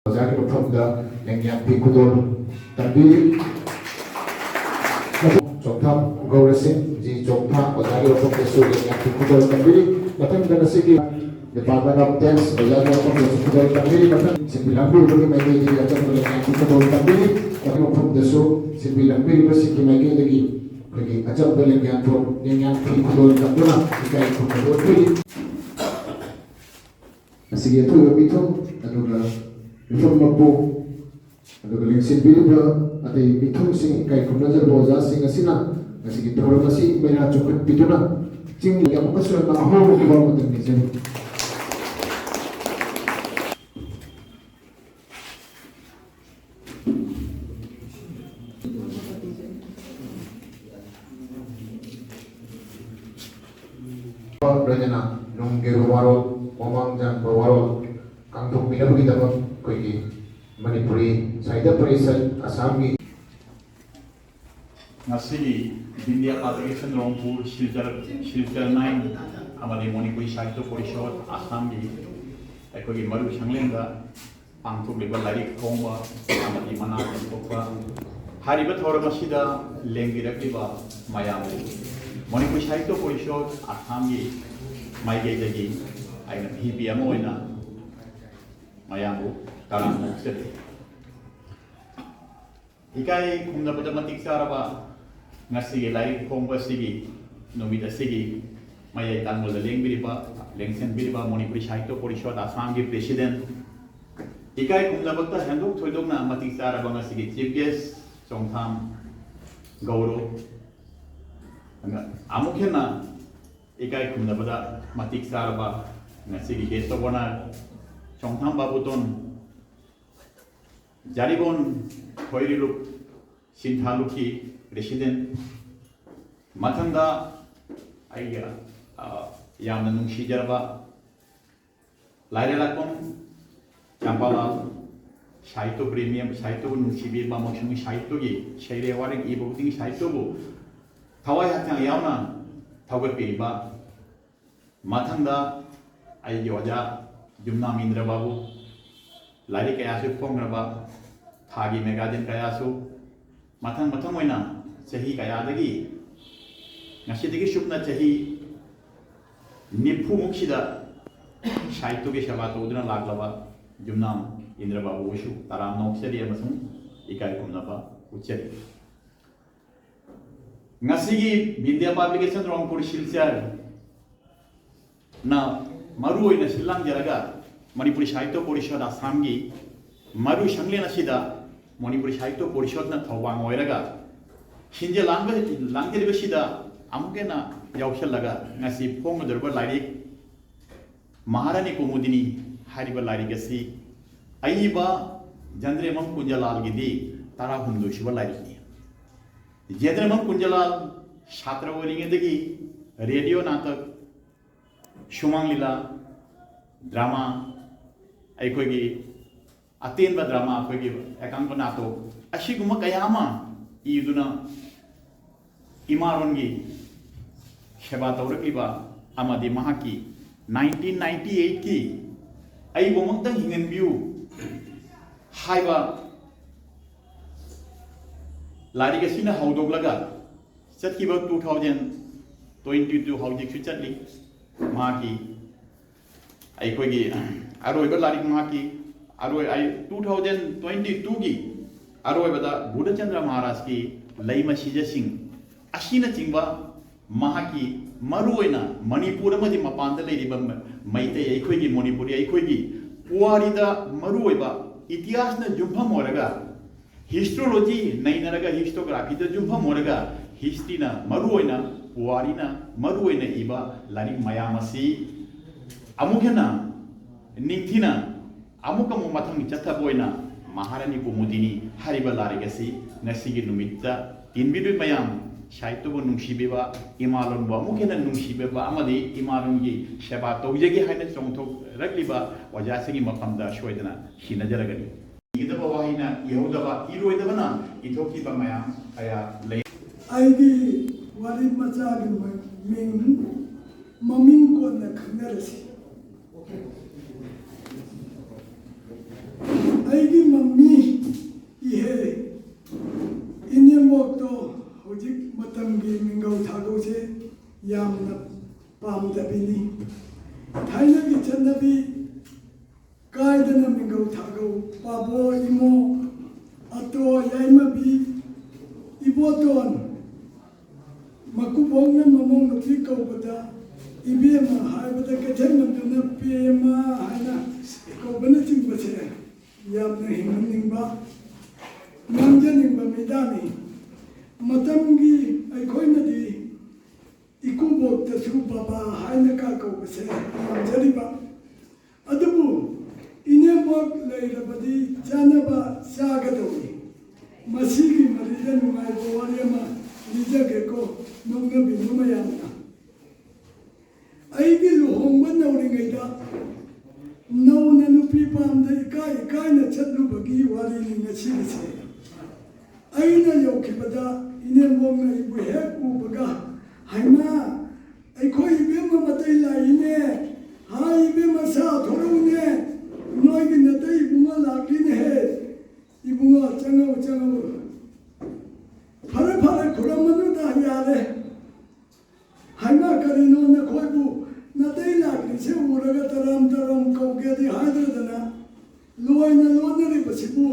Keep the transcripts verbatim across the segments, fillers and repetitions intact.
ꯑꯣꯖꯥꯒꯤ ꯃꯐꯝꯗ ꯂꯦꯡꯌꯥꯟ ꯐꯤ ꯈꯨꯗꯣꯜ ꯇꯝꯕꯤꯔꯤ꯫ ꯆꯣꯡꯊꯥꯝ ꯒꯧꯔꯁꯤꯡ ꯖꯤ ꯆꯣꯡꯊꯥꯝ ꯑꯣꯖꯥꯒꯤ ꯃꯐꯝꯗꯁꯨ ꯂꯦꯡꯌꯥꯟ ꯐꯤ ꯈꯨꯗꯣꯜ ꯇꯝꯕꯤꯔꯤ꯫ ꯃꯊꯪꯗ ꯉꯁꯤꯒꯤ Department of Dance ꯑꯣꯖꯥꯒꯤ ꯃꯐꯝꯗꯁꯨ ꯈꯨꯗꯣꯜ ꯇꯝꯕꯤꯔꯤ꯫ ꯃꯊꯪ ꯁꯤꯟꯕꯤ ꯂꯥꯡꯕꯤꯔꯤꯕꯒꯤ ꯃꯥꯏꯀꯩꯗꯒꯤ ꯑꯆꯝꯕ ꯂꯦꯡꯌꯥꯟ ꯐꯤ ꯈꯨꯗꯣꯜ ꯇꯝꯕꯤꯔꯤ꯫ ꯑꯗꯨꯒꯤ ꯃꯐꯝꯗꯁꯨ ꯁꯤꯟꯕꯤ ꯂꯥꯡꯕꯤꯔꯤꯕꯁꯤꯡꯒꯤ ꯃꯥꯏꯀꯩꯗꯒꯤ ꯑꯩꯈꯣꯏꯒꯤ ꯑꯆꯝꯕ ꯂꯦꯡꯌꯥꯟ ꯐꯤ, ꯂꯦꯡꯌꯥꯟ ꯐꯤ ꯈꯨꯗꯣꯜ ꯇꯝꯗꯨꯅ ꯏꯀꯥꯏ ꯈꯨꯝꯅꯕ ꯎꯠꯄꯤꯔꯤ꯫ ꯃꯁꯤꯒꯤ ꯑꯊꯣꯏꯕ ꯃꯤꯊꯨꯡ ꯑꯗꯨꯒ ꯃꯤꯐꯝ ꯃꯄꯨ ꯑꯗꯨꯒ ꯂꯦꯡꯁꯤꯟꯕꯤꯔꯤꯕ ꯑꯇꯩ ꯃꯤꯊꯨꯡꯁꯤꯡ, ꯏꯀꯥꯏ ꯈꯨꯝꯅꯖꯔꯕ ꯑꯣꯖꯥꯁꯤꯡ ꯑꯁꯤꯅ ꯉꯁꯤꯒꯤ ꯊꯧꯔꯝ ꯑꯁꯤ ꯃꯩꯔꯥ ꯆꯣꯡꯈꯠꯄꯤꯗꯨꯅ ꯆꯤꯡ ꯑꯃꯨꯛꯀꯁꯨ ꯍꯦꯟꯅ ꯑꯍꯣꯡꯕ ꯄꯨꯔꯛꯄ ꯃꯇꯝ ꯄꯤꯖꯔꯤ꯫ ꯂꯣꯏꯅꯅ ꯅꯨꯡꯒꯤ ꯑꯣꯏꯕ ꯋꯥꯔꯣꯜ, ꯋꯥꯃꯥꯡ ꯆꯪꯕ ꯋꯥꯔꯣꯜ ꯀꯥꯡꯊꯣꯛꯄꯤꯅꯕꯒꯤꯗꯃꯛ ꯑꯩꯈꯣꯏꯒꯤ ꯃꯅꯤꯄꯨꯔꯤ ꯁꯥꯍꯤꯇ꯭ꯌ ꯄꯔꯤꯁꯠ ꯑꯁꯥꯝꯒꯤ ꯉꯁꯤꯒꯤ ꯕꯤꯟꯗꯤꯌꯥ ꯄꯕ꯭ꯂꯤꯀꯦꯁꯟ ꯔꯣꯡꯄꯨꯔ, ꯁꯤꯜꯆꯔ, ꯁꯤꯜꯆꯔ ꯅꯥꯏꯟ ꯑꯃꯗꯤ ꯃꯅꯤꯄꯨꯔꯤ ꯁꯥꯍꯤꯇ꯭ꯌ ꯄꯔꯤꯁꯠ ꯑꯁꯥꯝꯒꯤ ꯑꯩꯈꯣꯏꯒꯤ ꯃꯔꯨ ꯁꯪꯂꯦꯟꯗ ꯄꯥꯡꯊꯣꯛꯂꯤꯕ ꯂꯥꯏꯔꯤꯛ ꯐꯣꯡꯕ ꯑꯃꯗꯤ ꯃꯅꯥ ꯐꯣꯡꯗꯣꯛꯄ ꯍꯥꯏꯔꯤꯕ ꯊꯧꯔꯝ ꯑꯁꯤꯗ ꯂꯦꯡꯕꯤꯔꯛꯂꯤꯕ ꯃꯌꯥꯝꯕꯨ ꯃꯅꯤꯄꯨꯔ ꯁꯥꯍꯤꯇ꯭ꯌ ꯄꯔꯤꯁꯠ ꯑꯁꯥꯝꯒꯤ ꯃꯥꯏꯀꯩꯗꯒꯤ ꯑꯩꯅ ꯚꯤ ꯄꯤ ꯑꯃ ꯑꯣꯏꯅ ꯃꯌꯥꯝꯕꯨ ꯇꯔꯥꯝꯅ ꯑꯣꯛꯆꯔꯤ꯫ ꯏꯀꯥꯏ ꯈꯨꯝꯅꯕꯗ ꯃꯇꯤꯛ ꯆꯥꯔꯕ ꯉꯁꯤꯒꯤ ꯂꯥꯏꯔꯤꯛ ꯐꯣꯡꯕ ꯑꯁꯤꯒꯤ ꯅꯨꯃꯤꯠ ꯑꯁꯤꯒꯤ ꯃꯌꯥꯏ ꯇꯥꯡꯕꯗ ꯂꯦꯡꯕꯤꯔꯤꯕ, ꯂꯦꯡꯁꯤꯟꯕꯤꯔꯤꯕ ꯃꯅꯤꯄꯨꯔꯤ ꯁꯥꯍꯤꯇ꯭ꯌ ꯄꯔꯤꯁꯠ ꯑꯁꯥꯝꯒꯤ ꯄ꯭ꯔꯦꯁꯤꯗꯦꯟꯠ, ꯏꯀꯥꯏ ꯈꯨꯝꯅꯕꯗ ꯍꯦꯟꯗꯣꯛ ꯊꯣꯏꯗꯣꯛꯅ ꯃꯇꯤꯛ ꯆꯥꯔꯕ ꯉꯁꯤꯒꯤ ꯆꯤꯐ ꯒꯦꯁ ꯆꯣꯡꯊꯥꯝ ꯒꯧꯔꯣ, ꯑꯃꯨꯛ ꯍꯦꯟꯅ ꯏꯀꯥꯏ ꯈꯨꯝꯅꯕꯗ ꯃꯇꯤꯛ ꯆꯥꯔꯕ ꯉꯁꯤꯒꯤ guest of honour Chongtham Babuton, Jaribon ꯈꯣꯏꯔꯤꯂꯨꯞ ꯁꯤꯟꯊꯥ ꯂꯨꯞꯀꯤ ꯄ꯭ꯔꯦꯁꯤꯗꯦꯟꯠ, ꯃꯊꯪꯗ ꯑꯩꯒ, ꯑ, ꯌꯥꯝꯅ ꯅꯨꯡꯁꯤꯖꯔꯕ ꯂꯥꯏꯔꯦꯜꯂꯛꯄꯝ ꯆꯝꯄꯥꯂꯥꯜ, ꯁꯥꯍꯤꯇ꯭ꯌ ꯄ꯭ꯔꯦꯃꯤ ꯑꯃ, ꯁꯥꯍꯤꯇ꯭ꯌꯕꯨ ꯅꯨꯡꯁꯤꯕꯤ ꯑꯃ ꯑꯃꯁꯨꯡ ꯁꯥꯍꯤꯇ꯭ꯌꯒꯤ ꯁꯩꯔꯦꯡ ꯋꯥꯔꯦꯡ ꯏꯕ ꯈꯨꯗꯤꯡꯒꯤ ꯁꯥꯍꯤꯇ꯭ꯌꯕꯨ ꯊꯋꯥꯏ ꯍꯛꯆꯥꯡ ꯌꯥꯎꯅ ꯊꯧꯒꯠꯄꯤꯔꯤꯕ, ꯃꯊꯪꯗ ꯑꯩꯒꯤ ꯑꯣꯖꯥ ꯌꯨꯝꯅꯥꯝ ꯏꯟꯗ꯭ꯔ ꯕꯥꯕꯨ, ꯂꯥꯏꯔꯤꯛ ꯀꯌꯥꯁꯨ ꯐꯣꯡꯈ꯭ꯔꯕ, ꯊꯥꯒꯤ ꯃꯦꯒꯥꯖꯤꯟ ꯀꯌꯥꯁꯨ ꯃꯊꯪ ꯃꯊꯪ ꯑꯣꯏꯅ ꯆꯍꯤ ꯀꯌꯥꯗꯒꯤ, ꯉꯁꯤꯗꯒꯤ ꯁꯨꯞꯅ ꯆꯍꯤ ꯅꯤꯐꯨꯃꯨꯛꯁꯤꯗ ꯁꯥꯍꯤꯇ꯭ꯌꯒꯤ ꯁꯦꯕꯥ ꯇꯧꯗꯨꯅ ꯂꯥꯛꯂꯕ ꯌꯨꯝꯅꯥꯝ ꯏꯟꯗ꯭ꯔ ꯕꯥꯕꯨꯕꯨꯁꯨ ꯇꯔꯥꯝꯅ ꯑꯣꯛꯆꯔꯤ ꯑꯃꯁꯨꯡ ꯏꯀꯥꯏ ꯈꯨꯝꯅꯕ ꯎꯠꯆꯔꯤ꯫ ꯉꯁꯤꯒꯤ ꯕꯤꯗ꯭ꯌꯥ ꯄꯕ꯭ꯂꯤꯀꯦꯁꯟ ꯔꯣꯡꯄꯨꯔ ꯁꯤꯜꯆꯔꯅ ꯃꯔꯨ ꯑꯣꯏꯅ ꯁꯤꯜ ꯂꯥꯡꯖꯔꯒ ꯃꯅꯤꯄꯨꯔꯤ ꯁꯥꯍꯤꯇ꯭ꯌ ꯄꯣꯔꯤꯁꯠ ꯑꯁꯥꯝꯒꯤ ꯃꯔꯨ ꯁꯪꯂꯦꯟ ꯑꯁꯤꯗ ꯃꯅꯤꯄꯨꯔꯤ ꯁꯥꯍꯤꯇ꯭ꯌ ꯄꯣꯔꯤꯁꯠꯅ ꯊꯧꯕꯥꯡ ꯑꯣꯏꯔꯒ ꯁꯤꯟꯖ ꯂꯥꯡꯕ-, ꯂꯥꯡꯖꯔꯤꯕꯁꯤꯗ ꯑꯃꯨꯛ ꯍꯦꯟꯅ ꯌꯥꯎꯁꯜꯂꯒ ꯉꯁꯤ ꯐꯣꯡꯒꯗꯧꯔꯤꯕ ꯂꯥꯏꯔꯤꯛ ꯃꯍꯥꯔꯥꯅꯤ ꯀꯨꯃꯨꯗꯤꯅꯤ ꯍꯥꯏꯔꯤꯕ ꯂꯥꯏꯔꯤꯛ ꯑꯁꯤ ꯑꯏꯕ ꯖꯟꯗ꯭ꯔꯦꯃꯝ ꯀꯨꯟꯖꯂꯥꯜꯒꯤꯗꯤ ꯇꯔꯥꯍꯨꯝꯗꯣꯏ ꯁꯨꯕ ꯂꯥꯏꯔꯤꯛꯅꯤ꯫ ꯖꯟꯗ꯭ꯔꯦꯃꯝ ꯀꯨꯟꯖꯂꯥꯜ ꯁꯥꯇ꯭ꯔ ꯑꯣꯏꯔꯤꯉꯩꯗꯒꯤ ꯔꯦꯗꯤꯑꯣ ꯅꯥꯇꯛ, ꯁꯨꯃꯥꯡ ꯂꯤꯂꯥ, ꯗ꯭ꯔꯃꯥ, ꯑꯩꯈꯣꯏꯒꯤ ꯑꯇꯦꯟꯕ ꯗ꯭ꯔꯃꯥ, ꯑꯩꯈꯣꯏꯒꯤ ꯑꯦꯀꯥꯡꯀ ꯅꯥꯇꯣ, ꯑꯁꯤꯒꯨꯝꯕ ꯀꯌꯥ ꯑꯃ ꯏꯗꯨꯅ ꯏꯃꯥꯂꯣꯟꯒꯤ ꯁꯦꯕꯥ ꯇꯧꯔꯛꯂꯤꯕ ꯑꯃꯗꯤ ꯃꯍꯥꯛꯀꯤ nineteen ninety eight ꯀꯤ ꯑꯩꯕꯨ ꯑꯃꯨꯛꯇꯪ ꯍꯤꯡꯍꯟꯕꯤꯌꯨ ꯍꯥꯏꯕ ꯂꯥꯏꯔꯤꯛ ꯑꯁꯤꯅ ꯍꯧꯗꯣꯛꯂꯒ ꯆꯠꯈꯤꯕ two thousand twenty two ꯍꯧꯖꯤꯛꯁꯨ ꯆꯠꯂꯤ꯫ ꯃꯍꯥꯛꯀꯤ ꯑꯩꯈꯣꯏꯒꯤ ꯑꯔꯣꯏꯕ ꯂꯥꯏꯔꯤꯛ ꯃꯍꯥꯛꯀꯤ ꯑꯔꯣꯏ-, ꯑꯩ two thousand twenty two ꯒꯤ ꯑꯔꯣꯏꯕꯗ ꯕꯨꯙꯆꯟꯗ꯭ꯔ ꯃꯍꯥꯔꯥꯖꯀꯤ ꯂꯩꯃ ꯁꯤꯖꯁꯤꯡ ꯑꯁꯤꯅꯆꯤꯡꯕ ꯃꯍꯥꯛꯀꯤ ꯃꯔꯨꯑꯣꯏꯅ ꯃꯅꯤꯄꯨꯔ ꯑꯃꯗꯤ ꯃꯄꯥꯟꯗ ꯂꯩꯔꯤꯕ ꯃ-, ꯃꯩꯇꯩ ꯑꯩꯈꯣꯏꯒꯤ ꯃꯅꯤꯄꯨꯔꯤ ꯑꯩꯈꯣꯏꯒꯤ ꯄꯨꯋꯥꯔꯤꯗ ꯃꯔꯨꯑꯣꯏꯕ ꯏꯇꯤꯍꯥꯁꯅ ꯌꯨꯝꯐꯝ ꯑꯣꯏꯔꯒ ꯍꯤꯁꯇ꯭ꯔꯣꯂꯣꯖꯤ ꯅꯩꯅꯔꯒ ꯍꯤꯁꯇꯣꯒ꯭ꯔꯥꯐꯤꯗ ꯌꯨꯝꯐꯝ ꯑꯣꯏꯔꯒ ꯍꯤꯁꯇ꯭ꯔꯤꯅ ꯃꯔꯨꯑꯣꯏꯅ ꯄꯨꯋꯥꯔꯤꯅ ꯃꯔꯨꯑꯣꯏꯅ ꯏꯕ ꯂꯥꯏꯔꯤꯛ ꯃꯌꯥꯝ ꯑꯁꯤ ꯑꯃꯨꯛ ꯍꯦꯟꯅ ꯅꯤꯡꯊꯤꯅ ꯑꯃꯨꯛ ꯑꯃꯨꯛ ꯃꯊꯪ ꯆꯠꯊꯕ ꯑꯣꯏꯅ ꯃꯍꯥꯔꯥꯅꯤ ꯀꯨꯃꯨꯗꯤꯅꯤ ꯍꯥꯏꯔꯤꯕ ꯂꯥꯏꯔꯤꯛ ꯑꯁꯤ ꯉꯁꯤꯒꯤ ꯅꯨꯃꯤꯠꯇ ꯇꯤꯟꯕꯤꯗꯣꯏ ꯃꯌꯥꯝ, ꯁꯥꯍꯤꯇ꯭ꯌꯕꯨ ꯅꯨꯡꯁꯤꯕꯤꯕ, ꯏꯃꯥꯂꯣꯟꯕꯨ ꯑꯃꯨꯛ ꯍꯦꯟꯅ ꯅꯨꯡꯁꯤꯕꯤꯕ ꯑꯃꯗꯤ ꯏꯃꯥꯂꯣꯟꯒꯤ ꯁꯦꯕꯥ ꯇꯧꯖꯒꯦ ꯍꯥꯏꯅ ꯆꯣꯡꯊꯣꯛꯂꯛꯂꯤꯕ ꯑꯣꯖꯥꯁꯤꯡꯒꯤ ꯃꯐꯝꯗ ꯁꯣꯏꯗꯅ ꯁꯤꯟꯅꯖꯔꯒꯅꯤ꯫ ꯏꯒꯗꯕ ꯋꯥꯍꯩꯅ ꯏꯍꯧꯗꯕ, ꯏꯔꯣꯏꯗꯕꯅ ꯏꯊꯣꯛꯈꯤꯕ ꯃꯌꯥꯝ ꯀꯌꯥ ꯂꯩ꯫ ꯑꯩꯒꯤ ꯋꯥꯔꯤ ꯃꯆꯥꯒꯤ ꯃꯃꯤꯡ, ꯃꯃꯤꯡ ꯀꯣꯟꯅ ꯈꯪꯅꯔꯁꯤ꯫ ꯑꯩꯒꯤ ꯃꯃꯤ ꯏꯍꯦ ꯏꯅꯦꯝꯕꯣꯛꯇꯣ ꯍꯧꯖꯤꯛ ꯃꯇꯝꯒꯤ ꯃꯤꯡꯒꯧ ꯊꯥꯒꯧꯁꯦ ꯌꯥꯝꯅ ꯄꯥꯝꯗꯕꯤꯅꯤ꯫ ꯊꯥꯏꯅꯒꯤ ꯆꯠꯅꯕꯤ ꯀꯥꯏꯗꯅ ꯃꯤꯡꯒꯧ ꯊꯥꯒꯧ, ꯄꯥꯕꯣ, ꯏꯃꯣ, ꯑꯇꯣ, ꯌꯥꯏꯃꯕꯤ, ꯏꯕꯣꯇꯣꯟ, ꯃꯀꯨꯕꯣꯛꯅ ꯃꯃꯧ ꯅꯨꯄꯤ ꯀꯧꯕꯗ ꯏꯕꯦꯝꯃ ꯍꯥꯏꯕꯗ ꯀꯩꯊꯦꯜꯃꯟꯗꯨꯅ ꯄꯦꯝꯃ ꯍꯥꯏꯅ ꯀꯧꯕꯅꯆꯤꯡꯕꯁꯦ ꯌꯥꯝꯅ ꯍꯤꯡꯍꯟꯅꯤꯡꯕ, ꯉꯥꯡꯖꯅꯤꯡꯕ ꯃꯤꯗꯥꯅꯤ꯫ ꯃꯇꯝꯒꯤ ꯑꯩꯈꯣꯏꯅꯗꯤ ꯏꯀꯨꯕꯣꯛꯇꯁꯨ ꯕꯕꯥ ꯍꯥꯏꯅ ꯀꯥ ꯀꯧꯕꯁꯦ ꯄꯥꯝꯖꯔꯤꯕ꯫ ꯑꯗꯨꯕꯨ ꯏꯅꯦꯝꯕꯣꯛ ꯂꯩꯔꯕꯗꯤ ꯆꯥꯅꯕ ꯆꯥꯒꯗꯧꯔꯤ꯫ ꯃꯁꯤꯒꯤ ꯃꯔꯤꯗ ꯅꯨꯡꯉꯥꯏꯕ ꯋꯥꯔꯤ ꯑꯃ ꯂꯤꯖꯒꯦꯀꯣ, ꯅꯣꯛꯅꯕꯤꯅꯨ ꯃꯌꯥꯝꯅ꯫ ꯑꯩꯒꯤ ꯂꯨꯍꯣꯡꯕ ꯅꯧꯔꯤꯉꯩꯗ ꯅꯧꯅ ꯅꯨꯄꯤ ꯄꯥꯝꯗ ꯏꯀꯥꯏ ꯏꯀꯥꯏꯅ ꯆꯠꯂꯨꯕꯒꯤ ꯋꯥꯔꯤꯅꯤ ꯉꯁꯤꯒꯤꯁꯦ꯫ ꯑꯩꯅ ꯌꯧꯈꯤꯕꯗ ꯏꯅꯦꯝꯕꯣꯛꯅ ꯑꯩꯕꯨ ꯍꯦꯛ ꯎꯕꯒ, "ꯍꯩꯃꯥ, ꯑꯩꯈꯣꯏ ꯏꯕꯦꯝꯃ ꯃꯇꯩ ꯂꯥꯛꯏꯅꯦ꯫ ꯍꯥꯏ ꯏꯕꯦꯝꯃ, ꯁꯥ ꯊꯣꯔꯛꯎꯅꯦ, ꯅꯣꯏꯒꯤ ꯅꯇꯩ ꯏꯕꯨꯡꯉꯣ ꯂꯥꯛꯂꯤꯅꯦꯍꯦ꯫ ꯏꯕꯨꯡꯉꯣ, ꯆꯪꯉꯛꯎ, ꯆꯪꯉꯛꯎ꯫ ꯐꯔꯦ, ꯐꯔꯦ, ꯈꯨꯔꯝꯃꯅꯨꯗ, ꯌꯥꯔꯦ꯫ ꯍꯩꯃꯥ, ꯀꯔꯤꯅꯣ ꯅꯈꯣꯏꯕꯨ ꯅꯇꯩ ꯂꯥꯛꯂꯤꯁꯦ ꯎꯔꯒ ꯇꯔꯥꯝ ꯇꯔꯥꯝ ꯀꯧꯒꯦꯗꯤ ꯍꯥꯏꯗ꯭ꯔꯗꯅ ꯂꯣꯏꯅ ꯂꯣꯟꯅꯔꯤꯕꯁꯤꯕꯨ?"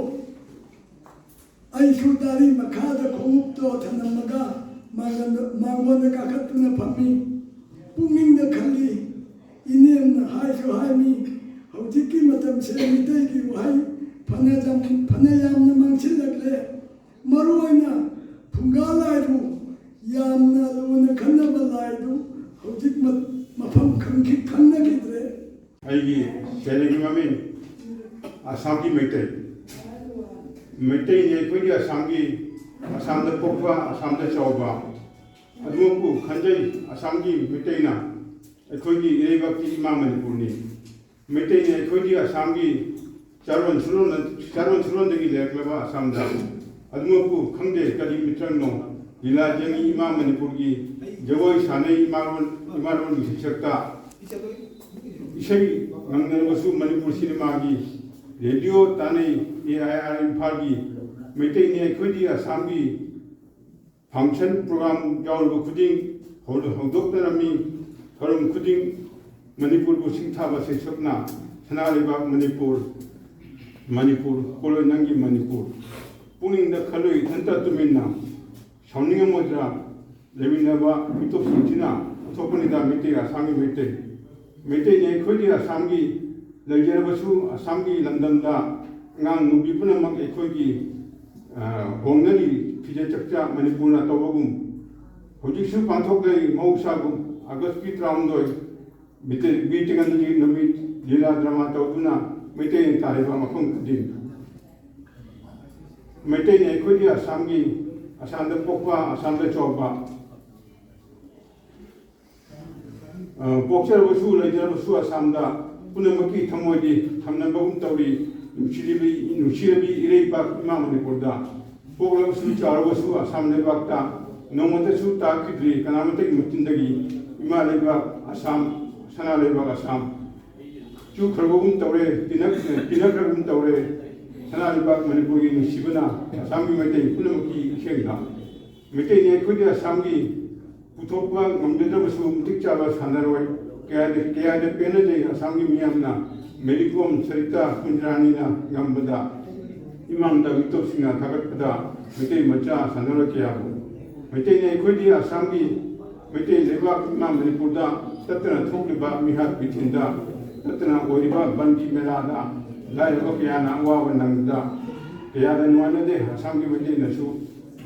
ꯑꯩꯁꯨ ꯗꯥꯔꯤ ꯃꯈꯥꯗ ꯈꯣꯡꯎꯞꯇꯣ ꯊꯅꯝꯃꯒ ꯃꯥꯡꯒꯣꯟꯗ, ꯃꯥꯡꯒꯣꯟꯗ ꯀꯥꯈꯠꯇꯨꯅ ꯐꯝꯃꯤ꯫ ꯄꯨꯛꯅꯤꯡꯗ ꯈꯜꯂꯤ, ꯏꯅꯦꯝꯅ ꯍꯥꯏꯁꯨ ꯍꯥꯏꯃꯤ, ꯍꯧꯖꯤꯛꯀꯤ ꯃꯇꯝꯁꯦ ꯃꯤꯇꯩꯒꯤ ꯋꯥꯍꯩ ꯐꯅ ꯌꯥꯝ, ꯐꯅ ꯌꯥꯝꯅ ꯃꯥꯡꯁꯤꯜꯂꯛꯂꯦ꯫ ꯃꯔꯨ ꯑꯣꯏꯅ ꯐꯨꯡꯒꯥ ꯂꯥꯏꯔꯨ, ꯌꯥꯝꯅ ꯂꯨꯅ ꯈꯟꯅꯕ ꯂꯥꯏꯗꯨ ꯍꯧꯖꯤꯛ ꯃ-, ꯃꯐꯝ ꯈꯪꯈꯤ-, ꯈꯪꯅꯈꯤꯗ꯭ꯔꯦ꯫ ꯑꯩꯒꯤ ꯆꯦꯅꯦꯜꯒꯤ ꯃꯃꯤꯡ ꯑꯁꯥꯝꯒꯤ ꯃꯩꯇꯩ꯫ ꯃꯩꯇꯩꯅꯤ ꯑꯩꯈꯣꯏꯗꯤ ꯑꯁꯥꯝꯒꯤ, ꯑꯁꯥꯝꯗ ꯄꯣꯛꯄ, ꯑꯁꯥꯝꯗ ꯆꯥꯎꯕ꯫ ꯑꯗꯨꯃꯛꯄꯨ ꯈꯟꯖꯩ, ꯑꯁꯥꯝꯒꯤ ꯃꯩꯇꯩꯅ ꯑꯩꯈꯣꯏꯒꯤ ꯏꯔꯩꯕꯥꯛꯀꯤ ꯏꯃꯥ ꯃꯅꯤꯄꯨꯔꯅꯤ꯫ ꯃꯩꯇꯩꯅꯤ ꯑꯩꯈꯣꯏꯗꯤ ꯑꯁꯥꯝꯒꯤ ꯆꯥꯔꯣꯟ ꯁꯨꯔꯣꯟ, ꯆꯥꯔꯣꯟ ꯁꯨꯔꯣꯟꯗꯒꯤ ꯂꯩꯔꯛꯂꯕ ꯑꯁꯥꯝꯗ꯫ ꯑꯗꯨꯃꯛꯄꯨ ꯈꯪꯗꯦ ꯀꯔꯤ ꯃꯤꯇ꯭ꯔꯪꯅꯣ, ꯂꯤꯂꯥ ꯌꯦꯡꯉꯤ ꯏꯃꯥ ꯃꯅꯤꯄꯨꯔꯒꯤ, ꯖꯒꯣꯏ ꯁꯥꯟꯅꯩ ꯏꯃꯥꯔꯣꯟ, ꯏꯃꯥꯔꯣꯟꯒꯤ ꯁꯩꯁꯛꯇ꯫ ꯏꯁꯩ ꯉꯪꯅꯔꯕꯁꯨ ꯃꯅꯤꯄꯨꯔ ꯁꯤꯅꯦꯃꯥꯒꯤ ꯔꯦꯗꯤꯑꯣ ꯇꯥꯟꯅꯩ ꯑꯦ ꯑꯥꯏ ꯑꯥꯔ ꯏꯝꯐꯥꯜꯒꯤ ꯃꯩꯇꯩꯅꯤ ꯑꯩꯈꯣꯏꯗꯤ ꯑꯁꯥꯝꯒꯤ ꯐꯪꯁꯟ ꯄ꯭ꯔꯣꯒ꯭ꯔꯥꯝ ꯌꯥꯎꯔꯤꯕ ꯈꯨꯗꯤꯡ ꯍꯧ-, ꯍꯧꯗꯣꯛꯅꯔꯝꯃꯤ꯫ ꯊꯧꯔꯝ ꯈꯨꯗꯤꯡ ꯃꯅꯤꯄꯨꯔꯕꯨ ꯁꯤꯡꯊꯥꯕ ꯁꯩꯁꯛꯅ ꯁꯅꯥ ꯂꯩꯕꯥꯛ ꯃꯅꯤꯄꯨꯔ, ꯃꯅꯤꯄꯨꯔ, ꯀꯣꯂꯣꯏ ꯅꯪꯒꯤ ꯃꯅꯤꯄꯨꯔ꯫ ꯄꯨꯛꯅꯤꯡꯗ ꯈꯜꯂꯨ ꯏꯊꯟꯇ ꯇꯨꯃꯤꯟꯅ ꯁꯥꯎꯅꯤꯡꯉꯝꯃꯣꯏꯗ꯭ꯔꯥ? ꯂꯩꯃꯤꯟꯅꯕ ꯃꯤꯇꯣꯞꯁꯤꯡꯁꯤꯅ ꯄꯨꯊꯣꯛꯄꯅꯤꯗ ꯃꯩꯇꯩ ꯑꯁꯥꯝꯒꯤ ꯃꯩꯇꯩ꯫ ꯃꯩꯇꯩꯅꯤ ꯑꯩꯈꯣꯏꯗꯤ ꯑꯁꯥꯝꯒꯤ ꯂꯩꯖꯔꯕꯁꯨ ꯑꯁꯥꯝꯒꯤ ꯂꯝꯗꯝꯗ ꯑꯉꯥꯡ ꯅꯨꯄꯤ ꯄꯨꯝꯅꯃꯛ ꯑꯩꯈꯣꯏꯒꯤ, ꯑ, ꯍꯣꯡꯅꯔꯤ ꯐꯤꯖꯦꯠ ꯆꯛꯆꯥ ꯃꯅꯤꯄꯨꯔꯅ ꯇꯧꯕꯒꯨꯝ꯫ ꯍꯧꯖꯤꯛꯁꯨ ꯄꯥꯡꯊꯣꯛꯂꯤ ꯃꯍꯧꯁꯥꯒꯨꯝ ꯑꯥꯒꯁꯀꯤ ꯇꯔꯥꯍꯨꯝꯗꯣꯏ ꯕꯤꯇ-, ꯕꯤꯔ ꯇꯤꯀꯦꯟꯗ꯭ꯔꯖꯤꯠ ꯅꯨꯃꯤꯠ ꯂꯤꯂꯥ ꯗ꯭ꯔꯃꯥ ꯇꯧꯗꯨꯅ ꯃꯩꯇꯩꯅ ꯇꯥꯔꯤꯕ ꯃꯐꯝ ꯈꯨꯗꯤꯡ꯫ ꯃꯩꯇꯩꯅꯤ ꯑꯩꯈꯣꯏꯗꯤ ꯑꯁꯥꯝꯒꯤ, ꯑꯁꯥꯝꯗ ꯄꯣꯛꯄ, ꯑꯁꯥꯝꯗ ꯆꯥꯎꯕ꯫ ꯑ, ꯄꯣꯛꯆꯔꯕꯁꯨ ꯂꯩꯖꯔꯕꯁꯨ ꯑꯁꯥꯝꯗ ꯄꯨꯝꯅꯃꯛꯀꯤ ꯊꯃꯣꯏꯗꯤ ꯊꯝꯅꯕꯒꯨꯝ ꯇꯧꯔꯤ꯫ ꯅꯨꯡꯁꯤꯔꯕꯤ, ꯅꯨꯡꯁꯤꯔꯕꯤ ꯏꯔꯩꯄꯥꯛ ꯏꯃꯥ ꯃꯅꯤꯄꯨꯔꯗ ꯄꯣꯛꯂꯕꯁꯨ ꯆꯥꯎꯔꯕꯁꯨ ꯑꯁꯥꯝ ꯂꯩꯕꯥꯛꯇ ꯅꯣꯡꯃꯇꯁꯨ ꯇꯥꯈꯤꯗ꯭ꯔꯤ ꯀꯅꯥꯃꯠꯇꯒꯤ ꯃꯆꯤꯟꯗꯒꯤ ꯏꯃꯥ ꯂꯩꯕꯥꯛ ꯑꯁꯥꯝ, ꯁꯅꯥ ꯂꯩꯕꯥꯛ ꯑꯁꯥꯝ꯫ ꯆꯨꯈ꯭ꯔꯕꯒꯨꯝ ꯇꯧꯔꯦ, ꯇꯤꯟꯅ-, ꯇꯤꯟꯅꯈ꯭ꯔꯕꯒꯨꯝ ꯇꯧꯔꯦ꯫ ꯁꯅꯥ ꯂꯩꯕꯥꯛ ꯃꯅꯤꯄꯨꯔꯒꯤ ꯅꯨꯡꯁꯤꯕꯅ ꯑꯁꯥꯝꯒꯤ ꯃꯩꯇꯩ ꯄꯨꯝꯅꯃꯛꯀꯤ ꯏꯁꯦꯡꯗ꯫ ꯃꯩꯇꯩꯅꯤ ꯑꯩꯈꯣꯏꯗꯤ ꯑꯁꯥꯝꯒꯤ ꯄꯨꯊꯣꯛꯄ ꯉꯝꯖꯗ꯭ꯔꯕꯁꯨ ꯃꯇꯤꯛ ꯆꯥꯕ ꯁꯥꯟꯅꯔꯣꯏ ꯀꯌꯥꯗ, ꯀꯌꯥꯗ ꯄꯦꯟꯅꯖꯩ꯫ ꯑꯁꯥꯝꯒꯤ ꯃꯤꯌꯥꯝꯅ ꯃꯦꯔꯤ ꯀꯣꯝ, ꯁꯔꯤꯇꯥ, ꯀꯨꯟꯖꯔꯥꯅꯤꯅ ꯉꯝꯕꯗ ꯏꯃꯥꯡꯗ ꯃꯤꯇꯣꯞꯁꯤꯡꯅ ꯊꯥꯒꯠꯄꯗ ꯃꯩꯇꯩ ꯃꯆꯥ ꯁꯥꯟꯅꯔꯣꯏ ꯀꯌꯥꯕꯨ꯫ ꯃꯩꯇꯩꯅꯤ ꯑꯩꯈꯣꯏꯗꯤ ꯑꯁꯥꯝꯒꯤ ꯃꯩꯇꯩ ꯂꯩꯕꯥꯛ ꯏꯃꯥ ꯃꯅꯤꯄꯨꯔꯗ ꯇꯠꯇꯅ ꯊꯣꯛꯂꯤꯕ ꯃꯤꯍꯥꯠ ꯃꯤꯊꯤꯟꯗ ꯇꯠꯇꯅ ꯑꯣꯏꯔꯤꯕ ꯕꯟꯗꯤ ꯃꯦꯂꯥꯗ ꯂꯥꯏꯔꯕ ꯀꯌꯥꯅ ꯑꯋꯥꯕ ꯅꯪꯕꯗ ꯀꯌꯥꯗ ꯅꯨꯡꯉꯥꯏꯅꯗꯦ꯫ ꯑꯁꯥꯝꯒꯤ ꯃꯩꯇꯩꯅꯁꯨ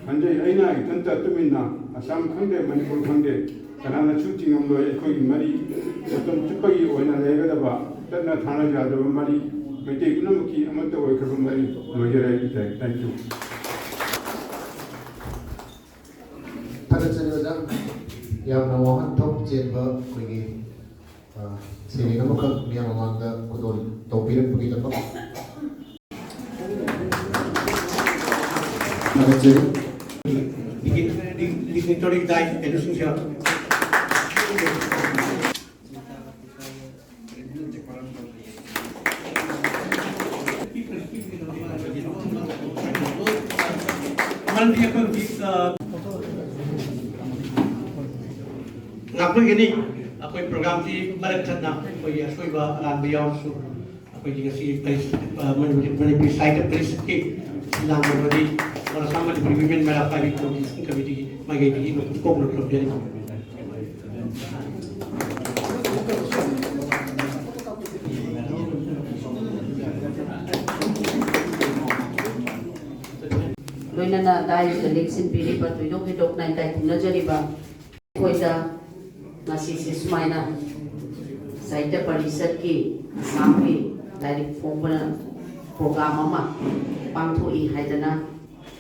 ꯈꯟꯖꯩ꯫ ꯑꯩꯅ ꯏꯊꯟꯇ ꯇꯨꯃꯤꯟꯅ ꯑꯁꯥꯝ ꯈꯪꯗꯦ, ꯃꯅꯤꯄꯨꯔ ꯈꯪꯗꯦ, ꯀꯅꯥꯅꯁꯨ ꯊꯤꯡꯉꯝꯂꯣꯏ꯫ ꯑꯩꯈꯣꯏꯒꯤ ꯃꯔꯤ ꯃꯇꯝ ꯆꯨꯞꯄꯒꯤ ꯑꯣꯏꯅ ꯂꯩꯒꯗꯕ ꯇꯠꯅ ꯊꯥꯅ ꯌꯥꯗꯕ ꯃꯔꯤ ꯃꯩꯇꯩ ꯄꯨꯝꯅꯃꯛꯀꯤ ꯑꯃꯠꯇ ꯑꯣꯏꯈ꯭ꯔꯕ ꯃꯔꯤ꯫ ꯂꯣꯏꯖꯔꯦ꯫ Thank you꯫ ꯊꯥꯒꯠꯆꯔꯤ ꯑꯣꯖꯥ꯫ ꯌꯥꯝꯅ ꯋꯥꯍꯟꯊꯣꯛ ꯆꯦꯟꯕ ꯑꯩꯈꯣꯏꯒꯤ, ꯑ, ꯁꯩꯔꯦꯡ ꯑꯃꯈꯛ ꯃꯤꯌꯥꯝ ꯃꯃꯥꯡꯗ ꯈꯨꯗꯣꯜ ꯇꯧꯕꯤꯔꯛꯄꯒꯤꯗꯃꯛ ꯊꯥꯒꯠꯆꯔꯤ꯫ Dignitary ꯗꯥꯏ ꯀꯩꯅꯣꯁꯤꯡꯁꯦ꯫ ꯉꯥꯛꯄꯤꯒꯅꯤ꯫ ꯑꯩꯈꯣꯏ ꯄ꯭ꯔꯣꯒ꯭ꯔꯥꯝꯁꯤ ꯃꯔꯛ ꯊꯠꯅ ꯑꯩꯈꯣꯏꯒꯤ ꯑꯁꯣꯏꯕ ꯑꯔꯥꯟꯕ ꯌꯥꯎꯔꯁꯨ, ꯑꯩꯈꯣꯏꯒꯤ ꯉꯁꯤ ꯄꯔꯤꯁ-, ꯑ, ꯃꯅꯤꯄꯨꯔ, ꯃꯅꯤꯄꯨꯔꯤ ꯁꯥꯍꯤꯇ꯭ꯌ ꯄꯔꯤꯁꯠꯀꯤ ꯂꯥꯡꯕꯗꯤ ꯑꯣꯔꯁꯥ ꯃꯅꯤꯄꯨꯔꯤ ꯋꯤꯃꯦꯟ ꯃꯦꯔꯥ ꯄ꯭ꯔꯥꯏꯚꯦꯠ ꯀꯣꯑꯣꯔꯗꯤꯅꯦꯁꯟ ꯀꯃꯤꯇꯤꯒꯤ ꯃꯥꯏꯀꯩꯗꯒꯤ ꯏꯀꯣꯛꯅ ꯈꯨꯔꯨꯝꯖꯔꯤ꯫ ꯂꯣꯏꯅꯅ ꯗꯥꯏꯁꯇ ꯂꯦꯡꯁꯤꯟꯕꯤꯔꯤꯕ ꯊꯣꯏꯗꯣꯛ ꯍꯦꯟꯗꯣꯛꯅ ꯏꯀꯥꯏ ꯈꯨꯝꯅꯖꯔꯤꯕ ꯑꯩꯈꯣꯏꯗ ꯉꯁꯤꯁꯦ ꯁꯨꯃꯥꯏꯅ ꯁꯥꯍꯤꯇ꯭ꯌ ꯄꯔꯤꯁꯠꯀꯤ ꯑꯁꯥꯝꯒꯤ ꯂꯥꯏꯔꯤꯛ ꯐꯣꯡꯕꯅ ꯄ꯭ꯔꯣꯒ꯭ꯔꯥꯝ ꯑꯃ ꯄꯥꯡꯊꯣꯛꯏ ꯍꯥꯏꯗꯅ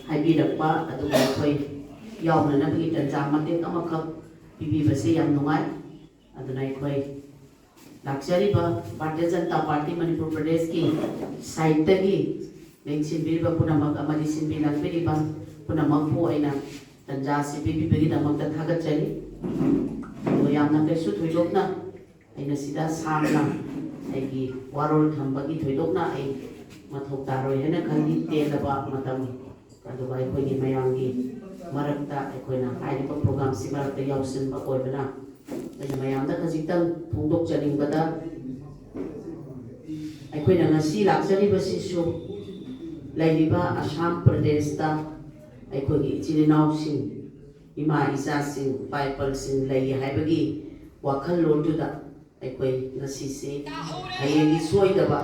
ꯍꯥꯏꯕꯤꯔꯛꯄ, ꯑꯗꯨꯒ ꯑꯩꯈꯣꯏ ꯌꯥꯎꯅꯅꯕꯒꯤ ꯇꯟꯖꯥ ꯃꯇꯦꯛ ꯑꯃꯈꯛ ꯄꯤꯕꯤꯕꯁꯦ ꯌꯥꯝ ꯅꯨꯡꯉꯥꯏ꯫ ꯑꯗꯨꯅ ꯑꯩꯈꯣꯏ ꯂꯥꯛꯆꯔꯤꯕ ꯚꯥꯔꯇꯤꯌ ꯖꯅꯇꯥ ꯄꯥꯔꯇꯤ ꯃꯅꯤꯄꯨꯔ ꯄ꯭ꯔꯗꯦꯁꯀꯤ ꯁꯥꯏꯠꯇꯒꯤ ꯂꯦꯡꯁꯤꯟꯕꯤꯔꯤꯕ ꯄꯨꯝꯅꯃꯛ ꯑꯃꯗꯤ ꯁꯤꯟꯕꯤ ꯂꯥꯡꯕꯤꯔꯤꯕ ꯄꯨꯝꯅꯃꯛꯄꯨ ꯑꯩꯅ ꯇꯟꯖꯥ ꯑꯁꯤ ꯄꯤꯕꯤꯕꯒꯤꯗꯃꯛꯇ ꯊꯥꯒꯠꯆꯔꯤ꯫ ꯑꯗꯨꯒ ꯌꯥꯝꯅ ꯀꯩꯁꯨ ꯊꯣꯏꯗꯣꯛꯅ ꯑꯩꯅ ꯁꯤꯗ ꯁꯥꯡꯅ ꯑꯩꯒꯤ ꯋꯥꯔꯣꯜ ꯊꯝꯕꯒꯤ ꯊꯣꯏꯗꯣꯛꯅ ꯑꯩ ꯃꯊꯧ ꯇꯥꯔꯣꯏ ꯍꯥꯏꯅ ꯈꯜꯂꯤ꯫ ꯇꯦꯜꯂꯕ ꯃꯇꯝ ꯑꯗꯨꯒ ꯑꯩꯈꯣꯏꯒꯤ ꯃꯌꯥꯝꯒꯤ ꯃꯔꯛꯇ ꯑꯩꯈꯣꯏꯅ ꯍꯥꯏꯔꯤꯕ ꯄ꯭ꯔꯣꯒ꯭ꯔꯥꯝꯁꯤ ꯃꯔꯛꯇ ꯌꯥꯎꯁꯤꯟꯕ ꯑꯣꯏꯕꯅ ꯑꯩꯅ ꯃꯌꯥꯝꯗ ꯈꯖꯤꯛꯇꯪ ꯐꯣꯡꯗꯣꯛꯆꯅꯤꯡꯕꯗ, ꯑꯩꯈꯣꯏꯅ ꯉꯁꯤ ꯂꯥꯛꯆꯔꯤꯕꯁꯤꯁꯨ ꯂꯩꯔꯤꯕ ꯑꯁꯥꯝ ꯄ꯭ꯔꯗꯦꯁꯇ ꯑꯩꯈꯣꯏꯒꯤ ꯏꯆꯤꯜ ꯏꯅꯥꯎꯁꯤꯡ, ꯏꯃꯥ ꯏꯆꯥꯁꯤꯡ, ꯏꯄꯥ ꯏꯄꯜꯁꯤꯡ ꯂꯩ ꯍꯥꯏꯕꯒꯤ ꯋꯥꯈꯜꯂꯣꯟꯗꯨꯗ ꯑꯩꯈꯣꯏ ꯉꯁꯤꯁꯦ ꯍꯌꯦꯡꯒꯤ ꯁꯣꯏꯗꯕ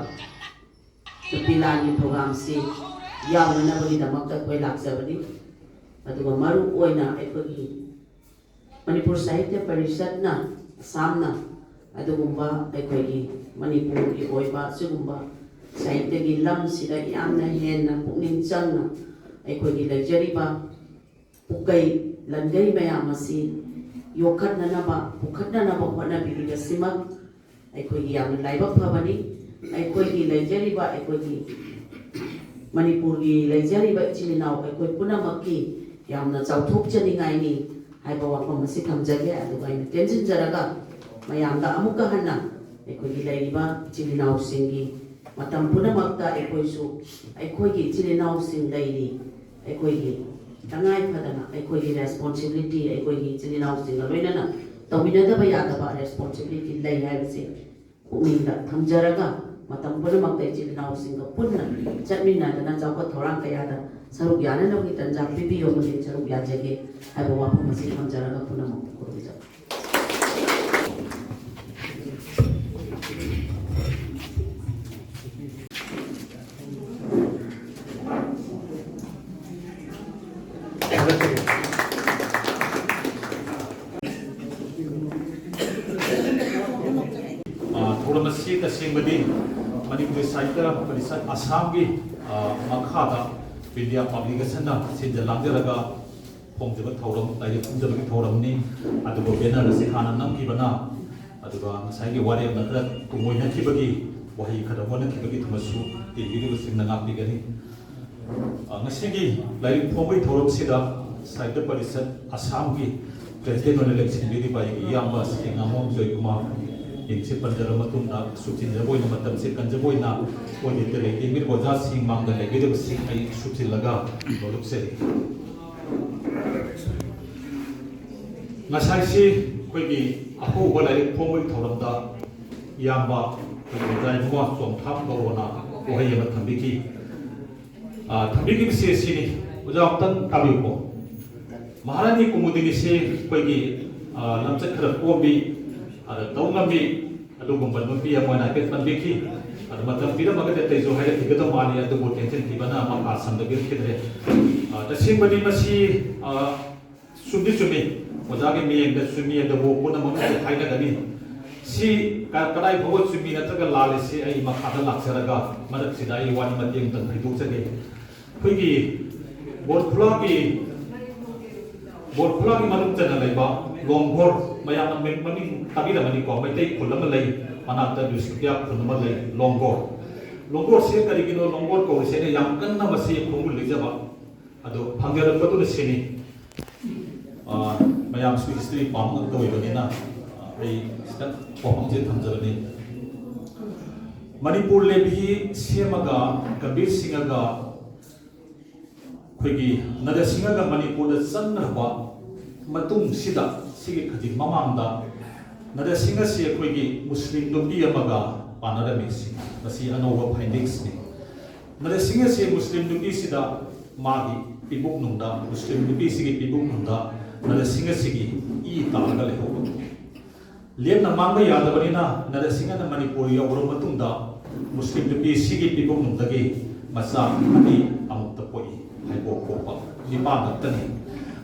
ꯅꯨꯄꯤ ꯂꯥꯟꯒꯤ ꯄ꯭ꯔꯣꯒ꯭ꯔꯥꯝꯁꯤ ꯌꯥꯎꯅꯅꯕꯒꯤꯗꯃꯛꯇ ꯑꯩꯈꯣꯏ ꯂꯥꯛꯆꯕꯅꯤ꯫ ꯑꯗꯨꯒ ꯃꯔꯨ ꯑꯣꯏꯅ ꯑꯩꯈꯣꯏꯒꯤ ꯃꯅꯤꯄꯨꯔ ꯁꯥꯍꯤꯇ꯭ꯌ ꯄꯔꯤꯁꯠꯅ ꯑꯁꯥꯝꯅ ꯑꯗꯨꯒꯨꯝꯕ ꯑꯩꯈꯣꯏꯒꯤ ꯃꯅꯤꯄꯨꯔꯒꯤ ꯑꯣꯏꯕ ꯁꯤꯒꯨꯝꯕ ꯁꯥꯍꯤꯇ꯭ꯌꯒꯤ ꯂꯝꯁꯤꯗ ꯌꯥꯝꯅ ꯍꯦꯟꯅ ꯄꯨꯛꯅꯤꯡ ꯆꯪꯅ ꯑꯩꯈꯣꯏꯒꯤ ꯂꯩꯖꯔꯤꯕ ꯄꯨꯀꯩ ꯂꯟꯒꯩ ꯃꯌꯥꯝ ꯑꯁꯤ ꯌꯣꯛꯈꯠꯅꯅꯕ, ꯄꯨꯈꯠꯅꯅꯕ ꯍꯣꯠꯅꯕꯤꯔꯤꯕꯁꯤꯃꯛ ꯑꯩꯈꯣꯏꯒꯤ ꯌꯥꯝꯅ ꯂꯥꯏꯕꯛ ꯐꯕꯅꯤ꯫ ꯑꯩꯈꯣꯏꯒꯤ ꯂꯩꯖꯔꯤꯕ, ꯑꯩꯈꯣꯏꯒꯤ ꯃꯅꯤꯄꯨꯔꯒꯤ ꯂꯩꯖꯔꯤꯕ ꯏꯆꯤꯜ ꯏꯅꯥꯎ ꯑꯩꯈꯣꯏ ꯄꯨꯝꯅꯃꯛꯀꯤ ꯌꯥꯝꯅ ꯆꯥꯎꯊꯣꯛꯆꯅꯤꯡꯉꯥꯏꯅꯤ ꯍꯥꯏꯕ ꯋꯥꯐꯝ ꯑꯁꯤ ꯊꯝꯖꯒꯦ꯫ ꯑꯗꯨꯒ ꯑꯩꯅ ꯇꯦꯟꯁꯤꯟꯖꯔꯒ ꯃꯌꯥꯝꯗ ꯑꯃꯨꯛꯀ ꯍꯟꯅ ꯑꯩꯈꯣꯏꯒꯤ ꯂꯩꯔꯤꯕ ꯏꯆꯤꯜ ꯏꯅꯥꯎꯁꯤꯡꯒꯤ ꯃꯇꯝ ꯄꯨꯝꯅꯃꯛꯇ ꯑꯩꯈꯣꯏꯁꯨ ꯑꯩꯈꯣꯏꯒꯤ ꯏꯆꯤꯜ ꯏꯅꯥꯎꯁꯤꯡ ꯂꯩꯔꯤ, ꯑꯩꯈꯣꯏꯒꯤ ꯇꯉꯥꯏ ꯐꯗꯅ ꯑꯩꯈꯣꯏꯒꯤ ꯔꯦꯁꯄꯣꯟꯁꯤꯕꯤꯂꯤꯇꯤ, ꯑꯩꯈꯣꯏꯒꯤ ꯏꯆꯤꯜ ꯏꯅꯥꯎꯁꯤꯡꯒ ꯂꯣꯏꯅꯅ ꯇꯧꯃꯤꯟꯅꯗꯕ ꯌꯥꯗꯕ ꯔꯦꯁꯄꯣꯟꯁꯤꯕꯤꯂꯤꯇꯤ ꯂꯩ ꯍꯥꯏꯕꯁꯦ ꯄꯨꯛꯅꯤꯡꯗ ꯊꯝꯖꯔꯒ, ꯃꯇꯝ ꯄꯨꯝꯅꯃꯛꯇ ꯏꯆꯤꯜ ꯏꯅꯥꯎꯁꯤꯡꯒ ꯄꯨꯟꯅ ꯆꯠꯃꯤꯟꯅꯗꯅ ꯆꯥꯎꯈꯠ ꯊꯧꯔꯥꯡ ꯀꯌꯥꯗ ꯁꯔꯨꯛ ꯌꯥꯅꯅꯕꯒꯤ ꯇꯟꯖꯥ ꯄꯤꯕꯤꯌꯨ ꯑꯃꯗꯤ ꯁꯔꯨꯛ ꯌꯥꯖꯒꯦ ꯍꯥꯏꯕ ꯋꯥꯐꯝ ꯑꯁꯤ ꯊꯝꯖꯔꯒ ꯄꯨꯝꯅꯃꯛꯄꯨ ꯈꯨꯔꯨꯝꯖꯔꯤ꯫ ꯑ, ꯊꯧꯔꯝ ꯑꯁꯤ ꯇꯁꯦꯡꯕꯗꯤ ꯃꯅꯤꯄꯨꯔꯤ ꯁꯥꯍꯤꯇ꯭ꯌ ꯄꯔꯤꯁꯠ ꯑꯁꯥꯝꯒꯤ, ꯑ, ꯃꯈꯥꯗ ꯕꯤꯗ꯭ꯌꯥ ꯄꯕ꯭ꯂꯤꯀꯦꯁꯟꯅ ꯁꯤꯟꯖ ꯂꯥꯡꯖꯔꯒ ꯐꯣꯡꯖꯕ ꯊꯧꯔꯝ, ꯂꯥꯏꯔꯤꯛ ꯐꯣꯡꯖꯕꯒꯤ ꯊꯧꯔꯝꯅꯤ꯫ ꯑꯗꯨꯕꯨ ꯕꯦꯅꯔ ꯑꯁꯤ ꯍꯥꯟꯅ ꯅꯝꯈꯤꯕꯅ, ꯑꯗꯨꯒ ꯉꯁꯥꯏꯒꯤ ꯋꯥꯔꯦꯞꯅ ꯈꯔ ꯇꯨꯡꯑꯣꯏꯅꯈꯤꯕꯒꯤ, ꯋꯥꯍꯩ ꯈꯔ ꯑꯣꯟꯅꯈꯤꯕꯒꯤ ꯊꯨꯝꯃꯁꯨ ꯇꯤꯚꯤꯒꯤꯗꯨꯕꯁꯤꯡꯅ ꯉꯥꯛꯄꯤꯒꯅꯤ꯫ ꯑ, ꯉꯁꯤꯒꯤ ꯂꯥꯏꯔꯤꯛ ꯐꯣꯡꯕꯒꯤ ꯊꯧꯔꯝꯁꯤꯗ ꯁꯥꯍꯤꯇ꯭ꯌ ꯄꯔꯤꯁꯠ ꯑꯁꯥꯝꯒꯤ ꯄ꯭ꯔꯦꯁꯤꯗꯦꯟ ꯑꯣꯏꯅ ꯂꯦꯡꯁꯤꯟꯕꯤꯔꯤꯕ ꯑꯩꯒꯤ ꯏꯌꯥꯝꯕ ꯁ꯭ꯔꯤ ꯉꯥꯃꯣꯝ ꯖꯣꯏꯀꯨꯃꯥꯔ ꯃꯤꯡꯁꯤ ꯄꯟꯖꯔꯕ ꯃꯇꯨꯡꯗ, ꯁꯨꯞꯆꯤꯟꯖꯕ ꯑꯣꯏꯅ, ꯃꯇꯝꯁꯤ ꯀꯟꯖꯕ ꯑꯣꯏꯅ, ꯑꯣꯏꯗꯦꯠꯇ ꯂꯩꯇꯦꯡꯕꯤꯔꯤꯕ ꯑꯣꯖꯥꯁꯤꯡ, ꯃꯥꯡꯗ ꯂꯩꯕꯤꯔꯤꯕꯁꯤꯡ ꯑꯩ ꯁꯨꯞꯆꯤꯜꯂꯒ ꯂꯧꯊꯣꯛꯆꯔꯤ꯫ ꯉꯁꯥꯏꯁꯤ ꯑꯩꯈꯣꯏꯒꯤ ꯑꯍꯧꯕ ꯂꯥꯏꯔꯤꯛ ꯐꯣꯡꯕꯒꯤ ꯊꯧꯔꯝꯗ ꯏꯌꯥꯝꯕ ꯑꯩꯈꯣꯏꯒꯤ ꯑꯣꯖꯥ ꯏꯕꯨꯡꯉꯣ ꯆꯣꯡꯊꯥꯝ ꯒꯧꯔꯣꯅ ꯋꯥꯍꯩ ꯑꯃ ꯊꯝꯕꯤꯈꯤ꯫ ꯑ, ꯊꯝꯕꯤꯈꯤꯕꯁꯤ ꯑꯁꯤꯅꯤ, ꯑꯣꯖꯥ ꯑꯃꯨꯛꯇꯪ ꯇꯥꯕꯤꯌꯨꯀꯣ꯫ ꯃꯍꯥꯔꯥꯅꯤ ꯀꯨꯃꯨꯗꯤꯅꯤꯁꯤ ꯑꯩꯈꯣꯏꯒꯤ, ꯑ, ꯂꯝꯆꯠ ꯈꯔ ꯀꯣꯝꯕꯤ, ꯑꯗ ꯇꯧ ꯉꯝꯕꯤ, ꯑꯗꯨꯒꯨꯝꯕ ꯅꯨꯄꯤ ꯑꯃ ꯑꯣꯏꯅ ꯍꯥꯏꯐꯦꯠ ꯄꯟꯕꯤꯈꯤ꯫ ꯑꯗꯨ ꯃꯇꯝ ꯄꯤꯔꯝꯃꯒꯗꯤ ꯑꯇꯩꯁꯨ ꯍꯥꯏꯔꯛꯈꯤꯒꯗꯧ ꯃꯥꯜꯂꯤ, ꯑꯗꯨꯕꯨ ꯇꯦꯟꯁꯤꯟꯈꯤꯕꯅ ꯃꯈꯥ ꯁꯝꯊꯕꯤꯔꯛꯈꯤꯗ꯭ꯔꯦ꯫ ꯑ, ꯇꯁꯦꯡꯕꯗꯤ ꯃꯁꯤ, ꯑ, ꯆꯨꯝꯗꯤ ꯆꯨꯝꯃꯤ, ꯑꯣꯖꯥꯒꯤ ꯃꯤꯠꯌꯦꯡꯗ ꯆꯨꯝꯃꯤ, ꯑꯗꯨꯕꯨ ꯄꯨꯝꯅꯃꯛꯅꯁꯨ ꯍꯥꯏꯅꯒꯅꯤ꯫ ꯁꯤ ꯀ-, ꯀꯗꯥꯏ ꯐꯥꯎꯕ ꯆꯨꯝꯃꯤ ꯅꯠꯇ꯭ꯔꯒ ꯂꯥꯜꯂꯤ, ꯁꯤ ꯑꯩ ꯃꯈꯥꯗ ꯂꯥꯛꯆꯔꯒ ꯃꯔꯛꯁꯤꯗ ꯑꯩ ꯋꯥꯔꯤ ꯃꯇꯦꯛ ꯑꯃꯇꯪ ꯍꯥꯏꯗꯣꯛꯆꯒꯦ꯫ ꯑꯩꯈꯣꯏꯒꯤ ꯕꯣꯔꯐꯨꯂꯥꯒꯤ, ꯕꯣꯔꯐꯨꯂꯥꯒꯤ ꯃꯅꯨꯡ ꯆꯟꯅ ꯂꯩꯕ ꯂꯣꯡꯒꯣꯔ, ꯃꯌꯥꯝꯅ ꯃꯃꯤꯡ, ꯃꯃꯤꯡ ꯇꯥꯕꯤꯔꯝꯃꯅꯤꯀꯣ, ꯃꯩꯇꯩ ꯈꯨꯜ ꯑꯃ ꯂꯩ, ꯃꯅꯥꯛꯇ ꯕꯤꯁꯅꯨꯄ꯭ꯔꯤꯌꯥ ꯈꯨꯜ ꯑꯃ ꯂꯩ, ꯂꯣꯡꯒꯣꯔ꯫ ꯂꯣꯡꯒꯣꯔꯁꯦ ꯀꯔꯤꯒꯤꯅꯣ ꯂꯣꯡꯒꯣꯔ ꯀꯧꯔꯤꯁꯦ? ꯑꯩꯅ ꯌꯥꯝ ꯀꯟꯅ ꯃꯁꯤ ꯈꯣꯡꯒꯨꯜ ꯂꯤꯖꯕ, ꯑꯗꯣ ꯐꯪꯖꯔꯛꯄꯗꯨꯅ ꯁꯤꯅꯤ꯫ ꯑ, ꯃꯌꯥꯝꯁꯨ ꯍꯤꯁꯇ꯭ꯔꯤ ꯄꯥꯝꯕ ꯉꯥꯛꯇ ꯑꯣꯏꯕꯅꯤꯅ, ꯑ, ꯑꯩ ꯈꯤꯇꯪ ꯋꯥꯐꯝꯁꯦ ꯊꯝꯖꯕꯅꯤ꯫ ꯃꯅꯤꯄꯨꯔ ꯂꯦꯚꯤ ꯁꯦꯝꯃꯒ ꯀꯕꯤꯔ ꯁꯤꯡꯍꯒ ꯑꯩꯈꯣꯏꯒꯤ ꯅꯔꯁꯤꯡꯍꯒ ꯃꯅꯤꯄꯨꯔꯗ ꯆꯪꯈ꯭ꯔꯕ ꯃꯇꯨꯡꯁꯤꯗ, ꯁꯤꯒꯤ ꯈꯖꯤꯛ ꯃꯃꯥꯡꯗ ꯅꯔꯁꯤꯡꯍꯁꯤ ꯑꯩꯈꯣꯏꯒꯤ ꯃꯨꯁꯂꯤꯝ ꯅꯨꯄꯤ ꯑꯃꯒ ꯄꯥꯟꯅꯔꯝꯃꯤ꯫ ꯁꯤ, ꯃꯁꯤ ꯑꯅꯧꯕ findings ꯅꯤ꯫ ꯅꯔꯁꯤꯡꯍꯁꯤ ꯃꯨꯁꯂꯤꯝ ꯅꯨꯄꯤꯁꯤꯗ, ꯃꯥꯒꯤ ꯄꯤꯕꯨꯛꯅꯨꯡꯗ, ꯃꯨꯁꯂꯤꯝ ꯅꯨꯄꯤꯁꯤꯒꯤ ꯄꯤꯕꯨꯛꯅꯨꯡꯗ ꯅꯔꯁꯤꯡꯍꯁꯤꯒꯤ ꯏ ꯇꯥꯔꯒ ꯂꯩꯍꯧꯕ꯫ ꯂꯦꯝꯅ ꯃꯥꯡꯕ ꯌꯥꯗꯕꯅꯤꯅ, ꯅꯔꯁꯤꯡꯍꯅ ꯃꯅꯤꯄꯨꯔ ꯌꯧꯔꯕ ꯃꯇꯨꯡꯗ ꯃꯨꯁꯂꯤꯝ ꯅꯨꯄꯤꯁꯤꯒꯤ ꯄꯤꯕꯨꯛꯅꯨꯡꯗꯒꯤ ꯃꯆꯥ ꯑꯅꯤ ꯑꯃꯨꯛꯇ ꯄꯣꯛꯏ, ꯐꯥꯏꯕꯣꯛ ꯄꯣꯛꯄ ꯅꯤꯄꯥꯟ ꯈꯛꯇꯅꯤ꯫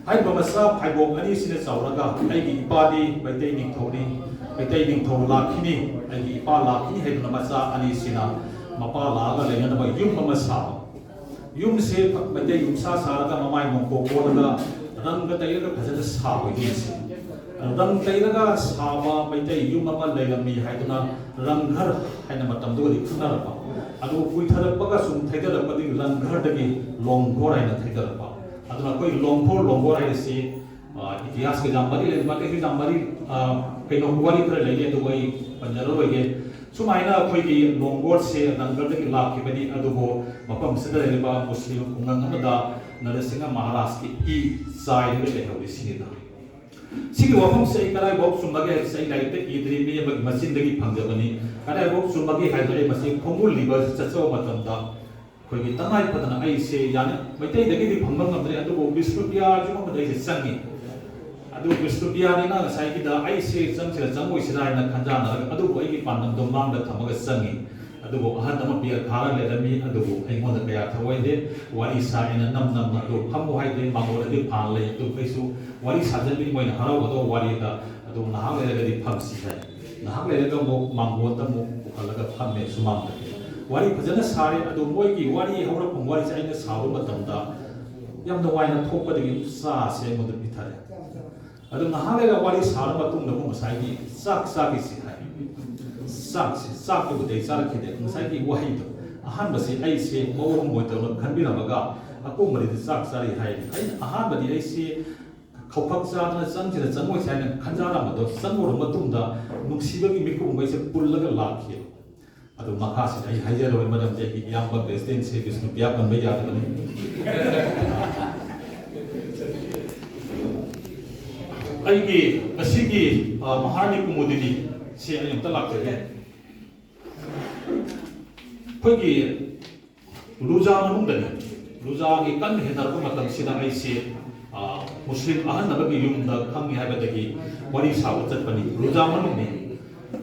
ꯍꯥꯏꯔꯤꯕ ꯃꯆꯥ ꯐꯥꯏꯕꯣꯛ ꯑꯅꯤꯁꯤꯅ ꯆꯥꯎꯔꯒ, "ꯑꯩꯒꯤ ꯏꯄꯥꯗꯤ ꯃꯩꯇꯩ ꯅꯤꯡꯊꯧꯅꯤ, ꯃꯩꯇꯩ ꯅꯤꯡꯊꯧ ꯂꯥꯛꯈꯤꯅꯤ, ꯑꯩꯒꯤ ꯏꯄꯥ ꯂꯥꯛꯈꯤꯅꯤ" ꯍꯥꯏꯗꯨꯅ ꯃꯆꯥ ꯑꯅꯤꯁꯤꯅ ꯃꯄꯥ ꯂꯥꯛꯑꯒ ꯂꯩꯅꯅꯕ ꯌꯨꯝ ꯑꯃ ꯁꯥꯕ꯫ ꯌꯨꯝꯁꯦ ꯃꯩꯇꯩ ꯌꯨꯝꯁꯥ ꯁꯥꯔꯒ, ꯃꯃꯥꯏ ꯅꯣꯡꯄꯣꯛ ꯀꯣꯜꯂꯒ, ꯔꯪꯒ ꯇꯩꯔꯒ ꯐꯖꯅ ꯁꯥꯕ ꯌꯨꯝꯁꯦ꯫ ꯔꯪ ꯇꯩꯔꯒ ꯁꯥꯕ ꯃꯩꯇꯩ ꯌꯨꯝ ꯑꯃ ꯂꯩꯔꯝꯃꯤ ꯍꯥꯏꯗꯨꯅ ꯔꯪꯘꯔ ꯍꯥꯏꯅ ꯃꯇꯝꯗꯨꯒꯗꯤ ꯈꯪꯅꯔꯛꯄ꯫ ꯑꯗꯨ ꯀꯨꯏꯊꯔꯛꯄꯒ ꯁꯨꯝ ꯊꯩꯗꯔꯛꯄꯗꯒꯤ ꯔꯪꯘꯔꯗꯒꯤ ꯂꯣꯡꯒꯣꯔ ꯍꯥꯏꯅ ꯊꯩꯗꯔꯛꯄ꯫ ꯑꯗꯨꯅ ꯑꯩꯈꯣꯏ ꯂꯣꯡꯒꯣꯔ, ꯂꯣꯡꯒꯣꯔ ꯍꯥꯏꯔꯤꯁꯤ, ꯑ, ꯏꯇꯤꯍꯥꯁꯀ ꯌꯥꯝ ꯃꯔꯤ ꯂꯩꯅꯕ, ꯀꯩꯁꯨ ꯌꯥꯝ ꯃꯔꯤ, ꯑ, ꯀꯩꯅꯣ, ꯋꯥꯔꯤ ꯈꯔ ꯂꯩꯔꯤ, ꯑꯗꯨꯕꯨ ꯑꯩ ꯄꯟꯖꯔꯔꯣꯏꯒꯦ꯫ ꯁꯨꯃꯥꯏꯅ ꯑꯩꯈꯣꯏꯒꯤ ꯂꯣꯡꯒꯣꯔꯁꯦ ꯔꯪꯒꯔꯗꯒꯤ ꯂꯥꯛꯈꯤꯕꯅꯤ, ꯑꯗꯨꯕꯨ ꯃꯐꯝꯁꯤꯗ ꯂꯩꯔꯤꯕ ꯃꯨꯁꯂꯤꯝ ꯈꯨꯡꯒꯪ ꯑꯃꯗ ꯅꯔꯁꯤꯡꯍ ꯃꯍꯥꯔꯥꯖꯀꯤ ꯏ ꯆꯥꯏꯔꯒ ꯂꯩꯍꯧꯔꯤ ꯁꯤꯅꯤꯗ꯫ ꯁꯤꯒꯤ ꯋꯥꯐꯝꯁꯦ ꯑꯩ ꯀꯗꯥꯏꯐꯥꯎ ꯆꯨꯝꯕꯒꯦ ꯍꯥꯏꯕꯁꯦ ꯑꯩ ꯂꯥꯏꯔꯤꯛꯇ ꯏꯗ꯭ꯔꯤ, ꯃꯤ ꯑꯃꯒꯤ ꯃꯆꯤꯟꯗꯒꯤ ꯐꯪꯖꯕꯅꯤ꯫ ꯀꯗꯥꯏꯐꯥꯎ ꯆꯨꯝꯕꯒꯦ ꯍꯥꯏꯕꯗꯣ ꯑꯩ ꯃꯁꯤ ꯈꯣꯡꯒꯨꯜ ꯂꯤꯕ ꯆꯠꯆꯕ ꯃꯇꯝꯗ ꯑꯩꯈꯣꯏꯒꯤ ꯇꯉꯥꯏ ꯐꯗꯅ ꯑꯩꯁꯦ ꯌꯥꯅꯤ, ꯃꯩꯇꯩꯗꯒꯤꯗꯤ ꯐꯪꯕ ꯉꯝꯗ꯭ꯔꯦ, ꯑꯗꯨꯕꯨ ꯕꯤꯁꯅꯨꯄ꯭ꯔꯤꯌꯥ ꯌꯨꯝ ꯑꯃꯗ ꯑꯩꯁꯦ ꯆꯪꯉꯤ꯫ ꯑꯗꯨ ꯕꯤꯁꯅꯨꯄ꯭ꯔꯤꯌꯥꯅꯤꯅ ꯉꯁꯥꯏꯒꯤꯗ ꯑꯩꯁꯦ ꯆꯪꯁꯤꯔ ꯆꯪꯉꯣꯏꯁꯤꯔ ꯍꯥꯏꯅ ꯈꯟꯖꯥꯟꯅꯔꯒ, ꯑꯗꯨꯕꯨ ꯑꯩꯒꯤ ꯄꯥꯟꯗꯝꯗꯣ ꯃꯥꯡꯗ ꯊꯝꯃꯒ ꯆꯪꯉꯤ꯫ ꯑꯗꯨꯕꯨ ꯑꯍꯟ ꯑꯃ ꯕꯦꯜ ꯊꯥꯔ ꯂꯩꯔꯝꯃꯤ, ꯑꯗꯨꯕꯨ ꯑꯩꯉꯣꯟꯗ ꯀꯌꯥ ꯊꯧꯑꯣꯏꯗꯦ꯫ ꯋꯥꯔꯤ ꯁꯥꯒꯦꯅ ꯅꯝ ꯅꯝꯅ, ꯑꯗꯨ ꯐꯝꯃꯨ ꯍꯥꯏꯗꯦ, ꯃꯥꯡꯒꯣꯜꯗꯗꯤ ꯐꯥꯟ ꯂꯩ꯫ ꯑꯗꯨ ꯑꯩꯁꯨ ꯋꯥꯔꯤ ꯁꯥꯖꯟꯕꯤ, ꯃꯣꯏꯅ ꯍꯔꯥꯎꯒꯗꯧꯕ ꯋꯥꯔꯤꯗ, ꯑꯗꯨ ꯉꯥꯏꯍꯥꯛ ꯂꯩꯔꯒꯗꯤ ꯐꯝꯁꯤ ꯍꯥꯏ꯫ ꯉꯥꯏꯍꯥꯛ ꯂꯩꯔꯒ ꯑꯃꯨꯛ ꯃꯥꯡꯒꯣꯜꯗ ꯑꯃꯨꯛ ꯄꯨꯈꯠꯂꯒ ꯐꯝꯃꯦ ꯁꯨꯃꯥꯡꯗ꯫ ꯋꯥꯔꯤ ꯐꯖꯅ ꯁꯥꯔꯦ, ꯑꯗꯨ ꯃꯣꯏꯒꯤ ꯋꯥꯔꯤ ꯍꯧꯔꯛꯐꯝ ꯋꯥꯔꯤꯁꯦ ꯑꯩꯅ ꯁꯥꯕ ꯃꯇꯝꯗ ꯌꯥꯝ ꯅꯨꯡꯉꯥꯏꯅ ꯊꯣꯛꯄꯗꯒꯤ ꯆꯥꯁꯦ ꯑꯩꯉꯣꯟꯗ ꯄꯤꯊꯔꯦ꯫ ꯑꯗꯨ ꯉꯥꯏꯍꯥꯛ ꯂꯩꯔꯒ ꯋꯥꯔꯤ ꯁꯥꯔ ꯃꯇꯨꯡꯗ ꯑꯃꯨꯛ ꯉꯁꯥꯏꯒꯤ ꯆꯥꯛ ꯆꯥꯈꯤꯁꯤ ꯍꯥꯏ꯫ ꯆꯥꯛꯁꯤ, ꯆꯥꯛꯇꯨꯕꯨꯗꯤ ꯑꯩ ꯆꯥꯔꯛꯈꯤꯗꯦ꯫ ꯉꯁꯥꯏꯒꯤ ꯋꯥꯍꯩꯗꯣ, ꯑꯍꯥꯟꯕꯁꯤ ꯑꯩꯁꯦ ꯃꯑꯣꯡ ꯑꯃ ꯑꯣꯏꯅ ꯇꯧꯔꯒ ꯈꯟꯕꯤꯔꯝꯃꯒ, ꯑꯀꯣꯟꯕꯗꯗꯤ ꯆꯥꯛ ꯆꯥꯔꯤ ꯍꯥꯏꯔꯤ꯫ ꯑꯩꯅ ꯑꯍꯥꯟꯕꯗꯤ ꯑꯩꯁꯤ ꯈꯧꯐꯛ ꯆꯥꯗꯅ ꯆꯪꯁꯤꯔ ꯆꯪꯉꯣꯏꯁꯤꯔ ꯍꯥꯏꯅ ꯈꯟꯖꯥꯔꯝꯕꯗꯣ, ꯆꯪꯉꯨꯔꯕ ꯃꯇꯨꯡꯗ ꯅꯨꯡꯁꯤꯕꯒꯤ ꯃꯤꯀꯨꯞ ꯑꯃ ꯑꯩꯁꯦ ꯄꯨꯜꯂꯒ ꯂꯥꯛꯈꯤ꯫ ꯑꯗꯨ ꯃꯈꯥꯁꯤꯗ ꯑꯩ ꯍꯥꯏꯖꯔꯣꯏ, ꯃꯔꯝꯗꯤ ꯑꯩꯒꯤ ꯏꯌꯥꯝꯕ ꯄ꯭ꯔꯦꯁꯤꯗꯦꯟꯁꯤ ꯕꯤꯁꯅꯨꯄ꯭ꯔꯤꯌꯥ ꯄꯟꯕ ꯌꯥꯗꯕꯅꯤ꯫ ꯑꯩꯒꯤ ꯉꯁꯤꯒꯤ, ꯑ, ꯃꯍꯥꯔꯥꯅꯤ ꯀꯨꯃꯨꯗꯤꯅꯤ ꯁꯤ ꯑꯩ ꯑꯝꯇ ꯂꯥꯛꯆꯒꯦ꯫ ꯑꯩꯈꯣꯏꯒꯤ ꯔꯨꯖꯥ ꯃꯅꯨꯡꯗꯅꯤ, ꯔꯨꯖꯥꯒꯤ ꯀꯟꯅ ꯍꯦꯟꯅꯔꯛꯄ ꯃꯇꯝꯁꯤꯗ ꯑꯩꯁꯦ, ꯑ, ꯃꯨꯁꯂꯤꯝ ꯑꯍꯟ ꯑꯃꯒꯤ ꯌꯨꯝꯗ ꯈꯪꯉꯤ ꯍꯥꯏꯕꯗꯒꯤ ꯋꯥꯔꯤ ꯁꯥꯕ ꯆꯠꯄꯅꯤ꯫ ꯔꯨꯖꯥ ꯃꯅꯨꯡꯅꯤ꯫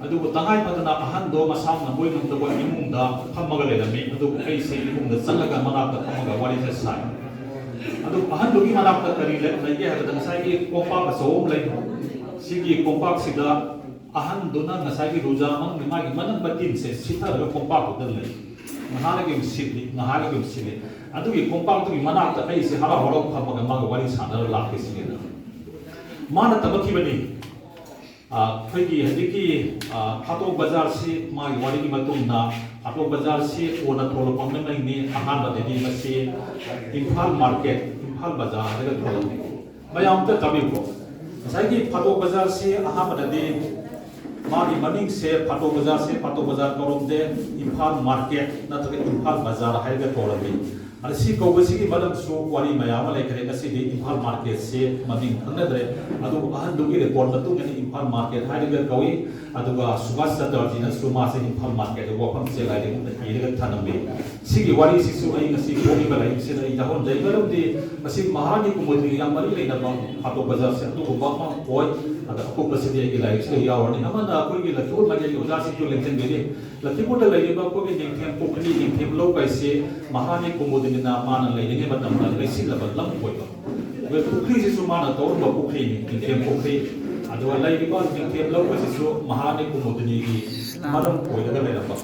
ꯑꯗꯨꯕꯨ ꯇꯉꯥꯏ ꯐꯗꯅ ꯑꯍꯟꯗꯣ ꯃꯁꯥ ꯉꯝꯕꯣꯏ ꯉꯝꯗꯕꯣꯏ ꯏꯃꯨꯡꯗ ꯐꯝꯃꯒ ꯂꯩꯔꯝꯃꯤ꯫ ꯑꯗꯨꯕꯨ ꯑꯩꯁꯦ ꯏꯃꯨꯡꯗ ꯆꯠꯂꯒ ꯃꯅꯥꯛꯇ ꯐꯝꯃꯒ ꯋꯥꯔꯤꯁꯦ ꯁꯥꯏ꯫ ꯑꯗꯨ ꯑꯍꯟꯗꯨꯒꯤ ꯃꯅꯥꯛꯇ ꯀꯔꯤ ꯂꯩ-, ꯂꯩꯒꯦ ꯍꯥꯏꯕꯗ ꯉꯁꯥꯏꯒꯤ ꯀꯣꯝꯄꯥꯛ ꯑꯆꯧꯕ ꯑꯃ ꯂꯩ꯫ ꯁꯤꯒꯤ ꯀꯣꯝꯄꯥꯛꯁꯤꯗ ꯑꯍꯟꯗꯨꯅ ꯉꯁꯥꯏꯒꯤ ꯔꯨꯖꯥ ꯃꯅꯨꯡꯗ ꯃꯥꯒꯤ ꯃꯅꯝ ꯃꯇꯤꯟꯁꯦ ꯁꯤꯊꯔꯒ ꯀꯣꯝꯄꯥꯛꯇꯨꯗ ꯂꯩ꯫ ꯉꯥꯏꯍꯥꯛ ꯂꯩꯒ ꯑꯃꯨꯛ ꯁꯤꯠꯂꯤ, ꯉꯥꯏꯍꯥꯛ ꯂꯩꯒ ꯑꯃꯨꯛ ꯁꯤꯠꯂꯤ꯫ ꯑꯗꯨꯒꯤ ꯀꯣꯝꯄꯥꯛꯇꯨꯒꯤ ꯃꯅꯥꯛꯇ ꯑꯩꯁꯦ ꯍꯔꯥꯎ ꯍꯔꯥꯎ ꯐꯝꯃꯒ ꯃꯥꯒ ꯋꯥꯔꯤ ꯁꯥꯟꯅꯔ ꯂꯥꯛꯀꯦ ꯁꯤꯅꯤꯗ꯫ ꯃꯥꯅ ꯇꯝꯃꯛꯈꯤꯕꯅꯤ꯫ ꯑ, ꯑꯩꯈꯣꯏꯒꯤ ꯍꯧꯖꯤꯛꯀꯤ, ꯑ, ꯐꯥꯇꯣꯛ ꯕꯖꯥꯔꯁꯤ ꯃꯥꯒꯤ ꯋꯥꯔꯤꯒꯤ ꯃꯇꯨꯡ ꯏꯟꯅ ꯐꯥꯇꯣꯛ ꯕꯖꯥꯔꯁꯤ ꯀꯣꯟꯅ ꯊꯣꯛꯂꯛꯄ ꯑꯃꯅꯤ꯫ ꯑꯍꯥꯟꯕꯗꯗꯤ ꯃꯁꯤ ꯏꯝꯐꯥꯜ ꯃꯥꯔꯀꯦꯠ, ꯏꯝꯐꯥꯜ ꯕꯖꯥꯔ ꯍꯥꯏꯔꯒ ꯊꯣꯛꯂꯛꯄꯅꯤ꯫ ꯃꯌꯥꯝ ꯑꯝꯇ ꯇꯥꯕꯤꯌꯨꯀꯣ꯫ ꯉꯁꯥꯏꯒꯤ ꯐꯥꯇꯣꯛ ꯕꯖꯥꯔꯁꯤ ꯑꯍꯥꯟꯕꯗꯗꯤ ꯃꯥꯒꯤ ꯃꯃꯤꯡꯁꯦ ꯐꯥꯇꯣꯛ ꯕꯖꯥꯔꯁꯦ ꯐꯥꯇꯣꯛ ꯕꯖꯥꯔ ꯀꯧꯔꯝꯗꯦ, ꯏꯝꯐꯥꯜ ꯃꯥꯔꯀꯦꯠ ꯅꯠꯇ꯭ꯔꯒ ꯏꯝꯐꯥꯜ ꯕꯖꯥꯔ ꯍꯥꯏꯔꯒ ꯀꯧꯔꯝꯃꯤ꯫ ꯑꯗ ꯁꯤ ꯀꯧꯕꯁꯤꯒꯤ ꯃꯔꯝꯁꯨ ꯋꯥꯔꯤ ꯃꯌꯥꯝ ꯑꯃ ꯂꯩꯈ꯭ꯔꯦ꯫ ꯉꯁꯤꯗꯤ ꯏꯝꯐꯥꯜ ꯃꯥꯔꯀꯦꯠꯁꯦ ꯃꯃꯤꯡ ꯈꯪꯅꯗ꯭ꯔꯦ꯫ ꯑꯗꯨꯕꯨ ꯑꯍꯟꯗꯨꯒꯤ ꯔꯦꯀꯣꯔꯠ ꯃꯇꯨꯡ ꯏꯟꯅ ꯏꯝꯐꯥꯜ ꯃꯥꯔꯀꯦꯠ ꯍꯥꯏꯔꯒ ꯀꯧꯏ꯫ ꯑꯗꯨꯒ ꯁꯨꯕꯥꯁ ꯆꯇꯔꯖꯤꯅꯁꯨ ꯃꯥꯁꯦ ꯏꯝꯐꯥꯜ ꯃꯥꯔꯀꯦꯠꯇ ꯋꯥꯐꯝꯁꯦ ꯂꯥꯏꯔꯤꯛ ꯑꯃꯗ ꯏꯔꯒ ꯊꯅꯝꯃꯤ꯫ ꯁꯤꯒꯤ ꯋꯥꯔꯤꯁꯤꯁꯨ ꯑꯩ ꯉꯁꯤ ꯊꯣꯛꯂꯤꯕ ꯂꯥꯏꯔꯤꯛꯁꯤꯗ ꯑꯩ ꯌꯥꯎꯍꯟꯖꯩ, ꯃꯔꯝꯗꯤ ꯃꯁꯤ ꯃꯍꯥꯔꯥꯅꯤ ꯀꯨꯃꯨꯗꯤꯒ ꯌꯥꯝ ꯃꯔꯤ ꯂꯩꯅꯕ ꯐꯥꯇꯣꯛ ꯕꯖꯥꯔꯁꯦ ꯑꯗꯨꯒꯨꯝꯕ ꯑꯃ ꯑꯣꯏ꯫ ꯑꯗ ꯑꯀꯨꯞꯄꯁꯤꯗꯤ ꯑꯩꯒꯤ ꯂꯥꯏꯔꯤꯛꯁꯤꯗ ꯌꯥꯎꯔꯅꯤ꯫ ꯑꯃꯅ ꯑꯩꯈꯣꯏꯒꯤ ꯂꯈꯤꯄꯨꯔ ꯃꯥꯏꯀꯩꯒꯤ ꯑꯣꯖꯥꯁꯤꯡꯁꯨ ꯂꯦꯡꯁꯤꯟꯕꯤꯔꯤ꯫ ꯂꯈꯤꯄꯨꯔꯗ ꯂꯩꯔꯤꯕ ꯑꯩꯈꯣꯏꯒꯤ ꯅꯤꯡꯊꯦꯝ ꯄꯨꯈ꯭ꯔꯤ, ꯅꯤꯡꯊꯦꯝ ꯂꯧ ꯀꯥꯏꯁꯦ ꯃꯍꯥꯔꯥꯅꯤ ꯀꯨꯃꯨꯗꯤꯅꯤꯅ ꯃꯥꯅ ꯂꯩꯔꯤꯉꯩ ꯃꯇꯝꯗ ꯂꯩꯁꯤꯜꯂꯕ ꯂꯝ ꯑꯣꯏꯕ꯫ ꯑꯗꯨꯒ ꯄꯨꯈ꯭ꯔꯤꯁꯤꯁꯨ ꯃꯥꯅ ꯇꯧꯔꯝꯕ ꯄꯨꯈ꯭ꯔꯤꯅꯤ, ꯅꯤꯡꯊꯦꯝ ꯄꯨꯈ꯭ꯔꯤ꯫ ꯑꯗꯨꯒ ꯂꯩꯔꯤꯕ ꯅꯤꯡꯊꯦꯝ ꯂꯧ ꯑꯁꯤꯁꯨ ꯃꯍꯥꯔꯥꯅꯤ ꯀꯨꯃꯨꯗꯤꯅꯤꯒꯤ ꯃꯔꯝ ꯑꯣꯏꯔꯒ ꯂꯩꯔꯝꯕ꯫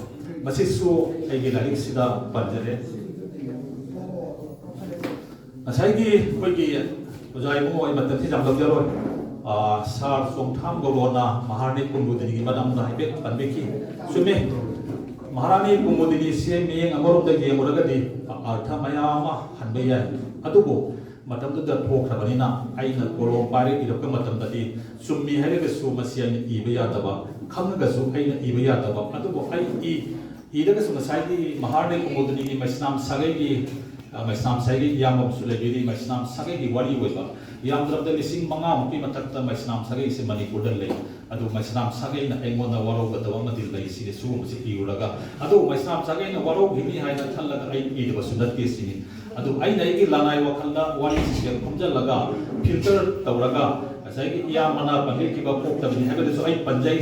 ꯃꯁꯤꯁꯨ ꯑꯩꯒꯤ ꯂꯥꯏꯔꯤꯛꯁꯤꯗ ꯄꯟꯖꯔꯦ꯫ ꯉꯁꯥꯏꯒꯤ ꯑꯩꯈꯣꯏꯒꯤ ꯑꯣꯖꯥ ꯏꯕꯨꯡꯉꯣ, ꯑꯩ ꯃꯇꯝꯁꯤ ꯌꯥꯝ ꯂꯧꯖꯔꯣꯏ꯫ ꯑꯥ, ꯁꯥꯔ ꯆꯣꯡꯊꯥꯝ ꯒꯧꯔꯣꯅ ꯃꯍꯥꯔꯥꯅꯤ ꯀꯨꯃꯨꯗꯤꯅꯤꯒꯤ ꯃꯇꯥꯡꯗ ꯍꯥꯏꯐꯦꯠ ꯄꯟꯕꯤꯈꯤ꯫ ꯆꯨꯝꯃꯤ, ꯃꯍꯥꯔꯥꯅꯤ ꯀꯨꯃꯨꯗꯤꯅꯤꯁꯦ ꯃꯤꯠꯌꯦꯡ ꯑꯃꯔꯣꯝꯗ ꯌꯦꯡꯂꯨꯔꯒꯗꯤ ꯑꯔꯊ ꯃꯌꯥꯝ ꯑꯃ ꯍꯟꯕ ꯌꯥꯏ꯫ ꯑꯗꯨꯕꯨ ꯃꯇꯝꯗꯨꯗ ꯊꯣꯛꯈ꯭ꯔꯕꯅꯤꯅ ꯑꯩꯅ ꯀꯣꯂꯣꯝ ꯄꯥꯏꯔꯒ ꯏꯔꯛꯄ ꯃꯇꯝꯗꯗꯤ ꯆꯨꯝꯃꯤ ꯍꯥꯏꯔꯒꯁꯨ ꯃꯁꯤ ꯑꯩꯅ ꯏꯕ ꯌꯥꯗꯕ, ꯈꯪꯉꯒꯁꯨ ꯑꯩꯅ ꯏꯕ ꯌꯥꯗꯕ꯫ ꯑꯗꯨꯕꯨ ꯑꯩ ꯏ ꯏꯔꯒꯁꯨ ꯉꯁꯥꯏꯒꯤ ꯃꯍꯥꯔꯅꯤ ꯀꯨꯃꯨꯗꯅꯤꯒꯤ ꯃꯩꯁꯅꯥꯝ ꯁꯥꯒꯩꯒꯤ, ꯑ, ꯃꯩꯁꯅꯥꯝ ꯁꯥꯒꯩꯒꯤ ꯏꯌꯥꯝꯕ ꯑꯃꯁꯨ ꯂꯩꯕꯤꯔꯤ, ꯃꯩꯁꯅꯥꯝ ꯁꯥꯒꯩꯒꯤ ꯋꯥꯔꯤ ꯑꯣꯏꯕ꯫ ꯌꯥꯝꯗ꯭ꯔꯕꯗ ꯂꯤꯁꯤꯡ ꯃꯉꯥꯃꯨꯛꯀꯤ ꯃꯊꯛꯇ ꯃꯩꯁꯅꯥꯝ ꯁꯥꯒꯩꯁꯦ ꯃꯅꯤꯄꯨꯔꯗ ꯂꯩ꯫ ꯑꯗꯨ ꯃꯩꯁꯅꯥꯝ ꯁꯥꯒꯩꯅ ꯑꯩꯉꯣꯟꯗ ꯋꯥꯔꯧꯒꯗꯕ ꯑꯃꯗꯤ ꯂꯩ, ꯁꯤꯅꯤ, ꯁꯤꯒꯨꯝꯕꯁꯤ ꯏꯔꯨꯔꯒ꯫ ꯑꯗꯨ ꯃꯩꯁꯅꯥꯝ ꯁꯥꯒꯩꯅ ꯋꯥꯔꯧꯈꯤꯅꯤ ꯍꯥꯏꯅ ꯈꯜꯂꯒ ꯑꯩ ꯏꯗꯕꯁꯨ ꯅꯠꯇꯦ, ꯁꯤꯅꯤ꯫ ꯑꯗꯨ ꯑꯩꯅ ꯑꯩꯒꯤ ꯂꯅꯥꯏ ꯋꯥꯈꯜꯗ ꯋꯥꯔꯤꯁꯤꯡꯁꯦ ꯈꯣꯝꯖꯤꯜꯂꯒ, ꯐꯤꯜꯇꯔ ꯇꯧꯔꯒ, ꯉꯁꯥꯏꯒꯤ ꯏꯌꯥꯝꯕꯅ ꯄꯟꯕꯤꯈꯤꯕ ꯄꯣꯛꯇꯕꯅꯤ ꯍꯥꯏꯕꯗꯨꯁꯨ ꯑꯩ ꯄꯟꯖꯩ꯫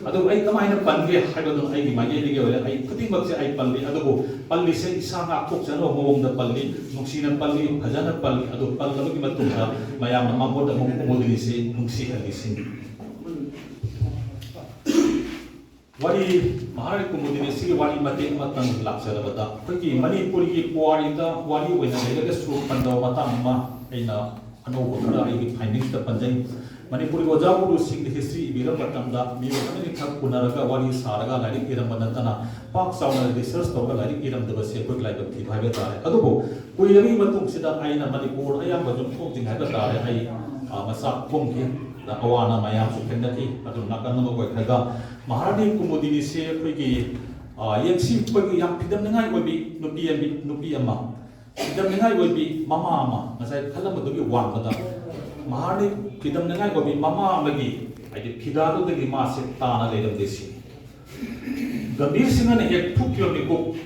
ꯑꯗꯨ ꯑꯩ ꯀꯃꯥꯏꯅ ꯄꯟꯒꯦ ꯍꯥꯏꯕꯗꯨ ꯑꯩꯒꯤ ꯃꯥꯏꯀꯩꯗꯒꯤ ꯑꯣꯏꯔꯦ꯫ ꯑꯩ ꯈꯨꯗꯤꯡꯃꯛꯁꯦ ꯑꯩ ꯄꯜꯂꯤ, ꯑꯗꯨꯕꯨ ꯄꯜꯂꯤꯁꯦ ꯏꯁꯥ ꯉꯥꯛꯊꯣꯛꯆꯅꯕ ꯃꯑꯣꯡꯗ ꯄꯜꯂꯤ, ꯅꯨꯡꯁꯤꯅ ꯄꯜꯂꯤ, ꯐꯖꯅ ꯄꯜꯂꯤ꯫ ꯑꯗꯨ ꯄꯜꯂꯕꯒꯤ ꯃꯇꯨꯡꯗ ꯃꯌꯥꯝꯅ ꯃꯉꯣꯟꯗ ꯑꯃꯨꯛ ꯀꯨꯃꯨꯗꯅꯤꯁꯤ ꯅꯨꯡꯁꯤꯍꯜꯂꯤ, ꯁꯤꯅꯤ꯫ ꯋꯥꯔꯤ, ꯃꯍꯥꯔꯥꯅꯤ ꯀꯨꯃꯨꯗꯅꯤꯁꯤꯒꯤ ꯋꯥꯔꯤ ꯃꯇꯦꯛ ꯑꯃꯇꯪ ꯂꯥꯛꯆꯔꯕꯗ, ꯑꯩꯈꯣꯏꯒꯤ ꯃꯅꯤꯄꯨꯔꯒꯤ ꯄꯨꯋꯥꯔꯤꯗ ꯋꯥꯔꯤ ꯑꯣꯏꯅ ꯂꯩꯔꯒꯁꯨ ꯄꯟꯗꯕ ꯃꯇꯥꯡ ꯑꯃ ꯑꯩꯅ ꯑꯅꯧꯕ ꯈꯔ ꯑꯩꯒꯤ ꯐꯥꯏꯟꯗꯤꯡꯁꯇ ꯄꯟꯖꯩ꯫ ꯃꯅꯤꯄꯨꯔꯒꯤ ꯑꯣꯖꯥ ꯒꯨꯔꯨꯁꯤꯡꯅ ꯍꯤꯁꯇ꯭ꯔꯤ ꯏꯕꯤꯔꯕ ꯃꯇꯝꯗ ꯃꯤꯑꯣꯏ ꯑꯃꯅꯤꯈꯛ ꯎꯅꯔꯒ ꯋꯥꯔꯤ ꯁꯥꯔꯒ ꯂꯥꯏꯔꯤꯛ ꯏꯔꯝꯕ ꯅꯠꯇꯅ ꯄꯥꯛ ꯆꯥꯎꯅ ꯔꯤꯁꯔꯁ ꯇꯧꯔꯒ ꯂꯥꯏꯔꯤꯛ ꯏꯔꯝꯗꯕꯁꯦ ꯑꯩꯈꯣꯏ ꯂꯥꯏꯕꯛ ꯊꯤꯕ ꯍꯥꯏꯕ ꯇꯥꯔꯦ꯫ ꯑꯗꯨꯕꯨ ꯀꯨꯏꯔꯕꯒꯤ ꯃꯇꯨꯡꯁꯤꯗ ꯑꯩꯅ ꯃꯅꯤꯄꯨꯔ ꯑꯌꯥꯝꯕ ꯌꯨꯝꯊꯣꯡꯁꯤꯡ ꯍꯥꯏꯕ ꯇꯥꯔꯦ, ꯑꯩ, ꯑ, ꯃꯆꯥ ꯈꯣꯝꯈꯤ, ꯑꯋꯥ ꯑꯅꯥ ꯃꯌꯥꯝꯁꯨ ꯊꯦꯡꯅꯈꯤ꯫ ꯑꯗꯨ ꯅꯥꯀꯟ ꯑꯃ ꯑꯣꯏꯈ꯭ꯔꯒ ꯃꯍꯥꯔꯥꯅꯤ ꯀꯨꯃꯨꯗꯤꯅꯤꯁꯦ ꯑꯩꯈꯣꯏꯒꯤ, ꯑ, ꯌꯦꯡꯁꯤꯟꯕꯒꯤ ꯌꯥꯝ ꯐꯤꯗꯝꯅꯤꯡꯉꯥꯏ ꯑꯣꯏꯕꯤ ꯅꯨꯄꯤ ꯑꯃ, ꯅꯨꯄꯤ ꯑꯃ, ꯐꯤꯗꯝꯅꯤꯡꯉꯥꯏ ꯑꯣꯏꯕꯤ ꯃꯃꯥ ꯑꯃ, ꯉꯁꯥꯏ ꯈꯜꯂꯝꯕꯗꯨꯒꯤ ꯋꯥꯡꯃꯗ ꯃꯍꯥꯔꯥꯅꯤ ꯐꯤꯗꯝꯅꯤꯡꯉꯥꯏ ꯑꯣꯏꯕꯤ ꯃꯃꯥ ꯑꯃꯒꯤ, ꯍꯥꯏꯗꯤ, ꯐꯤꯗꯥꯗꯨꯗꯒꯤ ꯃꯥꯁꯦ ꯇꯥꯅ ꯂꯩꯔꯝꯗꯦ, ꯁꯤꯅꯤ꯫ ꯒꯝꯚꯤꯔ ꯁꯤꯡꯍꯅ ꯍꯦꯛ ꯊꯣꯛꯈꯤꯕ ꯃꯤꯀꯨꯞ,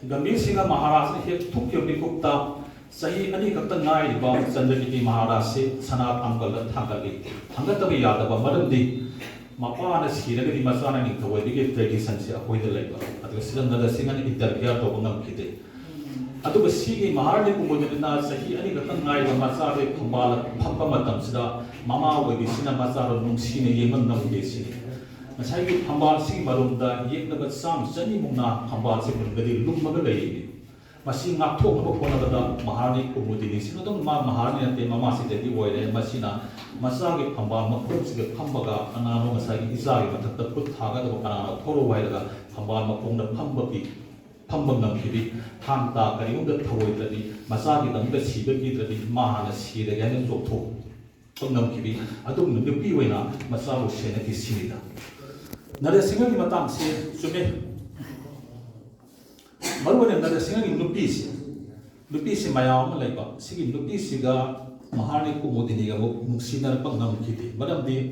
ꯒꯝꯚꯤꯔ ꯁꯤꯡꯍ ꯃꯍꯥꯔꯥꯖꯅ ꯍꯦꯛ ꯊꯣꯛꯈꯤꯕ ꯃꯤꯀꯨꯞꯇ ꯆꯍꯤ ꯑꯅꯤ ꯈꯛꯇ ꯉꯥꯏꯔꯤꯕ ꯆꯟꯗ꯭ꯔꯀꯤꯔꯇꯤ ꯃꯍꯥꯔꯥꯖꯁꯤ ꯁꯅꯥ ꯊꯥꯡꯒꯠꯂ ꯊꯥꯡꯒꯠꯂꯤ꯫ ꯊꯥꯡꯒꯠꯇꯕ ꯌꯥꯗꯕ ꯃꯔꯝꯗꯤ ꯃꯄꯥꯅ ꯁꯤꯔꯒꯗꯤ ꯃꯆꯥꯅ ꯅꯤꯡꯊꯧ ꯑꯣꯏꯕꯒꯤ ꯇ꯭ꯔꯦꯗꯤꯁꯟꯁꯤ ꯑꯩꯈꯣꯏꯗ ꯂꯩꯕ꯫ ꯑꯗꯨꯒ ꯁꯤꯗ ꯅꯔꯁꯤꯡꯍꯅ ꯏꯟꯇꯔꯐꯤꯌꯔ ꯇꯧꯕ ꯉꯝꯈꯤꯗꯦ꯫ ꯑꯗꯨꯒ ꯁꯤꯒꯤ ꯃꯍꯥꯔꯥꯅꯤ ꯀꯨꯃꯨꯗꯅꯤꯅ ꯆꯍꯤ ꯑꯅꯤ ꯈꯛꯇ ꯉꯥꯏꯔꯤꯕ ꯃꯆꯥꯗꯨ ꯐꯝꯕꯥꯜ ꯐꯝꯕ ꯃꯇꯝꯁꯤꯗ ꯃꯃꯥ ꯑꯣꯏꯕꯤꯁꯤꯅ ꯃꯆꯥꯗꯨ ꯅꯨꯡꯁꯤꯅ ꯌꯦꯡꯕ ꯉꯝꯗꯦ, ꯁꯤꯅꯤ꯫ ꯉꯁꯥꯏꯒꯤ ꯐꯝꯕꯥꯜꯁꯤꯒꯤ ꯃꯔꯨꯝꯗ ꯌꯦꯛꯂꯕ ꯆꯥꯝ ꯆꯅꯤ ꯃꯨꯛꯅ ꯐꯝꯕꯥꯜꯁꯤ ꯃꯨꯟꯒꯗꯤ ꯂꯨꯝꯃꯒ ꯂꯩꯔꯤꯅꯤ꯫ ꯃꯁꯤ ꯉꯥꯛꯊꯣꯛꯅꯕ ꯍꯣꯠꯅꯕꯗ ꯃꯍꯥꯔꯥꯅꯤ ꯀꯨꯃꯨꯗꯤꯅꯤꯁꯤꯅ ꯑꯗꯨꯝ ꯃꯥ ꯃꯍꯥꯔꯥꯅꯤ ꯅꯠꯇꯦ, ꯃꯃꯥꯁꯤꯗꯒꯤ ꯑꯣꯏꯔꯦ꯫ ꯃꯁꯤꯅ ꯃꯆꯥꯒꯤ ꯐꯝꯕꯥꯜ ꯃꯈꯣꯡꯁꯤꯗ ꯐꯝꯃꯒ ꯀꯅꯥꯅꯣ ꯉꯁꯥꯏꯒꯤ ꯏꯆꯥꯒꯤ ꯃꯊꯛꯇ ꯈꯨꯠ ꯊꯥꯒꯗꯕ, ꯀꯅꯥꯅꯣ ꯊꯣꯔꯛꯎ ꯍꯥꯏꯔꯒ ꯐꯝꯕꯥꯜ ꯃꯈꯣꯡꯗ ꯐꯝꯕꯒꯤ ꯐꯝꯕ ꯉꯝꯈꯤꯗꯦ꯫ ꯊꯥꯡ ꯇꯥ ꯀꯔꯤꯒꯨꯝꯕꯗ ꯊꯧꯑꯣꯏꯗ꯭ꯔꯗꯤ, ꯃꯆꯥꯒꯤꯗꯃꯛꯇ ꯁꯤꯕ ꯀꯤꯗ꯭ꯔꯗꯤ ꯃꯥ ꯍꯥꯟꯅ ꯁꯤꯔꯒꯦ ꯍꯥꯏꯅ ꯆꯣꯛꯊꯣꯛꯄ ꯉꯝꯈꯤꯗꯦ꯫ ꯑꯗꯨꯒꯨꯝꯕ ꯅꯨꯄꯤ ꯑꯣꯏꯅ ꯃꯆꯥꯕꯨ ꯁꯦꯟꯅꯈꯤ ꯁꯤꯅꯤꯗ꯫ ꯅꯔꯦꯁꯤꯡꯍꯒꯤ ꯃꯇꯥꯡꯁꯤ ꯆꯨꯝꯃꯦ꯫ ꯃꯔꯨꯑꯣꯏꯅ ꯅꯔꯦꯁꯤꯡꯍꯒꯤ ꯅꯨꯄꯤꯁꯤ, ꯅꯨꯄꯤꯁꯤ ꯃꯌꯥꯝ ꯑꯃ ꯂꯩꯕ, ꯁꯤꯒꯤ ꯅꯨꯄꯤꯁꯤꯒ ꯃꯍꯥꯔꯥꯅꯤ ꯀꯨꯃꯨꯗꯤꯅꯤꯒ ꯑꯃꯨꯛ ꯅꯨꯡꯁꯤꯅꯔꯛꯄ ꯉꯝꯈꯤꯗꯦ꯫ ꯃꯔꯝꯗꯤ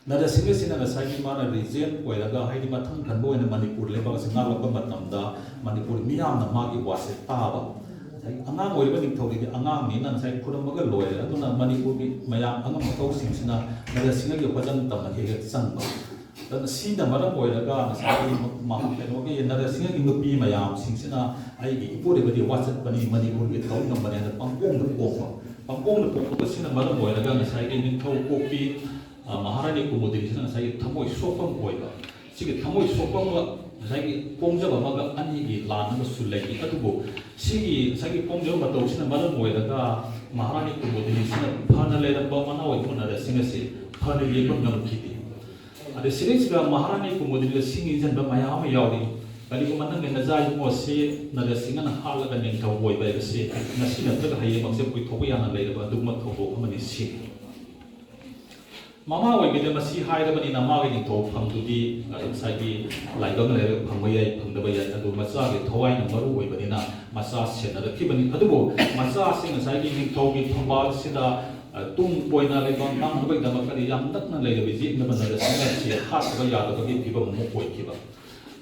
ꯅꯔꯦꯁꯤꯡꯍꯁꯤꯅ ꯉꯁꯥꯏꯒꯤ ꯃꯥꯅ ꯔꯤꯖꯦꯟ ꯑꯣꯏꯔꯒ, ꯍꯥꯏꯗꯤ ꯃꯊꯪ ꯊꯪꯕ ꯑꯣꯏꯅ ꯃꯅꯤꯄꯨꯔ ꯂꯩꯕꯥꯛ ꯑꯁꯤ ꯉꯥꯛꯂꯛꯄ ꯃꯇꯝꯗ, ꯃꯅꯤꯄꯨꯔ ꯃꯤꯌꯥꯝꯅ ꯃꯥꯒꯤ ꯋꯥꯁꯦ ꯇꯥꯕ꯫ ꯉꯁꯥꯏꯒꯤ ꯑꯉꯥꯡ ꯑꯣꯏꯔꯤꯕ ꯅꯤꯡꯊꯧꯗꯤ ꯑꯉꯥꯡꯅꯤꯅ ꯉꯁꯥꯏ ꯈꯨꯔꯝꯃꯒ ꯂꯣꯏꯔꯦ꯫ ꯑꯗꯨꯅ ꯃꯅꯤꯄꯨꯔꯒꯤ ꯃꯌꯥꯝ ꯑꯉꯝ ꯑꯊꯧꯁꯤꯡꯁꯤꯅ ꯅꯔꯦꯁꯤꯡꯍꯒꯤ ꯋꯥꯈꯜ ꯇꯝꯅ ꯍꯦꯛ ꯍꯦꯛ ꯆꯪꯕ꯫ ꯑꯗꯨꯅ ꯁꯤꯅ ꯃꯔꯝ ꯑꯣꯏꯔꯒ ꯉꯁꯥꯏꯒꯤ ꯃꯍꯥꯛ ꯀꯩꯅꯣꯒꯤ ꯅꯔꯦꯁꯤꯡꯍꯒꯤ ꯅꯨꯄꯤ ꯃꯌꯥꯝꯁꯤꯡꯁꯤꯅ ꯑꯩꯒꯤ ꯏꯄꯨꯔꯣꯏꯕꯗꯤ ꯋꯥꯆꯠꯄꯅꯤ, ꯃꯅꯤꯄꯨꯔꯒꯤ ꯊꯧꯔꯤ ꯉꯝꯕꯅꯤ ꯍꯥꯏꯅ ꯄꯪꯄꯣꯡꯗ ꯄꯣꯡꯕ꯫ ꯄꯪꯄꯣꯡꯗ ꯄꯣꯡꯕꯁꯤꯅ ꯃꯔꯝ ꯑꯣꯏꯔꯒ ꯉꯁꯥꯏꯒꯤ ꯅꯤꯡꯊꯧ ꯀꯣꯛꯄꯤ, ꯑ, ꯃꯍꯥꯔꯥꯅꯤ ꯀꯨꯃꯨꯗꯤꯅꯤꯁꯤꯅ ꯉꯁꯥꯏꯒꯤ ꯊꯃꯣꯏ ꯁꯣꯛꯄ ꯑꯃ ꯑꯣꯏꯕ꯫ ꯁꯤꯒꯤ ꯊꯃꯣꯏ ꯁꯣꯛꯄ ꯑꯃꯒ ꯉꯁꯥꯏꯒꯤ ꯄꯣꯡꯖꯕ ꯑꯃꯒ ꯑꯅꯤꯒꯤ ꯂꯥꯟ ꯑꯃꯁꯨ ꯂꯩꯈꯤ꯫ ꯑꯗꯨꯕꯨ ꯁꯤꯒꯤ ꯉꯁꯥꯏꯒꯤ ꯄꯣꯡꯖꯕ ꯃꯇꯧꯁꯤꯅ ꯃꯔꯝ ꯑꯣꯏꯔꯒ ꯃꯍꯥꯔꯥꯅꯤ ꯀꯨꯃꯨꯗꯤꯅꯤꯁꯤꯅ ꯐꯅ ꯂꯩꯔꯝꯕ ꯃꯅꯥꯎ ꯑꯣꯏꯕ ꯅꯔꯦꯁꯤꯡꯍꯁꯤ ꯐꯅ ꯌꯦꯡꯕ ꯉꯝꯈꯤꯗꯦ꯫ ꯑꯗ ꯁꯤꯗꯩꯁꯤꯗ ꯃꯍꯥꯔꯥꯅꯤ ꯀꯨꯃꯨꯗꯤꯅꯤꯗ ꯁꯤꯡ ꯏꯟꯁꯤꯟꯕ ꯃꯌꯥꯝ ꯑꯃ ꯌꯥꯎꯔꯤ꯫ ꯀꯔꯤꯒꯨꯝꯕ ꯅꯪꯒꯤ ꯅꯆꯥ ꯏꯕꯨꯡꯉꯣ ꯑꯁꯤ ꯅꯔꯦꯁꯤꯡꯍꯅ ꯍꯥꯠꯂꯒ ꯅꯤꯡꯊꯧ ꯑꯣꯏꯕ ꯍꯥꯏꯕꯁꯤ ꯉꯁꯤ ꯅꯠꯇ꯭ꯔꯒ ꯍꯌꯦꯡꯃꯛꯁꯦ ꯑꯣꯏꯊꯣꯛꯄ ꯌꯥꯅ ꯂꯩꯔꯕ ꯑꯗꯨꯒꯨꯝꯕ ꯊꯧꯗꯣꯛ ꯑꯃꯅꯤ ꯁꯤ꯫ ꯃꯃꯥ ꯑꯣꯏꯕꯤꯗ ꯃꯁꯤ ꯍꯥꯏꯔꯕꯅꯤꯅ ꯃꯥꯒꯤ ꯅꯤꯡꯊꯧ ꯐꯝꯗꯨꯗꯤ, ꯑ, ꯉꯁꯥꯏꯒꯤ ꯂꯥꯏꯕꯛꯅ ꯂꯩꯔꯒ ꯐꯪꯕ ꯌꯥꯏ, ꯐꯪꯗꯕ ꯌꯥꯏ, ꯑꯗꯨ ꯃꯆꯥꯒꯤ ꯊꯋꯥꯏꯅ ꯃꯔꯨ ꯑꯣꯏꯕꯅꯤꯅ ꯃꯆꯥ ꯁꯦꯟꯅꯔꯛꯈꯤꯕꯅꯤ꯫ ꯑꯗꯨꯕꯨ ꯃꯆꯥꯁꯤ ꯉꯁꯥꯏꯒꯤ ꯅꯤꯡꯊꯧꯒꯤ ꯐꯝꯕꯥꯜꯁꯤꯗ, ꯑ, ꯇꯨꯡ ꯀꯣꯏꯅ ꯂꯩꯕ ꯉꯥꯡꯅꯕꯒꯤꯗꯃꯛꯇꯗꯤ ꯌꯥꯝ ꯅꯛꯅ ꯂꯩꯔꯕ ꯌꯦꯛꯅꯕ ꯅꯔꯦꯁꯤꯡꯍꯁꯤ ꯍꯥꯠꯇꯕ ꯌꯥꯗꯕꯒꯤ ꯐꯤꯕꯝ ꯑꯃ ꯑꯣꯏꯈꯤꯕ꯫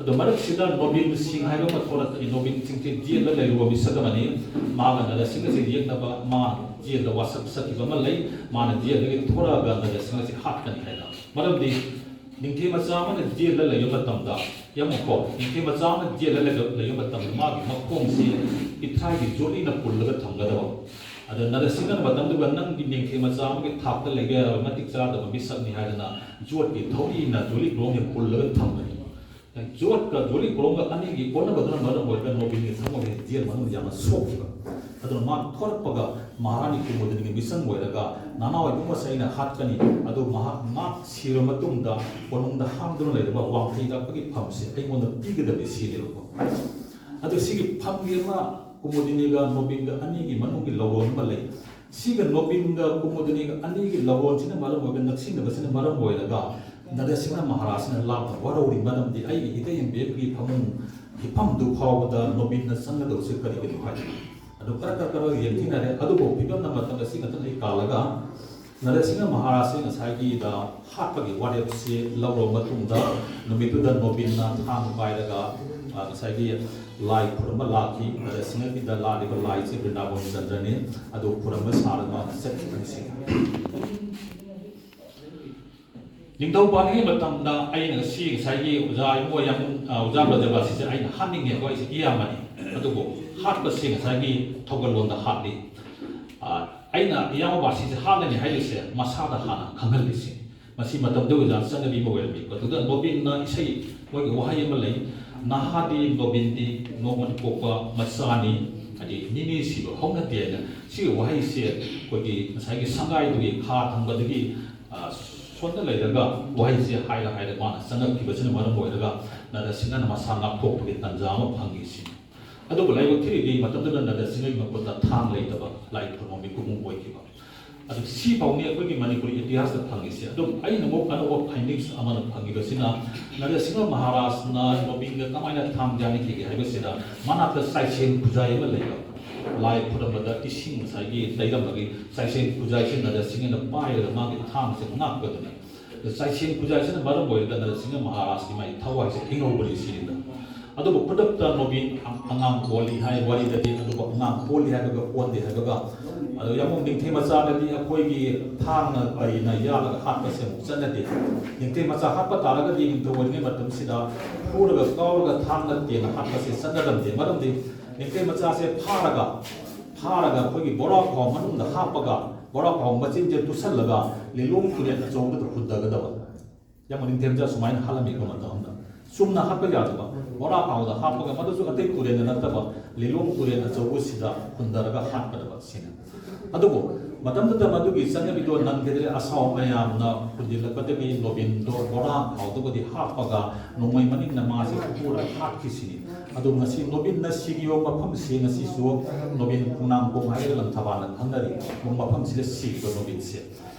ꯑꯗꯣ ꯃꯔꯛꯁꯤꯗ ꯅꯣꯕꯤꯟ ꯁꯤꯡ ꯍꯥꯏꯕ ꯑꯃ ꯊꯣꯛꯂꯛꯈꯤ꯫ ꯅꯣꯕꯤꯟ ꯁꯤꯡꯁꯤ ꯖꯦꯜꯗ ꯂꯩꯔꯨꯕ ꯃꯤꯁꯛ ꯑꯃꯅꯤ꯫ ꯃꯥꯒ ꯅꯔꯦꯁꯤꯡꯍꯁꯤ ꯌꯦꯛꯅꯕ, ꯃꯥ ꯖꯦꯜꯗ ꯋꯥꯁꯛ ꯆꯠꯈꯤꯕ ꯑꯃ ꯂꯩ꯫ ꯃꯥꯅ ꯖꯦꯜꯗꯒꯤ ꯊꯣꯔꯛꯑꯒ ꯅꯔꯦꯁꯤꯡꯍꯁꯤ ꯍꯥꯠꯀꯅꯤ ꯍꯥꯏꯅ꯫ ꯃꯔꯝꯗꯤ ꯅꯤꯡꯊꯤ ꯃꯆꯥ ꯑꯃꯅ ꯖꯦꯜꯗ ꯂꯩꯕ ꯃꯇꯝꯗ, ꯌꯦꯡꯉꯨꯀꯣ, ꯅꯤꯡꯊꯤ ꯃꯆꯥ ꯑꯃꯅ ꯖꯦꯜꯗ ꯂꯩꯕ, ꯂꯩꯕ ꯃꯇꯝꯗ ꯃꯥꯒꯤ ꯃꯈꯣꯡꯁꯤ ꯄꯤꯊ꯭ꯔꯥꯏꯒꯤ ꯖꯣꯂꯤꯅ ꯄꯨꯜꯂꯒ ꯊꯝꯒꯗꯕ꯫ ꯑꯗ ꯅꯔꯦꯁꯤꯡꯍꯅ ꯃꯇꯝꯗꯨꯗ ꯅꯪꯒꯤ ꯅꯤꯡꯊꯤ ꯃꯆꯥ ꯑꯃꯒꯤ ꯊꯥꯛꯇ ꯂꯩꯕ ꯌꯥꯔꯕ ꯃꯇꯤꯛ ꯆꯥꯗꯕ ꯃꯤꯁꯛꯅꯤ ꯍꯥꯏꯗꯅ ꯖꯣꯠꯀꯤ ꯊꯧꯔꯤꯅ ꯖꯣꯂꯤ ꯀ꯭ꯔꯣꯝꯁꯦ ꯄꯨꯜꯂꯒ ꯊꯝꯒꯅꯤ꯫ ꯖꯣꯠꯀ ꯖꯣꯂꯤ ꯀ꯭ꯔꯣꯝꯒ ꯑꯅꯤꯒꯤ ꯑꯣꯟꯅꯕꯗꯨꯅ ꯃꯔꯝ ꯑꯣꯏꯔꯒ ꯅꯣꯕꯤꯟꯒꯤ ꯊꯃꯣꯏꯗ ꯖꯦꯜ ꯃꯅꯨꯡꯗ ꯌꯥꯝꯅ ꯁꯣꯛꯈꯤꯕ꯫ ꯑꯗꯨꯅ ꯃꯥ ꯊꯣꯔꯛꯄꯒ ꯃꯍꯥꯔꯥꯅꯤ ꯀꯨꯃꯨꯗꯤꯅꯤꯒꯤ ꯃꯤꯆꯪ ꯑꯣꯏꯔꯒ ꯅꯅꯥꯎ ꯏꯕꯨꯡꯉꯣꯁꯦ ꯑꯩꯅ ꯍꯥꯠꯀꯅꯤ, ꯑꯗꯨ ꯃꯍꯥꯛ ꯃꯥ ꯁꯤꯔꯕ ꯃꯇꯨꯡꯗ ꯀꯣꯅꯨꯡꯗ ꯍꯥꯡꯗꯨꯅ ꯂꯩꯔꯕ ꯋꯥꯡꯈꯩ ꯀꯥꯛꯄꯒꯤ ꯐꯝꯁꯦ ꯑꯩꯉꯣꯟꯗ ꯄꯤꯒꯗꯕꯅꯤ ꯁꯤꯅꯦꯕꯀꯣ꯫ ꯑꯗꯨ ꯁꯤꯒꯤ ꯐꯝꯒꯤ ꯑꯃ ꯀꯨꯃꯨꯗꯤꯅꯤꯒ ꯅꯣꯕꯤꯟꯒ ꯑꯅꯤꯒꯤ ꯃꯅꯨꯡꯒꯤ ꯂꯧꯔꯣꯟ ꯑꯃ ꯂꯩ꯫ ꯁꯤꯒ ꯅꯣꯕꯤꯟꯒ ꯀꯨꯃꯨꯗꯤꯅꯤꯒ ꯑꯅꯤꯒꯤ ꯂꯧꯔꯣꯟꯁꯤꯅ ꯃꯔꯝ ꯑꯣꯏꯔꯒ, ꯅꯛꯁꯤꯟꯅꯕꯁꯤꯅ ꯃꯔꯝ ꯑꯣꯏꯔꯒ ꯅꯔꯁꯤꯡꯍ ꯃꯍꯥꯔꯥꯖꯅ ꯂꯥꯞꯅ ꯋꯥꯔꯧꯔꯤ꯫ ꯃꯔꯝꯗꯤ ꯑꯩꯒꯤ ꯏꯇꯩ ꯏꯕꯦꯝꯒꯤ ꯐꯃꯨꯡ ꯍꯤꯞꯐꯝꯗꯨ ꯐꯥꯎꯕꯗ ꯅꯣꯕꯤꯟꯅ ꯆꯪꯒꯗꯧꯁꯦ ꯀꯔꯤꯒꯤꯅꯣ ꯍꯥꯏ꯫ ꯑꯗꯨ ꯈꯔ ꯈꯔ ꯈꯔ ꯌꯦꯡꯊꯤꯅꯔꯦ꯫ ꯑꯗꯨꯕꯨ ꯐꯤꯕꯝꯅ ꯃꯇꯝ ꯑꯁꯤ ꯈꯛꯇꯪ ꯑꯩ ꯀꯥꯜꯂꯒ ꯅꯔꯁꯤꯡꯍ ꯃꯍꯥꯔꯥꯖꯁꯦ ꯉꯁꯥꯏꯒꯤꯗ ꯍꯥꯠꯄꯒꯤ ꯋꯥꯔꯦꯞꯁꯦ ꯂꯧꯔꯕ ꯃꯇꯨꯡꯗ, ꯅꯨꯃꯤꯠꯇꯨꯗ ꯅꯣꯕꯤꯟꯅ ꯊꯥꯡ ꯄꯥꯏꯔꯒ, ꯑ, ꯉꯁꯥꯏꯒꯤ ꯂꯥꯏ ꯈꯨꯔꯨꯝꯕ ꯂꯥꯛꯈꯤ꯫ ꯅꯔꯁꯤꯡꯍꯒꯤꯗ ꯂꯥꯛꯂꯤꯕ ꯂꯥꯏꯁꯦ ꯕ꯭ꯔꯤꯟꯗꯥꯕꯟ ꯆꯟꯗ꯭ꯔꯅꯤ꯫ ꯑꯗꯨ ꯈꯨꯔꯨꯝꯕ ꯁꯥꯔꯒ ꯆꯠꯈꯤꯕꯅꯤ ꯁꯤ꯫ ꯅꯤꯡꯊꯧ ꯄꯥꯜꯂꯤꯉꯩ ꯃꯇꯝꯗ ꯑꯩꯅ ꯉꯁꯤ ꯉꯁꯥꯏꯒꯤ ꯑꯣꯖꯥ ꯏꯕꯨꯡꯉꯣ ꯌꯥꯝ, ꯑ, ꯑꯣꯖꯥ ꯕ꯭ꯔꯖꯕꯥꯁꯤꯁꯦ ꯑꯩꯅ ꯍꯥꯠꯅꯤꯡꯉꯦ, ꯑꯩꯈꯣꯏꯁꯦ ꯏꯌꯥꯝꯕꯅꯤ꯫ ꯑꯗꯨꯕꯨ ꯍꯥꯠꯄꯁꯦ ꯉꯁꯥꯏꯒꯤ ꯊꯧꯒꯜꯂꯣꯟꯗ ꯍꯥꯠꯂꯤ꯫ ꯑ, ꯑꯩꯅ ꯏꯌꯥꯝꯕ ꯕꯥꯁꯤꯁꯦ ꯍꯥꯠꯂꯅꯤ ꯍꯥꯏꯔꯤꯁꯦ ꯃꯁꯥꯗ ꯍꯥꯟꯅ ꯈꯪꯍꯜꯂꯤꯁꯤ꯫ ꯃꯁꯤ ꯃꯇꯝꯗꯨꯒꯤ ꯑꯣꯖꯥ ꯆꯠꯅꯕꯤ ꯑꯃ ꯑꯣꯏꯔꯝꯃꯤ꯫ ꯑꯗꯨꯗ ꯅꯣꯕꯤꯟꯅ ꯏꯁꯩ, ꯃꯣꯏꯒꯤ ꯋꯥꯍꯩ ꯑꯃ ꯂꯩ, "ꯅꯍꯥꯗꯤ ꯅꯣꯕꯤꯟꯗꯤ ꯅꯣꯡꯃꯗ ꯄꯣꯛꯄ ꯃꯆꯥꯅꯤ", ꯍꯥꯏꯗꯤ "ꯅꯤꯅꯤ ꯁꯤꯕ ꯍꯧꯅꯗꯦ" ꯍꯥꯏꯅ꯫ ꯁꯤꯒꯤ ꯋꯥꯍꯩꯁꯦ ꯑꯩꯈꯣꯏꯒꯤ ꯉꯁꯥꯏꯒꯤ ꯁꯪꯒꯥꯏꯗꯨꯒꯤ ꯈꯥ ꯊꯪꯕꯗꯒꯤ, ꯑ, ꯁꯣꯟꯗ ꯂꯩꯔꯒ ꯋꯥꯍꯩꯁꯦ ꯍꯥꯏꯔ ꯍꯥꯏꯔ ꯃꯥꯅ ꯆꯪꯉꯛꯈꯤꯕꯁꯤꯅ ꯃꯔꯝ ꯑꯣꯏꯔꯒ ꯅꯔꯁꯤꯡꯍꯅ ꯃꯁꯥ ꯉꯥꯛꯊꯣꯛꯄꯒꯤ ꯇꯥꯟꯖꯥ ꯑꯃ ꯐꯪꯉꯤ ꯁꯤꯅꯤ꯫ ꯑꯗꯨꯕꯨ ꯂꯥꯏꯕꯛ ꯊꯤꯔꯤꯗꯤ ꯃꯇꯝꯗꯨꯗ ꯅꯔꯁꯤꯡꯍꯒꯤ ꯃꯈꯨꯠꯇ ꯊꯥꯡ ꯂꯩꯇꯕ, ꯂꯥꯏ ꯈꯨꯔꯨꯝꯕ ꯃꯤꯀꯨꯞ ꯑꯃ ꯑꯣꯏꯈꯤꯕ꯫ ꯑꯗꯨ ꯁꯤ ꯐꯥꯎꯅꯤ ꯑꯩꯈꯣꯏꯒꯤ ꯃꯅꯤꯄꯨꯔꯤ ꯏꯇꯤꯍꯥꯁꯇ ꯐꯪꯉꯤꯁꯦ꯫ ꯑꯗꯨꯝ ꯑꯩꯅ ꯑꯃꯨꯛ ꯑꯅꯧꯕ findings ꯑꯃꯅ ꯐꯪꯉꯤꯕꯁꯤꯅ, ꯅꯔꯁꯤꯡꯍ ꯃꯍꯥꯔꯥꯖꯅ ꯅꯣꯕꯤꯟꯒ ꯀꯃꯥꯏꯅ ꯊꯥꯡ ꯌꯥꯅꯈꯤꯒꯦ ꯍꯥꯏꯕꯁꯤꯗ, ꯃꯅꯥꯛꯇ ꯆꯥꯏꯁꯦꯟ ꯈꯨꯖꯥꯏ ꯑꯃ ꯂꯩꯕ, ꯂꯥꯏ ꯈꯨꯔꯝꯕꯗ ꯏꯁꯤꯡ ꯉꯁꯥꯏꯒꯤ ꯂꯩꯔꯝꯕꯒꯤ ꯆꯥꯏꯁꯦꯟ ꯈꯨꯖꯥꯏꯁꯤ ꯅꯔꯁꯤꯡꯍꯅ ꯄꯥꯏꯔꯒ ꯃꯥꯒꯤ ꯊꯥꯡꯁꯦ ꯉꯥꯛꯄꯗꯨꯅ꯫ ꯆꯥꯏꯁꯦꯟ ꯈꯨꯖꯥꯏꯁꯤꯅ ꯃꯔꯝ ꯑꯣꯏꯔꯒ ꯅꯔꯁꯤꯡꯍ ꯃꯍꯥꯔꯥꯖꯀꯤ ꯃꯥꯒꯤ ꯊꯋꯥꯏꯁꯦ ꯍꯤꯡꯍꯧꯕꯅꯤ ꯁꯤꯅꯤꯗ꯫ ꯑꯗꯨꯕꯨ ꯈꯨꯗꯛꯇ ꯅꯣꯕꯤꯟ ꯑꯉꯥꯡ ꯄꯣꯜꯂꯤ ꯍꯥꯏ ꯋꯥꯔꯤꯗꯗꯤ, ꯑꯗꯨꯕꯨ ꯑꯉꯥꯡ ꯄꯣꯜꯂꯤ ꯍꯥꯏꯕꯒ ꯄꯣꯟꯗꯦ ꯍꯥꯏꯕꯒ, ꯑꯗꯣ ꯌꯥꯝꯕꯨꯡ ꯅꯤꯡꯊꯦꯝ ꯃꯆꯥꯗꯗꯤ ꯑꯩꯈꯣꯏꯒꯤ ꯊꯥꯡꯅ ꯀꯔꯤꯅ ꯌꯥꯜꯂꯒ ꯍꯥꯠꯄꯁꯦ ꯑꯃꯨꯛ ꯆꯠꯅꯗꯦ꯫ ꯅꯤꯡꯊꯦꯝ ꯃꯆꯥ ꯍꯥꯠꯄ ꯇꯥꯔꯒꯗꯤ ꯅꯤꯡꯊꯧ ꯑꯣꯏꯔꯤꯉꯩ ꯃꯇꯝꯁꯤꯗ ꯐꯨꯔꯒ ꯀꯥꯎꯔꯒ ꯊꯥꯡꯅ ꯇꯦꯟꯅ ꯍꯥꯠꯄꯁꯦ ꯆꯠꯅꯔꯝꯗꯦ꯫ ꯃꯔꯝꯗꯤ ꯅꯤꯡꯊꯦꯝ ꯃꯆꯥꯁꯦ ꯐꯥꯔꯒ, ꯐꯥꯔꯒ ꯑꯩꯈꯣꯏꯒꯤ ꯕꯣꯔꯥ ꯈꯥꯎ ꯃꯅꯨꯡꯗ ꯍꯥꯞꯄꯒ, ꯕꯣꯔꯥ ꯈꯥꯎ ꯃꯆꯤꯟꯁꯦ ꯇꯨꯁꯜꯂꯒ ꯂꯤꯂꯣꯡ ꯇꯨꯔꯦꯜ ꯑꯆꯧꯕꯗ ꯍꯨꯟꯊꯒꯗꯕ꯫ ꯌꯥꯝꯕꯨꯡ ꯅꯤꯡꯊꯦꯝ ꯃꯆꯥ ꯁꯨꯃꯥꯏꯅ ꯍꯥꯠꯂꯝꯃꯤꯀꯣ ꯃꯇꯝ ꯑꯃꯗ꯫ ꯆꯨꯝꯅ ꯍꯥꯠꯄ ꯌꯥꯗꯕ, ꯕꯣꯔꯥ ꯈꯥꯎꯗ ꯍꯥꯞꯄꯒ, ꯃꯗꯨꯁꯨ ꯑꯇꯩ ꯇꯨꯔꯦꯜꯗ ꯅꯠꯇꯕ, ꯂꯤꯂꯣꯡ ꯇꯨꯔꯦꯜ ꯑꯆꯧꯕꯁꯤꯗ ꯍꯨꯟꯊꯔꯒ ꯍꯥꯠꯀꯗꯕ ꯁꯤꯅꯤ꯫ ꯑꯗꯨꯕꯨ ꯃꯇꯝꯗꯨꯗ ꯃꯗꯨꯒꯤ ꯆꯠꯅꯕꯤꯗꯣ ꯅꯪꯈꯤꯗ꯭ꯔꯦ꯫ ꯑꯁꯥꯎ ꯃꯌꯥꯝꯅ ꯍꯨꯟꯖꯤꯜꯂꯛꯄꯗꯒꯤ ꯅꯣꯕꯤꯟꯗꯣ ꯕꯣꯔꯥ ꯈꯥꯎꯗꯨꯕꯨꯗꯤ ꯍꯥꯞꯄꯒ ꯅꯣꯡꯃꯩ ꯃꯅꯤꯡꯅ ꯃꯥꯁꯤ ꯐꯨꯔꯒ ꯍꯥꯠꯈꯤꯁꯤꯅꯤ꯫ ꯑꯗꯣ ꯉꯁꯤ ꯅꯣꯕꯤꯟꯅ ꯁꯤꯈꯤꯕ ꯃꯐꯝꯁꯤ ꯉꯁꯤꯁꯨ ꯅꯣꯕꯤꯟ ꯈꯣꯡꯅꯥꯡꯈꯣꯡ ꯍꯥꯏꯔꯒ ꯂꯪꯊꯕꯥꯜꯅ ꯈꯪꯅꯔꯤ꯫ ꯃꯐꯝꯁꯤꯗ ꯁꯤꯈꯤꯕ ꯅꯣꯕꯤꯟꯁꯦ,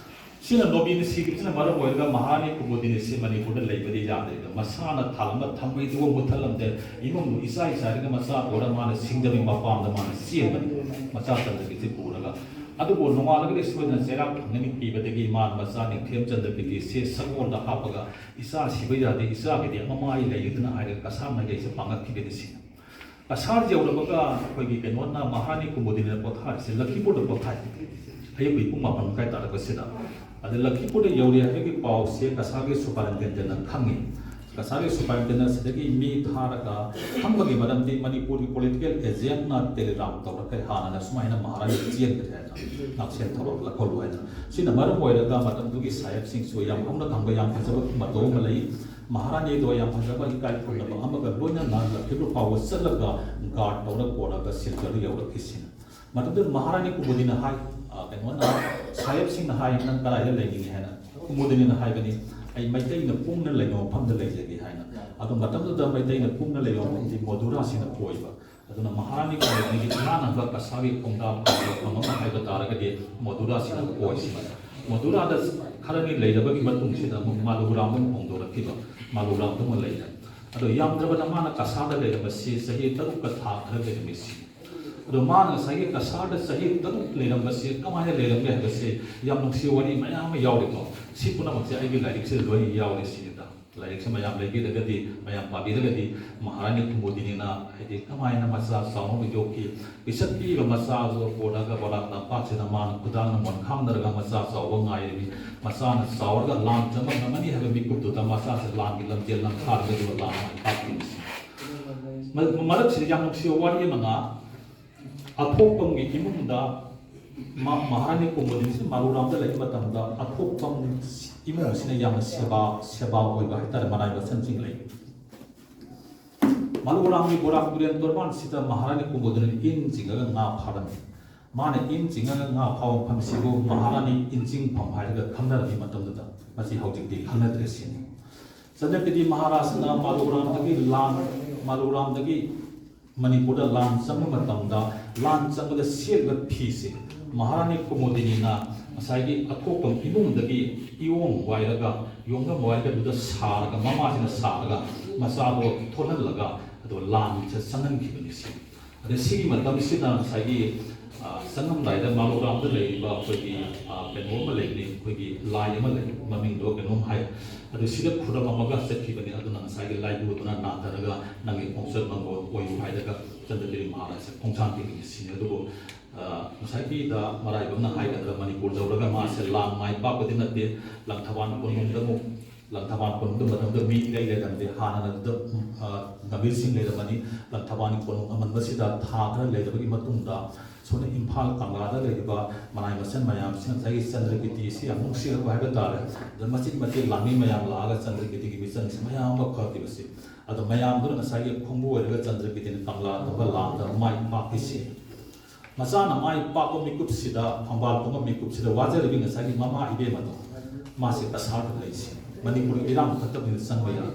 ꯁꯤꯅ ꯅꯣꯕꯤꯟ ꯁꯤꯈꯤꯕꯁꯤꯅ ꯃꯔꯝ ꯑꯣꯏꯔꯒ ꯃꯍꯥꯔꯥꯅꯤ ꯀꯨꯃꯨꯗꯤꯅꯤꯁꯤ ꯃꯅꯤꯄꯨꯔꯗ ꯂꯩꯕꯗꯤ ꯌꯥꯗꯦ꯫ ꯃꯁꯥꯅ ꯊꯥꯜꯂꯝꯕ ꯊꯝꯕꯩꯗꯨꯒ ꯃꯨꯠꯊꯠꯂꯝꯗꯦ꯫ ꯏꯃꯨꯡꯗꯨ ꯏꯆꯥꯏ ꯆꯥꯏꯔꯒ ꯃꯆꯥ ꯄꯣꯔ ꯃꯥꯅ ꯁꯤꯡꯖꯃꯩ ꯃꯄꯥꯝꯗ ꯃꯥꯅ ꯆꯦꯟꯕꯅꯤ, ꯃꯆꯥ ꯆꯟꯗꯕꯤꯁꯤ ꯄꯨꯔꯒ꯫ ꯑꯗꯨꯕꯨ ꯅꯣꯡꯉꯥꯜꯂꯒꯗꯤ ꯁꯣꯏꯗꯅ ꯆꯩꯔꯥꯛ ꯐꯪꯒꯅꯤ ꯄꯤꯕꯗꯒꯤ ꯃꯥꯅ ꯃꯆꯥ ꯅꯤꯡꯊꯦꯝ ꯆꯟꯗ꯭ꯔ ꯕꯤꯗꯤꯁꯤ ꯁꯒꯣꯜꯗ ꯍꯥꯞꯄꯒ ꯏꯆꯥ ꯁꯤꯕ ꯌꯥꯗꯦ, ꯏꯆꯥꯒꯤꯗꯤ ꯃꯃꯥꯏ ꯂꯩꯔꯤꯗꯅ ꯍꯥꯏꯔꯒ ꯀꯁꯥꯔ ꯃꯥꯏꯀꯩꯁꯦ ꯄꯥꯡꯉꯛꯈꯤꯕꯅꯤ꯫ ꯁꯤꯅ ꯀꯁꯥꯔ ꯌꯧꯔꯕꯒ ꯑꯩꯈꯣꯏꯒꯤ ꯀꯩꯅꯣꯅ ꯃꯍꯥꯔꯥꯅꯤ ꯀꯨꯃꯨꯗꯤꯅꯤꯅ ꯄꯣꯊꯥꯔꯤꯁꯦ ꯂꯈꯤꯄꯨꯔꯗ ꯄꯣꯊꯥꯏ꯫ ꯑꯌꯨꯛꯀꯤ ꯄꯨꯡ ꯃꯥꯄꯟ ꯃꯈꯥꯏ ꯇꯥꯔꯛꯄꯁꯤꯗ꯫ ꯑꯗ ꯂꯈꯤꯄꯨꯔꯗ ꯌꯧꯔꯦ ꯍꯥꯏꯕꯒꯤ ꯄꯥꯎꯁꯦ ꯀꯁꯥꯔꯒꯤ ꯁꯨꯄꯔꯤꯟꯇꯦꯟꯗꯦꯟꯅ ꯈꯪꯉꯤ꯫ ꯀꯁꯥꯔꯒꯤ ꯁꯨꯄꯔꯤꯟꯇꯦꯟꯗꯦꯟ ꯑꯁꯤꯗꯒꯤ ꯃꯤ ꯊꯥꯔꯒ ꯈꯪꯕꯒꯤ ꯃꯔꯝꯗꯤ ꯃꯅꯤꯄꯨꯔꯒꯤ ꯄꯣꯂꯤꯇꯤꯀꯦꯜ ꯑꯦꯖꯦꯟꯅ ꯇꯦꯂꯤꯒ꯭ꯔꯥꯝ ꯇꯧꯔꯛꯈ꯭ꯔꯦ, ꯍꯥꯟꯅꯅ ꯁꯨꯃꯥꯏꯅ ꯃꯍꯥꯔꯥꯅꯤ ꯆꯦꯟꯈ꯭ꯔꯦ ꯍꯥꯏꯅ, ꯅꯥꯛꯁꯦꯟ ꯊꯧꯔꯛꯂ ꯈꯣꯠꯂꯨ ꯍꯥꯏꯅ꯫ ꯁꯤꯅ ꯃꯔꯝ ꯑꯣꯏꯔꯒ ꯃꯇꯝꯗꯨꯒꯤ ꯁꯥꯍꯦꯕꯁꯤꯡꯁꯨ ꯌꯥꯝ ꯍꯧꯅ ꯈꯪꯕ ꯌꯥꯝ ꯐꯖꯕ ꯃꯇꯧ ꯑꯃ ꯂꯩ꯫ ꯃꯍꯥꯔꯥꯅꯤꯗꯣ ꯌꯥꯝ ꯐꯖꯕ ꯏꯀꯥꯏ ꯈꯨꯝꯅꯕ ꯑꯃꯒ ꯂꯣꯏꯅꯅ ꯂꯈꯤꯄꯨꯔ ꯐꯥꯎꯕ ꯆꯠꯂꯒ ꯒꯥꯔꯗ ꯇꯧꯔ ꯄꯣꯔꯒ ꯁꯤꯜꯆꯔꯗ ꯌꯧꯔꯛꯈꯤꯁꯤꯅ꯫ ꯃꯇꯝꯗꯨꯗ ꯃꯍꯥꯔꯥꯅꯤ ꯀꯨꯃꯨꯗꯤꯅ ꯍꯥꯏ, ꯑ, ꯀꯩꯅꯣꯅ, ꯁꯥꯍꯦꯕꯁꯤꯡꯅ ꯍꯥꯏ, "ꯅꯪ ꯀꯗꯥꯏꯗ ꯂꯩꯅꯤꯡꯉꯤ?" ꯍꯥꯏꯅ꯫ ꯀꯨꯃꯨꯗꯤꯅꯤꯅ ꯍꯥꯏꯕꯅꯤ, "ꯑꯩ ꯃꯩꯇꯩꯅ ꯀꯨꯡꯅ ꯂꯩꯕ ꯃꯐꯝꯗ ꯂꯩꯖꯒꯦ" ꯍꯥꯏꯅ꯫ ꯑꯗꯣ ꯃꯇꯝꯗꯨꯗ ꯃꯩꯇꯩꯅ ꯀꯨꯡꯅ ꯂꯩꯕ ꯃꯐꯝꯗꯤ ꯃꯣꯗꯨꯔꯥꯁꯤꯅ ꯀꯣꯏꯕ꯫ ꯑꯗꯨꯅ ꯃꯍꯥꯔꯥꯅꯤ ꯀꯨꯃꯨꯗꯤꯅꯤꯒꯤ ꯏꯃꯥꯟꯅꯕ ꯀꯁꯥꯔꯒꯤ ꯈꯣꯡꯗꯥ ꯃꯐꯝ ꯑꯃ ꯍꯥꯏꯕ ꯇꯥꯔꯒꯗꯤ ꯃꯣꯗꯨꯔꯥꯁꯤꯅ ꯀꯣꯏꯁꯤꯅ꯫ ꯃꯣꯗꯨꯔꯥꯗ ꯈꯔꯅꯤ ꯂꯩꯔꯕꯒꯤ ꯃꯇꯨꯡꯁꯤꯗ ꯑꯃꯨꯛ ꯃꯥꯂꯨꯒ꯭ꯔꯥꯝꯗ ꯑꯃꯨꯛ ꯍꯣꯡꯗꯣꯔꯛꯈꯤꯕ꯫ ꯃꯥꯂꯨꯒ꯭ꯔꯥꯝꯗ ꯑꯃꯨꯛ ꯂꯩꯔꯦ꯫ ꯑꯗꯣ ꯌꯥꯝꯗ꯭ꯔꯕꯗ ꯃꯥꯅ ꯀꯁꯥꯔꯗ ꯂꯩꯔꯝꯕꯁꯤ ꯆꯍꯤ ꯇꯔꯨꯛꯀ ꯊꯥ ꯈꯔ ꯂꯩꯔꯝꯃꯤ ꯁꯤ꯫ ꯑꯗꯣ ꯃꯥꯅ ꯉꯁꯥꯏꯒꯤ ꯀꯁꯥꯔꯗ ꯆꯍꯤ ꯇꯔꯨꯛ ꯂꯩꯔꯝꯕꯁꯤ ꯀꯃꯥꯏꯅ ꯂꯩꯔꯝꯒꯦ ꯍꯥꯏꯕꯁꯤ ꯌꯥꯝ ꯅꯨꯡꯁꯤ ꯋꯥꯔꯤ ꯃꯌꯥꯝ ꯑꯃ ꯌꯥꯎꯔꯤꯀꯣ꯫ ꯁꯤ ꯄꯨꯝꯅꯃꯛꯁꯦ ꯑꯩꯒꯤ ꯂꯥꯏꯔꯤꯛꯁꯤꯗ ꯂꯣꯏꯅ ꯌꯥꯎꯔꯤ ꯁꯤꯅꯤꯗ꯫ ꯂꯥꯏꯔꯤꯛꯁꯦ ꯃꯌꯥꯝ ꯂꯩꯕꯤꯔꯒꯗꯤ, ꯃꯌꯥꯝ ꯄꯥꯕꯤꯔꯒꯗꯤ ꯃꯍꯥꯔꯥꯅꯤ ꯀꯨꯃꯨꯗꯤꯅꯤꯅ ꯍꯥꯏꯗꯤ ꯀꯃꯥꯏꯅ ꯃꯆꯥ ꯆꯥꯎꯅꯕ ꯌꯣꯛꯈꯤ, ꯄꯤꯁꯛ ꯄꯤꯛꯏꯕ ꯃꯆꯥꯁꯨ ꯄꯨꯔꯒ ꯕꯣꯂꯥꯛ ꯂꯝꯄꯥꯛꯁꯤꯗ ꯃꯥꯅ ꯈꯨꯗꯥꯡꯅ ꯃꯣꯟꯈꯥꯡꯅꯔꯒ ꯃꯆꯥ ꯆꯥꯎꯕ ꯉꯥꯏꯔꯤꯕꯅꯤ꯫ ꯃꯆꯥꯅ ꯆꯥꯎꯔꯒ ꯂꯥꯟ ꯆꯪꯕ ꯉꯝꯃꯅꯤ ꯍꯥꯏꯕ ꯃꯤꯀꯨꯞꯇꯨꯗ ꯃꯆꯥꯁꯦ ꯂꯥꯟꯒꯤ ꯂꯝꯖꯦꯜ ꯂꯝꯈꯥꯗ ꯂꯥꯟ ꯃꯥꯏ ꯄꯥꯛꯈꯤꯕꯁꯤ꯫ ꯃ-, ꯃꯔꯛꯁꯤꯗ ꯌꯥꯝ ꯅꯨꯡꯁꯤꯕ ꯋꯥꯔꯤ ꯑꯃꯅ, ꯑꯊꯣꯛꯄꯝꯒꯤ ꯏꯃꯨꯡꯗ ꯃ-, ꯃꯍꯥꯔꯥꯅꯤ ꯀꯨꯃꯨꯗꯤꯅꯤꯁꯤ ꯃꯥꯂꯨꯔꯥꯝꯗ ꯂꯩꯕ ꯃꯇꯝꯗ ꯑꯊꯣꯛꯄꯝ ꯏꯃꯨꯡ ꯑꯁꯤꯅ ꯌꯥꯝꯅ ꯁꯦꯕꯥ, ꯁꯦꯕꯥ ꯑꯣꯏꯕ ꯍꯥꯏꯇꯥꯔꯦ, ꯃꯅꯥꯏ ꯃꯁꯟꯁꯤꯡ ꯂꯩ꯫ ꯃꯥꯂꯨꯔꯥꯝꯒꯤ ꯕꯣꯔꯥꯛ ꯇꯨꯔꯦꯜ ꯇꯣꯔꯕꯥꯟꯁꯤꯗ ꯃꯍꯥꯔꯥꯅꯤ ꯀꯨꯃꯨꯗꯤꯅꯤ ꯏꯟ ꯆꯤꯡꯉꯒ ꯉꯥ ꯐꯥꯔꯝꯃꯤ꯫ ꯃꯥꯅ ꯏꯟ ꯆꯤꯡꯉꯒ ꯉꯥ ꯐꯥꯕ ꯃꯐꯝꯁꯤꯕꯨ ꯃꯍꯥꯔꯥꯅꯤ ꯏꯟ ꯆꯤꯡꯐꯝ ꯍꯥꯏꯔꯒ ꯈꯪꯅꯔꯝꯃꯤ ꯃꯇꯝꯗꯨꯗ꯫ ꯃꯁꯤ ꯍꯧꯖꯤꯛꯇꯤ ꯈꯪꯅꯗ꯭ꯔꯦ ꯁꯤꯅꯤ꯫ ꯆꯟꯗ꯭ꯔꯄꯇꯤ ꯃꯍꯥꯔꯥꯖꯅ ꯃꯥꯂꯨꯒ꯭ꯔꯥꯝꯗꯒꯤ ꯂꯥꯟ ꯃꯥꯂꯨꯔꯥꯝꯗꯒꯤ ꯃꯅꯤꯄꯨꯔꯗ ꯂꯥꯟ ꯆꯪꯕ ꯃꯇꯝꯗ, ꯂꯥꯟ ꯆꯪꯕꯗ ꯁꯦꯠꯂꯤꯕ ꯐꯤꯁꯦ ꯃꯍꯥꯔꯥꯅꯤ ꯀꯨꯃꯨꯗꯤꯅꯤꯅ ꯉꯁꯥꯏꯒꯤ ꯑꯊꯣꯛꯄ ꯏꯃꯨꯡꯗꯒꯤ ꯏꯌꯣꯡ ꯋꯥꯏꯔꯒ, ꯌꯣꯡꯉꯝ ꯋꯥꯏꯔꯒ ꯑꯗꯨꯗ ꯁꯥꯔꯒ, ꯃꯃꯥꯁꯤꯅ ꯁꯥꯔꯒ ꯃꯆꯥꯗꯣ ꯊꯣꯛꯍꯜꯂꯒ ꯑꯗꯣ ꯂꯥꯟꯁꯦ ꯆꯪꯍꯟꯈꯤꯕꯅꯤ ꯁꯤ꯫ ꯑꯗ ꯁꯤꯒꯤ ꯃꯇꯝꯁꯤꯗ ꯉꯁꯥꯏꯒꯤ, ꯑ, ꯆꯪꯉꯝꯗꯥꯏꯗ ꯃꯥꯂꯣꯔꯥꯝꯗ ꯂꯩꯔꯤꯕ ꯑꯩꯈꯣꯏꯒꯤ, ꯑ, ꯀꯩꯅꯣ ꯑꯃ ꯂꯩꯕꯅꯤ, ꯑꯩꯈꯣꯏꯒꯤ ꯂꯥꯏ ꯑꯃ ꯂꯩ, ꯃꯃꯤꯡꯗꯣ ꯀꯩꯅꯣꯝ ꯍꯥꯏ꯫ ꯑꯗꯨ ꯁꯤꯗ ꯈꯨꯔꯝꯃꯝꯃꯒ ꯆꯠꯈꯤꯕꯅꯤ꯫ ꯑꯗꯨꯅ ꯉꯁꯥꯏꯒꯤ ꯂꯥꯏꯕꯨ ꯑꯗꯨꯅ ꯅꯥꯟꯊꯔꯒ ꯅꯪꯒꯤ ꯈꯣꯡꯆꯠ ꯃꯪꯒꯣꯜ ꯑꯣꯏꯌꯨ ꯍꯥꯏꯔꯒ ꯆꯟꯗ꯭ꯔꯀꯤꯔꯤ ꯃꯍꯥꯔꯥꯖꯁꯦ ꯈꯣꯡꯁꯥꯟꯈꯤꯕꯅꯤ ꯁꯤꯅꯤ꯫ ꯑꯗꯨꯕꯨ, ꯑ, ꯉꯁꯥꯏꯒꯤꯗ ꯃꯔꯥꯏꯕꯛꯅ ꯍꯥꯏꯒꯗ꯭ꯔꯥ, ꯃꯅꯤꯄꯨꯔ ꯌꯧꯔꯒ ꯃꯥꯁꯦ ꯂꯥꯟ ꯃꯥꯏ ꯄꯥꯛꯄꯗꯤ ꯅꯠꯇꯦ꯫ ꯂꯪꯊꯕꯥꯜ ꯀꯣꯅꯨꯡꯗ ꯑꯃꯨꯛ, ꯂꯪꯊꯕꯥꯜ ꯀꯣꯅꯨꯡꯗ ꯃꯇꯝꯗꯨꯗ ꯃꯤ ꯏꯂꯩ ꯂꯩꯔꯝꯗꯦ꯫ ꯍꯥꯟꯅ ꯑꯗꯨꯗ, ꯎꯝ, ꯑ, ꯒꯝꯚꯤꯔ ꯁꯤꯡ ꯂꯩꯔꯝꯃꯅꯤ꯫ ꯂꯪꯊꯕꯥꯜꯒꯤ ꯀꯣꯅꯨꯡ ꯑꯃꯟꯕꯁꯤꯗ ꯊꯥ ꯈꯔ ꯂꯩꯔꯕꯒꯤ ꯃꯇꯨꯡꯗ ꯁꯣꯝꯗ ꯏꯝꯐꯥꯜ ꯀꯪꯂꯥꯗ ꯂꯩꯔꯤꯕ ꯃꯅꯥꯏ ꯃꯁꯟ ꯃꯌꯥꯝꯁꯤꯅ ꯉꯁꯥꯏꯒꯤ ꯆꯟꯗ꯭ꯔꯀꯤꯔꯇꯤꯁꯤ ꯌꯥꯝ ꯅꯨꯡꯁꯤꯔꯛꯄ ꯍꯥꯏꯕ ꯇꯥꯔꯦ꯫ ꯑꯗ ꯃꯆꯤꯟ ꯃꯆꯦ ꯂꯥꯟꯃꯤ ꯃꯌꯥꯝ ꯂꯥꯛꯑꯒ ꯆꯟꯗ꯭ꯔꯀꯤꯔꯇꯤꯒꯤ ꯃꯤꯆꯪꯁꯤ ꯃꯌꯥꯝ ꯑꯃ ꯐꯈꯤꯕꯁꯤ꯫ ꯑꯗꯣ ꯃꯌꯥꯝꯗꯨꯅ ꯉꯁꯥꯏꯒꯤ ꯈꯣꯡꯕꯨ ꯑꯣꯏꯔꯒ ꯆꯟꯗ꯭ꯔꯀꯤꯔꯇꯤꯅ ꯀꯪꯂꯥ ꯇꯧꯕ ꯂꯥꯟꯗ ꯃꯥꯏ ꯄꯥꯛꯈꯤꯁꯤ꯫ ꯃꯆꯥꯅ ꯃꯥꯏ ꯄꯥꯛꯄ ꯃꯤꯀꯨꯞꯁꯤꯗ, ꯐꯝꯕꯥꯜ ꯀꯨꯝꯕ ꯃꯤꯀꯨꯞꯁꯤꯗ ꯋꯥꯖꯔꯤꯕꯤ ꯉꯁꯥꯏꯒꯤ ꯃꯃꯥ ꯏꯕꯦꯝꯃꯗꯣ, ꯃꯥꯁꯦ ꯀꯁꯥꯔꯗ ꯂꯩꯁꯤ꯫ ꯃꯅꯤꯄꯨꯔꯒꯤ ꯏꯔꯥꯡ ꯐꯠꯇꯕꯅꯤꯅ ꯆꯪꯕ ꯌꯥꯗꯦ꯫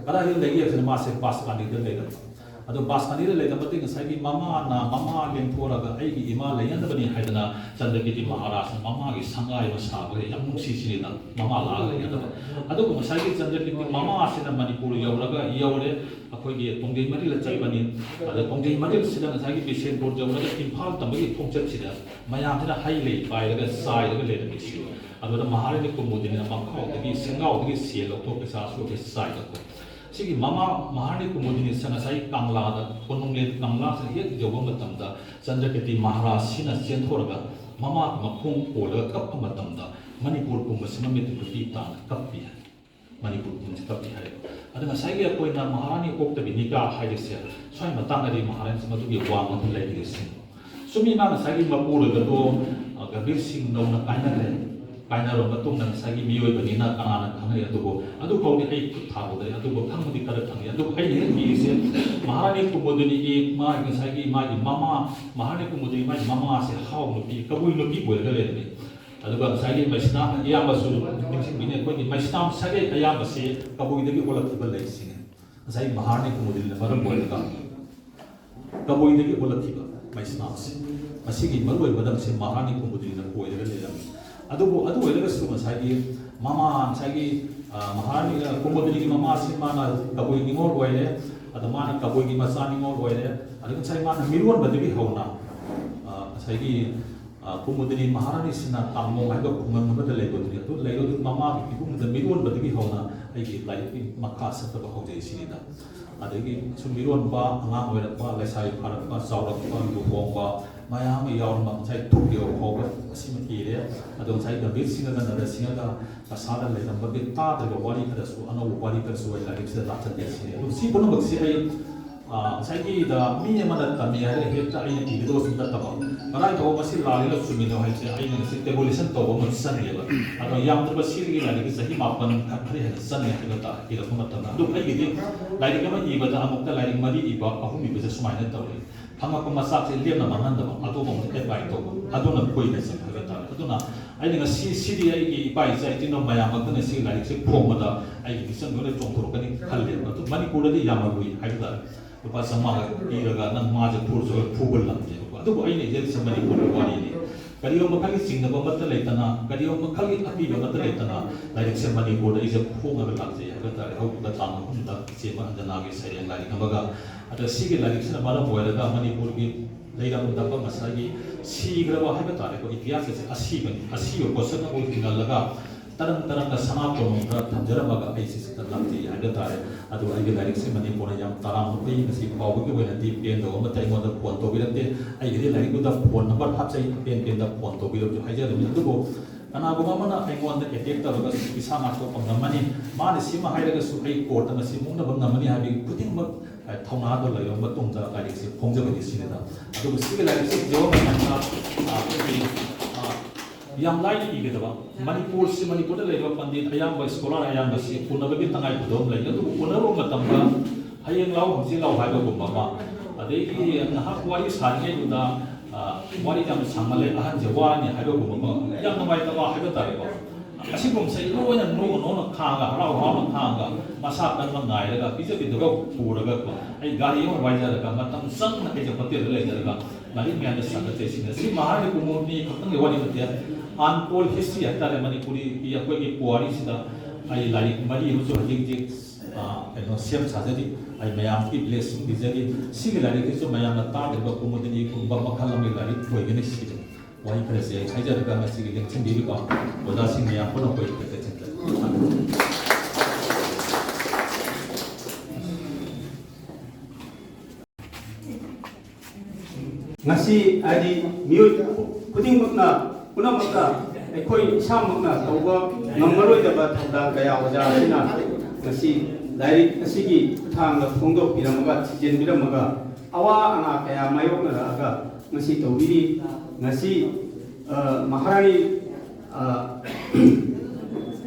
ꯀꯗꯥꯏꯗ ꯂꯩꯒꯦ ꯍꯥꯏꯕꯁꯤꯅ ꯃꯥꯁꯦ ꯕꯥꯁꯀꯥꯅꯤꯗ ꯂꯩꯔꯝꯕ꯫ ꯑꯗꯣ ꯕꯥꯁꯀꯥꯅꯤꯗ ꯂꯩꯔꯝꯕꯗꯒꯤ ꯉꯁꯥꯏꯒꯤ ꯃꯃꯥꯅ, ꯃꯃꯥ ꯂꯦꯡꯊꯣꯔꯒ ꯑꯩꯒꯤ ꯏꯃꯥ ꯂꯩꯅꯗꯕꯅꯤ ꯍꯥꯏꯗꯅ ꯆꯟꯗ꯭ꯔꯀꯤꯔꯇꯤ ꯃꯍꯥꯔꯥꯖꯅ ꯃꯃꯥꯒꯤ ꯁꯪꯒꯥꯏ ꯑꯃ ꯁꯥꯕꯒ ꯌꯥꯝ ꯅꯨꯡꯁꯤꯁꯤꯅꯤꯗ ꯃꯃꯥ ꯂꯥꯛꯑꯒ ꯂꯩꯅꯗꯕ꯫ ꯑꯗꯨꯕꯨ ꯉꯁꯥꯏꯒꯤ ꯆꯟꯗ꯭ꯔꯀꯤꯔꯇꯤ ꯃꯃꯥꯁꯤꯅ ꯃꯅꯤꯄꯨꯔ ꯌꯧꯔꯒ ꯌꯧꯔꯦ꯫ ꯑꯩꯈꯣꯏꯒꯤ ꯇꯣꯡꯖꯩ ꯃꯔꯤꯜꯗ ꯆꯠꯄꯅꯤ꯫ ꯑꯗ ꯇꯣꯡꯖꯩ ꯃꯔꯤꯜꯁꯤꯗ ꯉꯁꯥꯏꯒꯤ ꯕꯤꯁꯦꯟꯄꯨꯔ ꯌꯧꯔꯒ ꯏꯝꯐꯥꯜ ꯇꯝꯕꯒꯤ ꯈꯣꯡꯆꯠꯁꯤꯗ ꯃꯌꯥꯝꯁꯤꯅ ꯍꯩ ꯂꯩ ꯄꯥꯏꯔꯒ ꯆꯥꯏꯔꯒ ꯂꯩꯔꯝꯃꯤ ꯁꯤ꯫ ꯑꯗꯨꯗ ꯃꯍꯥꯔꯥꯅꯤ ꯀꯨꯃꯨꯗꯤꯅꯤꯅ ꯃꯈꯥꯎꯗꯒꯤ, ꯁꯦꯡꯒꯥꯎꯗꯒꯤ ꯁꯦꯜ ꯂꯧꯊꯣꯛ ꯄꯩꯁꯥ ꯁꯨꯈꯩ ꯆꯥꯏꯔꯛꯄ꯫ ꯁꯤꯒꯤ ꯃꯃꯥ ꯃꯍꯥꯔꯥꯅꯤ ꯀꯨꯃꯨꯗꯤꯅꯤꯁꯤꯅ ꯉꯁꯥꯏ ꯀꯪꯂꯥꯗ, ꯀꯣꯅꯨꯡꯂꯦꯟ ꯀꯪꯂꯥꯁꯤꯗ ꯍꯦꯛ ꯌꯧꯕ ꯃꯇꯝꯗ ꯆꯟꯗ꯭ꯔꯀꯤꯔꯇꯤ ꯃꯍꯥꯔꯥꯖꯁꯤꯅ ꯆꯦꯟꯊꯣꯔꯒ ꯃꯃꯥꯒꯤ ꯃꯈꯣꯡ ꯀꯣꯜꯂꯒ ꯀꯞꯄ ꯃꯇꯝꯗ ꯃꯅꯤꯄꯨꯔ ꯄꯨꯝꯕꯁꯤ ꯃꯃꯤꯠꯇ ꯅꯨꯄꯤ ꯇꯥꯅ ꯀꯞꯄꯤ ꯍꯥꯏ꯫ ꯃꯅꯤꯄꯨꯔ ꯄꯨꯝꯕꯁꯤ ꯀꯞꯄꯤ ꯍꯥꯏ꯫ ꯑꯗ ꯉꯁꯥꯏꯒꯤ ꯑꯩꯈꯣꯏꯅ ꯃꯍꯥꯔꯥꯅꯤ ꯑꯣꯛꯇꯕꯤ ꯅꯤꯀꯥ ꯍꯥꯏꯔꯤꯁꯦ, ꯁ꯭ꯋꯥꯏ ꯃꯇꯥꯡꯗꯗꯤ ꯃꯍꯥꯔꯥꯅꯤꯁꯤ ꯃꯗꯨꯒꯤ ꯋꯥꯡꯃꯗ ꯂꯩꯔꯤꯁꯦ꯫ ꯆꯨꯝꯃꯤ, ꯃꯥ ꯉꯁꯥꯏꯒꯤ ꯃꯄꯨꯔꯣꯏꯕꯗꯣ, ꯑ, ꯒꯝꯚꯤꯔ ꯁꯤꯡ ꯅꯧꯅ ꯀꯥꯏꯅꯈ꯭ꯔꯦ꯫ ꯀꯥꯏꯅꯔꯕ ꯃꯇꯨꯡꯗ ꯉꯁꯥꯏꯒꯤ ꯃꯤꯑꯣꯏꯕꯅꯤꯅ ꯀꯅꯥꯅ ꯈꯪꯅꯩ? ꯑꯗꯨꯕꯨ ꯑꯗꯨ ꯐꯥꯎꯗꯤ ꯑꯩ ꯈꯨꯠ ꯊꯥꯔꯨꯗ꯭ꯔꯦ꯫ ꯑꯗꯨꯕꯨ ꯈꯪꯕꯗꯤ ꯈꯔ ꯈꯪꯉꯤ꯫ ꯑꯗꯨꯕꯨ ꯑꯩꯅ ꯍꯦꯛ ꯀꯤꯔꯤꯁꯦ ꯃꯍꯥꯔꯥꯅꯤ ꯀꯨꯃꯨꯗꯤꯅꯤꯒꯤ ꯃꯥꯒꯤ ꯉꯁꯥꯏꯒꯤ ꯃꯥꯒꯤ ꯃꯃꯥ, ꯃꯍꯥꯔꯥꯅꯤ ꯀꯨꯃꯨꯗꯤꯅꯤ ꯃꯥꯒꯤ ꯃꯃꯥꯁꯦ ꯍꯥꯎ ꯅꯨꯄꯤ, ꯀꯕꯨꯏ ꯅꯨꯄꯤ ꯑꯣꯏꯔꯒ ꯂꯩꯔꯝꯃꯤ꯫ ꯑꯗꯨꯒ ꯉꯁꯥꯏꯒꯤ ꯃꯩꯁꯅꯥꯝ ꯑꯌꯥꯝꯕꯁꯨ ꯅꯤꯡꯁꯤꯡꯕꯤꯅꯤ, ꯑꯩꯈꯣꯏꯒꯤ ꯃꯩꯁꯅꯥꯝ ꯁꯥꯒꯩ ꯑꯌꯥꯝꯕꯁꯤ ꯀꯕꯨꯏꯗꯒꯤ ꯍꯧꯔꯛꯈꯤꯕ ꯂꯩꯁꯤꯡꯅꯤ꯫ ꯉꯁꯥꯏ ꯃꯍꯥꯔꯥꯅꯤ ꯀꯨꯃꯨꯗꯤꯅꯤꯅ ꯃꯔꯝ ꯑꯣꯏꯔꯒ ꯀꯕꯨꯏꯗꯒꯤ ꯍꯧꯂꯛꯈꯤꯕ ꯃꯩꯁꯅꯥꯝꯁꯦ, ꯃꯁꯤꯒꯤ ꯃꯔꯨꯑꯣꯏꯕ ꯃꯔꯝꯁꯦ ꯃꯍꯥꯔꯥꯅꯤ ꯀꯨꯃꯨꯗꯤꯅꯤꯅ ꯑꯣꯏꯔꯒ ꯂꯩꯔꯝꯃꯤ꯫ ꯑꯗꯨꯕꯨ ꯑꯗꯨ ꯑꯣꯏꯔꯒꯁꯨ ꯉꯁꯥꯏꯒꯤ ꯃꯃꯥ, ꯉꯁꯥꯏꯒꯤ, ꯑ, ꯃꯍꯥꯔꯥꯅꯤ, ꯑ, ꯀꯨꯃꯨꯗꯤꯅꯤꯒꯤ ꯃꯃꯥꯁꯤ ꯃꯥꯅ ꯀꯕꯨꯏ ꯅꯤꯉꯣꯜ ꯑꯣꯏꯔꯦ, ꯑꯗ ꯃꯥꯅ ꯀꯕꯨꯏꯒꯤ ꯃꯆꯥ ꯅꯤꯉꯣꯜ ꯑꯣꯏꯔꯦ, ꯑꯗꯨꯒ ꯉꯁꯥꯏ ꯃꯥꯅ ꯃꯤꯔꯣꯟꯕꯗꯒꯤ ꯍꯧꯅ, ꯑ, ꯉꯁꯥꯏꯒꯤ, ꯑ, ꯀꯨꯃꯨꯗꯤꯅꯤ ꯃꯍꯥꯔꯥꯅꯤꯁꯤꯅ ꯇꯥꯡꯃꯣꯡ ꯍꯥꯏꯕ ꯈꯨꯡꯒꯪ ꯑꯃꯗ ꯂꯩꯕꯗꯨꯅꯤ꯫ ꯑꯗꯨ ꯂꯩꯔꯗꯨ ꯃꯃꯥꯒꯤ ꯏꯕꯨꯡꯗ ꯃꯤꯔꯣꯟꯕꯗꯒꯤ ꯍꯧꯅ ꯑꯩꯒꯤ ꯂꯥꯏꯔꯤꯛꯀꯤ ꯃꯈꯥ ꯆꯠꯊꯕ ꯍꯧꯖꯩ ꯁꯤꯅꯤꯗ꯫ ꯑꯗꯒꯤ ꯁꯨꯝ ꯃꯤꯔꯣꯟꯕ, ꯑꯉꯥꯡ ꯑꯣꯏꯔꯛꯄ, ꯂꯩꯁꯥꯕꯤ ꯐꯥꯔꯛꯄ, ꯆꯥꯎꯔꯛꯄ, ꯂꯨꯍꯣꯡꯕ, ꯃꯌꯥꯝ ꯑꯃ ꯌꯥꯎꯔꯝꯕ ꯉꯁꯥꯏ ꯊꯣꯛꯈꯤꯕ ꯐꯥꯎꯕ ꯑꯁꯤꯃ ꯏꯔꯦ꯫ ꯑꯗꯣ ꯉꯁꯥꯏ ꯒꯝꯚꯤꯔ ꯁꯤꯡꯍꯒ ꯅꯟꯗ ꯁꯤꯡꯍꯒ ꯀꯁꯥꯗ ꯂꯩꯔꯝꯕꯒꯤ ꯇꯥꯗ꯭ꯔꯤꯕ ꯋꯥꯔꯤ ꯈꯔꯁꯨ, ꯑꯅꯧꯕ ꯋꯥꯔꯤ ꯈꯔꯁꯨ ꯑꯩ ꯂꯥꯏꯔꯤꯛꯁꯤꯗ ꯂꯥꯛꯆꯒꯦ ꯁꯤꯅꯤ꯫ ꯑꯗꯣ ꯁꯤ ꯄꯨꯝꯅꯃꯛꯁꯤ ꯑꯩ, ꯑ, ꯉꯁꯥꯏꯒꯤꯗ ꯃꯤ ꯑꯃꯅ ꯇꯝꯃꯦ ꯍꯥꯏꯔꯒ ꯍꯦꯛꯇ ꯑꯩꯅ ꯏꯒꯗꯕꯁꯨ ꯅꯠꯇꯕ, ꯀꯗꯥꯏ ꯐꯥꯎꯕ ꯃꯁꯤ ꯂꯥꯜꯂꯤꯅꯣ ꯆꯨꯝꯃꯤꯅꯣ ꯍꯥꯏꯕꯁꯦ ꯑꯩꯅ ꯉꯁꯤ ꯇꯦꯕꯨꯂꯦꯁꯟ ꯇꯧꯕ ꯑꯃ ꯆꯪꯉꯦꯕ꯫ ꯑꯗꯣ ꯌꯥꯝꯗ꯭ꯔꯕ ꯁꯤꯒꯤ ꯂꯥꯏꯔꯤꯛꯁꯦ ꯆꯍꯤ ꯃꯥꯄꯟ ꯈꯔ ꯍꯦꯟꯅ ꯆꯪꯉꯦ ꯍꯥꯏꯕ ꯇꯥꯔꯦ ꯏꯔꯛꯄ ꯃꯇꯝꯗ꯫ ꯑꯗꯨ ꯑꯩꯒꯤꯗꯤ ꯂꯥꯏꯔꯤꯛ ꯑꯃ ꯏꯕꯗ ꯑꯃꯨꯛꯇ ꯂꯥꯏꯔꯤꯛ ꯃꯔꯤ ꯏꯕ, ꯑꯍꯨꯝ ꯏꯕꯁꯦ ꯁꯨꯃꯥꯏꯅ ꯇꯧꯔꯦ꯫ ꯐꯪꯉꯛꯄ ꯃꯆꯥꯛꯁꯦ ꯂꯦꯝꯅ ꯃꯥꯡꯍꯟꯗꯕ, ꯑꯇꯣꯞꯄ ꯑꯃꯗ ꯑꯦꯄ꯭ꯂꯥꯏ ꯇꯧꯕ, ꯑꯗꯨꯅ ꯀꯨꯏꯅ ꯆꯪꯉꯦ ꯍꯥꯏꯕ ꯇꯥꯔꯦ꯫ ꯑꯗꯨꯅ ꯑꯩꯅ ꯉꯁꯤ ꯁꯤꯗꯤ ꯑꯩꯒꯤ ꯏꯄꯥ ꯏꯆꯥ ꯏꯆꯤꯟ ꯏꯅꯥꯎ ꯃꯌꯥꯝ ꯑꯃꯛꯇꯅ ꯁꯤꯒꯤ ꯂꯥꯏꯔꯤꯛꯁꯦ ꯐꯣꯡꯕꯗ ꯑꯩꯒꯤ ꯃꯤꯆꯪꯗ ꯂꯣꯏ ꯆꯣꯡꯊꯣꯔꯛꯀꯅꯤ ꯈꯜꯂꯦꯕ꯫ ꯑꯗꯨ ꯃꯅꯤꯄꯨꯔꯗꯗꯤ ꯌꯥꯝꯅ ꯂꯨꯏ ꯍꯥꯏꯕ ꯇꯥꯔꯦ꯫ ꯂꯨꯄꯥ ꯆꯥꯝꯃꯉꯥ ꯄꯤꯔꯒ ꯅꯪ ꯃꯥꯁꯦ ꯐꯨꯔꯁꯨ ꯐꯨꯕ ꯂꯝꯗꯦꯕꯀꯣ꯫ ꯑꯗꯨꯕꯨ ꯑꯩꯅ ꯏꯖꯔꯤꯁꯦ ꯃꯅꯤꯄꯨꯔꯒꯤ ꯋꯥꯔꯤꯅꯤ꯫ ꯀꯔꯤꯒꯨꯝꯕ ꯃꯈꯜꯒꯤ ꯆꯤꯡꯅꯕ ꯑꯃꯠꯇ ꯂꯩꯇꯅ, ꯀꯔꯤꯒꯨꯝꯕ ꯃꯈꯜꯒꯤ ꯑꯀꯤꯕ ꯑꯃꯠꯇ ꯂꯩꯇꯅ ꯂꯥꯏꯔꯤꯛꯁꯦ ꯃꯅꯤꯄꯨꯔꯗ ꯑꯩꯁꯦ ꯐꯣꯡꯉꯒ ꯂꯥꯛꯆꯩ ꯍꯥꯏꯕ ꯇꯥꯔꯦ꯫ ꯍꯧꯈꯤꯕ ꯇꯥꯡ ꯑꯍꯨꯝꯗ ꯏꯆꯦ ꯑꯃ ꯑꯟꯖꯅꯥꯒꯤ ꯁꯩꯔꯦꯡ ꯂꯥꯏꯔꯤꯛ ꯑꯃꯒ, ꯑꯗ ꯁꯤꯒꯤ ꯂꯥꯏꯔꯤꯛꯁꯤꯅ ꯃꯔꯝ ꯑꯣꯏꯔꯒ ꯃꯅꯤꯄꯨꯔꯒꯤ ꯂꯩꯔꯝꯗꯕ ꯉꯁꯥꯏꯒꯤ ꯁꯤꯈ꯭ꯔꯕ ꯍꯥꯏꯕ ꯇꯥꯔꯦꯀꯣ, ꯏꯇꯤꯍꯥꯁ ꯑꯁꯦ ꯑꯁꯤꯕꯅꯤ, ꯑꯁꯤꯕ ꯄꯣꯠꯁꯛ ꯑꯃ ꯑꯣꯏꯅ ꯆꯤꯡꯍꯜꯂꯒ ꯇꯔꯪ ꯇꯔꯪꯅ ꯁꯅꯥ ꯀꯣꯅꯨꯡꯗ ꯊꯝꯖꯔꯝꯃꯒ ꯑꯩꯁꯦ ꯁꯤꯗ ꯂꯥꯛꯆꯩ ꯍꯥꯏꯕ ꯇꯥꯔꯦ꯫ ꯑꯗꯨ ꯑꯩꯒꯤ ꯂꯥꯏꯔꯤꯛꯁꯦ ꯃꯅꯤꯄꯨꯔꯅ ꯌꯥꯝ ꯇꯔꯥꯝꯅ ꯎꯏ꯫ ꯉꯁꯤ ꯐꯥꯎꯕꯒꯤ ꯑꯣꯏꯅꯗꯤ ꯄꯦꯟꯗꯕ ꯑꯃꯠꯇ ꯑꯩꯉꯣꯟꯗ ꯐꯣꯟ ꯇꯧꯕꯤꯔꯛꯇꯦ꯫ ꯑꯩꯒꯤꯗꯤ ꯂꯥꯏꯔꯤꯛꯇꯨꯗ ꯐꯣꯟ ꯅꯝꯕꯔ ꯍꯥꯞꯆꯩ, ꯄꯦꯟ ꯄꯦꯟꯗ ꯐꯣꯟ ꯇꯧꯕꯤꯔꯛꯁꯨ ꯍꯥꯏꯖꯔꯝꯃꯤ꯫ ꯑꯗꯨꯕꯨ ꯀꯅꯥꯒꯨꯝꯕ ꯑꯃꯅ ꯑꯩꯉꯣꯟꯗ ꯑꯦꯇꯦꯛ ꯇꯧꯔꯒ ꯏꯁꯥ ꯉꯥꯛꯊꯣꯛꯄ ꯉꯝꯃꯅꯤ, ꯃꯥꯅ ꯁꯤꯃ ꯍꯥꯏꯔꯒꯁꯨ ꯑꯩ ꯀꯣꯔꯠꯇ ꯃꯁꯤ ꯃꯨꯛꯅꯕ ꯉꯝꯃꯅꯤ ꯍꯥꯏꯕꯒꯤ ꯈꯨꯗꯤꯡꯃꯛ, ꯑ, ꯊꯧꯅꯥꯗꯣ ꯂꯩꯔꯕ ꯃꯇꯨꯡꯗ ꯂꯥꯏꯔꯤꯛꯁꯦ ꯐꯣꯡꯖꯕꯅꯤ ꯁꯤꯅꯤꯗ꯫ ꯑꯗꯨꯕꯨ ꯁꯤꯒꯤ ꯂꯥꯏꯔꯤꯛꯁꯦ ꯌꯧꯕ ꯃꯇꯝꯗ, ꯑ, ꯑꯩꯈꯣꯏꯒꯤ, ꯑ, ꯌꯥꯝ ꯂꯥꯏꯅ ꯏꯒꯗꯕ, ꯃꯅꯤꯄꯨꯔꯁꯤ, ꯃꯅꯤꯄꯨꯔꯗ ꯂꯩꯔꯤꯕ ꯄꯟꯗꯤꯠ ꯑꯌꯥꯝꯕ, ꯁ꯭ꯀꯣꯂꯥꯔ ꯑꯌꯥꯝꯕꯁꯤ ꯎꯅꯕꯒꯤ ꯇꯉꯥꯏ ꯐꯗꯕ ꯑꯃ ꯂꯩ꯫ ꯑꯗꯨꯕꯨ ꯎꯅꯔꯨꯕ ꯃꯇꯝꯗ ꯍꯌꯦꯡ ꯂꯥꯎ ꯍꯪꯆꯤꯠ ꯂꯥꯎ ꯍꯥꯏꯕꯒꯨꯝꯕ ꯑꯃ, ꯑꯗꯒꯤ ꯉꯥꯏꯍꯥꯛ ꯋꯥꯔꯤ ꯁꯥꯔꯤꯉꯩꯗꯨꯗ, ꯑ, ꯋꯥꯔꯤ ꯌꯥꯝ ꯁꯥꯡꯃꯜꯂꯦ, ꯑꯍꯟꯁꯦ ꯋꯥꯔꯅꯤ ꯍꯥꯏꯕꯒꯨꯝꯕ ꯑꯃ, ꯌꯥꯝ ꯅꯨꯡꯉꯥꯏꯇꯕ ꯍꯥꯏꯕ ꯇꯥꯔꯦꯀꯣ꯫ ꯑꯁꯤꯒꯨꯝꯕꯁꯦ ꯂꯣꯏꯅ ꯅꯣꯛꯅ ꯅꯣꯛꯅ ꯈꯥꯡꯉꯒ, ꯍꯔꯥꯎ ꯍꯔꯥꯎꯅ ꯈꯥꯡꯉꯒ, ꯃꯁꯥ ꯀꯟꯕ ꯉꯥꯏꯔꯒ, ꯄꯤꯖꯕꯤꯗꯨꯒ ꯄꯨꯔꯒꯀꯣ, ꯑꯩ ꯒꯥꯔꯤ ꯑꯃ ꯋꯥꯏꯖꯔꯒ, ꯃꯇꯝ ꯆꯪꯅ ꯑꯩꯁꯦ ꯍꯣꯇꯦꯜꯗ ꯂꯩꯖꯔꯒ, ꯂꯥꯏꯔꯤꯛ ꯃꯌꯥꯝꯗ ꯁꯥꯒꯠꯆꯩ꯫ ꯁꯤꯅ, ꯁꯤ ꯃꯍꯥꯔꯥꯅꯤ ꯀꯨꯃꯨꯗꯅꯤ ꯈꯛꯇꯪꯒꯤ ꯋꯥꯔꯤ ꯅꯠꯇꯦ, untold history ꯍꯥꯏꯇꯥꯔꯦ, ꯃꯅꯤꯄꯨꯔꯤꯒꯤ ꯑꯩꯈꯣꯏꯒꯤ ꯄꯨꯋꯥꯔꯤꯁꯤꯗ ꯑꯩ ꯂꯥꯏꯔꯤꯛ ꯃꯔꯤ ꯑꯃꯁꯨ ꯍꯧꯖꯤꯛ ꯍꯧꯖꯤꯛ, ꯑ, ꯀꯩꯅꯣ, ꯁꯦꯝ ꯁꯥꯖꯔꯤ꯫ ꯑꯩ ꯃꯌꯥꯝꯒꯤ blessing ꯄꯤꯖꯔꯤ꯫ ꯁꯤꯒꯤ ꯂꯥꯏꯔꯤꯛꯁꯤꯁꯨ ꯃꯌꯥꯝꯅ ꯇꯥꯗ꯭ꯔꯤꯕ ꯀꯨꯃꯨꯗꯅꯤꯒꯨꯝꯕ ꯃꯈꯜ ꯑꯃꯒꯤ ꯂꯥꯏꯔꯤꯛ ꯑꯣꯏꯒꯅꯤ꯫ ꯁꯤꯗ ꯋꯥꯍꯩ ꯈꯔꯁꯦ ꯑꯩ ꯍꯥꯏꯖꯔꯒ ꯉꯁꯤꯒꯤ ꯂꯦꯡꯁꯤꯟꯕꯤꯔꯤꯕ ꯑꯣꯖꯥꯁꯤꯡ ꯃꯌꯥꯝ ꯄꯨꯝꯅꯃꯛꯄꯨ ꯑꯩ ꯊꯥꯒꯠꯆꯔꯤ꯫ ꯉꯁꯤ ꯍꯥꯏꯗꯤ ꯃꯤꯑꯣꯏ ꯈꯨꯗꯤꯡꯃꯛꯅ, ꯄꯨꯝꯅꯃꯛꯅ, ꯑꯩꯈꯣꯏ ꯏꯁꯥꯃꯛꯅ ꯇꯧꯕ ꯉꯝꯃꯔꯣꯏꯗꯕ ꯊꯧꯗꯥꯡ ꯀꯌꯥ ꯑꯣꯖꯥ ꯑꯁꯤꯅ ꯉꯁꯤ ꯂꯥꯏꯔꯤꯛ ꯑꯁꯤꯒꯤ ꯈꯨꯠꯊꯥꯡꯗ ꯐꯣꯡꯗꯣꯛꯄꯤꯔꯝꯃꯒ, ꯊꯤꯖꯤꯟꯕꯤꯔꯝꯃꯒ, ꯑꯋꯥ ꯑꯅꯥ ꯀꯌꯥ ꯃꯥꯌꯣꯛꯅꯔꯛꯑꯒ ꯉꯁꯤ ꯇꯧꯕꯤꯔꯤ꯫ ꯉꯁꯤ, ꯑ, ꯃꯍꯥꯔꯥꯅꯤ, ꯑ,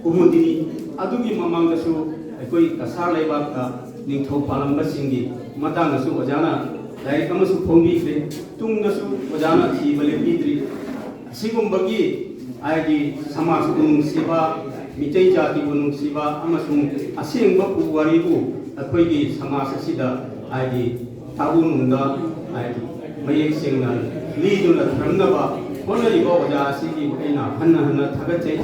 ꯀꯨꯃꯨꯗꯤꯅꯤ ꯑꯗꯨꯒꯤ ꯃꯃꯥꯡꯗꯁꯨ ꯑꯩꯈꯣꯏ ꯀꯁꯥꯔ ꯂꯩꯕꯥꯛꯇ ꯅꯤꯡꯊꯧ ꯄꯥꯜꯂꯝꯕꯁꯤꯡꯒꯤ ꯃꯇꯥꯡꯗꯁꯨ ꯑꯣꯖꯥꯅ ꯂꯥꯏꯔꯤꯛ ꯑꯃꯁꯨ ꯐꯣꯡꯕꯤꯈ꯭ꯔꯦ꯫ ꯇꯨꯡꯗꯁꯨ ꯑꯣꯖꯥꯅ ꯊꯤꯕ ꯂꯦꯞꯄꯤꯗ꯭ꯔꯤ꯫ ꯑꯁꯤꯒꯨꯝꯕꯒꯤ ꯍꯥꯏꯗꯤ ꯁꯃꯥꯖꯄꯨ ꯅꯨꯡꯁꯤꯕ, ꯃꯤꯇꯩ ꯖꯥꯇꯤꯕꯨ ꯅꯨꯡꯁꯤꯕ ꯑꯃꯁꯨꯡ ꯑꯁꯦꯡꯕ ꯄꯨꯋꯥꯔꯤꯕꯨ ꯑꯩꯈꯣꯏꯒꯤ ꯁꯃꯥꯖ ꯑꯁꯤꯗ ꯍꯥꯏꯗꯤ ꯇꯥꯕꯨ ꯅꯨꯡꯗ ꯍꯥꯏꯗꯤ ꯃꯌꯦꯛ ꯁꯦꯡꯅ ꯂꯤꯗꯨꯅ ꯊꯝꯅꯕ ꯍꯣꯠꯅꯔꯤꯕ ꯑꯣꯖꯥ ꯑꯁꯤꯒꯤ ꯑꯩꯅ ꯍꯟꯅ ꯍꯟꯅ ꯊꯥꯒꯠꯆꯩ꯫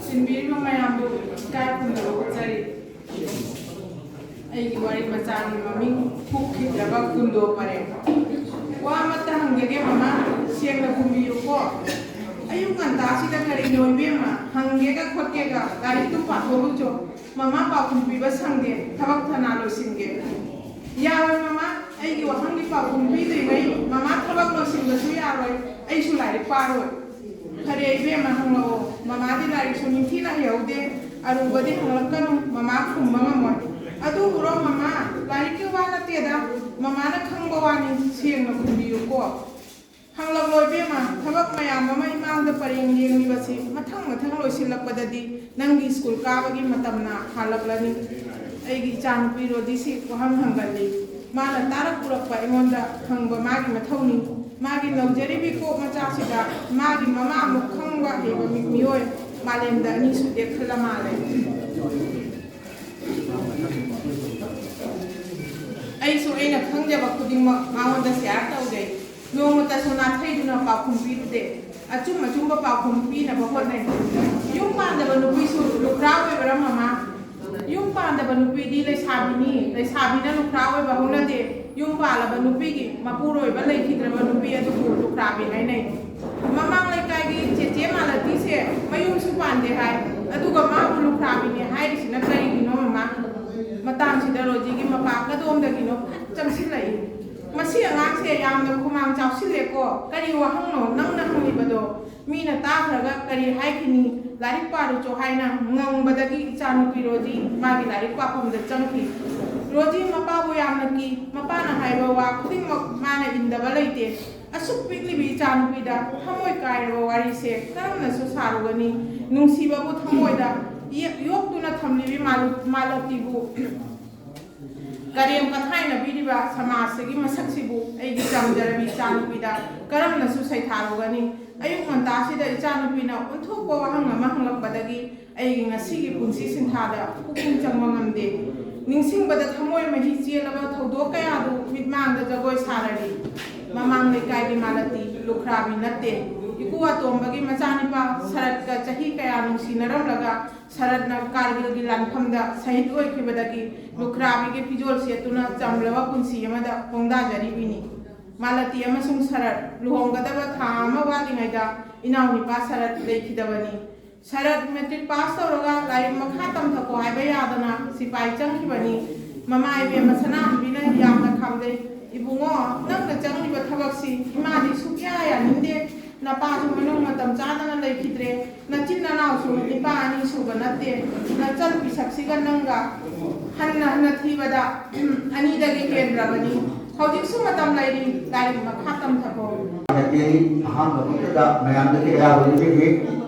ꯁꯤꯟꯕꯤꯔꯤꯕ ꯃꯌꯥꯝꯕꯨ ꯏꯀꯥꯏ ꯈꯨꯝꯅꯕ ꯎꯠꯆꯔꯤ꯫ ꯑꯩꯒꯤ ꯋꯥꯔꯤ ꯃꯆꯥꯒꯤ ꯃꯃꯤꯡ ꯍꯨꯛꯈꯤꯗ꯭ꯔꯕ ꯀꯨꯟꯗꯣ ꯄꯔꯦꯡ꯫ ꯋꯥ ꯑꯃꯠꯇ ꯍꯪꯖꯒꯦ ꯃꯃꯥ, ꯁꯦꯡꯅ ꯈꯨꯝꯕꯤꯌꯨꯀꯣ꯫ ꯑꯌꯨꯛ ꯉꯟꯇꯥꯁꯤꯗ ꯀꯔꯤꯅꯣ ꯏꯕꯦꯝꯃ, ꯍꯪꯒꯦꯒ ꯈꯣꯠꯀꯦꯒ ꯂꯥꯏꯔꯤꯛꯇꯨ ꯄꯥꯊꯣꯛꯂꯨꯆꯣ꯫ ꯃꯃꯥ ꯄꯥꯎꯈꯨꯝ ꯄꯤꯕ ꯁꯪꯗꯦ, ꯊꯕꯛ ꯊꯅꯥ ꯂꯣꯏꯁꯤꯟꯒꯦ꯫ ꯌꯥꯔꯣꯏ ꯃꯃꯥ, ꯑꯩꯒꯤ ꯋꯥꯍꯪꯒꯤ ꯄꯥꯎꯈꯨꯝ ꯄꯤꯗ꯭ꯔꯤꯉꯩ ꯃꯃꯥ ꯊꯕꯛ ꯂꯣꯏꯁꯤꯟꯕꯁꯨ ꯌꯥꯔꯣꯏ, ꯑꯩꯁꯨ ꯂꯥꯏꯔꯤꯛ ꯄꯥꯔꯣꯏ꯫ ꯐꯔꯦ ꯏꯕꯦꯝꯃ, ꯍꯪꯂꯛꯑꯣ꯫ ꯃꯃꯥꯗꯤ ꯂꯥꯏꯔꯤꯛꯁꯨ ꯅꯤꯡꯊꯤꯅ ꯍꯩꯍꯧꯗꯦ, ꯑꯔꯨꯕꯗꯤ ꯍꯪꯂꯛꯀꯅꯨ, ꯃꯃꯥ ꯈꯨꯝꯕ ꯉꯝꯃꯣꯏ꯫ ꯑꯗꯨꯕꯨꯔꯣ ꯃꯃꯥ, ꯂꯥꯏꯔꯤꯛꯀꯤ ꯋꯥ ꯅꯠꯇꯦꯗ, ꯃꯃꯥꯅ ꯈꯪꯕ ꯋꯥꯅꯤ, ꯁꯦꯡꯅ ꯈꯨꯝꯕꯤꯌꯨꯀꯣ꯫ ꯍꯪꯂꯛꯂꯣ ꯏꯕꯦꯝꯃ, ꯊꯕꯛ ꯃꯌꯥꯝ ꯑꯃ ꯏꯃꯥꯡꯗ ꯄꯔꯦꯡ ꯂꯦꯡꯂꯤꯕꯁꯤ ꯃꯊꯪ ꯃꯊꯪ ꯂꯣꯏꯁꯤꯜꯂꯛꯄꯗꯗꯤ ꯅꯪꯒꯤ ꯁ꯭ꯀꯨꯜ ꯀꯥꯕꯒꯤ ꯃꯇꯝꯅ ꯍꯥꯜꯂꯛꯂꯅꯤ꯫ ꯑꯩꯒꯤ ꯏꯆꯥꯅꯨꯄꯤ ꯔꯣꯗꯤꯁꯤ ꯋꯥꯍꯪ ꯍꯪꯒꯜꯂꯤ꯫ ꯃꯥꯅ ꯇꯥꯔꯛ ꯄꯨꯔꯛꯄ ꯑꯩꯉꯣꯟꯗ ꯈꯪꯕ ꯃꯥꯒꯤ ꯃꯊꯧꯅꯤ꯫ ꯃꯥꯒꯤ ꯅꯧꯖꯔꯤꯕꯤ ꯀꯣꯛ ꯃꯆꯥꯁꯤꯗ ꯃꯥꯒꯤ ꯃꯃꯥ ꯑꯃꯨꯛ ꯈꯪꯕ ꯍꯩꯕ ꯃꯤ-, ꯃꯤꯑꯣꯏ ꯃꯥꯂꯦꯝꯗ ꯑꯅꯤ ꯁꯨꯗꯦ ꯈꯜꯂ ꯃꯥꯜꯂꯦ꯫ ꯑꯩꯁꯨ ꯑꯩꯅ ꯈꯪꯖꯕ ꯈꯨꯗꯤꯡꯃꯛ ꯃꯉꯣꯟꯗ ꯁꯤꯌꯥꯔ ꯇꯧꯖꯩ꯫ ꯅꯣꯡꯃꯇꯁꯨ ꯅꯥꯊꯩꯗꯨꯅ ꯄꯥꯎꯈꯨꯝ ꯄꯤꯔꯨꯗꯦ꯫ ꯑꯆꯨꯝ ꯑꯆꯨꯝꯕ ꯄꯥꯎꯈꯨꯝ ꯄꯤꯅꯕ ꯍꯣꯠꯅꯩ꯫ ꯌꯨꯝ ꯄꯥꯟꯗꯕ ꯅꯨꯄꯤꯁꯨ ꯂꯨꯈ꯭ꯔꯥ ꯑꯣꯏꯕꯔ ꯃꯃꯥ? ꯌꯨꯝ ꯄꯥꯟꯗꯕ ꯅꯨꯄꯤꯗꯤ ꯂꯩꯁꯥꯕꯤꯅꯤ, ꯂꯩꯁꯥꯕꯤꯅ ꯂꯨꯈ꯭ꯔꯥ ꯑꯣꯏꯕ ꯍꯧꯅꯗꯦ꯫ ꯌꯨꯝ ꯄꯥꯜꯂꯕ ꯅꯨꯄꯤꯒꯤ ꯃꯄꯨꯔꯣꯏꯕ ꯂꯩꯈꯤꯗ꯭ꯔꯕ ꯅꯨꯄꯤ ꯑꯗꯨꯕꯨ ꯂꯨꯈ꯭ꯔꯥꯕꯤ ꯍꯥꯏꯅꯩ꯫ ꯃꯃꯥꯡ ꯂꯩꯀꯥꯏꯒꯤ ꯆꯦꯆꯦ ꯃꯥꯂꯇꯤꯁꯦ ꯃꯌꯨꯝꯁꯨ ꯄꯥꯟꯗꯦ ꯍꯥꯏ, ꯑꯗꯨꯒ ꯃꯥꯕꯨ ꯂꯨꯈ꯭ꯔꯥꯕꯤꯅꯦ ꯍꯥꯏꯔꯤꯁꯤꯅ ꯀꯔꯤꯒꯤꯅꯣ ꯃꯃꯥ? ꯃꯇꯥꯡꯁꯤꯗ ꯔꯣꯖꯤꯒꯤ ꯃꯄꯥ ꯀꯗꯣꯝꯗꯒꯤꯅꯣ ꯐꯠ ꯆꯪꯁꯤꯜꯂꯛꯏ꯫ "ꯃꯁꯤ ꯑꯉꯥꯡꯁꯦ ꯌꯥꯝꯅ ꯈꯨꯃꯥꯡ ꯆꯥꯎꯁꯤꯜꯂꯦꯀꯣ, ꯀꯔꯤ ꯋꯥꯍꯪꯅꯣ ꯅꯪꯅ ꯍꯪꯂꯤꯕꯗꯣ? ꯃꯤꯅ ꯇꯥꯈ꯭ꯔꯒ ꯀꯔꯤ ꯍꯥꯏꯈꯤꯅꯤ? ꯂꯥꯏꯔꯤꯛ ꯄꯥꯔꯨꯆꯣ" ꯍꯥꯏꯅ ꯉꯪꯕꯗꯒꯤ ꯏꯆꯥꯅꯨꯄꯤ ꯔꯣꯖꯤ ꯃꯥꯒꯤ ꯂꯥꯏꯔꯤꯛ ꯄꯥꯐꯝꯗ ꯆꯪꯈꯤ꯫ ꯔꯣꯖꯤ ꯃꯄꯥꯕꯨ ꯌꯥꯝꯅ ꯀꯤ꯫ ꯃꯄꯥꯅ ꯍꯥꯏꯕ ꯋꯥ ꯈꯨꯗꯤꯡꯃꯛ ꯃꯥꯅ ꯏꯟꯗꯕ ꯂꯩꯇꯦ꯫ ꯑꯁꯨꯛ ꯄꯤꯛꯂꯤꯕꯤ ꯏꯆꯥꯅꯨꯄꯤꯗ ꯊꯃꯣꯏ ꯀꯥꯏꯔꯕ ꯋꯥꯔꯤꯁꯦ ꯀꯔꯝꯅꯁꯨ ꯁꯥꯔꯨꯒꯅꯤ? ꯅꯨꯡꯁꯤꯕꯕꯨ ꯊꯃꯣꯏꯗ ꯌꯦꯛ-, ꯌꯣꯛꯇꯨꯅ ꯊꯝꯂꯤꯕꯤ ꯃꯥꯂꯨ-, ꯃꯥꯂꯇꯤꯕꯨ ꯀꯔꯦꯝ ꯀꯊꯥꯏꯅꯕꯤꯔꯤꯕ ꯁꯃꯥꯖꯁꯤꯒꯤ ꯃꯁꯛꯁꯤꯕꯨ ꯑꯩꯒꯤ ꯆꯝꯖꯔꯕꯤ ꯏꯆꯥꯅꯨꯄꯤꯗ ꯀꯔꯝꯅꯁꯨ ꯁꯩꯊꯥꯔꯨꯒꯅꯤ? ꯑꯌꯨꯛ ꯉꯟꯇꯥꯁꯤꯗ ꯏꯆꯥꯅꯨꯄꯤꯅ ꯑꯣꯟꯊꯣꯛꯄ ꯋꯥꯍꯪ ꯑꯃ ꯍꯪꯂꯛꯄꯗꯒꯤ ꯑꯩꯒꯤ ꯉꯁꯤꯒꯤ ꯄꯨꯟꯁꯤ ꯁꯤꯟꯊꯥꯗ ꯄꯨꯛꯅꯤꯡ ꯆꯪꯕ ꯉꯝꯗꯦ꯫ ꯅꯤꯡꯁꯤꯡꯕꯗ ꯊꯃꯣꯏ ꯃꯍꯤ ꯆꯦꯜꯂꯕ ꯊꯧꯗꯣꯛ ꯀꯌꯥꯗꯨ ꯃꯤꯠꯃꯥꯡꯗ ꯖꯒꯣꯏ ꯁꯥꯔꯔꯤ꯫ ꯃꯃꯥꯡ ꯂꯩꯀꯥꯏꯒꯤ ꯃꯥꯂꯇꯤ ꯂꯨꯈ꯭ꯔꯥꯕꯤ ꯅꯠꯇꯦ꯫ ꯏꯀꯨ ꯑꯇꯣꯝꯕꯒꯤ ꯃꯆꯥꯅꯤꯄꯥ ꯁꯔꯠꯀ ꯆꯍꯤ ꯀꯌꯥ ꯅꯨꯡꯁꯤꯅꯔꯝꯂꯒ ꯁꯔꯠꯅ ꯀꯥꯔꯒꯤꯜꯒꯤ ꯂꯥꯟꯐꯝꯗ ꯁꯍꯤꯗ ꯑꯣꯏꯈꯤꯕꯗꯒꯤ ꯂꯨꯈ꯭ꯔꯥꯕꯤꯒꯤ ꯐꯤꯖꯣꯜ ꯁꯦꯠꯇꯨꯅ ꯆꯝꯂꯕ ꯄꯨꯟꯁꯤ ꯑꯃꯗ ꯈꯣꯡꯗꯥꯖꯔꯤꯕꯤꯅꯤ꯫ ꯃꯥꯂꯇꯤ ꯑꯃꯁꯨꯡ ꯁꯔꯠ ꯂꯨꯍꯣꯡꯒꯗꯕ ꯊꯥ ꯑꯃ ꯋꯥꯠꯂꯤꯉꯩꯗ ꯏꯅꯥꯎꯅꯤꯄꯥ ꯁꯔꯠ ꯂꯩꯈꯤꯗꯕꯅꯤ꯫ ꯁꯔꯠ ꯃꯦꯇ꯭ꯔꯤꯛ ꯄꯥꯁ ꯇꯧꯔꯒ ꯂꯥꯏꯔꯤꯛ ꯃꯈꯥ ꯇꯝꯊꯈꯣ ꯍꯥꯏꯕ ꯌꯥꯗꯅ ꯁꯤꯄꯥꯏ ꯆꯪꯈꯤꯕꯅꯤ꯫ ꯃꯃꯥ ꯏꯕꯦꯝꯃ ꯁꯅꯥꯍꯟꯕꯤꯅ ꯌꯥꯝꯅ ꯈꯥꯝꯖꯩ꯫ "ꯏꯕꯨꯡꯉꯣ, ꯅꯪꯅ ꯆꯪꯂꯤꯕ ꯊꯕꯛꯁꯤ ꯏꯃꯥꯗꯤ ꯁꯨꯛꯌꯥ ꯌꯥꯅꯤꯡꯗꯦ꯫ ꯅꯄꯥꯁꯨ ꯃꯅꯨꯡ ꯃꯇꯝ ꯆꯥꯗꯅ ꯂꯩꯈꯤꯗ꯭ꯔꯦ꯫ ꯅꯆꯤꯟ ꯅꯅꯥꯎꯁꯨ ꯅꯤꯄꯥ ꯑꯅꯤ ꯁꯨꯕ ꯅꯠꯇꯦ꯫ ꯅꯆꯟ ꯄꯤꯁꯛꯁꯤꯒ ꯅꯪꯒ ꯍꯟꯅ ꯍꯟꯅ ꯊꯤꯕꯗ ꯑꯅꯤꯗꯒꯤ ꯍꯦꯟꯗ꯭ꯔꯕꯅꯤ꯫ ꯍꯧꯖꯤꯛꯁꯨ ꯃꯇꯝ ꯂꯩꯔꯤ, ꯂꯥꯏꯔꯤꯛ ꯃꯈꯥ ꯇꯝꯊꯈꯣ"꯫ ꯄꯥꯖꯒꯦ꯫ ꯑꯍꯥꯟꯕ ꯃꯛꯇꯗ ꯃꯌꯥꯝꯗꯒꯤ ꯑꯌꯥꯕ ꯂꯧꯖꯒꯦ꯫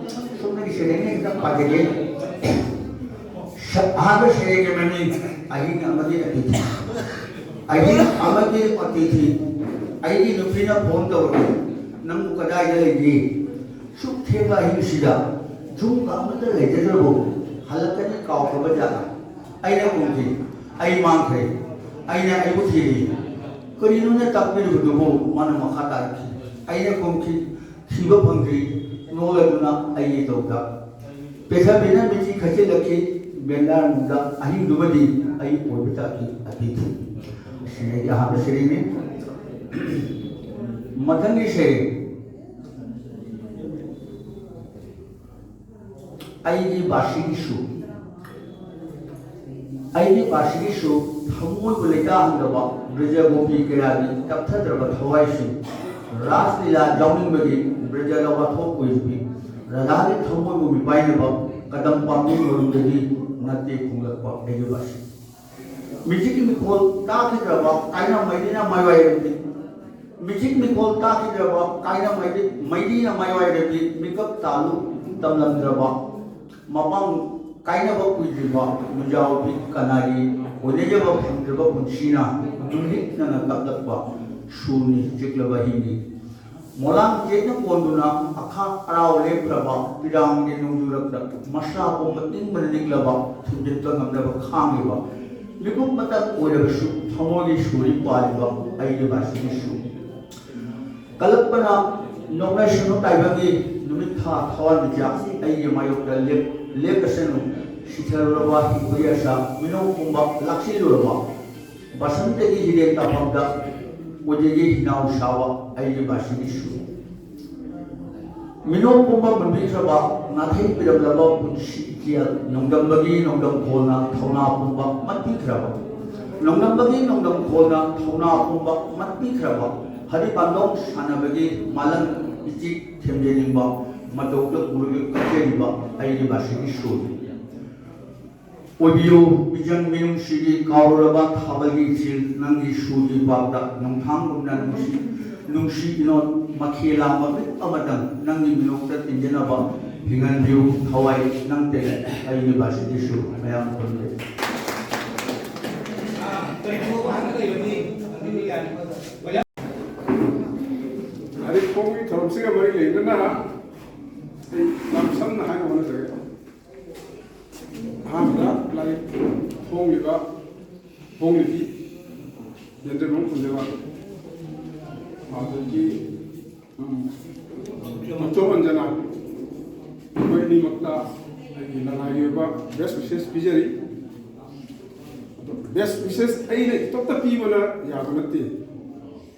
ꯁꯣꯝꯗꯒꯤ ꯁꯩꯔꯦꯡ ꯈꯤꯇꯪ ꯄꯥꯖꯒꯦ꯫ ꯁ-, ꯑꯍꯥꯟꯕ ꯁꯩꯔꯦꯡ ꯑꯃꯅꯤ, ꯑꯍꯤꯡ ꯑꯃꯗꯤ ꯑꯇꯤꯊꯤ꯫ ꯑꯍꯤꯡ ꯑꯃꯒꯤ ꯑꯇꯤꯊꯤ꯫ ꯑꯩꯒꯤ ꯅꯨꯄꯤꯅ ꯐꯣꯟ ꯇꯧꯔꯛꯏ, "ꯅꯪꯕꯨ ꯀꯗꯥꯏꯗ ꯂꯩꯒꯦ? ꯁꯨꯛ ꯊꯦꯡꯕ ꯑꯍꯤꯡꯁꯤꯗ ꯌꯨꯝꯒ ꯑꯃꯠꯇ ꯂꯩꯖꯗ꯭ꯔꯕꯣ? ꯍꯜꯂꯛꯀꯅꯤ ꯀꯥꯎꯈ꯭ꯔꯕ ꯖꯥꯠꯂ?" ꯑꯩꯅ ꯈꯨꯝꯈꯤ, "ꯑꯩ ꯃꯥꯡꯈ꯭ꯔꯦ꯫ ꯑꯩꯅ ꯑꯩꯕꯨ ꯊꯤꯔꯤ꯫ ꯀꯔꯤꯅꯣꯅ ꯇꯥꯛꯄꯤꯔꯤꯕꯗꯨꯕꯨ?" ꯃꯥꯅ ꯃꯈꯥ ꯇꯥꯔꯛꯈꯤ꯫ ꯑꯩꯅ ꯈꯨꯝꯈꯤ, "ꯊꯤꯕ ꯐꯪꯗ꯭ꯔꯤ"꯫ ꯅꯣꯛꯂꯗꯨꯅ ꯑꯩꯒꯤ ꯇꯧꯗ ꯄꯦꯊꯕꯤꯅ ꯃꯤꯠꯆꯤ ꯈꯠꯆꯤꯜꯂꯛꯈꯤ꯫ ꯕꯦꯟꯗꯥꯔꯅꯨꯡꯗ ꯑꯍꯤꯡꯗꯨꯃꯗꯤ ꯑꯩ ꯑꯣꯏꯕ ꯇꯥꯈꯤ ꯑꯇꯤꯊꯤ꯫ ꯁꯤꯅꯤ ꯑꯩꯒꯤ ꯑꯍꯥꯟꯕ ꯁꯩꯔꯦꯡꯅꯤ꯫ ꯃꯊꯪꯒꯤ ꯁꯩꯔꯦꯡ, ꯑꯩꯒꯤ ꯕꯥꯁꯤꯒꯤ ꯁꯨ꯫ ꯑꯩꯒꯤ ꯕꯥꯁꯤꯒꯤ ꯁꯨ ꯊꯃꯣꯏꯕꯨ ꯂꯩꯇꯥꯍꯟꯗꯕ ꯕ꯭ꯔꯖꯒꯣꯄꯤ ꯀꯌꯥꯒꯤ ꯇꯞꯊꯗ꯭ꯔꯕ ꯊꯋꯥꯏꯁꯤꯡ꯫ ꯔꯥꯁ ꯂꯤꯂꯥ ꯌꯥꯎꯅꯤꯡꯕꯒꯤ ꯕ꯭ꯔꯖꯗ ꯋꯥꯊꯣꯛ ꯑꯣꯏꯔꯤꯕꯤ ꯔꯥꯙꯥꯒꯤ ꯊꯃꯣꯏꯕꯨ ꯃꯤꯄꯥꯏꯅꯕ ꯀꯗꯝ ꯄꯥꯝꯕꯤ ꯃꯔꯨꯝꯗꯒꯤ ꯅꯠꯇꯦ ꯈꯣꯡꯂꯛꯄ ꯑꯩꯒꯤ ꯕꯥꯁꯤ꯫ ꯃꯤꯆꯤꯛꯀꯤ ꯃꯤꯈꯣꯜ ꯇꯥꯈꯤꯗ꯭ꯔꯕ ꯀꯥꯏꯅ ꯃꯩꯔꯤꯅ ꯃꯥꯏꯋꯥꯏꯔꯕꯤ꯫ ꯃꯤꯆꯤꯛ ꯃꯤꯈꯣꯜ ꯇꯥꯈꯤꯗ꯭ꯔꯕ ꯀꯥꯏꯅ ꯃꯩꯔꯤ-, ꯃꯩꯔꯤꯅ ꯃꯥꯏꯋꯥꯏꯔꯕꯤ꯫ ꯃꯤꯀꯞ ꯇꯥꯂꯨ ꯇꯝꯂꯝꯗ꯭ꯔꯕ ꯃꯄꯥꯡ ꯀꯥꯏꯅꯕ ꯀꯨꯏꯗ꯭ꯔꯤꯕ ꯃꯨꯖꯥꯎꯕꯤ ꯀꯅꯥꯒꯤ ꯑꯣꯏꯅꯖꯕ ꯐꯪꯗ꯭ꯔꯕ ꯄꯨꯟꯁꯤꯅ ꯅꯨꯃꯤꯠꯅꯅ ꯀꯞꯂꯛꯄ ꯁꯨꯔꯅꯤ ꯆꯤꯛꯂꯕ ꯍꯤꯡꯂꯤ꯫ ꯃꯣꯂꯥꯡ ꯆꯦꯠꯅ ꯀꯣꯟꯗꯨꯅ ꯑꯈꯥꯛ ꯑꯔꯥꯎ ꯂꯦꯞꯈ꯭ꯔꯕ ꯄꯤꯔꯥꯡꯒꯤ ꯅꯣꯡꯖꯨꯔꯛꯇ ꯃꯁꯥ ꯄꯨꯝꯕ ꯏꯪꯕꯅ ꯅꯤꯛꯂꯕ ꯊꯤꯟꯖꯤꯟꯕ ꯉꯝꯗꯕ ꯈꯥꯡꯂꯤꯕ ꯃꯤꯀꯨꯞ ꯃꯇꯝ ꯑꯣꯏꯔꯕꯁꯨ ꯊꯃꯣꯏꯒꯤ ꯁꯨꯔꯤ ꯄꯥꯜꯂꯤꯕ ꯑꯩꯒꯤ ꯕꯥꯁꯤꯒꯤ ꯁꯨ꯫ ꯀꯜꯂꯛꯄꯅ ꯅꯣꯡꯂꯩ ꯁꯅꯨ ꯇꯥꯏꯕꯪꯒꯤ ꯅꯨꯃꯤꯠ ꯊꯥ ꯊꯋꯥꯟꯃꯤꯆꯥꯛ ꯑꯩꯒꯤ ꯃꯥꯌꯣꯛꯇ ꯂꯦꯞ-, ꯂꯦꯞꯂꯁꯅꯨ꯫ ꯁꯤꯊꯔꯨꯔꯕ ꯍꯤꯡꯕꯒꯤ ꯑꯁꯥ ꯃꯤꯅꯣꯛ ꯄꯨꯝꯕ ꯂꯥꯛꯁꯤꯜꯂꯨꯔꯕ ꯕꯁꯟꯇꯒꯤ ꯍꯤꯔꯦꯟ ꯇꯥꯐꯝꯗ ꯑꯣꯏꯖꯒꯦ ꯍꯤꯅꯥꯎ ꯁꯥꯕ ꯑꯩꯒꯤ ꯕꯥꯁꯤꯒꯤ ꯁꯨ꯫ ꯃꯤꯅꯣꯛ ꯄꯨꯝꯕ ꯃꯨꯟꯕꯤꯈ꯭ꯔꯕ ꯅꯥꯊꯩ ꯄꯤꯔꯝꯂꯕ ꯄꯨꯟꯁꯤ ꯏꯆꯦꯜ ꯅꯣꯡꯗꯝꯕꯒꯤ ꯅꯣꯡꯗꯝ ꯈꯣꯜꯅ ꯊꯧꯅꯥ ꯄꯨꯝꯕ ꯃꯠꯄꯤꯈ꯭ꯔꯕ꯫ ꯅꯣꯡꯗꯝꯕꯒꯤ ꯅꯣꯡꯗꯝ ꯈꯣꯜꯅ ꯊꯧꯅꯥ ꯄꯨꯝꯕ ꯃꯠꯄꯤꯈ꯭ꯔꯕ ꯍꯔꯤ ꯄꯥꯟꯗꯣꯡ ꯁꯥꯟꯅꯕꯒꯤ ꯃꯥꯂꯪ ꯏꯆꯤꯛ ꯊꯦꯝꯖꯅꯤꯡꯕ ꯃꯇꯧꯗ ꯎꯔꯒ ꯀꯞꯆꯔꯤꯕ ꯑꯩꯒꯤ ꯕꯥꯁꯤꯒꯤ ꯁꯨꯔ꯫ ꯑꯣꯏꯕꯤꯌꯨ ꯏꯆꯟ ꯃꯤꯅꯨꯡꯁꯤꯒꯤ ꯀꯥꯎꯔꯨꯔꯕ ꯊꯥꯕꯜꯒꯤ ꯏꯆꯦꯜ ꯅꯪꯒꯤ ꯁꯨꯔꯒꯤ ꯄꯥꯛꯇ ꯅꯣꯡꯊꯥꯡꯒꯨꯝꯅ ꯅꯨꯡꯁꯤ, ꯅꯨꯡꯁꯤ ꯏꯅꯣꯠ ꯃꯈꯦꯂꯥ ꯃꯃꯤꯠ ꯑꯃꯇꯪ ꯅꯪꯒꯤ ꯃꯤꯅꯣꯛꯇ ꯇꯤꯟꯖꯅꯕ ꯍꯤꯡꯍꯟꯕꯤꯌꯨ꯫ ꯊꯋꯥꯏ ꯅꯪ ꯇꯦꯅꯦ ꯑꯩꯒꯤ ꯕꯥꯁꯤꯒꯤ ꯁꯨꯔ꯫ ꯃꯌꯥꯝ ꯈꯨꯔꯨꯝꯖꯔꯤ꯫ ꯂꯥꯏꯔꯤꯛ ꯐꯣꯡꯕꯒꯤ ꯊꯧꯔꯝꯁꯤꯒ ꯃꯔꯤ ꯂꯩꯅꯅ ꯑꯩ ꯌꯥꯝ ꯁꯝꯅ ꯍꯥꯏꯅꯕ ꯍꯣꯠꯅꯖꯒꯦ꯫ ꯑꯍꯥꯟꯕꯗ ꯂꯥꯏꯔꯤꯛ ꯐꯣꯡꯂꯤꯕ, ꯐꯣꯡꯂꯤꯕꯤ ꯌꯦꯟꯗ꯭ꯔꯦꯝꯕꯝ ꯈꯨꯟꯖꯦꯝꯕꯝ, ꯑꯗꯒꯤ, ꯎꯝ, ꯃꯆꯧ ꯑꯟꯖꯅꯥ, ꯃꯈꯣꯏ ꯑꯅꯤꯃꯛꯇ ꯑꯩꯒꯤ ꯂꯅꯥꯏꯒꯤ ꯑꯣꯏꯕ best wishes ꯄꯤꯖꯔꯤ꯫ ꯑꯗꯣ best wishes ꯑꯩꯅ ꯏꯇꯣꯝꯇ ꯄꯤꯕꯅ ꯌꯥꯕ ꯅꯠꯇꯦ꯫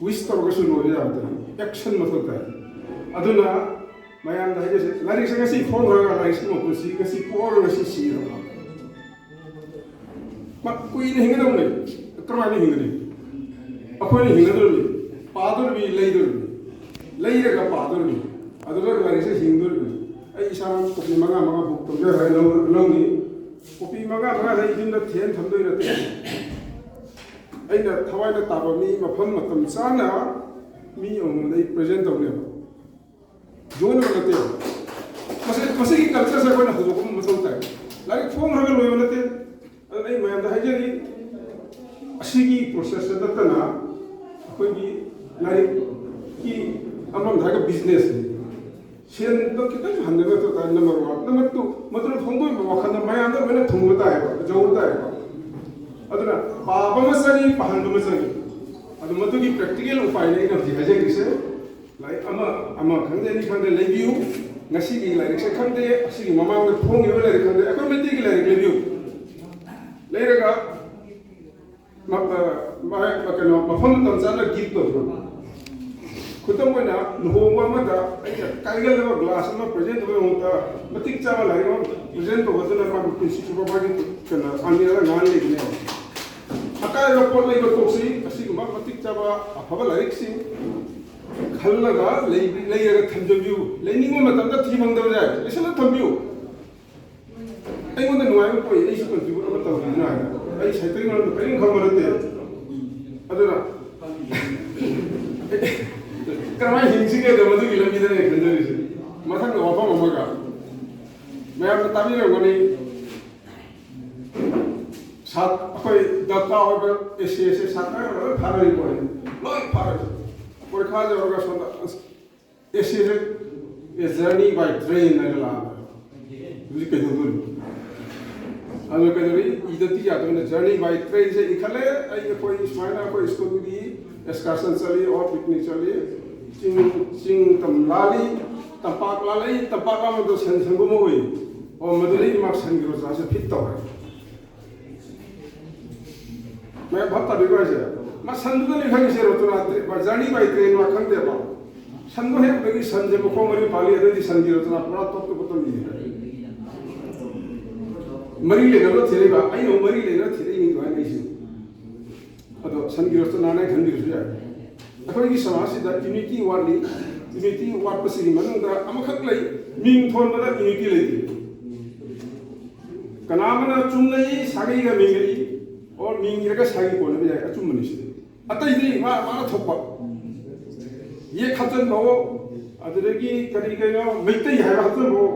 Wish ꯇꯧꯔꯒꯁꯨ ꯂꯣꯏꯕ ꯌꯥꯕ ꯅꯠꯇꯦ꯫ Action ꯃꯊꯧ ꯇꯥꯏ꯫ ꯑꯗꯨꯅ ꯃꯌꯥꯝꯗ ꯍꯥꯏꯖꯔꯤꯁꯦ, ꯂꯥꯏꯔꯤꯛꯁꯦ ꯉꯁꯤ ꯐꯣꯡꯈ꯭ꯔꯒ ꯂꯥꯏꯔꯤꯛꯁꯤ ꯃꯄꯨꯟꯁꯤ ꯉꯁꯤ ꯄꯣꯛꯑꯔꯣꯏ, ꯉꯁꯤ ꯁꯤꯔꯕ꯫ ꯃꯥ ꯀꯨꯏꯅ ꯍꯤꯡꯒꯗꯧꯅꯦ꯫ ꯀꯔꯝꯍꯥꯏꯅ ꯍꯤꯡꯒꯅꯤ? ꯑꯩꯈꯣꯏꯅ ꯍꯤꯡꯒꯗꯧꯔꯤꯕꯅꯤ, ꯄꯥꯗꯧꯔꯤꯕꯅꯤ, ꯂꯩꯗꯧꯔꯤꯕꯅꯤ, ꯂꯩꯔꯒ ꯄꯥꯗꯧꯔꯤꯕꯅꯤ꯫ ꯑꯗꯨꯒ ꯂꯥꯏꯔꯤꯛꯁꯦ ꯍꯤꯡꯗꯧꯔꯤꯕꯅꯤ꯫ ꯑꯩ ꯏꯁꯥꯃꯛ ꯀꯣꯄꯤ ꯃꯉꯥ ꯃꯉꯥ book ꯇꯧꯖꯔꯒ ꯂꯧ-, ꯂꯧꯅꯤ꯫ ꯀꯣꯄꯤ ꯃꯉꯥ ꯃꯉꯥꯗ ꯑꯩ ꯌꯨꯝꯗ ꯊꯦꯟ ꯊꯝꯗꯣꯏ ꯅꯠꯇꯦ꯫ ꯑꯩꯅ ꯊꯋꯥꯏꯅ ꯇꯥꯕ ꯃꯤ ꯃꯐꯝ ꯃꯇꯝ ꯆꯥꯅ ꯃꯤ ꯑꯃꯃꯝꯗ ꯑꯩ present ꯇꯧꯅꯦꯕ꯫ ꯌꯣꯟꯅꯕ ꯅꯠꯇꯦꯕ꯫ ꯃꯁꯤ, ꯃꯁꯤꯒꯤ culture ꯁꯦ ꯑꯩꯈꯣꯏꯅ ꯍꯧꯗꯣꯛꯄ ꯑꯃ ꯃꯊꯧ ꯇꯥꯏ꯫ ꯂꯥꯏꯔꯤꯛ ꯐꯣꯡꯈ꯭ꯔꯒ ꯂꯣꯏꯕ ꯅꯠꯇꯦ꯫ ꯑꯗꯨꯅ ꯑꯩ ꯃꯌꯥꯝꯗ ꯍꯥꯏꯖꯔꯤ, ꯑꯁꯤꯒꯤ process ꯁꯦ ꯅꯠꯇꯅ ꯑꯩꯈꯣꯏꯒꯤ ꯂꯥꯏꯔꯤꯛꯀꯤ ꯑꯃꯔꯣꯝꯗ ꯍꯥꯏꯔꯒ business ꯅꯤ꯫ ꯁꯦꯟꯗꯣ ꯈꯤꯇꯪ ꯍꯟꯊꯕ ꯃꯊꯧ ꯇꯥꯏ, number one꯫ Number two, ꯃꯗꯨꯅ ꯐꯣꯡꯗꯣꯛꯏꯕ ꯋꯥꯈꯜꯗ ꯃꯌꯥꯝꯗ ꯂꯣꯏꯅ ꯊꯨꯡꯕ ꯇꯥꯏꯌꯦꯕ, ꯌꯧꯕ ꯇꯥꯏꯌꯦꯕ꯫ ꯑꯗꯨꯅ ꯄꯥꯕ ꯑꯃ ꯆꯪꯉꯤ, ꯄꯥꯍꯟꯕ ꯑꯃ ꯆꯪꯉꯤ꯫ ꯑꯗꯨ ꯃꯗꯨꯒꯤ practical ꯎꯄꯥꯏꯅꯤ ꯑꯩꯅ ꯍꯧꯖꯤꯛ ꯍꯥꯏꯖꯈ꯭ꯔꯤꯁꯦ꯫ ꯂꯥꯏꯔꯤꯛ ꯑꯃ, ꯑꯃ ꯈꯪꯗꯦ, ꯑꯅꯤ ꯈꯪꯗꯦ, ꯂꯩꯕꯤꯌꯨ꯫ ꯉꯁꯤꯒꯤ ꯂꯥꯏꯔꯤꯛꯁꯦ ꯈꯪꯗꯦ, ꯑꯁꯤꯒꯤ ꯃꯃꯥꯡꯗ ꯐꯣꯡꯈꯤꯕ ꯂꯥꯏꯔꯤꯛ ꯈꯪꯗꯦ, ꯑꯩꯈꯣꯏ ꯃꯩꯇꯩꯒꯤ ꯂꯥꯏꯔꯤꯛ ꯂꯩꯕꯤꯌꯨ꯫ ꯂꯩꯔꯒ ꯃ-, ꯑ, ꯃ-, ꯀꯩꯅꯣ, ꯃꯐꯝ ꯃꯇꯝ ꯆꯥꯅ gift ꯇꯧꯕ꯫ ꯈꯨꯗꯝ ꯑꯣꯏꯅ, ꯂꯨꯍꯣꯡꯕ ꯑꯃꯗ ꯑꯩꯅ ꯀꯥꯏꯒꯜꯂꯕ glass ꯑꯃ present ꯇꯧꯕꯒꯤ ꯃꯍꯨꯠꯇ, ꯃꯇꯤꯛ ꯆꯥꯕ ꯂꯥꯏꯔꯤꯛ ꯑꯃ present ꯇꯧꯕꯗꯨꯅ ꯃꯥꯒꯤ ꯄꯨꯟꯁꯤ ꯆꯨꯞꯄ ꯃꯥꯒꯤ, ꯀꯩꯅꯣ, ꯑꯅꯤꯔꯛ ꯉꯥꯡ ꯂꯩꯒꯅꯦꯕ꯫ ꯑꯀꯥꯏꯕ ꯄꯣꯠ ꯂꯩꯕ ꯇꯣꯛꯁꯤ, ꯑꯁꯤꯒꯨꯝꯕ ꯃꯇꯤꯛ ꯆꯥꯕ ꯑꯐꯕ ꯂꯥꯏꯔꯤꯛꯁꯤꯡ ꯈꯜꯂꯒ ꯂꯩ-, ꯂꯩꯔꯒ ꯊꯝꯖꯤꯟꯕꯤꯌꯨ꯫ ꯂꯩꯅꯤꯡꯕ ꯃꯇꯝꯗ ꯊꯤ ꯐꯪꯗꯕ ꯌꯥꯏ, ꯂꯩꯁꯜꯂ ꯊꯝꯕꯤꯌꯨ꯫ ꯑꯩꯉꯣꯟꯗ ꯅꯨꯡꯉꯥꯏꯕ ꯄꯣꯛꯏ, ꯑꯩꯁꯨ contribute ꯑꯃ ꯇꯧꯔꯤꯗꯅ ꯍꯥꯏꯅ꯫ ꯑꯩ ꯁꯥꯏꯠꯇꯒꯤ ꯃꯔꯝꯗ ꯀꯔꯤꯝ ꯈꯪꯕ ꯅꯠꯇꯦ꯫ ꯑꯗꯨꯅ ꯀꯔꯝꯍꯥꯏꯅ ꯍꯤꯡꯁꯤꯒꯦꯗ ꯃꯗꯨꯒꯤ ꯂꯝꯕꯤꯗꯅꯦ ꯑꯩ ꯈꯟꯖꯔꯤꯁꯦ꯫ ꯃꯊꯪꯗ ꯋꯥꯐꯝ ꯑꯃꯒ ꯃꯌꯥꯝꯅ ꯇꯥꯕꯤꯔꯝꯒꯅꯤ꯫ ꯁꯥ-, ꯑꯩꯈꯣꯏ ꯗꯔꯀꯥꯔ ꯑꯣꯏꯕ ꯑꯦꯁ ꯑꯦꯁ ꯁꯥꯇ꯭ꯔ ꯂꯣꯏ ꯐꯥꯅꯔꯤꯕꯣ? ꯂꯣꯏ ꯐꯥꯔꯦ꯫ ꯄꯔꯤꯈꯥ ꯌꯧꯔꯒ ꯁꯣꯝꯗ ꯑꯁ, ꯑꯦꯁ ꯑꯦꯁ ꯑꯦ ꯖꯔꯅꯤ ꯕꯥꯏ ꯇ꯭ꯔꯦꯟ ꯍꯥꯏꯅ ꯂꯥꯛꯑꯕ꯫ ꯍꯧꯖꯤꯛ ꯀꯩꯗꯧꯗꯣꯔꯤꯕ? ꯑꯗꯨ ꯀꯩꯗꯧꯔꯤ? ꯏꯗꯗꯤ ꯌꯥꯗꯕꯅꯤꯅ ꯖꯔꯅꯤ ꯕꯥꯏ ꯇ꯭ꯔꯦꯟꯁꯦ ꯏꯈꯠꯂꯦ꯫ ꯑꯩ, ꯑꯩꯈꯣꯏ ꯁꯨꯃꯥꯏꯅ ꯑꯩꯈꯣꯏ ꯁ꯭ꯀꯨꯜꯒꯤ ꯑꯦꯛꯁꯀꯔꯁꯟ ꯆꯠꯂꯤ, ꯑꯣꯔ ꯄꯤꯛꯅꯤꯛ ꯆꯠꯂꯤ, ꯆꯤꯡ, ꯆꯤꯡ ꯇꯝ ꯂꯥꯜꯂꯤ, ꯇꯝꯄꯥꯛ ꯂꯥꯜꯂꯤ, ꯇꯝꯄꯥꯛ ꯂꯥꯟꯕꯗꯣ ꯁꯟ ꯁꯪꯒꯣꯝ ꯑꯃ ꯑꯣꯏ꯫ ꯑꯣ, ꯃꯗꯨꯗꯩ ꯃꯥ ꯁꯟꯒꯤ ꯔꯣꯖꯥꯁꯦ ꯐꯤꯠ ꯇꯧꯔꯦ꯫ ꯃꯌꯥꯝ ꯚꯥꯞ ꯇꯥꯕꯤꯕ꯭ꯔꯥ ꯍꯥꯏꯁꯦ? ꯃꯥ ꯁꯟꯗꯨꯗꯅꯤ ꯈꯪꯉꯤꯁꯦ, ꯔꯣꯆꯅꯥ ꯇ꯭ꯔꯦ-, ꯖꯔꯅꯤ ꯕꯥꯏ ꯇ꯭ꯔꯦꯟ ꯃꯥ ꯈꯪꯗꯦꯕ꯫ ꯁꯟꯗꯣ ꯍꯦꯛ ꯎꯕꯗꯒꯤ ꯁꯟꯁꯦ ꯃꯈꯣꯡ ꯃꯔꯤ ꯄꯥꯜꯂꯤ, ꯑꯗꯩꯗꯤ ꯁꯟꯒꯤ ꯔꯣꯆꯅꯥ ꯄꯨꯔꯥ ꯇꯣꯞ ꯇꯣꯞꯄ ꯇꯝꯕꯤꯌꯦ꯫ ꯃꯔꯤ ꯂꯩꯅꯕ ꯊꯤꯔꯛꯏꯕ, ꯑꯩꯅ ꯑꯃꯨꯛ ꯃꯔꯤ ꯂꯩꯅꯕ ꯊꯤꯔꯛꯏꯅꯤ ꯑꯗꯨꯃꯥꯏꯅ ꯑꯩꯁꯦ꯫ ꯑꯗꯣ ꯁꯟꯒꯤ ꯔꯣꯆꯅꯥꯅꯦ ꯈꯟꯕꯤꯔꯁꯨ ꯌꯥꯏ꯫ ꯑꯩꯈꯣꯏꯒꯤ ꯁꯃꯥꯖꯁꯤꯗ ꯌꯨꯅꯤꯇꯤ ꯋꯥꯠꯂꯤ꯫ ꯌꯨꯅꯤꯇꯤ ꯋꯥꯠꯄꯁꯤꯒꯤ ꯃꯅꯨꯡꯗ ꯑꯃꯈꯛ ꯂꯩ, ꯃꯤꯡ ꯊꯣꯟꯕꯗ ꯌꯨꯅꯤꯇꯤ ꯂꯩꯇꯦ꯫ ꯀꯅꯥ ꯑꯃꯅ ꯆꯨꯝꯅ ꯏ, ꯁꯥꯒꯩꯒ ꯃꯤꯡꯒ ꯏ, ꯑꯣꯔ ꯃꯤꯡ ꯏꯔꯒ ꯁꯥꯒꯩ ꯀꯣꯟꯅꯕ ꯌꯥꯏ, ꯑꯆꯨꯝꯕꯅꯤ ꯁꯤꯗꯤ꯫ ꯑꯇꯩꯗꯤ ꯃꯥ, ꯃꯥꯅ ꯊꯣꯛꯄ ꯌꯦꯛ ꯍꯥꯞꯆꯤꯟꯕꯋꯣ, ꯑꯗꯨꯗꯒꯤ ꯀꯔꯤ ꯀꯩꯅꯣ ꯃꯩꯇꯩ ꯍꯥꯏꯕ ꯍꯥꯞꯆꯤꯟꯕꯋꯣ,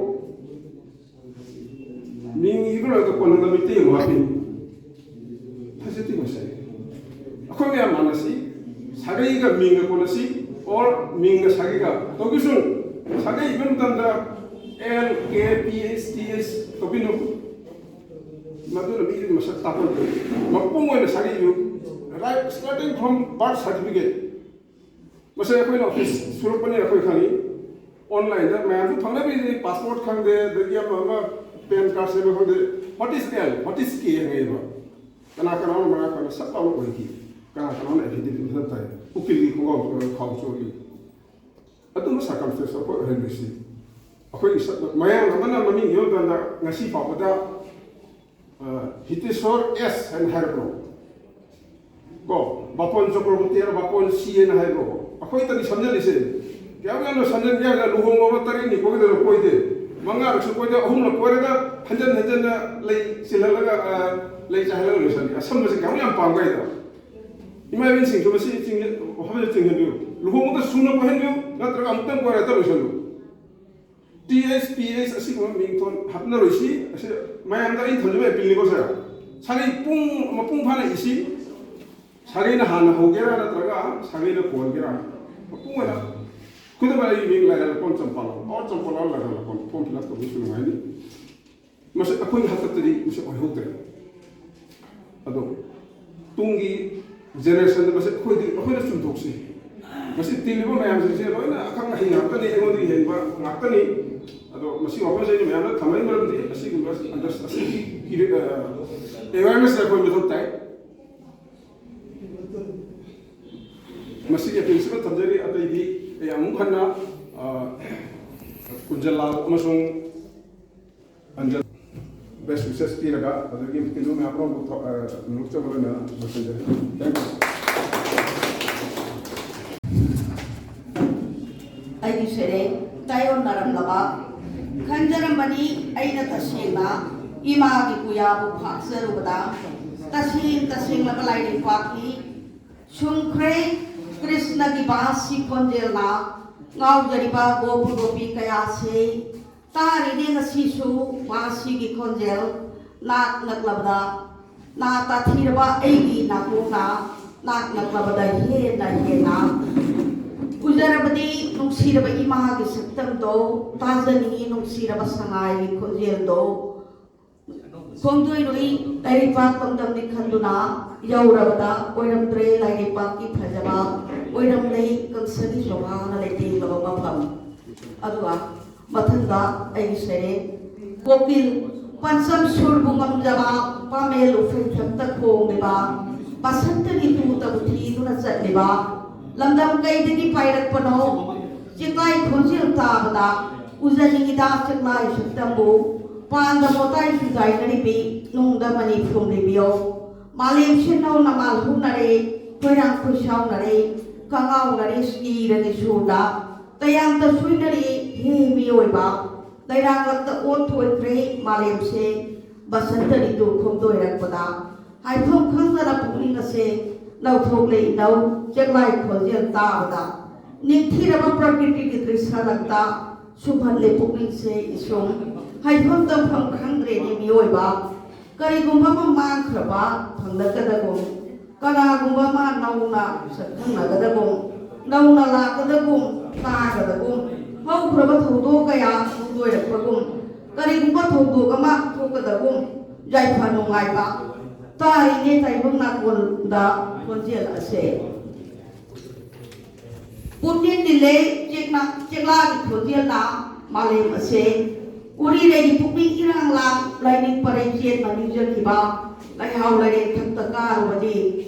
ꯃꯤꯡ ꯏꯕ ꯂꯣꯏꯔꯒ ꯀꯣꯟꯅꯗ ꯃꯩꯇꯩ ꯑꯃꯨꯛ ꯍꯥꯞꯄꯤ꯫ ꯐꯖꯗꯦ ꯃꯁꯤ꯫ ꯑꯩꯈꯣꯏ ꯃꯌꯥꯝ ꯃꯥꯟꯅꯁꯤ, ꯁꯥꯒꯩꯒ ꯃꯤꯡꯒ ꯀꯣꯟꯅꯁꯤ, ꯑꯣꯔ ꯃꯤꯡꯒ ꯁꯥꯒꯩꯒ꯫ ꯇꯧꯗꯣꯏꯁꯨ ꯁꯥꯒꯩ ꯏꯕ ꯃꯇꯝꯗ ꯑꯦꯜ, ꯀꯦ, ꯄꯤ ꯑꯩꯆ, ꯇꯤ ꯑꯩꯆ ꯇꯧꯕꯤꯅꯨ꯫ ꯃꯗꯨꯅ ꯃꯤꯗꯨꯒꯤ ꯃꯁꯛ ꯇꯥꯛꯄ ꯅꯠꯇꯦ꯫ ꯃꯄꯨꯡ ꯑꯣꯏꯅ ꯁꯥꯒꯩ ꯏꯌꯨ꯫ Right, starting from birth certificate꯫ ꯃꯁꯤ ꯑꯩꯈꯣꯏꯅ ꯑꯣꯐꯤꯁ ꯁꯨꯔꯛꯄꯅꯤꯅ ꯑꯩꯈꯣꯏ ꯈꯪꯉꯤ꯫ ꯑꯣꯟꯂꯥꯏꯟꯗ ꯃꯌꯥꯝꯁꯨ ꯐꯪꯅꯕꯤꯔꯤ, ꯄꯥꯁꯄꯣꯔꯠ ꯈꯪꯗꯦ, ꯑꯗꯒꯤ ꯑꯃ ꯑꯃ ꯄꯦꯟ ꯀꯥꯔꯗ ꯁꯦꯝꯕ ꯈꯪꯗꯦ꯫ What is L? What is K? ꯍꯪꯉꯛꯑꯦꯕ꯫ ꯀꯅꯥ ꯀꯅꯥꯅꯣ ꯃꯔꯥꯡ ꯀꯥꯏꯅ ꯁꯠ ꯂꯥꯎꯅ ꯑꯣꯏꯈꯤ? ꯀꯅꯥ ꯀꯅꯥꯅꯣ ꯑꯦꯐꯤꯗꯦꯕꯤꯠ ꯃꯊꯧ ꯇꯥꯏ? ꯎꯀꯤꯜꯒꯤ ꯈꯣꯡꯒꯥꯎ ꯈꯥꯎ ꯆꯣꯠꯂꯤ꯫ ꯑꯗꯨꯝꯕ ꯁꯔꯀꯝꯁꯇꯦꯟꯁ ꯑꯩꯈꯣꯏ ꯑꯣꯏꯍꯟꯕꯁꯤ ꯑꯩꯈꯣꯏꯒꯤ ꯁꯛ-, ꯃꯌꯥꯝ ꯑꯃꯅ ꯃꯃꯤꯡ ꯏꯕ ꯃꯇꯝꯗ ꯉꯁꯤ ꯐꯥꯎꯕꯗ, ꯑ, ꯍꯤꯇꯦꯁꯣꯔ ꯑꯦꯁ ꯍꯥꯏꯅ ꯍꯥꯏꯔꯛꯄ꯭ꯔꯣ? ꯀꯣ, ꯕꯥꯄꯣꯟ ꯆꯀ꯭ꯔꯕꯔꯇꯤ ꯍꯥꯏꯅ, ꯕꯥꯄꯣꯟ ꯁꯤ ꯍꯥꯏꯅ ꯍꯥꯏꯕ꯭ꯔꯣ? ꯑꯩꯈꯣꯏ ꯇꯅꯤ ꯁꯝꯖꯜꯂꯤꯁꯦ꯫ ꯀꯌꯥꯝ ꯌꯥꯝꯅ ꯁꯝꯖꯟ ꯌꯥꯒꯦ? ꯂꯨꯍꯣꯡꯕ ꯑꯃ ꯇꯔꯦꯠꯅꯤ ꯀꯣꯏꯒꯗꯕ ꯀꯣꯏꯗꯦ, ꯃꯉꯥꯔꯛꯁꯨ ꯀꯣꯏꯗꯦ, ꯑꯍꯨꯝꯂꯛ ꯀꯣꯏꯔꯒ ꯍꯟꯖꯟ ꯍꯟꯖꯟꯅ ꯂꯩ ꯆꯤꯜꯍꯜꯂꯒ, ꯑ, ꯂꯩ ꯆꯥꯏꯍꯜꯂꯒ ꯂꯣꯏꯁꯜꯂꯤ꯫ ꯑꯁꯝꯕꯁꯦ ꯀꯌꯥꯝ ꯌꯥꯝ ꯄꯥꯝꯒꯦ ꯍꯥꯏꯗꯣ꯫ ꯏꯃꯥ ꯏꯕꯦꯟꯁꯤꯡꯁꯨ ꯃꯁꯤ ꯆꯤꯡ-, ꯋꯥꯐꯝꯁꯦ ꯆꯤꯡꯍꯟꯕꯤꯌꯨ꯫ ꯂꯨꯍꯣꯡꯕꯗ ꯁꯨꯅ ꯀꯣꯏꯍꯟꯕꯤꯌꯨ, ꯅꯠꯇ꯭ꯔꯒ ꯑꯃꯨꯛꯇꯪ ꯀꯣꯏꯔꯒ ꯂꯣꯏꯁꯜꯂꯨ꯫ ꯇꯤ ꯑꯩꯆ ꯄꯤ ꯑꯩꯆ ꯑꯁꯤꯒꯨꯝꯕ ꯃꯤꯡꯊꯣꯟ ꯍꯥꯞꯅꯔꯣꯏꯁꯤ꯫ ꯑꯁꯤ ꯃꯌꯥꯝꯗ ꯑꯩ ꯊꯝꯖꯕ ꯑꯦꯄꯤꯜꯅꯤꯀꯣ ꯁꯦ꯫ ꯁꯥꯒꯩ ꯄꯨꯡ ꯃꯄꯨꯡ ꯐꯥꯅ ꯏꯁꯤ꯫ ꯁꯥꯒꯩꯅ ꯍꯥꯟꯅ ꯍꯧꯒꯦꯔꯥ ꯅꯠꯇ꯭ꯔꯒ ꯁꯥꯒꯩꯅ ꯀꯣꯟꯒꯦꯔꯥ? ꯃꯄꯨꯡ ꯑꯣꯏꯅ, ꯈꯨꯗꯝ ꯑꯣꯏꯅ ꯑꯩꯒꯤ ꯃꯤꯡ ꯂꯥꯏꯔꯦꯜꯂꯛꯄꯝ ꯆꯝꯄꯥꯂꯣꯝ, ꯑꯣꯔ ꯆꯝꯄꯥꯂꯣꯝ ꯂꯥꯏꯔꯦꯜꯂꯛꯄꯝ, ꯐꯣꯔꯝ ꯐꯤꯜ ꯑꯞ ꯇꯧꯕꯁꯨ ꯅꯨꯡꯉꯥꯏꯅꯤ꯫ ꯃꯁꯤ ꯑꯩꯈꯣꯏꯒꯤ ꯍꯥꯛꯇꯛꯇꯗꯤ ꯃꯁꯤ ꯑꯣꯏꯍꯧꯗ꯭ꯔꯦ꯫ ꯑꯗꯣ ꯇꯨꯡꯒꯤ ꯖꯦꯅꯦꯔꯦꯁꯟꯗ ꯃꯁꯤ ꯑꯩꯈꯣꯏꯗꯤ, ꯑꯩꯈꯣꯏꯅ ꯆꯨꯝꯊꯣꯛꯁꯤ꯫ ꯃꯁꯤ ꯇꯤꯜꯂꯤꯕ ꯃꯌꯥꯝꯁꯤꯡꯁꯦ ꯂꯣꯏꯅ ꯑꯈꯪ ꯑꯍꯩ ꯉꯥꯛꯇꯅꯤ, ꯑꯩꯉꯣꯟꯗꯒꯤ ꯍꯦꯟꯕ ꯉꯥꯛꯇꯅꯤ꯫ ꯑꯗꯣ ꯃꯁꯤ ꯋꯥꯐꯝꯁꯦ ꯑꯩꯅ ꯃꯌꯥꯝꯗ ꯊꯝꯃꯛꯏ ꯃꯔꯝꯗꯤ ꯑꯁꯤꯒꯨꯝꯕ ꯑꯁꯤꯒꯤ ꯑꯦꯋꯦꯔꯅꯦꯁ ꯑꯩꯈꯣꯏ ꯃꯊꯧ ꯇꯥꯏ꯫ ꯃꯁꯤꯒꯤ ꯑꯄꯤꯜꯁꯤꯃ ꯊꯝꯖꯔꯤ꯫ ꯑꯇꯩꯗꯤ ꯑꯩ ꯑꯃꯨꯛ ꯍꯟꯅ, ꯑ, ꯀꯨꯟꯖꯜꯂꯥꯜ ꯑꯃꯁꯨꯡ ꯑꯟꯖꯜ ꯕꯦꯁ ꯋꯤꯁꯦꯁ ꯄꯤꯔꯒ ꯑꯗꯨꯗꯒꯤ ꯀꯩꯅꯣ ꯃꯌꯥꯝ ꯑꯃ ꯊꯣꯛ-, ꯑ, ꯅꯣꯛꯆꯕ ꯑꯣꯏꯅ ꯂꯣꯏꯁꯤꯟꯖꯔꯤ꯫ Thank you꯫ ꯑꯩꯒꯤ ꯁꯩꯔꯦꯡ ꯇꯥꯏꯌꯣꯟꯅꯔꯝꯂꯕ꯫ ꯈꯟꯖꯔꯝꯕꯅꯤ ꯑꯩꯅ ꯇꯁꯦꯡꯅ ꯏꯃꯥꯒꯤ ꯄꯨꯌꯥꯕꯨ ꯐꯥꯛꯆꯔꯨꯕꯗ, ꯇꯁꯦꯡ ꯇꯁꯦꯡꯂꯕ ꯂꯥꯏꯔꯩ ꯄꯥꯛꯂꯤ꯫ ꯁꯨꯝꯈ꯭ꯔꯦ ꯀ꯭ꯔꯤꯁꯅꯒꯤ ꯕꯥꯁꯤ ꯈꯣꯟꯖꯦꯜꯅ ꯉꯥꯎꯖꯔꯤꯕ ꯒꯣꯄ ꯒꯣꯄꯤ ꯀꯌꯥꯁꯦ꯫ ꯇꯥꯔꯤꯅꯦ ꯉꯁꯤꯁꯨ ꯃꯥꯁꯤꯒꯤ ꯈꯣꯟꯖꯦꯜ ꯅꯥꯛ ꯅꯛꯂꯕꯗ, ꯅꯥ ꯇꯥꯊꯤꯔꯕ ꯑꯩꯒꯤ ꯅꯥꯀꯣꯡꯅ ꯅꯥꯛ ꯅꯛꯂꯕꯗ ꯍꯦꯟꯅ ꯍꯦꯟꯅ ꯎꯖꯔꯕꯗꯤ ꯅꯨꯡꯁꯤꯔꯕ ꯏꯃꯥꯒꯤ ꯁꯛꯇꯝꯗꯣ ꯇꯥꯖꯅꯤꯡꯉꯤ, ꯅꯨꯡꯁꯤꯔꯕ ꯁꯉꯥꯏꯒꯤ ꯈꯣꯟꯖꯦꯜꯗꯣ꯫ ꯈꯣꯡꯗꯣꯏꯔꯨꯏ ꯂꯥꯏꯔꯤꯛ ꯄꯥꯛ ꯇꯝꯗꯝꯅꯤ ꯈꯟꯗꯨꯅ ꯌꯧꯔꯕꯗ ꯑꯣꯏꯔꯝꯗ꯭ꯔꯦ ꯂꯥꯏꯔꯤꯛ ꯄꯥꯛꯀꯤ ꯐꯖꯕ, ꯑꯣꯏꯔꯝꯂꯦ ꯀꯪꯁꯒꯤ ꯁꯣꯚꯥꯅ ꯂꯩꯇꯦꯡꯂꯕ ꯃꯐꯝ꯫ ꯑꯗꯨꯒ ꯃꯊꯪꯗ ꯑꯩꯒꯤ ꯁꯩꯔꯦꯡ ꯀꯣꯀꯤꯜ ꯄꯟꯆꯝ ꯁꯨꯔꯕꯨ ꯉꯝꯖꯕ, ꯄꯥꯃꯦꯜ ꯎꯐꯩꯊꯛꯇ ꯈꯣꯡꯂꯤꯕ, ꯕꯁꯟꯇ ꯔꯤꯇꯨꯇꯕꯨ ꯊꯤꯗꯨꯅ ꯆꯠꯂꯤꯕ, ꯂꯝꯗꯝ ꯀꯩꯗꯒꯤ ꯄꯥꯏꯔꯛꯄꯅꯣ? ꯆꯦꯛꯂꯥꯏ ꯈꯣꯟꯖꯦꯜ ꯇꯥꯕꯗ ꯎꯖꯅꯤꯡꯉꯤꯗ ꯆꯦꯛꯂꯥꯏ ꯁꯛꯇꯝꯕꯨ꯫ ꯄꯥꯟꯗ ꯃꯣꯇꯥꯏ ꯁꯨꯖꯥꯏꯅꯔꯤꯕꯤ, ꯅꯨꯡꯗ ꯃꯅꯤ ꯐꯨꯝꯂꯤꯕꯤꯌꯣ꯫ ꯃꯥꯂꯦꯝ ꯁꯤꯟꯅꯧꯅ ꯃꯥꯜꯍꯧꯅꯔꯦ, ꯈꯣꯏꯔꯥꯡ ꯈꯣꯏꯁꯥꯎꯅꯔꯦ, ꯀꯉꯥꯎꯅꯔꯦ ꯁꯤꯔꯒꯤ ꯁꯨꯔꯗ꯫ ꯇꯌꯥꯝꯇ ꯁꯣꯏꯅꯔꯦ ꯍꯦ ꯃꯤꯑꯣꯏꯕ, ꯂꯩꯔꯥꯡꯂꯛꯇ ꯑꯣꯟꯊꯣꯛꯈ꯭ꯔꯦ ꯃꯥꯂꯦꯝꯁꯦ꯫ ꯕꯁꯟꯇ ꯔꯤꯇꯨ ꯈꯣꯡꯗꯣꯏꯔꯛꯄꯗ ꯍꯥꯏꯐꯝ ꯈꯪꯗꯅ ꯄꯨꯛꯅꯤꯡ ꯑꯁꯦ ꯅꯧꯊꯣꯛꯂꯦ ꯏꯅꯧ ꯆꯦꯛꯂꯥꯏ ꯈꯣꯟꯖꯦꯜ ꯇꯥꯕꯗ꯫ ꯅꯤꯡꯊꯤꯔꯕ ꯄ꯭ꯔꯀ꯭ꯔꯤꯇꯤꯒꯤ ꯗ꯭ꯔꯤꯁ꯭ꯌꯂꯛꯇ ꯁꯨꯝꯍꯜꯂꯦ ꯄꯨꯛꯅꯤꯡꯁꯦ ꯏꯁꯨꯝ꯫ ꯍꯥꯏꯐꯝ ꯇꯧꯐꯝ ꯈꯪꯗ꯭ꯔꯦꯅꯦ ꯃꯤꯑꯣꯏꯕ, ꯀꯔꯤꯒꯨꯝꯕ ꯑꯃ ꯃꯥꯡꯈ꯭ꯔꯕ ꯐꯪꯂꯛꯀꯗꯒꯨꯝ꯫ ꯀꯅꯥꯒꯨꯝꯕ ꯑꯃ ꯅꯧꯅ ꯁꯛꯈꯪꯅꯒꯗꯕꯒꯨꯝ, ꯅꯧꯅ ꯂꯥꯛꯀꯗꯕꯒꯨꯝ, ꯇꯥꯒꯗꯕꯒꯨꯝ, ꯍꯧꯈ꯭ꯔꯕ ꯊꯧꯗꯣꯛ ꯀꯌꯥ ꯍꯧꯗꯣꯏꯔꯛꯄꯒꯨꯝ, ꯀꯔꯤꯒꯨꯝꯕ ꯊꯧꯗꯣꯛ ꯑꯃ ꯊꯣꯛꯀꯗꯕꯒꯨꯝ, ꯌꯥꯏꯐ ꯅꯨꯡꯉꯥꯏꯕ ꯇꯥꯔꯤꯅꯦ ꯇꯥꯏꯕꯪ ꯅꯥꯀꯣꯟꯗ ꯈꯣꯟꯖꯦꯜ ꯑꯁꯦ꯫ ꯄꯨꯛꯅꯤꯡ ꯅꯤꯜꯂꯦ ꯆꯦꯛꯅ-, ꯆꯦꯛꯂꯥꯒꯤ ꯈꯣꯟꯖꯦꯜꯅ ꯃꯥꯂꯦꯝ ꯑꯁꯦ꯫ ꯎꯔꯤꯔꯩꯒꯤ ꯄꯨꯛꯅꯤꯡ ꯏꯔꯥꯡ ꯂꯥꯡ ꯂꯥꯏꯅꯤꯡ ꯄꯔꯩ ꯆꯦꯟꯕ ꯅꯤꯡꯖꯈꯤꯕ ꯂꯩꯍꯥꯎ ꯂꯩꯔꯦꯟ ꯊꯛꯇ ꯀꯥꯔꯨꯕꯗꯤ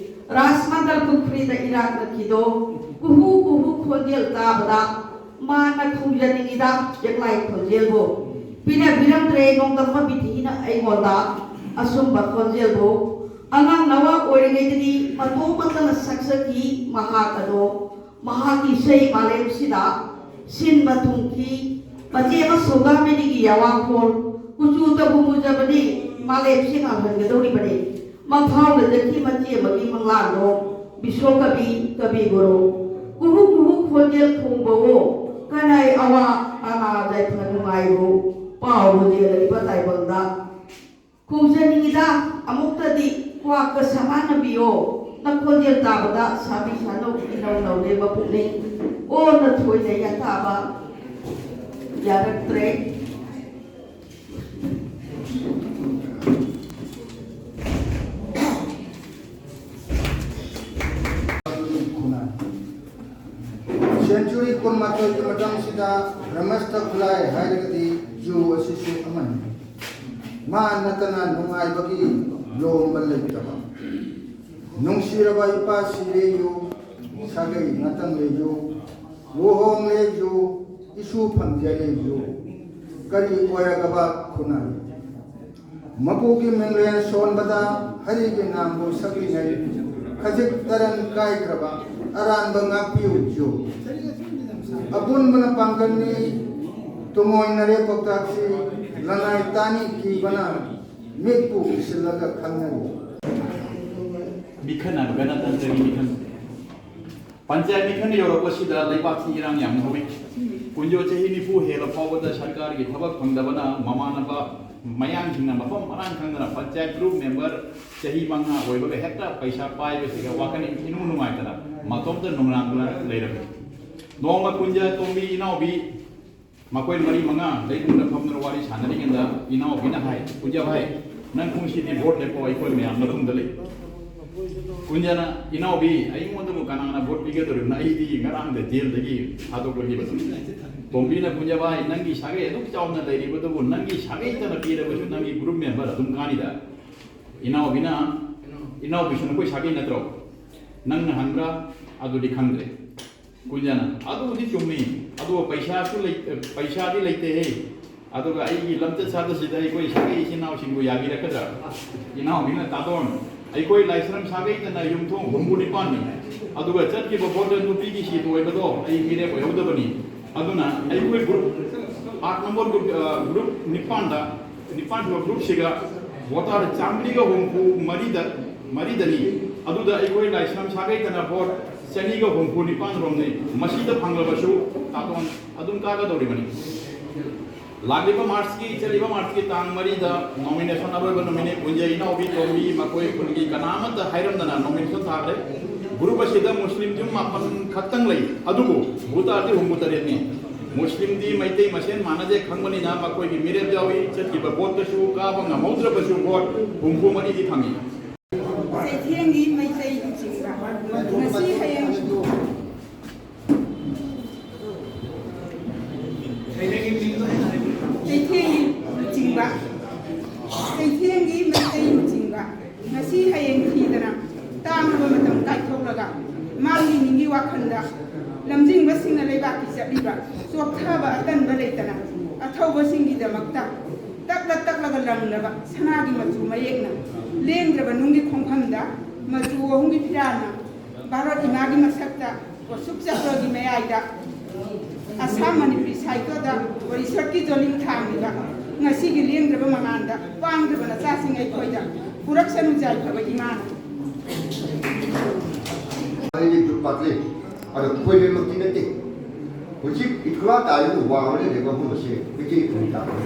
ꯔꯥꯖꯃꯟꯗꯜ ꯄꯨꯈ꯭ꯔꯤꯗ ꯏꯔꯥꯛꯅꯈꯤꯗꯣ ꯀꯨꯍꯨ ꯀꯨꯍꯨ ꯈꯣꯟꯖꯦꯜ ꯇꯥꯕꯗ ꯃꯥꯅ ꯈꯨꯝꯖꯅꯤꯡꯉꯤꯗ ꯆꯦꯛꯂꯥꯏ ꯈꯣꯟꯖꯦꯜꯕꯨ꯫ ꯄꯤꯅꯕꯤꯔꯝꯗ꯭ꯔꯦ ꯅꯣꯡꯗꯝꯕ ꯕꯤꯊꯤꯅ ꯑꯩꯉꯣꯟꯗ ꯑꯁꯨꯝꯕ ꯈꯣꯟꯖꯦꯜꯕꯨ꯫ ꯑꯉꯥꯡ ꯅꯋꯥ ꯑꯣꯏꯔꯤꯉꯩꯗꯗꯤ ꯃꯇꯣꯝ ꯃꯇꯅ ꯁꯛꯆꯈꯤ ꯃꯍꯥꯛ ꯑꯗꯣ꯫ ꯃꯍꯥꯛꯀꯤ ꯏꯁꯩ ꯃꯥꯂꯦꯝꯁꯤꯗ ꯁꯤꯟꯕ ꯊꯨꯡꯈꯤ꯫ ꯃꯆꯦ ꯑꯃ ꯁꯧꯒꯥꯃꯤꯅꯤꯒꯤ ꯌꯥꯋꯥꯈꯣꯜ, ꯀꯨꯆꯨ ꯇꯧꯕ ꯃꯨꯖꯕꯅꯤ, ꯃꯥꯂꯦꯝꯁꯤ ꯉꯥꯡꯍꯟꯒꯗꯧꯔꯤꯕꯅꯤ꯫ ꯃꯐꯥꯎꯅꯖꯈꯤ ꯃꯆꯦ ꯑꯃꯒꯤ ꯃꯪꯂꯥꯟꯗꯣ, ꯕꯤꯁꯣ ꯀꯕꯤ, ꯀꯕꯤ ꯒꯨꯔꯨ꯫ ꯀꯨꯍꯨ ꯀꯨꯍꯨ ꯈꯣꯟꯖꯦꯜ ꯈꯣꯡꯕꯋꯣ, ꯀꯅꯥꯏ ꯑꯋꯥ ꯑꯅꯥ ꯌꯥꯏꯐ ꯅꯨꯡꯉꯥꯏꯕꯨ, ꯄꯥꯎ ꯍꯨꯟꯖꯦꯜꯂꯛꯏꯕ ꯇꯥꯏꯕꯪꯗ꯫ ꯈꯣꯡꯖꯅꯤꯡꯉꯤꯗ ꯑꯃꯨꯛꯇꯗꯤ ꯀ꯭ꯋꯥꯛꯀ ꯁꯃꯥꯟꯅꯕꯤꯌꯣ, ꯅꯈꯣꯟꯖꯦꯜ ꯇꯥꯕꯗ ꯁꯥꯕꯤ ꯁꯥꯅꯧ ꯏꯅꯧ ꯅꯧꯔꯦ ꯃꯄꯨꯛꯅꯤꯡ꯫ ꯑꯣ ꯅꯊꯣꯏꯅ ꯌꯥꯇꯥꯕ ꯌꯥꯔꯛꯇ꯭ꯔꯦ꯫ ꯈꯨꯟꯅꯥꯏ꯫ ꯁꯦꯟꯆꯨꯔꯤ ꯀꯨꯟꯃꯥꯊꯣꯏꯒꯤ ꯃꯇꯝꯁꯤꯗ ꯕ꯭ꯔꯍꯃꯁꯇ ꯈꯨꯂꯥꯏ ꯍꯥꯏꯔꯒꯗꯤ ꯖꯨ ꯑꯁꯤꯁꯨ ꯑꯃꯅꯤ꯫ ꯃꯥ ꯅꯠꯇꯅ ꯅꯨꯡꯉꯥꯏꯕꯒꯤ ꯂꯣꯝꯕ ꯂꯩꯇꯕ꯫ ꯅꯨꯡꯁꯤꯔꯕ ꯏꯄꯥ ꯁꯤꯔꯦꯌꯨ, ꯁꯥꯒꯩ ꯉꯥꯛꯇꯪ ꯂꯩꯌꯨ, ꯂꯨꯍꯣꯡꯂꯦꯌꯨ, ꯏꯁꯨ ꯐꯪꯖꯔꯦꯌꯨ꯫ ꯀꯔꯤ ꯑꯣꯏꯔꯒꯕ ꯈꯨꯟꯅꯥꯏ? ꯃꯄꯨꯒꯤ ꯃꯤꯡꯂꯦꯟ ꯁꯣꯟꯕꯗ ꯍꯔꯤꯒꯤ ꯉꯥꯡꯕꯨ ꯁꯛꯂꯤꯉꯩ, ꯈꯖꯤꯛ ꯇꯔꯟ ꯀꯥꯏꯈ꯭ꯔꯕ ꯑꯔꯥꯟꯕ ꯉꯥꯛꯄꯤꯌꯨ ꯖꯤꯌꯣ꯫ ꯑꯄꯨꯟꯕꯅ ꯄꯥꯡꯒꯜꯅꯤ, ꯇꯨꯡꯑꯣꯏꯅꯔꯦ ꯄꯥꯎꯇꯥꯛꯁꯤ, ꯂꯅꯥꯏ ꯇꯥꯅꯤ ꯀꯤꯕꯅ ꯃꯤꯠꯄꯨ ꯎꯏꯁꯤꯜꯂꯒ ꯈꯪꯅꯔꯤ꯫ ꯃꯤꯈꯟ ꯍꯥꯏꯕ ꯒꯅꯇꯟꯇ꯭ꯔꯒꯤ ꯃꯤꯈꯟ꯫ ꯄꯟꯆꯥꯌꯠ ꯃꯤꯈꯜ ꯌꯧꯔꯛꯄꯁꯤꯗ ꯂꯩꯕꯥꯛꯀꯤ ꯏꯔꯥꯡ ꯌꯥꯝꯅ ꯍꯧꯏ꯫ ꯀꯨꯟꯖꯣ ꯆꯍꯤ ꯅꯤꯐꯨ ꯍꯦꯜꯂ ꯐꯥꯎꯕꯗ ꯁꯔꯀꯥꯔꯒꯤ ꯊꯕꯛ ꯐꯪꯗꯕꯅ ꯃꯃꯥꯟꯅꯕ ꯃꯌꯥꯡꯁꯤꯡꯅ ꯃꯐꯝ ꯃꯔꯥꯡ ꯈꯪꯗꯅ ꯄꯟꯆꯥꯌꯠ ꯒ꯭ꯔꯨꯞ ꯃꯦꯝꯕꯔ ꯆꯍꯤ ꯃꯉꯥ ꯑꯣꯏꯕꯒ ꯍꯦꯛꯇ ꯄꯩꯁꯥ ꯄꯥꯏꯕꯁꯤꯒ ꯋꯥꯈꯜ ꯏꯅꯨꯡ ꯅꯨꯡꯉꯥꯏꯇꯅ ꯃꯇꯣꯝꯇ ꯅꯨꯡꯅꯥꯡꯗꯨꯅ ꯂꯩꯔꯝꯃꯤ꯫ ꯅꯣꯡꯃ ꯀꯨꯟꯖ, ꯇꯣꯝꯕꯤ, ꯏꯅꯥꯎꯕꯤ ꯃꯈꯣꯏ ꯃꯔꯤ ꯃꯉꯥ ꯂꯩꯕꯨꯡꯗ ꯐꯝꯗꯨꯅ ꯋꯥꯔꯤ ꯁꯥꯟꯅꯔꯤꯉꯩꯗ ꯏꯅꯥꯎꯕꯤꯅ ꯍꯥꯏ, "ꯀꯨꯟꯖ ꯚꯥꯏ, ꯅꯪ ꯀꯨꯝꯁꯤꯗꯤ ꯚꯣꯠ ꯂꯦꯞꯄꯣ, ꯑꯩꯈꯣꯏ ꯃꯌꯥꯝ ꯃꯇꯨꯡꯗ ꯂꯩ꯫" ꯀꯨꯟꯖꯅ, "ꯏꯅꯥꯎꯕꯤ, ꯑꯩꯉꯣꯟꯗꯕꯨ ꯀꯅꯥꯅ ꯚꯣꯠ ꯄꯤꯒꯗꯧꯔꯤꯕꯅꯣ? ꯑꯩꯗꯤ ꯉꯔꯥꯡꯗ ꯖꯦꯜꯗꯒꯤ ꯊꯥꯗꯣꯛꯂꯛꯈꯤꯕꯅꯤ꯫" ꯇꯣꯝꯕꯤꯅ, "ꯀꯨꯟꯖ ꯚꯥꯏ, ꯅꯪꯒꯤ ꯁꯥꯒꯩ ꯑꯗꯨꯛ ꯆꯥꯎꯅ ꯂꯩꯔꯤꯕꯗꯨꯕꯨ ꯅꯪꯒꯤ ꯁꯥꯒꯩꯇꯅ ꯄꯤꯔꯕꯁꯨ ꯅꯪꯒꯤ ꯒ꯭ꯔꯨꯞ ꯃꯦꯝꯕꯔ ꯑꯗꯨꯝ ꯀꯥꯅꯤꯗ꯫" ꯏꯅꯥꯎꯕꯤꯅ, "ꯏꯅꯥꯎꯕꯤꯁꯨ ꯅꯈꯣꯏ ꯁꯥꯒꯩ ꯅꯠꯇ꯭ꯔꯣ? ꯅꯪꯅ ꯍꯟꯕ꯭ꯔꯥ? ꯑꯗꯨꯗꯤ ꯈꯪꯗ꯭ꯔꯦ꯫" ꯀꯨꯟꯖꯅ, "ꯑꯗꯨꯕꯨꯗꯤ ꯆꯨꯝꯃꯤ, ꯑꯗꯨꯕꯨ ꯄꯩꯁꯥꯁꯨ ꯂꯩ-, ꯄꯩꯁꯥꯗꯤ ꯂꯩꯇꯦꯍꯦ꯫ ꯑꯗꯨꯒ ꯑꯩꯒꯤ ꯂꯝꯆꯠ ꯁꯥꯖꯠꯁꯤꯗ ꯑꯩꯈꯣꯏ ꯁꯥꯒꯩ ꯏꯆꯤꯟ ꯏꯅꯥꯎꯁꯤꯡꯕꯨ ꯌꯥꯕꯤꯔꯛꯀꯗ꯭ꯔꯥ?" ꯏꯅꯥꯎꯕꯤꯅ, "ꯇꯥꯇꯣꯟ, ꯑꯩꯈꯣꯏ ꯂꯥꯏꯁ꯭ꯔꯝ ꯁꯥꯒꯩꯗꯅ ꯌꯨꯝꯊꯣꯡ ꯍꯨꯝꯐꯨ ꯅꯤꯄꯥꯟꯅꯤ꯫ ꯑꯗꯨꯒ ꯆꯠꯈꯤꯕ ꯚꯣꯠꯇ ꯅꯨꯄꯤꯒꯤ ꯁꯤꯠ ꯑꯣꯏꯕꯗꯣ ꯑꯩ ꯃꯤꯔꯦꯞ ꯑꯣꯏꯍꯧꯗꯕꯅꯤ꯫ ꯑꯗꯨꯅ ꯑꯩꯈꯣꯏ ꯒ꯭ꯔꯨꯞ, ꯑꯥꯠ ꯅꯝꯕꯔ ꯒ꯭ꯔꯨꯞ, ꯑ, ꯒ꯭ꯔꯨꯞ ꯅꯤꯄꯥꯟꯗ, ꯅꯤꯄꯥꯟꯁꯨꯕ ꯒ꯭ꯔꯨꯞꯁꯤꯒ ꯚꯣꯇꯔ ꯆꯥꯃꯔꯤꯒ ꯍꯨꯝꯐꯨ ꯃꯔꯤꯗ, ꯃꯔꯤꯗꯅꯤ꯫ ꯑꯗꯨꯗ ꯑꯩꯈꯣꯏ ꯂꯥꯏꯁ꯭ꯔꯝ ꯁꯥꯒꯩꯗꯅ ꯚꯣꯠ ꯆꯅꯤꯒ ꯍꯨꯝꯐꯨ ꯅꯤꯄꯥꯟ ꯔꯣꯝꯅꯤ꯫ ꯃꯁꯤꯗ ꯐꯪꯂꯕꯁꯨ ꯇꯥꯇꯣꯟ ꯑꯗꯨꯝ ꯀꯥꯒꯗꯧꯔꯤꯕꯅꯤ꯫" ꯂꯥꯛꯂꯤꯕ ꯃꯥꯔꯆꯀꯤ, ꯆꯠꯂꯤꯕ ꯃꯥꯔꯆꯀꯤ ꯇꯥꯡ ꯃꯔꯤꯗ ꯅꯣꯃꯤꯅꯦꯁꯟ ꯑꯔꯣꯏꯕ ꯅꯨꯃꯤꯠꯅꯤ꯫ ꯀꯨꯟꯖ ꯏꯅꯥꯎꯕꯤ ꯇꯣꯝꯕꯤ ꯃꯈꯣꯏ ꯈꯨꯟꯒꯤ ꯀꯅꯥꯃꯠꯇ ꯍꯥꯏꯔꯝꯗꯅ ꯅꯣꯃꯤꯅꯦꯁꯟ ꯊꯥꯈ꯭ꯔꯦ꯫ ꯒ꯭ꯔꯨꯞ ꯑꯁꯤꯗ ꯃꯨꯁꯂꯤꯝ ꯌꯨꯝ ꯃꯥꯄꯟ ꯈꯛꯇꯪ ꯂꯩ, ꯑꯗꯨꯕꯨ ꯚꯣꯇꯔꯗꯤ ꯍꯨꯝꯐꯨ ꯇꯔꯦꯠꯅꯤ꯫ ꯃꯨꯁꯂꯤꯝꯗꯤ ꯃꯩꯇꯩ ꯃꯁꯦꯟ ꯃꯥꯟꯅꯗꯦ ꯈꯪꯕꯅꯤꯅ ꯃꯈꯣꯏꯒꯤ ꯃꯤꯔꯦꯞ ꯌꯥꯎꯏ꯫ ꯆꯠꯈꯤꯕ ꯚꯣꯠꯇꯁꯨ ꯀꯥꯕ ꯉꯝꯍꯧꯗ꯭ꯔꯕꯁꯨ ꯚꯣꯠ ꯍꯨꯝꯐꯨ ꯃꯔꯤꯗꯤ ꯐꯪꯉꯤ꯫ ꯆꯩꯊꯦꯡꯒꯤ ꯃꯩꯇꯩ ꯂꯨꯆꯤꯡꯕ꯫ ꯉꯁꯤ ꯍꯌꯦꯡ ꯆꯩꯊꯦꯡꯒꯤ ꯂꯨꯆꯤꯡꯕ, ꯆꯩꯊꯦꯡꯒꯤ ꯃꯩꯇꯩ ꯂꯨꯆꯤꯡꯕ꯫ ꯉꯁꯤ ꯍꯌꯦꯡ ꯊꯤꯗꯅ ꯇꯥꯡꯂꯕ ꯃꯇꯝ ꯀꯥꯏꯊꯣꯛꯂꯒ ꯃꯥꯡꯒꯤ ꯅꯤꯡꯒꯤ ꯋꯥꯈꯜꯗ ꯂꯝꯖꯤꯡꯕꯁꯤꯡꯅ ꯂꯩꯕꯥꯛꯀꯤ ꯆꯠꯂꯤꯕ ꯆꯣꯛꯊꯕ ꯑꯇꯟꯕ ꯂꯩꯇꯅ ꯑꯊꯧꯕꯁꯤꯡꯒꯤꯗꯃꯛꯇ ꯇꯛꯂ ꯇꯛꯂꯒ ꯂꯪꯂꯕ ꯁꯅꯥꯒꯤ ꯃꯆꯨ ꯃꯌꯦꯛꯅ ꯂꯦꯡꯗ꯭ꯔꯕ ꯅꯨꯡꯒꯤ ꯈꯣꯡꯐꯝꯗ ꯃꯆꯨ ꯑꯍꯨꯝꯒꯤ ꯐꯤꯔꯥꯜꯅ ꯚꯥꯔꯠ ꯏꯃꯥꯒꯤ ꯃꯁꯛꯇ ꯀꯣꯁꯨꯞ ꯆꯠꯄꯒꯤ ꯃꯌꯥꯏꯗ ꯑꯁꯥꯝ ꯃꯅꯤꯄꯨꯔꯤ ꯁꯥꯍꯤꯇ꯭ꯌꯗ ꯋꯥꯔꯤꯁꯣꯠꯀꯤ ꯖꯣꯅꯤꯡ ꯊꯥꯡꯂꯤꯕ ꯉꯁꯤꯒꯤ ꯂꯦꯡꯗ꯭ꯔꯕ ꯃꯉꯥꯜꯗ ꯄꯥꯡꯗ꯭ꯔꯕ ꯅꯆꯥꯁꯤꯡ ꯑꯩꯈꯣꯏꯗ ꯄꯨꯔꯛꯁꯅꯨ ꯌꯥꯏꯐꯕ ꯏꯃꯥꯅ꯫ ꯑꯩꯒꯤ ꯒ꯭ꯔꯨꯞ ꯄꯥꯔꯇꯤ ꯑꯗꯣ ꯈꯣꯏꯕꯃꯛꯇꯤ ꯅꯠꯇꯦ꯫ ꯍꯧꯖꯤꯛ ꯏꯟꯈꯂꯥ ꯇꯥꯔꯤꯕ ꯋꯥꯡꯃꯗ ꯂꯩꯕ ꯃꯐꯝ ꯑꯁꯤ ꯃꯩꯇꯩ ꯈꯨꯟ ꯇꯥꯕꯅꯤ꯫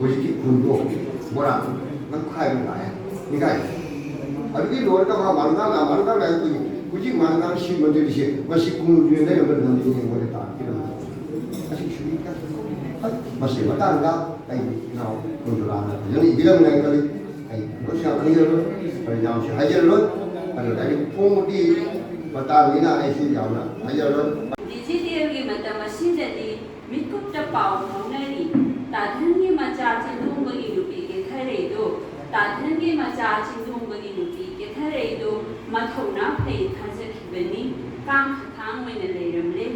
ꯍꯧꯖꯤꯛꯀꯤ ꯈꯨꯟꯗꯣ ꯕꯣꯔꯥ ꯅꯝꯈꯥꯏꯕ ꯂꯥꯛꯑꯦ꯫ ꯏꯀꯥꯏ꯫ ꯑꯗꯨꯗꯤ ꯂꯣꯏꯔꯒ ꯃꯥ ꯃꯥꯔꯨꯒꯥꯟ ꯂꯥ-, ꯃꯥꯔꯨꯒꯥꯟ ꯂꯥꯏ ꯑꯩꯈꯣꯏꯒꯤ ꯍꯧꯖꯤꯛ ꯃꯥꯔꯨꯒꯥꯟ ꯁꯤ ꯃꯟꯗꯤꯔꯁꯦ ꯃꯁꯤ ꯀꯨꯝꯗꯨꯅ ꯂꯩꯔꯝꯕ ꯂꯝꯗꯨꯅ ꯌꯦꯡꯕꯗ ꯇꯥꯛꯄꯤꯔꯝꯃꯤ꯫ ꯑꯁꯤ ꯁꯨꯔꯤ ꯀ-, ꯃꯁꯤ ꯃꯇꯥꯡꯗ ꯑꯩ ꯏꯅꯥꯎ ꯀꯨꯟꯗꯨꯂꯥꯅ ꯐꯖꯅ ꯏꯕꯤꯔꯝꯅꯤ ꯍꯥꯏꯅ ꯈꯜꯂꯤ꯫ ꯑꯩ ꯂꯣꯏꯁꯨ ꯌꯥꯝ ꯈꯪꯖꯔꯣꯏ, ꯑꯩ ꯌꯥꯝꯁꯨ ꯍꯥꯏꯖꯔꯔꯣꯏ꯫ ꯑꯗꯨ ꯂꯥꯏꯔꯤꯛ ꯐꯣꯡꯕꯒꯤ ꯃꯇꯥꯡꯅꯤꯅ ꯑꯩꯁꯨ ꯌꯥꯝꯅ ꯍꯥꯏꯖꯔꯔꯣꯏ꯫ ꯗꯤꯖꯤꯇꯦꯜꯒꯤ ꯃꯇꯝ ꯑꯁꯤꯗꯗꯤ ꯃꯤꯠꯀꯨꯞꯇ ꯄꯥꯎ ꯐꯥꯎꯅꯔꯤ꯫ ꯇꯥꯙꯟꯒꯤ ꯃꯆꯥ ꯆꯤꯟꯗꯣꯡꯕꯒꯤ ꯅꯨꯄꯤ ꯀꯦꯊꯔꯩꯗꯣ, ꯇꯥꯙꯟꯒꯤ ꯃꯆꯥ ꯆꯤꯟꯗꯣꯡꯕꯒꯤ ꯅꯨꯄꯤ ꯀꯦꯊꯔꯩꯗꯣ ꯃꯊꯧꯅꯥ ꯐꯩ ꯊꯥꯖꯈꯤꯕꯅꯤ꯫ ꯀꯥꯡ ꯈꯊꯥꯡ ꯑꯣꯏꯅ ꯂꯩꯔꯝꯂꯦ꯫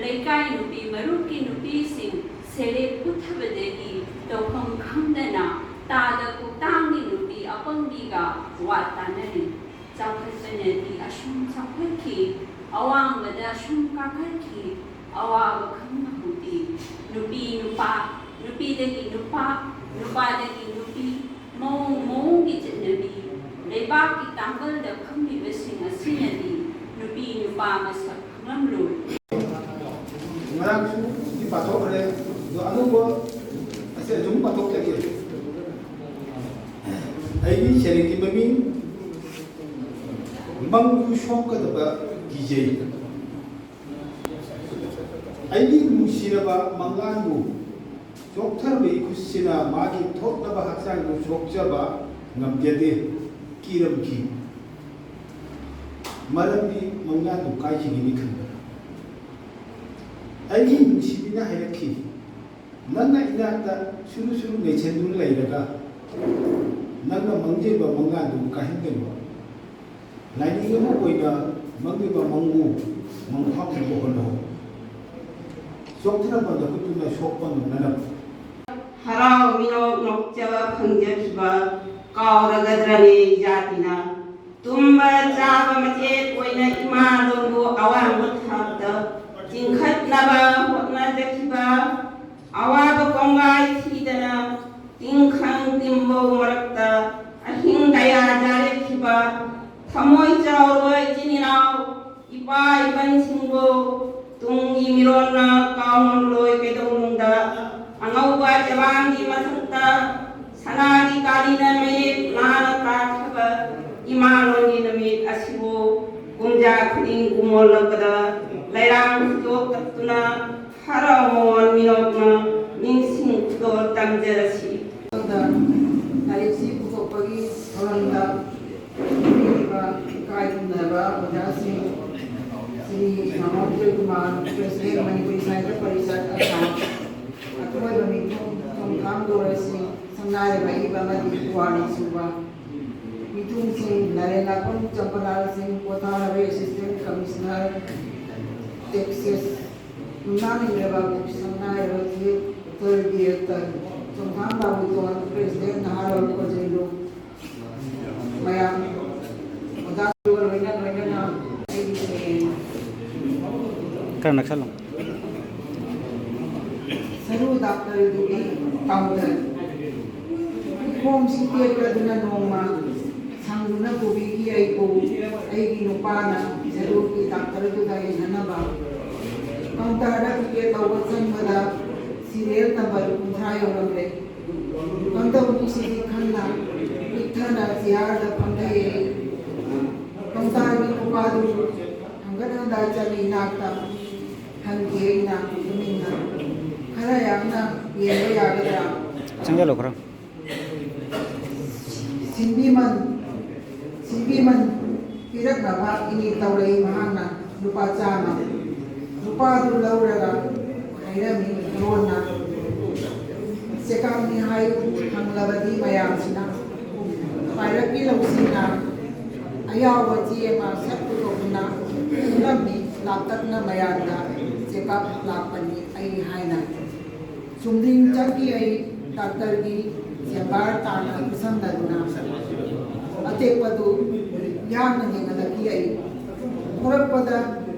ꯂꯩꯀꯥꯏ ꯅꯨꯄꯤ ꯃꯔꯨꯞꯀꯤ ꯅꯨꯄꯤꯁꯤꯡ ꯁꯦꯔꯦꯞ ꯄꯨꯊꯕꯗꯒꯤ ꯇꯧꯐꯝ ꯈꯪꯗꯅ ꯇꯥꯗ ꯀꯣꯛꯇꯥꯡꯒꯤ ꯅꯨꯄꯤ ꯑꯄꯪꯕꯤꯒ ꯋꯥ ꯇꯥꯅꯔꯤ꯫ ꯆꯥꯎꯈꯠꯄꯅꯗꯤ ꯑꯁꯨꯝ ꯆꯥꯎꯈꯠꯈꯤ, ꯑꯋꯥꯡꯕꯗ ꯑꯁꯨꯝ ꯀꯥꯈꯠꯈꯤ, ꯑꯋꯥꯕ ꯈꯪꯅꯍꯧꯗꯦ꯫ ꯅꯨꯄꯤ ꯅꯨꯄꯥ, ꯅꯨꯄꯤꯗꯒꯤ ꯅꯨꯄꯥ, ꯅꯨꯄꯥꯗꯒꯤ ꯅꯨꯄꯤ, ꯃꯑꯣꯡ ꯃꯑꯣꯡꯒꯤ ꯆꯠꯅꯕꯤ, ꯂꯩꯕꯥꯛꯀꯤ ꯇꯥꯡꯒꯜꯗ ꯐꯝꯂꯤꯕꯁꯤꯡ ꯑꯁꯤꯅꯗꯤ ꯅꯨꯄꯤ ꯅꯨꯄꯥ ꯃꯁꯛ ꯈꯪꯂꯝꯂꯣꯏ꯫ ꯉꯔꯥꯡꯁꯨ ꯁꯤ ꯄꯥꯊꯣꯛꯈ꯭ꯔꯦ, ꯑꯗꯣ ꯑꯅꯧꯕ ꯑꯁꯤ ꯑꯗꯨꯝ ꯄꯥꯊꯣꯛꯆꯒꯦ꯫ ꯑꯩꯒꯤ ꯁꯩꯔꯦꯡꯒꯤ ꯃꯃꯤꯡ ꯃꯪꯕꯨ ꯁꯣꯛꯀꯗꯕ ꯀꯤꯖꯩ꯫ ꯑꯩꯒꯤ ꯅꯨꯡꯁꯤꯔꯕ ꯃꯪꯂꯥꯟꯕꯨ ꯆꯣꯛꯊꯔꯕ ꯏꯈꯨꯠꯁꯤꯅ ꯃꯥꯒꯤ ꯊꯣꯠꯂꯕ ꯍꯛꯆꯥꯡꯕꯨ ꯁꯣꯛꯆꯕ ꯉꯝꯖꯗꯦ, ꯀꯤꯔꯝꯈꯤ꯫ ꯃꯔꯝꯗꯤ ꯃꯪꯂꯥꯟꯗꯨ ꯀꯥꯏꯈꯤꯒꯅꯤ ꯈꯟꯕꯗ꯫ ꯑꯩꯒꯤ ꯅꯨꯡꯁꯤꯕꯤꯅ ꯍꯥꯏꯔꯛꯈꯤ, "ꯅꯪꯅ ꯏꯅꯥꯛꯇ ꯁꯨꯔꯨ ꯁꯨꯔꯨ ꯅꯩꯁꯟꯗꯨꯅ ꯂꯩꯔꯒ ꯅꯪꯅ ꯃꯪꯖꯕ ꯃꯪꯂꯥꯟꯗꯨ ꯀꯥꯏꯍꯟꯒꯅꯨ꯫ ꯂꯥꯏꯅꯤꯡ ꯑꯃ ꯑꯣꯏꯅ ꯃꯪꯂꯤꯕ ꯃꯪꯕꯨ ꯃꯪꯐꯥꯎꯅꯕ ꯍꯣꯠꯅꯧ꯫ ꯆꯣꯛꯊꯔꯕ ꯅꯈꯨꯠꯇꯨꯅ ꯁꯣꯛꯄ ꯉꯝꯅꯅꯕ꯫" ꯍꯔꯥꯎ ꯃꯤꯅꯣꯛ ꯅꯣꯛꯆꯕ ꯐꯪꯖꯈꯤꯕ ꯀꯥꯎꯔꯒꯗ꯭ꯔꯅꯦ ꯖꯥꯇꯤꯅ? ꯇꯨꯝꯕ ꯆꯥꯕ ꯃꯆꯦꯠ ꯑꯣꯏꯅ ꯏꯃꯥ ꯂꯣꯟꯕꯨ ꯑꯋꯥꯡꯕ ꯊꯥꯛꯇ ꯆꯤꯡꯈꯠꯅꯕ ꯍꯣꯠꯅꯖꯈꯤꯕ, ꯑꯋꯥꯕ ꯀꯣꯡꯒꯥꯏ ꯊꯤꯗꯅ ꯇꯤꯡꯈꯪ ꯇꯤꯝꯕꯧ ꯃꯔꯛꯇ ꯑꯍꯤꯡ ꯀꯌꯥ ꯌꯥꯔꯦꯛꯈꯤꯕ, ꯊꯃꯣꯏ ꯆꯥꯎꯔꯕ ꯏꯆꯤꯟ ꯏꯅꯥꯎ, ꯏꯄꯥ ꯏꯄꯟꯁꯤꯡꯕꯨ ꯇꯨꯡꯒꯤ ꯃꯤꯔꯣꯜꯅ ꯀꯥꯎꯉꯝꯂꯣꯏ꯫ ꯀꯩꯗꯧꯅꯨꯡꯗ ꯑꯉꯧꯕ ꯆꯦꯕꯥꯡꯒꯤ ꯃꯊꯛꯇ ꯁꯅꯥꯒꯤ ꯀꯥꯂꯤꯅ ꯃꯌꯦꯛ ꯂꯥꯅ ꯇꯥꯛꯈ꯭ꯔꯕ ꯏꯃꯥ ꯂꯣꯟꯒꯤ ꯅꯨꯃꯤꯠ ꯑꯁꯤꯕꯨ ꯀꯨꯝꯖꯥ ꯈꯨꯗꯤꯡ ꯀꯨꯝꯑꯣꯜꯂꯛꯄꯗ ꯂꯩꯔꯥꯡ ꯐꯤꯗꯣꯛ ꯀꯠꯇꯨꯅ ꯍꯔꯥꯎ ꯃꯃꯣꯟ ꯃꯤꯅꯣꯛꯅ ꯅꯤꯡꯁꯤꯡ ꯈꯨꯗꯣꯜ ꯇꯝꯖꯔꯁꯤ꯫ ꯂꯥꯏꯔꯤꯛꯁꯤ ꯄꯨꯊꯣꯛꯄꯒꯤ ꯊꯧꯔꯝꯗ ꯄꯤꯔꯤꯕ ꯏꯀꯥꯏ ꯈꯨꯝꯅꯔꯕ ꯑꯣꯖꯥꯁꯤꯡ, ꯁ꯭ꯔꯤ ꯃꯥꯃꯣ ꯖꯣꯏꯀꯨꯃꯥꯔ, ꯄ꯭ꯔꯦꯁꯤꯗꯦꯟ ꯃꯅꯤꯄꯨꯔꯤ ꯁꯥꯍꯤꯇ꯭ꯌ ꯄꯔꯤꯁꯠ ꯑꯁꯥꯝ, ꯑꯊꯣꯏꯕ ꯃꯤꯊꯨꯡ ꯊꯣꯡꯊꯥꯝ ꯒꯣꯔꯁꯤꯡ, ꯁꯪꯅꯥꯏꯔꯕ ꯏꯕ ꯑꯃꯗꯤ ꯄꯨꯋꯥꯔꯤ ꯁꯨꯕ ꯃꯤꯊꯨꯡꯁꯤꯡ, ꯅꯔꯦꯟ ꯂꯥꯛꯄꯝ ꯆꯝꯄꯂꯥꯜ ꯁꯤꯡ, ꯄꯣꯊꯥꯔꯕ ꯑꯦꯁꯤꯁꯇꯦꯟ ꯀꯃꯤꯁꯅꯔ ꯇꯦꯛꯁꯦꯁ, ꯌꯨꯝꯅꯥꯝ ꯏꯟꯗ꯭ꯔꯕꯥꯕꯨ, ꯁꯪꯅꯥꯏꯔꯕ ꯊꯤꯌꯦꯇꯔ ꯗꯤꯔꯦꯛꯇꯔ ꯆꯣꯡꯊꯥꯝ ꯕꯥꯕꯨꯇꯣꯟ, ꯄ꯭ꯔꯦꯁꯤꯗꯦꯟ ꯅꯍꯥꯔꯣꯜ ꯀꯣꯖꯩꯂꯨ, ꯃꯌꯥꯝ ꯑꯣꯖꯥꯁꯤꯡꯒ ꯂꯣꯏꯅ ꯂꯣꯏꯅꯅ ꯑꯩꯒꯤ ꯍꯌꯦꯡ ꯈꯔ ꯅꯛꯁꯜꯂꯣ꯫ ꯁꯔꯨ ꯗꯥꯛꯇꯔꯗꯨꯒꯤ ꯀꯥꯎꯟꯇꯔ ꯈꯣꯡꯁꯤ ꯇꯦꯛꯂꯗꯨꯅ ꯅꯣꯡꯃ ꯁꯪꯗꯨꯅ ꯄꯨꯕꯤꯈꯤ ꯑꯩꯕꯨ ꯑꯩꯒꯤ ꯅꯨꯄꯥꯅ ꯁꯔꯨꯒꯤ ꯗꯥꯛꯇꯔꯗꯨꯗ ꯌꯦꯡꯍꯟꯅꯕ꯫ ꯀꯥꯎꯟꯇꯔꯗ ꯇꯤꯀꯦꯠ ꯂꯧꯕ ꯆꯪꯕꯗ ꯁꯤꯔꯤꯌꯦꯜ ꯅꯝꯕꯔ ꯀꯨꯟꯊ꯭ꯔꯥ ꯌꯧꯔꯝꯂꯦ꯫ ꯀꯝꯗꯧꯅꯤ ꯁꯤꯗꯤ ꯈꯟꯅ ꯄꯤꯛꯊꯅ ꯆꯤꯌꯥꯔꯗ ꯐꯝꯊꯩ꯫ ꯀꯥꯎꯟꯇꯔꯒꯤ ꯅꯨꯄꯥꯗꯨ ꯍꯪꯒꯠ ꯍꯟꯗ ꯆꯠꯂꯤ ꯏꯅꯥꯛꯇ꯫ ꯍꯪꯈꯤ ꯑꯩꯅ ꯇꯨꯃꯤꯟꯅ꯫ ꯈꯔ ꯌꯥꯡꯅ ꯌꯦꯡꯕ ꯌꯥꯒꯗ꯭ꯔꯥ? ꯆꯪꯁꯤꯜꯂꯣ ꯈꯔ꯫ ꯁꯤꯟꯕꯤꯃꯟ, ꯁꯤꯟꯕꯤꯃꯟ ꯄꯤꯔꯛꯅꯕ ꯏꯅꯤꯜ ꯇꯧꯔꯛꯏ ꯃꯍꯥꯛꯅ꯫ ꯂꯨꯄꯥ ꯆꯥꯝꯃ꯫ ꯂꯨꯄꯥꯗꯨ ꯂꯧꯔꯒ ꯍꯥꯏꯔꯝꯃꯤ ꯂꯣꯟꯅ꯫ "ꯆꯦꯀꯥꯞꯅꯤ ꯍꯥꯏꯌꯨ" ꯍꯪꯂꯕꯗꯤ ꯃꯌꯥꯝꯁꯤꯅ꯫ ꯄꯥꯏꯔꯛꯀꯤ ꯂꯧꯁꯤꯡꯅ ꯑꯌꯥꯎꯕ ꯆꯦ ꯑꯃ ꯁꯠ ꯄꯨꯊꯣꯛꯇꯨꯅ ꯎꯠꯂꯝꯃꯤ ꯂꯥꯞꯇꯛꯅ ꯃꯌꯥꯝꯗ꯫ "ꯆꯦꯀꯥꯞ ꯂꯥꯛꯄꯅꯤ ꯑꯩ" ꯍꯥꯏꯅ꯫ ꯆꯨꯝꯗ꯭ꯔꯤꯡ ꯆꯠꯈꯤ ꯑꯩ ꯗꯥꯛꯇꯔꯒꯤ ꯆꯦꯝꯕꯥꯔ ꯇꯥꯟꯅ ꯈꯨꯠꯁꯝꯅꯗꯨꯅ꯫ ꯑꯇꯦꯛꯄꯗꯨ ꯌꯥꯡꯅ ꯌꯦꯡꯍꯜꯂꯛꯈꯤ ꯑꯩ꯫ ꯊꯣꯔꯛꯄꯗ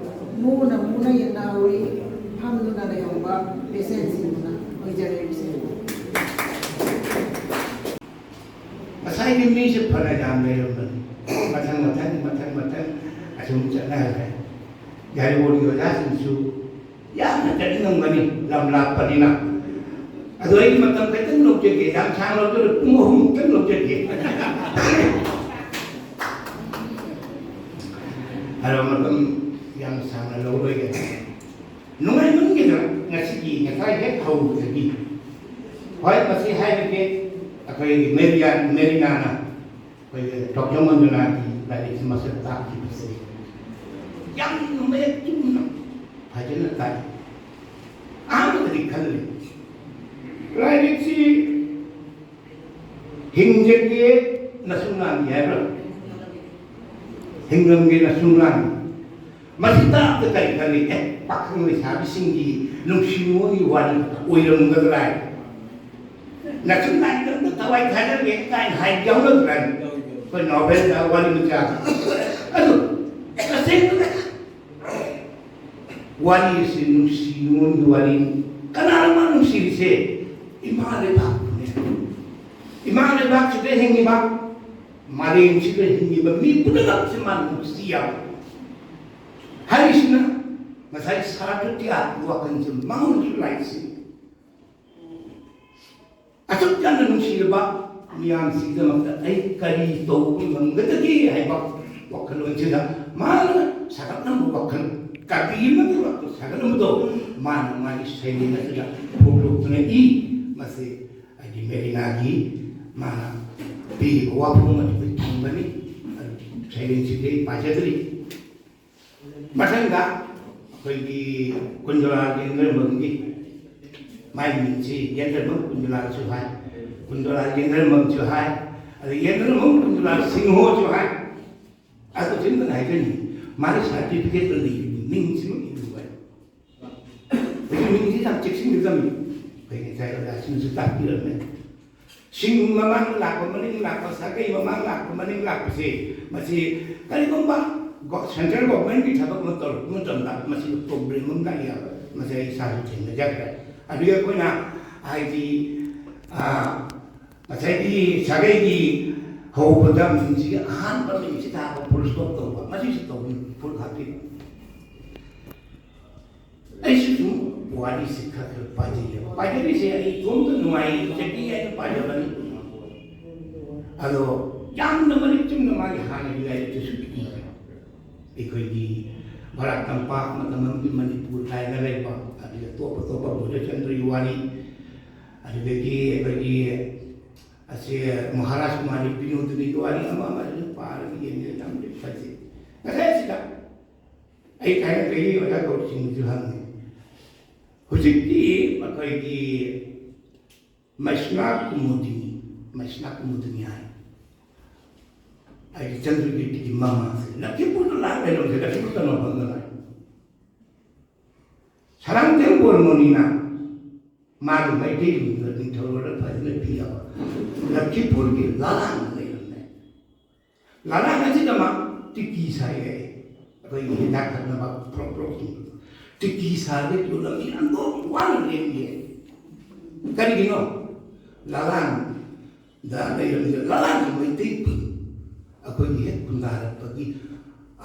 ꯃꯨꯅ ꯃꯨꯅ ꯌꯦꯡꯅꯍꯧꯔꯤ ꯐꯝꯗꯨꯅ ꯂꯩꯍꯧꯕ ꯄꯦꯁꯦꯟꯁꯤꯡꯗꯨꯅ꯫ ꯑꯣꯏꯖꯔꯦ ꯏꯆꯦ꯫ ꯉꯁꯥꯏꯒꯤ ꯃꯤꯁꯦ ꯐꯅ ꯌꯥꯝ ꯂꯩꯔꯝꯕꯅꯤ꯫ ꯃꯊꯪ ꯃꯊꯪ ꯃꯊꯪ ꯃꯊꯪ ꯑꯁꯨꯝ ꯆꯠꯅꯈ꯭ꯔꯦ꯫ ꯌꯥꯏꯔꯤꯄꯣꯛꯀꯤ ꯑꯣꯖꯥꯁꯤꯡꯁꯨ ꯌꯥꯝꯅ ꯆꯠꯅꯤꯡꯉꯝꯒꯅꯤ, ꯂꯝ ꯂꯥꯞꯄꯅꯤꯅ꯫ ꯑꯗꯣ ꯑꯩ ꯃꯇꯝ ꯈꯤꯇꯪ ꯂꯧꯖꯒꯦ, ꯌꯥꯝ ꯁꯥꯡꯅ ꯂꯧꯖꯔꯣꯏ, ꯄꯨꯡ ꯑꯍꯨꯝꯃꯨꯛꯇꯪ ꯂꯧꯖꯒꯦ꯫ ꯑꯗꯣ ꯃꯇꯝ ꯌꯥꯝ ꯁꯥꯡꯅ ꯂꯧꯔꯣꯏꯒꯦ꯫ ꯅꯨꯡꯉꯥꯏꯃꯟꯈꯤꯗꯅ ꯉꯁꯤꯒꯤ, ꯉꯁꯥꯏ ꯍꯦꯛ ꯍꯧꯕꯗꯒꯤ꯫ ꯍꯣꯏ, ꯃꯁꯤ ꯍꯥꯏꯔꯒꯦ, ꯑꯩꯈꯣꯏꯒꯤ ꯃꯦꯔꯤꯌꯥ-, ꯃꯦꯔꯤꯅꯥꯅ ꯑꯩꯈꯣꯏꯒꯤ ꯗꯣꯛꯇꯔ ꯃꯟꯖꯨꯅꯥꯒꯤ ꯂꯥꯏꯔꯤꯛꯁꯤ ꯃꯁꯛ ꯇꯥꯛꯈꯤꯕꯁꯦ ꯌꯥꯝꯅ ꯃꯌꯦꯛ ꯆꯨꯝꯅ ꯐꯖꯅ ꯇꯥꯏ꯫ ꯑꯍꯥꯟꯕꯗꯗꯤ ꯈꯜꯂꯤ, ꯂꯥꯏꯔꯤꯛꯁꯤ "ꯍꯤꯡꯖꯒꯦ ꯅꯁꯨ ꯉꯥꯡꯒꯦ" ꯍꯥꯏꯕ꯭ꯔꯥ? "ꯍꯤꯡꯂꯝꯒꯦ ꯅꯁꯨ ꯉꯥꯡꯒꯦ"꯫ ꯃꯁꯤ ꯇꯥꯕꯗ ꯀꯔꯤ ꯈꯜꯂꯤ? ꯑꯦ, ꯄꯥꯈꯪ ꯂꯩꯁꯥꯕꯤꯁꯤꯡꯒꯤ ꯅꯨꯡꯁꯤ ꯅꯨꯡꯉꯣꯟꯒꯤ ꯋꯥꯔꯤ ꯈꯛꯇ ꯑꯣꯏꯔꯝꯒꯗ꯭ꯔꯥ ꯍꯥꯏ꯫ "ꯅꯆꯤꯟ ꯅꯥꯏꯗ ꯑꯝꯇ ꯊꯋꯥꯏ ꯊꯥꯖꯔꯒꯦ" ꯀꯥꯏꯅ ꯍꯥꯏꯕ ꯌꯥꯎꯅꯗ꯭ꯔꯥ? ꯑꯩꯈꯣꯏ ꯅꯣꯕꯦꯜꯗ ꯋꯥꯔꯤ ꯃꯆꯥ꯫ ꯑꯗꯨ ꯇꯁꯦꯡꯅ ꯋꯥꯔꯤꯁꯤ ꯅꯨꯡꯁꯤ ꯅꯨꯡꯉꯣꯟꯒꯤ ꯋꯥꯔꯤꯅꯤ꯫ ꯀꯅꯥꯅꯣ ꯃꯥ ꯅꯨꯡꯁꯤꯔꯤꯁꯦ? ꯏꯃꯥ ꯂꯩꯕꯥꯛꯄꯨꯅꯦ꯫ ꯏꯃꯥ ꯂꯩꯕꯥꯛꯁꯤꯗ ꯍꯤꯡꯉꯤꯕ, ꯃꯥꯂꯦꯝꯁꯤꯗ ꯍꯤꯡꯉꯤꯕ ꯃꯤ ꯄꯨꯝꯅꯃꯛꯁꯦ ꯃꯥꯅ ꯅꯨꯡꯁꯤ ꯌꯥꯎꯏ꯫ ꯍꯥꯏꯔꯤꯁꯤꯅ ꯉꯁꯥꯏ ꯁꯥꯔꯇ꯭ꯔꯒꯤ ꯋꯥꯈꯜꯁꯦ ꯃꯉꯣꯟꯗꯁꯨ ꯂꯥꯛꯏꯁꯤ꯫ ꯑꯁꯨꯛ ꯌꯥꯝꯅ ꯅꯨꯡꯁꯤꯔꯕ ꯃꯤꯌꯥꯝꯁꯤꯒꯤꯗꯃꯛꯇ ꯑꯩ ꯀꯔꯤ ꯇꯧꯕ ꯉꯝꯒꯗꯒꯦ ꯍꯥꯏꯕ ꯋꯥꯈꯜꯂꯣꯟꯁꯤꯗ ꯃꯥꯅ ꯁꯥꯒꯠꯂꯝꯕ ꯋꯥꯈꯜ, ꯀꯕꯤ ꯑꯃꯒꯤ ꯋꯥꯈꯜ ꯁꯥꯒꯠꯂꯝꯕꯗꯣ ꯃꯥꯅ ꯃꯥꯒꯤ ꯁꯩꯔꯦꯡ ꯑꯁꯤꯗ ꯐꯣꯡꯗꯣꯛꯇꯨꯅ ꯏ꯫ ꯃꯁꯤ ꯍꯥꯏꯗꯤ ꯃꯦꯔꯤꯅꯥꯒꯤ ꯃꯥꯅ ꯄꯤꯔꯤꯕ ꯋꯥꯐꯝ ꯑꯗꯨꯗ ꯊꯝꯕꯅꯤ꯫ ꯑꯗꯨ ꯁꯩꯔꯦꯡꯁꯤꯗꯤ ꯑꯩ ꯄꯥꯖꯗ꯭ꯔꯤ꯫ ꯃꯊꯪꯗ ꯑꯩꯈꯣꯏꯒꯤ ꯀꯨꯟꯗꯣꯂꯥ ꯌꯦꯡꯗ꯭ꯔꯝꯕꯝꯒꯤ, ꯃꯥꯏ ꯃꯤꯡꯁꯤ ꯌꯦꯡꯗ꯭ꯔꯝꯕꯝ ꯀꯨꯟꯗꯣꯂꯥꯁꯨ ꯍꯥꯏ, ꯀꯨꯟꯗꯣꯂꯥ ꯌꯦꯡꯗ꯭ꯔꯝꯕꯝꯁꯨ ꯍꯥꯏ, ꯑꯗ ꯌꯦꯡꯗ꯭ꯔꯝꯕꯝ ꯀꯨꯟꯗꯣꯂꯥ ꯁꯤꯡꯍꯣꯁꯨ ꯍꯥꯏ꯫ ꯑꯗꯨ ꯁꯤꯃꯇ ꯍꯥꯏꯖꯅꯤꯡꯉꯤ, ꯃꯥꯒꯤ ꯁꯥꯔꯇꯤꯐꯤꯀꯦꯠꯇ ꯂꯩꯔꯤꯕ ꯃꯤꯡꯁꯤꯃꯛ ꯏꯕꯤꯌꯨ ꯍꯥꯏ꯫ ꯍꯧꯖꯤꯛ ꯃꯤꯡꯁꯤ ꯌꯥꯝ ꯆꯦꯛꯁꯤꯟꯒꯗꯕꯅꯤ꯫ ꯑꯩꯈꯣꯏ ꯉꯁꯥꯏ ꯑꯣꯖꯥꯁꯤꯡꯁꯨ ꯇꯥꯛꯄꯤꯔꯝꯃꯦ꯫ ꯁꯤꯡ ꯃꯃꯥꯡ ꯂꯥꯛꯄ, ꯃꯅꯤꯡ ꯂꯥꯛꯄ, ꯁꯥꯒꯩ ꯃꯃꯥꯡ ꯂꯥꯛꯄ, ꯃꯅꯤꯡ ꯂꯥꯛꯄꯁꯦ, ꯃꯁꯤ ꯀꯔꯤꯒꯨꯝꯕ ꯒꯣ-, ꯁꯦꯟꯇ꯭ꯔꯦꯜ ꯒꯣꯚꯔꯟꯃꯦꯟꯠꯀꯤ ꯊꯕꯛ ꯑꯃ ꯇꯧꯔꯛꯄ ꯃꯇꯝꯗ ꯃꯁꯤꯗ ꯄ꯭ꯔꯣꯕ꯭ꯂꯦꯝ ꯑꯃ ꯂꯥꯛꯏ ꯍꯥꯏꯕ ꯃꯁꯤ ꯑꯩ ꯏꯁꯥꯁꯨ ꯊꯦꯡꯅꯖꯈ꯭ꯔꯦ꯫ ꯑꯗꯨꯒ ꯑꯩꯈꯣꯏꯅ ꯍꯥꯏꯗꯤ, ꯑꯥ, ꯉꯁꯥꯏꯒꯤ ꯁꯥꯒꯩꯒꯤ ꯍꯧꯕꯗ ꯃꯤꯡꯁꯤꯒꯤ ꯑꯍꯥꯟꯕ ꯃꯤꯡꯁꯤ ꯊꯥꯕ ꯐꯨꯜ ꯁ꯭ꯇꯣꯞ ꯇꯧꯕ, ꯃꯁꯤꯁꯨ ꯇꯧꯕꯤꯌꯨ, ꯐꯨꯜ ꯍꯥꯞꯄꯤꯌꯨ꯫ ꯑꯩꯁꯨ ꯁꯨꯝ ꯋꯥꯔꯤꯁꯤ ꯈꯔ ꯈꯔ ꯄꯥꯖꯩꯌꯦꯕ꯫ ꯄꯥꯖꯔꯤꯁꯦ ꯑꯩ ꯏꯇꯣꯝꯇ ꯅꯨꯡꯉꯥꯏꯖꯒꯦ ꯍꯥꯏꯅ ꯄꯥꯖꯕꯅꯤ꯫ ꯑꯗꯣ ꯌꯥꯝꯅ ꯃꯔꯤꯛ ꯆꯨꯝꯅ ꯃꯥꯒꯤ ꯍꯥꯟꯅꯒꯤ ꯂꯥꯏꯔꯤꯛꯇꯨꯁꯨ ꯏ꯫ ꯑꯩꯈꯣꯏꯒꯤ ꯕꯔꯥꯛ ꯇꯝꯄꯥꯛ, ꯃꯇꯝ ꯑꯃꯒꯤ ꯃꯅꯤꯄꯨꯔ ꯍꯥꯏꯅ ꯂꯩꯕ, ꯑꯗꯨꯒ ꯑꯇꯣꯞ ꯑꯇꯣꯞꯄ ꯕꯣꯙꯆꯟꯗ꯭ꯔꯒꯤ ꯋꯥꯔꯤ, ꯑꯗꯨꯗꯒꯤ ꯑꯩꯈꯣꯏꯒꯤ ꯑꯁꯤ ꯃꯍꯥꯔꯥꯖ ꯀꯨꯃꯥꯔꯤ ꯕꯤꯅꯣꯗꯤꯅꯤꯒꯤ ꯋꯥꯔꯤ ꯑꯃ ꯑꯃ ꯑꯗꯨꯝ ꯄꯥꯔꯒ ꯌꯦꯡꯉꯦ, ꯌꯥꯝ ꯐꯖꯩ꯫ ꯉꯁꯥꯏ ꯑꯁꯤꯗ ꯑꯩ ꯊꯥꯏꯅꯗꯒꯤ ꯑꯣꯖꯥ ꯀꯧꯔꯤꯁꯤꯡꯕꯨꯁꯨ ꯍꯪꯉꯤ꯫ ꯍꯧꯖꯤꯛꯇꯤ ꯑꯩꯈꯣꯏꯒꯤ ꯃꯩꯁꯅꯥ ꯀꯨꯃꯨꯗꯤꯅꯤ, ꯃꯩꯁꯅꯥ ꯀꯨꯃꯨꯗꯤꯅꯤ ꯍꯥꯏ꯫ ꯑꯩꯒꯤ ꯆꯟꯗ꯭ꯔꯒꯤꯇꯤꯒꯤ ꯃꯃꯥꯁꯦ ꯂꯛꯈꯤꯄꯨꯔꯗ ꯂꯥꯛ ꯂꯩꯔꯝꯁꯦ, ꯂꯛꯈꯤꯄꯨꯔ ꯀꯩꯅꯣ ꯐꯝꯗ ꯂꯥꯛ꯫ ꯁꯔꯥꯡꯊꯦꯝ ꯕꯣꯔꯃꯣꯅꯤꯅ ꯃꯥꯒꯤ ꯃꯩꯇꯩ ꯌꯨꯝꯗ ꯅꯤꯡꯊꯧꯔꯣꯗ ꯐꯖꯅ ꯄꯤꯔꯕ꯫ ꯂꯛꯈꯤꯄꯨꯔꯒꯤ ꯂꯥꯂꯥꯡꯗ ꯂꯩꯔꯝꯃꯦ꯫ ꯂꯥꯂꯥꯡ ꯑꯁꯤꯗ ꯃꯥ ꯇꯤꯀꯤ ꯁꯥꯏ ꯍꯥꯏ꯫ ꯑꯩꯈꯣꯏꯒꯤ ꯍꯤꯗꯥꯛ ꯊꯛꯅꯕ ꯄ꯭ꯔꯣꯛ ꯄ꯭ꯔꯣꯛꯁꯤꯡꯗꯣ ꯇꯤꯀꯤ ꯁꯥꯔꯒ ꯌꯣꯜꯂꯝꯃꯤ꯫ ꯌꯥꯝ ꯋꯥꯅ ꯂꯦꯝꯃꯤ꯫ ꯀꯔꯤꯒꯤꯅꯣ? ꯂꯥꯂꯥꯡꯗ ꯂꯩꯔꯝꯃꯤꯕ ꯂꯥꯂꯥꯡꯒꯤ ꯃꯩꯇꯩ ꯈꯨꯟ ꯑꯩꯈꯣꯏꯒꯤ ꯍꯦꯛ ꯈꯨꯟꯗꯥꯔꯛꯄꯒꯤ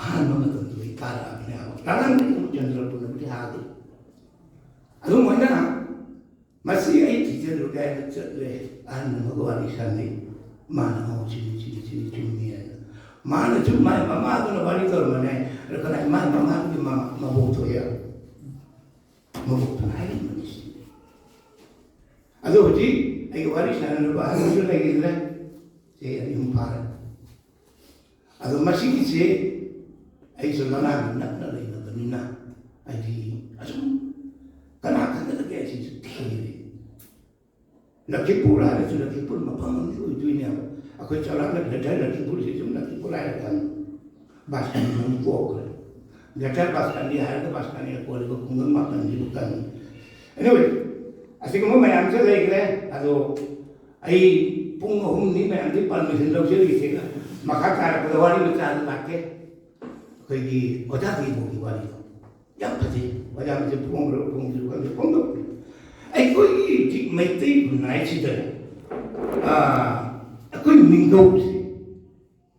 ꯑꯍꯥꯟꯕ ꯃꯇꯝꯗꯨꯗꯒꯤ ꯇꯥꯔꯛꯑꯕꯅꯦ ꯍꯥꯏꯕ꯫ ꯂꯥꯂꯥꯡꯗꯒꯤ ꯑꯃꯨꯛ ꯆꯟꯗ꯭ꯔꯄꯨꯔꯅꯕꯨꯗꯤ ꯍꯥꯜꯂꯤ꯫ ꯑꯗꯨꯝ ꯑꯣꯏꯅ ꯃꯁꯤ ꯑꯩ ꯊꯤꯖꯤꯜꯂꯨꯒꯦ ꯍꯥꯏꯅ ꯆꯠꯂꯦ꯫ ꯑꯍꯟ ꯑꯃꯒ ꯋꯥꯔꯤ ꯁꯥꯟꯅꯩ꯫ ꯃꯥꯅ, "ꯑꯣ, ꯁꯤꯅꯤ, ꯁꯤꯅꯤ, ꯁꯤꯅꯤ ꯆꯨꯝꯃꯤ" ꯍꯥꯏꯅ꯫ ꯃꯥꯅ ꯁꯨꯝ ꯃꯥꯏ ꯃꯃꯥꯗꯨꯅ ꯋꯥꯔꯤ ꯇꯧꯔꯝꯕꯅꯦ꯫ ꯑꯗꯣ ꯀꯅꯥ, ꯃꯥꯏ ꯃꯃꯥꯗꯨꯒꯤ ꯃꯃꯥ, ꯃꯕꯣꯛ ꯊꯣꯛꯑꯦ꯫ ꯃꯕꯣꯛꯇꯨꯅ ꯍꯥꯏꯔꯝꯕꯅꯤ ꯁꯤ꯫ ꯑꯗꯣ ꯍꯧꯖꯤꯛ ꯑꯩꯒ ꯋꯥꯔꯤ ꯁꯥꯟꯅꯅꯕ ꯑꯍꯟꯁꯨ ꯂꯩꯈꯤꯗ꯭ꯔꯦ꯫ ꯆꯍꯤ ꯑꯅꯤ ꯑꯍꯨꯝ ꯐꯥꯔꯦ꯫ ꯑꯗꯣ ꯃꯁꯤꯒꯤꯁꯦ ꯑꯩꯁꯨ ꯂꯅꯥꯏꯒ ꯅꯛꯅ ꯂꯩꯅꯕꯅꯤꯅ, ꯍꯥꯏꯗꯤ, ꯑꯁꯨꯝ ꯀꯅꯥ ꯈꯪꯒꯗꯒꯦ ꯁꯤꯁꯨ ꯊꯤꯔꯦ꯫ ꯂꯛꯈꯤꯄꯨꯔ ꯍꯥꯏꯔꯁꯨ ꯂꯛꯈꯤꯄꯨꯔ ꯃꯐꯝ ꯑꯃꯗꯤ ꯑꯣꯏꯗꯣꯏꯅꯦꯕ꯫ ꯑꯩꯈꯣꯏ ꯆꯥꯎꯔꯥꯛꯅ Greater ꯂꯛꯈꯤꯄꯨꯔꯁꯤ ꯁꯨꯝ ꯂꯛꯈꯤꯄꯨꯔ ꯍꯥꯏꯔ ꯈꯪꯉꯤ꯫ ꯕꯥꯁꯀꯥꯅꯤ ꯑꯃꯨꯛ ꯇꯣꯛꯈ꯭ꯔꯦ꯫ Greater ꯕꯥꯁꯀꯥꯅꯤ ꯍꯥꯏꯔꯒ ꯕꯥꯁꯀꯥꯅꯤꯅ ꯀꯣꯜꯂꯤꯕ ꯈꯨꯡꯒꯪ ꯃꯥꯄꯟꯁꯤꯕꯨ ꯀꯔꯤ? Anyway, ꯑꯁꯤꯒꯨꯝꯕ ꯃꯌꯥꯝꯁꯦ ꯂꯩꯈ꯭ꯔꯦ꯫ ꯑꯗꯣ ꯑꯩ ꯄꯨꯡ ꯑꯍꯨꯝꯅꯤ ꯃꯌꯥꯝꯗꯤ permission ꯂꯧꯖꯔꯤꯁꯦ꯫ ꯃꯈꯥ ꯇꯥꯔꯛꯄꯗ ꯋꯥꯔꯤ ꯃꯆꯥ ꯑꯗꯨ ꯂꯥꯛꯀꯦ꯫ ꯑꯩꯈꯣꯏꯒꯤ ꯑꯣꯖꯥ ꯗꯦꯕꯣꯒꯤ ꯋꯥꯔꯤꯗꯣ ꯌꯥꯝ ꯐꯖꯩ꯫ ꯑꯣꯖꯥ ꯃꯁꯦ ꯐꯣꯡꯕ꯭ꯔꯥ ꯐꯣꯡꯗ꯭ꯔꯤꯕ꯭ꯔꯥ ꯈꯪꯗꯦ, ꯐꯣꯡꯗꯣꯛꯄꯤꯌꯨ꯫ ꯑꯩꯈꯣꯏꯒꯤ ꯍꯧꯖꯤꯛ ꯃꯩꯇꯩ ꯈꯨꯟꯅꯥꯏꯁꯤꯗ, ꯑꯥ, ꯑꯩꯈꯣꯏ ꯃꯤꯡꯒꯧꯁꯦ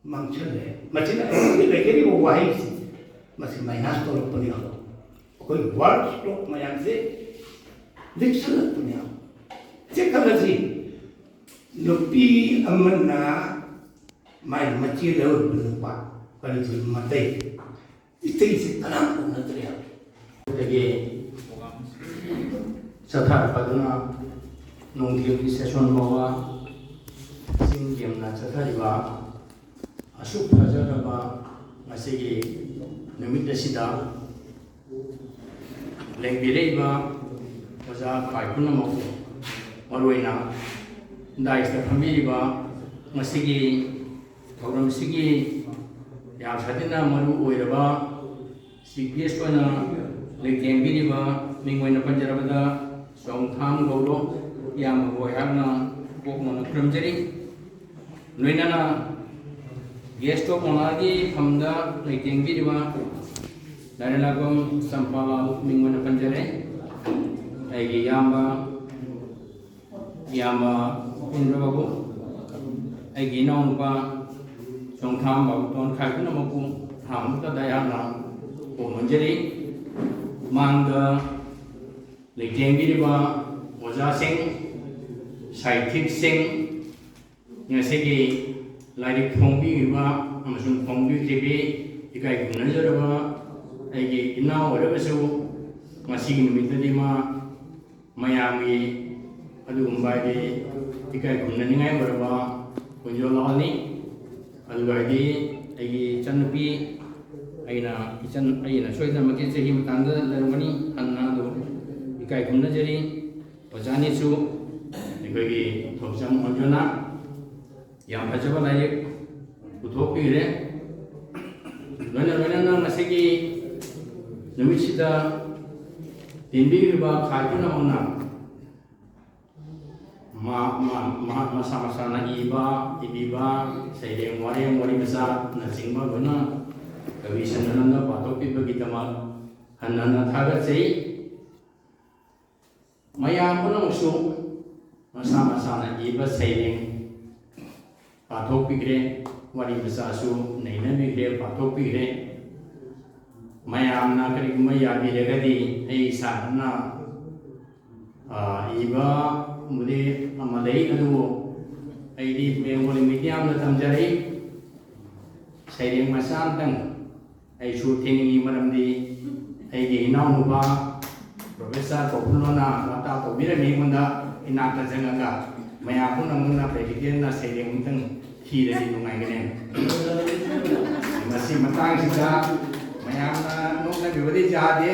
ꯃꯥꯡꯁꯤꯜꯂꯦ꯫ ꯃꯁꯤꯅ ꯑꯩꯈꯣꯏꯒꯤ ꯂꯩꯖꯔꯤꯕ ꯋꯥꯍꯩꯁꯤꯡꯁꯦ, ꯃꯁꯤ minus ꯇꯧꯔꯛꯄꯅꯤ꯫ ꯑꯩꯈꯣꯏ word stock ꯃꯌꯥꯝꯁꯦ ꯂꯤꯛꯁꯜꯂꯛꯄꯅꯦꯕ꯫ ꯆꯦꯛꯈꯠꯂꯁꯤ꯫ ꯅꯨꯄꯤ ꯑꯃꯅ ꯃꯥꯏ ꯃꯆꯦ ꯂꯧꯔꯤꯕ ꯅꯨꯄꯥ, ꯀꯔꯤꯒꯨꯝꯕ ꯃꯇꯩ, ꯏꯇꯩꯁꯦ ꯀꯅꯥꯝ ꯀꯧꯅꯗ꯭ꯔꯦ꯫ ꯑꯗꯒꯤ ꯆꯠꯊꯔꯛꯄꯗꯨꯅ ꯅꯨꯡꯊꯤꯜꯒꯤ ꯁꯦꯁꯟ ꯐꯥꯎꯕ ꯆꯤꯡ ꯌꯦꯡꯅ ꯆꯠꯊꯔꯤꯕ ꯑꯁꯨꯛ ꯐꯖꯔꯕ ꯉꯁꯤꯒꯤ ꯅꯨꯃꯤꯠ ꯑꯁꯤꯗ ꯂꯦꯡꯕꯤꯔꯛꯏꯕ ꯑꯣꯖꯥ ꯈ꯭ꯋꯥꯏ ꯄꯨꯝꯅꯃꯛꯄꯨ, ꯃꯔꯨꯑꯣꯏꯅ ꯗꯥꯏꯁꯇ ꯐꯝꯕꯤꯔꯤꯕ ꯉꯁꯤꯒꯤ ꯊꯧꯔꯝꯁꯤꯒꯤ ꯌꯥꯝ ꯁꯥꯊꯤꯅ ꯃꯔꯨ ꯑꯣꯏꯔꯕ ꯆꯤꯐ ꯒꯦꯁ ꯑꯣꯏꯅ ꯂꯩꯇꯦꯡꯕꯤꯔꯤꯕ ꯃꯤꯡ ꯑꯣꯏꯅ ꯄꯟꯖꯔꯕꯗ ꯆꯣꯡꯊꯥꯝ ꯒꯧꯔꯣ ꯏꯌꯥꯝꯕꯕꯨ ꯑꯩꯍꯥꯛꯅ ꯄꯣꯛꯅꯅ ꯈꯨꯔꯨꯝꯖꯔꯤ꯫ ꯂꯣꯏꯅꯅ ꯒꯦꯁ ꯑꯣꯐ ꯑꯣꯅꯔꯒꯤ ꯐꯝꯗ ꯂꯩꯇꯦꯡꯕꯤꯔꯤꯕ ꯂꯥꯏꯔꯦꯟꯂꯥꯛꯄꯝ ꯆꯝꯄꯥꯂꯥꯜ ꯃꯤꯡ ꯑꯣꯏꯅ ꯄꯟꯖꯔꯦ꯫ ꯑꯩꯒꯤ ꯏꯌꯥꯝꯕ, ꯏꯌꯥꯝꯕ ꯏꯟꯗ꯭ꯔ ꯕꯥꯕꯨ, ꯑꯩꯒꯤ ꯏꯅꯥꯎꯅꯨꯄꯥ ꯆꯣꯡꯊꯥꯝ ꯕꯥꯕꯨꯇꯣꯟ ꯈꯥꯏ ꯄꯨꯝꯅꯃꯛꯄꯨ ꯑꯍꯥꯟꯕꯗ ꯑꯩꯍꯥꯛꯅ ꯈꯨꯔꯨꯝꯖꯔꯤ꯫ ꯃꯥꯡꯗ ꯂꯩꯇꯦꯡꯕꯤꯔꯤꯕ ꯑꯣꯖꯥꯁꯤꯡ, ꯁꯥꯏꯊꯤꯛꯁꯤꯡ, ꯉꯁꯤꯒꯤ ꯂꯥꯏꯔꯤꯛ ꯐꯣꯡꯕꯤꯔꯤꯕ ꯑꯃꯁꯨꯡ ꯐꯣꯡꯕꯤꯗ꯭ꯔꯤꯕꯤ ꯏꯀꯥꯏ ꯈꯨꯝꯅꯖꯔꯕ ꯑꯩꯒꯤ ꯏꯅꯥꯎ ꯑꯣꯏꯔꯒꯁꯨ, ꯉꯁꯤꯒꯤ ꯅꯨꯃꯤꯠꯇꯗꯤ ꯃꯥ ꯃꯌꯥꯝꯒꯤ ꯑꯗꯨꯒꯨꯝꯕ ꯍꯥꯏꯗꯤ ꯏꯀꯥꯏ ꯈꯨꯝꯅꯅꯤꯡꯉꯥꯏ ꯑꯣꯏꯔꯕ ꯈꯣꯟꯖꯦꯜ ꯂꯥꯎꯍꯜꯂꯤ꯫ ꯑꯗꯨꯒ ꯍꯥꯏꯗꯤ ꯑꯩꯒꯤ ꯏꯆꯟꯅꯨꯄꯤ, ꯑꯩꯅ ꯏꯆꯟ, ꯑꯩꯅ ꯁꯣꯏꯗꯅꯃꯛꯀꯤ ꯆꯍꯤ ꯃꯇꯥꯡꯗ ꯂꯩꯔꯝꯒꯅꯤ, ꯍꯟꯅ ꯑꯗꯨ ꯏꯀꯥꯏ ꯈꯨꯝꯅꯖꯔꯤ꯫ ꯑꯣꯖꯥꯅꯤꯁꯨ ꯑꯩꯈꯣꯏꯒꯤ ꯊꯧꯆꯝ ꯑꯣꯟꯖꯅ ꯌꯥꯝ ꯐꯖꯕ ꯂꯥꯏꯔꯤꯛ ꯄꯨꯊꯣꯛꯄꯤꯈ꯭ꯔꯦ꯫ ꯂꯣꯏꯅ ꯂꯣꯏꯅꯅ ꯉꯁꯤꯒꯤ ꯅꯨꯃꯤꯠꯁꯤꯗ ꯇꯤꯟꯕꯤꯔꯤꯕ ꯈꯥꯏ ꯄꯨꯝꯅꯃꯛꯅ ꯃꯥ-, ꯃꯥ-, ꯃꯍꯥꯛ ꯃꯁꯥ ꯃꯁꯥꯅ ꯏꯕ, ꯏꯕꯤꯕ, ꯁꯩꯔꯦꯡ, ꯋꯥꯔꯦꯡ, ꯋꯥꯔꯤ ꯃꯆꯥꯅꯆꯤꯡꯕ ꯂꯣꯏꯅ ꯀꯕꯤ ꯁꯅꯥꯅꯟꯗ ꯄꯥꯊꯣꯛꯄꯤꯕꯒꯤꯗꯃꯛ ꯍꯟꯅ ꯍꯟꯅ ꯊꯥꯒꯠꯆꯩ꯫ ꯃꯌꯥꯝ ꯄꯨꯝꯅꯃꯛꯁꯨ ꯃꯁꯥ ꯃꯁꯥꯅ ꯏꯕ ꯁꯩꯔꯦꯡ ꯄꯥꯊꯣꯛꯄꯤꯈ꯭ꯔꯦ, ꯋꯥꯔꯤ ꯃꯆꯥꯁꯨ ꯅꯩꯅꯕꯤꯈ꯭ꯔꯦ, ꯄꯥꯊꯣꯛꯄꯤꯈ꯭ꯔꯦ꯫ ꯃꯌꯥꯝꯅ ꯀꯔꯤꯒꯨꯝꯕ ꯌꯥꯕꯤꯔꯒꯗꯤ ꯑꯩ ꯏꯁꯥꯃꯛꯅ ꯏꯕꯕꯨꯗꯤ ꯑꯃ ꯂꯩ, ꯑꯗꯨꯕꯨ ꯑꯩꯗꯤ ꯕꯦꯡꯒꯣꯂꯤ ꯃꯤꯗꯤꯌꯝꯗ ꯇꯝꯖꯔꯛꯏ꯫ ꯁꯩꯔꯦꯡ ꯃꯆꯥ ꯑꯃꯇꯪ ꯑꯩꯁꯨ ꯊꯦꯡꯅꯤꯡꯉꯤ, ꯃꯔꯝꯗꯤ ꯑꯩꯒꯤ ꯏꯅꯥꯎꯅꯨꯄꯥ ꯄ꯭ꯔꯣꯐꯦꯁꯔ ꯀꯣꯄꯨꯂꯣꯅ ꯋꯥꯇꯥ ꯇꯧꯕꯤꯔꯝꯃꯤ ꯑꯩꯉꯣꯟꯗ, ꯏꯅꯥꯛꯇ ꯆꯪꯉꯒ ꯃꯌꯥꯝ ꯄꯨꯝꯅꯃꯛꯅ ꯄ꯭ꯔꯦꯛꯇꯤꯀꯦꯜꯅ ꯁꯩꯔꯦꯡ ꯑꯃꯇꯪ ꯊꯤꯔꯗꯤ ꯅꯨꯡꯉꯥꯏꯒꯅꯤ꯫ ꯃꯁꯤ ꯃꯇꯥꯡꯁꯤꯗ ꯃꯌꯥꯝꯅ ꯅꯣꯛꯅꯕꯤꯕꯗꯤ ꯌꯥꯗꯦ,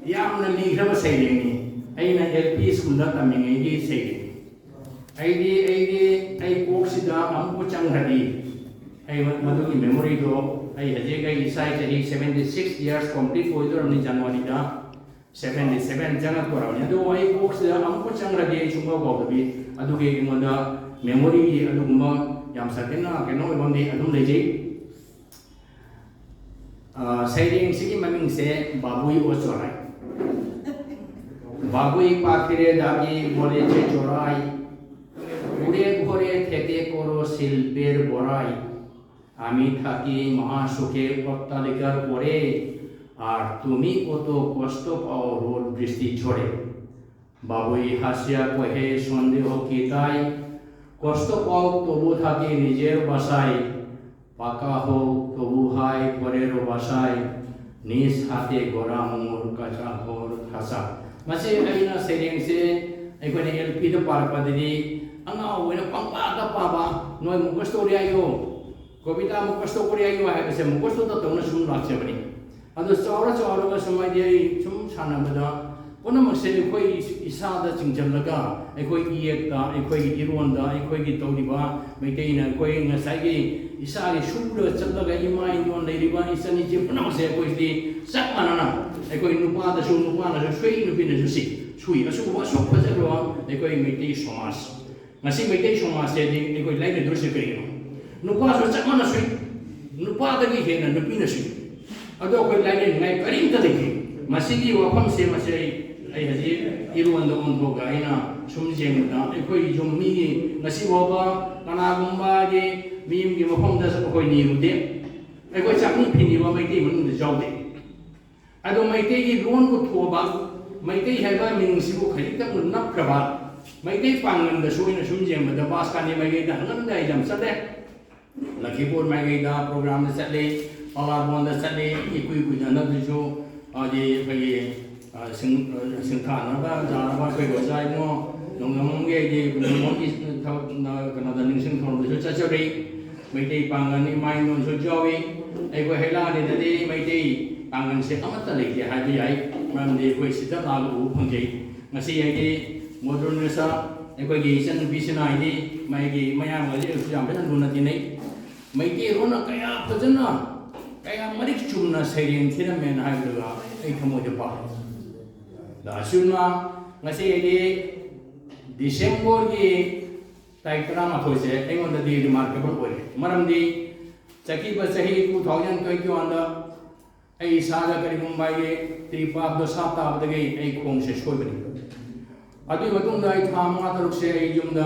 ꯌꯥꯝꯅ ꯂꯤꯈ꯭ꯔꯕ ꯁꯩꯔꯦꯡꯅꯤ꯫ ꯑꯩꯅ ꯑꯦꯜ ꯄꯤ ꯁ꯭ꯀꯨꯜꯗ ꯇꯝꯃꯤꯉꯩꯒꯤ ꯁꯩꯔꯦꯡꯅꯤ꯫ ꯑꯩꯗꯤ ꯑꯩꯗꯤ ꯑꯩ ꯀꯣꯛꯁꯤꯗ ꯑꯃꯨꯛꯄꯨ ꯆꯪꯈ꯭ꯔꯗꯤ, ꯑꯩ ꯃꯗꯨꯒꯤ ꯃꯦꯃꯣꯔꯤꯗꯣ, ꯑꯩ ꯍꯧꯖꯤꯛ ꯑꯩ ꯏꯁꯥ ꯆꯍꯤ seventy six years complete ꯑꯣꯏꯗꯧꯔꯕꯅꯤ ꯖꯅꯋꯥꯔꯤꯗ꯫ Seventy seven ꯆꯪꯉꯛꯇꯣꯔꯕꯅꯤ꯫ ꯑꯗꯨꯕꯨ ꯑꯩ ꯀꯣꯛꯁꯤꯗ ꯑꯃꯨꯛꯄꯨ ꯆꯪꯈ꯭ꯔꯗꯤ ꯑꯩ ꯁꯨꯡꯀꯥꯎ ꯀꯥꯎꯗꯕꯤ, ꯑꯗꯨꯒꯤ ꯑꯩꯉꯣꯟꯗ ꯃꯦꯃꯣꯔꯤꯒꯤ ꯑꯗꯨꯒꯨꯝꯕ ꯌꯥꯝ ꯁꯥꯊꯤꯅ ꯀꯩꯅꯣ ꯑꯣꯏꯕ ꯑꯃꯗꯤ ꯑꯗꯨꯝ ꯂꯩꯖꯩ꯫ ꯑ, ꯁꯩꯔꯦꯡꯁꯤꯒꯤ ꯃꯃꯤꯡꯁꯦ ꯕꯥꯕꯨꯏ ꯑꯣ ꯆꯣꯔꯥꯏ꯫ बाबुई পাখিরে ডাকি বলেছে চোরাই, উড়ে ঘরে খেতে করো শিল্পের বড়াই। আমি থাকি মহাসুখে অট্টালিকার পরে, আর তুমি কত কষ্ট পাও রোদ বৃষ্টি ঝড়ে। বাবুই হাসিয়া কহে, সন্দেহ কি তাই? কষ্ট পাও তবু থাকি নিজের বাসায়, পাকা হোক তবু হায় পরের বাসায়, নিজ হাতে গড়া মোর কাঁচা ঘর খাসা। ꯃꯁꯤ ꯑꯩꯅ ꯁꯩꯔꯦꯡꯁꯦ ꯑꯩꯈꯣꯏꯅ ꯑꯦꯜ ꯄꯤꯗ ꯄꯥꯔꯛꯄꯗꯗꯤ ꯑꯉꯥꯡ ꯑꯣꯏꯅ ꯄꯪꯄꯥꯗ ꯄꯥꯕ, ꯅꯣꯏ ꯃꯨꯀꯁꯇꯣꯔꯤ ꯍꯥꯏꯌꯣ, ꯀꯣꯕꯤꯇꯥ ꯃꯨꯀꯁꯇꯣꯔꯤ ꯍꯥꯏꯌꯣ ꯍꯥꯏꯕꯁꯦ ꯃꯨꯀꯁꯇꯣꯗ ꯇꯧꯅ ꯁꯨꯝ ꯂꯥꯛꯆꯕꯅꯤ꯫ ꯑꯗꯣ ꯆꯥꯎꯔ ꯆꯥꯎꯔꯒ ꯁꯨꯝ ꯍꯥꯏꯗꯤ ꯑꯩ ꯁꯨꯝ ꯁꯥꯟꯅꯕꯗ ꯄꯨꯝꯅꯃꯛꯁꯦ ꯑꯩꯈꯣꯏ ꯏꯁꯥꯗ ꯆꯤꯡꯁꯤꯜꯂꯒ ꯑꯩꯈꯣꯏ ꯏꯌꯦꯛꯇ, ꯑꯩꯈꯣꯏꯒꯤ ꯏꯔꯣꯟꯗ, ꯑꯩꯈꯣꯏꯒꯤ ꯇꯧꯔꯤꯕ ꯃꯩꯇꯩꯅ ꯑꯩꯈꯣꯏ ꯉꯁꯥꯏꯒꯤ ꯏꯁꯥꯒꯤ ꯁꯨꯔꯒ ꯆꯠꯂꯒ ꯏꯃꯥ ꯏꯟꯗꯣꯟ ꯂꯩꯔꯤꯕ ꯏꯆꯟ ꯏꯆꯦ ꯄꯨꯝꯅꯃꯛꯁꯦ ꯑꯩꯈꯣꯏꯁꯤꯗꯤ ꯆꯞ ꯃꯥꯟꯅꯅ ꯑꯩꯈꯣꯏ ꯅꯨꯄꯥꯗꯁꯨ ꯅꯨꯄꯥꯅꯁꯨ ꯁꯨꯏ, ꯅꯨꯄꯤꯅꯁꯨ ꯁꯤ ꯁꯨꯏ꯫ ꯑꯁꯤꯒꯨꯝꯕ ꯑꯁꯨꯛ ꯐꯖꯈ꯭ꯔꯕ ꯑꯩꯈꯣꯏ ꯃꯩꯇꯩ ꯁꯃꯥꯖ, ꯉꯁꯤ ꯃꯩꯇꯩ ꯁꯃꯥꯖꯁꯦꯗꯤ ꯑꯩꯈꯣꯏ ꯂꯥꯏꯅꯗꯣꯏꯁꯦ ꯀꯔꯤꯒꯤꯅꯣ? ꯅꯨꯄꯥꯁꯨ ꯆꯞ ꯃꯥꯟꯅ ꯁꯨꯏ, ꯅꯨꯄꯥꯗꯒꯤ ꯍꯦꯟꯅ ꯅꯨꯄꯤꯅ ꯁꯨꯏ꯫ ꯑꯗꯣ ꯑꯩꯈꯣꯏ ꯂꯥꯏꯅꯅꯤꯡꯉꯥꯏ ꯀꯔꯤꯝꯇ ꯂꯩꯇꯦ꯫ ꯃꯁꯤꯒꯤ ꯋꯥꯐꯝꯁꯦ ꯃꯁꯤ ꯑꯩ, ꯑꯩ ꯍꯧꯖꯤꯛ ꯏꯔꯣꯟꯗ ꯑꯣꯟꯊꯣꯛꯑꯒ ꯑꯩꯅ ꯁꯨꯝ ꯌꯦꯡꯕꯗ ꯑꯩꯈꯣꯏ ꯌꯨꯝ ꯃꯤꯒꯤ ꯉꯁꯤ ꯐꯥꯎꯕ ꯀꯅꯥꯒꯨꯝꯕꯒꯤ ꯃꯤ ꯑꯃꯒꯤ ꯃꯐꯝꯗ ꯑꯩꯈꯣꯏ ꯅꯤꯔꯨꯗꯦ꯫ ꯑꯩꯈꯣꯏ ꯆꯥꯛꯅꯤ ꯐꯤꯅꯤꯕ ꯃꯩꯇꯩ ꯃꯅꯨꯡꯗ ꯌꯥꯎꯗꯦ꯫ ꯑꯗꯣ ꯃꯩꯇꯩꯒꯤ ꯂꯣꯟꯕꯨ ꯊꯣꯛꯑꯕ, ꯃꯩꯇꯩ ꯍꯥꯏꯕ ꯃꯤꯡꯁꯤꯕꯨ ꯈꯖꯤꯛꯇꯪ ꯅꯞꯈ꯭ꯔꯕ ꯃꯩꯇꯩ ꯄꯥꯡꯒꯟꯗꯁꯨ ꯑꯩꯅ ꯁꯨꯝ ꯌꯦꯡꯕꯗ ꯕꯁ ꯀꯥꯅꯤ ꯃꯥꯏꯀꯩꯗ ꯍꯪꯒꯠ ꯍꯟꯗ ꯑꯩ ꯌꯥꯝ ꯆꯠꯂꯦ꯫ ꯂꯈꯤꯄꯨꯔ ꯃꯥꯏꯀꯩꯗ ꯄ꯭ꯔꯣꯒ꯭ꯔꯥꯝꯗ ꯆꯠꯂꯤ, ꯄꯂꯥꯔꯕꯣꯟꯗ ꯆꯠꯂꯤ, ꯏꯀꯨꯏ ꯀꯨꯏꯗꯅ ꯑꯗꯨꯁꯨ ꯍꯥꯏꯗꯤ ꯑꯩꯈꯣꯏꯒꯤ ꯁꯤꯡꯊꯥꯅꯕ ꯆꯥꯅꯕ ꯑꯩꯈꯣꯏꯒꯤ ꯑꯣꯖꯥ ꯏꯕꯨꯡꯉꯣ ꯅꯣꯡꯗꯝꯒꯤ ꯑꯩꯗꯤ ꯅꯣꯡꯃꯣꯟꯒꯤ ꯀꯩꯅꯣꯗ ꯅꯤꯡꯁꯤꯡ ꯊꯧꯔꯝꯗꯁꯨ ꯆꯠꯆꯔꯤ꯫ ꯃꯩꯇꯩ ꯄꯥꯡꯒꯜ ꯏꯃꯥ ꯏꯟꯗꯣꯟꯁꯨ ꯌꯥꯎꯏ꯫ ꯑꯩꯈꯣꯏ ꯍꯩꯂꯥꯅꯤꯗꯗꯤ ꯃꯩꯇꯩ ꯄꯥꯡꯒꯜꯁꯦ ꯑꯃꯠꯇ ꯂꯩꯇꯦ ꯍꯥꯏꯕ ꯌꯥꯏ꯫ ꯃꯔꯝꯗꯤ ꯑꯩꯈꯣꯏ ꯁꯤꯗ ꯂꯥꯛꯑꯒ ꯎꯕ ꯐꯪꯖꯩ꯫ ꯉꯁꯤ ꯑꯩꯗꯤ ꯃꯣꯗꯔꯟ ꯗ꯭ꯔꯦꯁꯇ ꯑꯩꯈꯣꯏꯒꯤ ꯏꯆꯟꯅꯨꯄꯤꯁꯤꯅ ꯍꯥꯏꯗꯤ ꯃꯥꯒꯤ ꯃꯌꯥꯝꯕꯁꯦ ꯑꯩꯁꯨ ꯌꯥꯝ ꯐꯖꯅ ꯂꯨꯅ ꯇꯤꯟꯅꯩ꯫ ꯃꯩꯇꯩꯔꯣꯟꯅ ꯀꯌꯥ ꯐꯖꯅ ꯀꯌꯥ ꯃꯔꯤꯛ ꯆꯨꯝꯅ ꯁꯩꯔꯦꯡ ꯊꯤꯔꯝꯃꯦꯅ ꯍꯥꯏꯕꯗꯨꯒ ꯑꯩ ꯊꯃꯣꯏꯗ ꯄꯥꯜꯂꯤ꯫ ꯑꯗ ꯑꯁꯨꯝꯅ ꯉꯁꯤ ꯑꯩꯗꯤ ꯗꯤꯁꯦꯝꯕꯔꯒꯤ ꯇꯥꯔꯤꯛ ꯇꯔꯥꯃꯥꯊꯣꯏꯁꯦ ꯑꯩꯉꯣꯟꯗꯗꯤ ꯔꯤꯃꯥꯔꯀꯦꯕꯜ ꯑꯣꯏꯔꯦ꯫ ꯃꯔꯝꯗꯤ ꯆꯠꯈꯤꯕ ꯆꯍꯤ ꯇꯨ ꯊꯥꯎꯖꯟ ꯇ꯭ꯋꯦꯟꯇꯤ ꯋꯥꯟꯗ ꯑꯩ ꯏꯁꯥꯗ ꯀꯔꯤꯒꯨꯝꯕ ꯑꯩꯒꯤ ꯇ꯭ꯔꯤꯄꯥꯞꯇꯣ ꯁꯥꯞ ꯇꯥꯕꯗꯒꯤ ꯑꯩ ꯈꯣꯡꯁꯦ ꯁꯣꯏꯕꯅꯤ꯫ ꯑꯗꯨꯒꯤ ꯃꯇꯨꯡꯗ ꯑꯩ ꯊꯥ ꯃꯉꯥ ꯇꯔꯨꯛꯁꯦ ꯑꯩ ꯌꯨꯝꯗ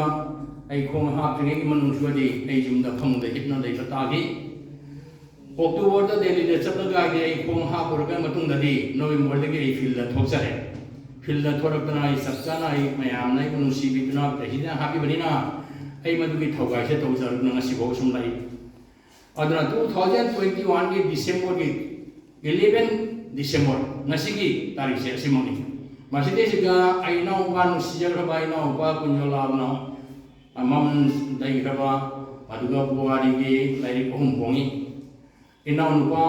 ꯑꯩ ꯈꯣꯡ ꯍꯥꯞꯇ꯭ꯔꯤꯉꯩꯒꯤ ꯃꯅꯨꯡꯁꯤꯗꯗꯤ ꯑꯩ ꯌꯨꯝꯗ ꯐꯃꯨꯡꯗ ꯍꯤꯞꯅ ꯂꯩꯕ ꯇꯥꯈꯤ꯫ ꯑꯣꯛꯇꯣꯕꯔꯗ ꯗꯦꯜꯂꯤꯗ ꯆꯠꯂꯒ ꯑꯩ ꯈꯣꯡ ꯍꯥꯞꯄꯨꯔꯕ ꯃꯇꯨꯡꯗꯗꯤ ꯅꯣꯕꯦꯝꯕꯔꯗꯒꯤ ꯑꯩ ꯐꯤꯜꯗ ꯊꯣꯛꯆꯔꯦ꯫ ꯐꯤꯜꯗ ꯊꯣꯛꯂꯛꯇꯅ ꯑꯩ ꯆꯞ ꯆꯥꯅ ꯑꯩ ꯃꯌꯥꯝꯅ ꯑꯩꯕꯨ ꯅꯨꯡꯁꯤꯕꯤꯗꯨꯅ ꯄ꯭ꯔꯦꯁꯤꯗꯦꯟ ꯍꯥꯞꯄꯤꯕꯅꯤꯅ ꯑꯩ ꯃꯗꯨꯒꯤ ꯊꯧꯒꯥꯏꯁꯦ ꯇꯧꯖꯔꯗꯨꯅ ꯉꯁꯤꯐꯥꯎ ꯁꯨꯝ ꯂꯩ꯫ ꯑꯗꯨꯅ ꯇꯨ ꯊꯥꯎꯖꯟ ꯇ꯭ꯋꯦꯟꯇꯤ ꯋꯥꯟꯒꯤ ꯗꯤꯁꯦꯝꯕꯔꯒꯤ ꯏꯂꯦꯚꯦꯟ ꯗꯤꯁꯦꯝꯕꯔ ꯉꯁꯤꯒꯤ ꯇꯥꯔꯤꯛꯁꯦ ꯑꯁꯤꯃꯛꯅꯤ꯫ ꯃꯁꯤꯗꯩꯁꯤꯗ ꯑꯩ ꯏꯅꯥꯎꯄꯥ ꯅꯨꯡꯁꯤꯖꯈ꯭ꯔꯕ ꯏꯅꯥꯎꯄꯥ ꯀꯨꯟꯖꯣꯂꯥꯕꯅ ꯃꯃꯟ ꯂꯩꯈ꯭ꯔꯕ ꯑꯗꯨꯒ ꯄꯨꯋꯥꯔꯤꯒꯤ ꯂꯥꯏꯔꯤꯛ ꯑꯍꯨꯝ ꯐꯣꯡꯉꯤ꯫ ꯏꯅꯥꯎꯅꯨꯄꯥ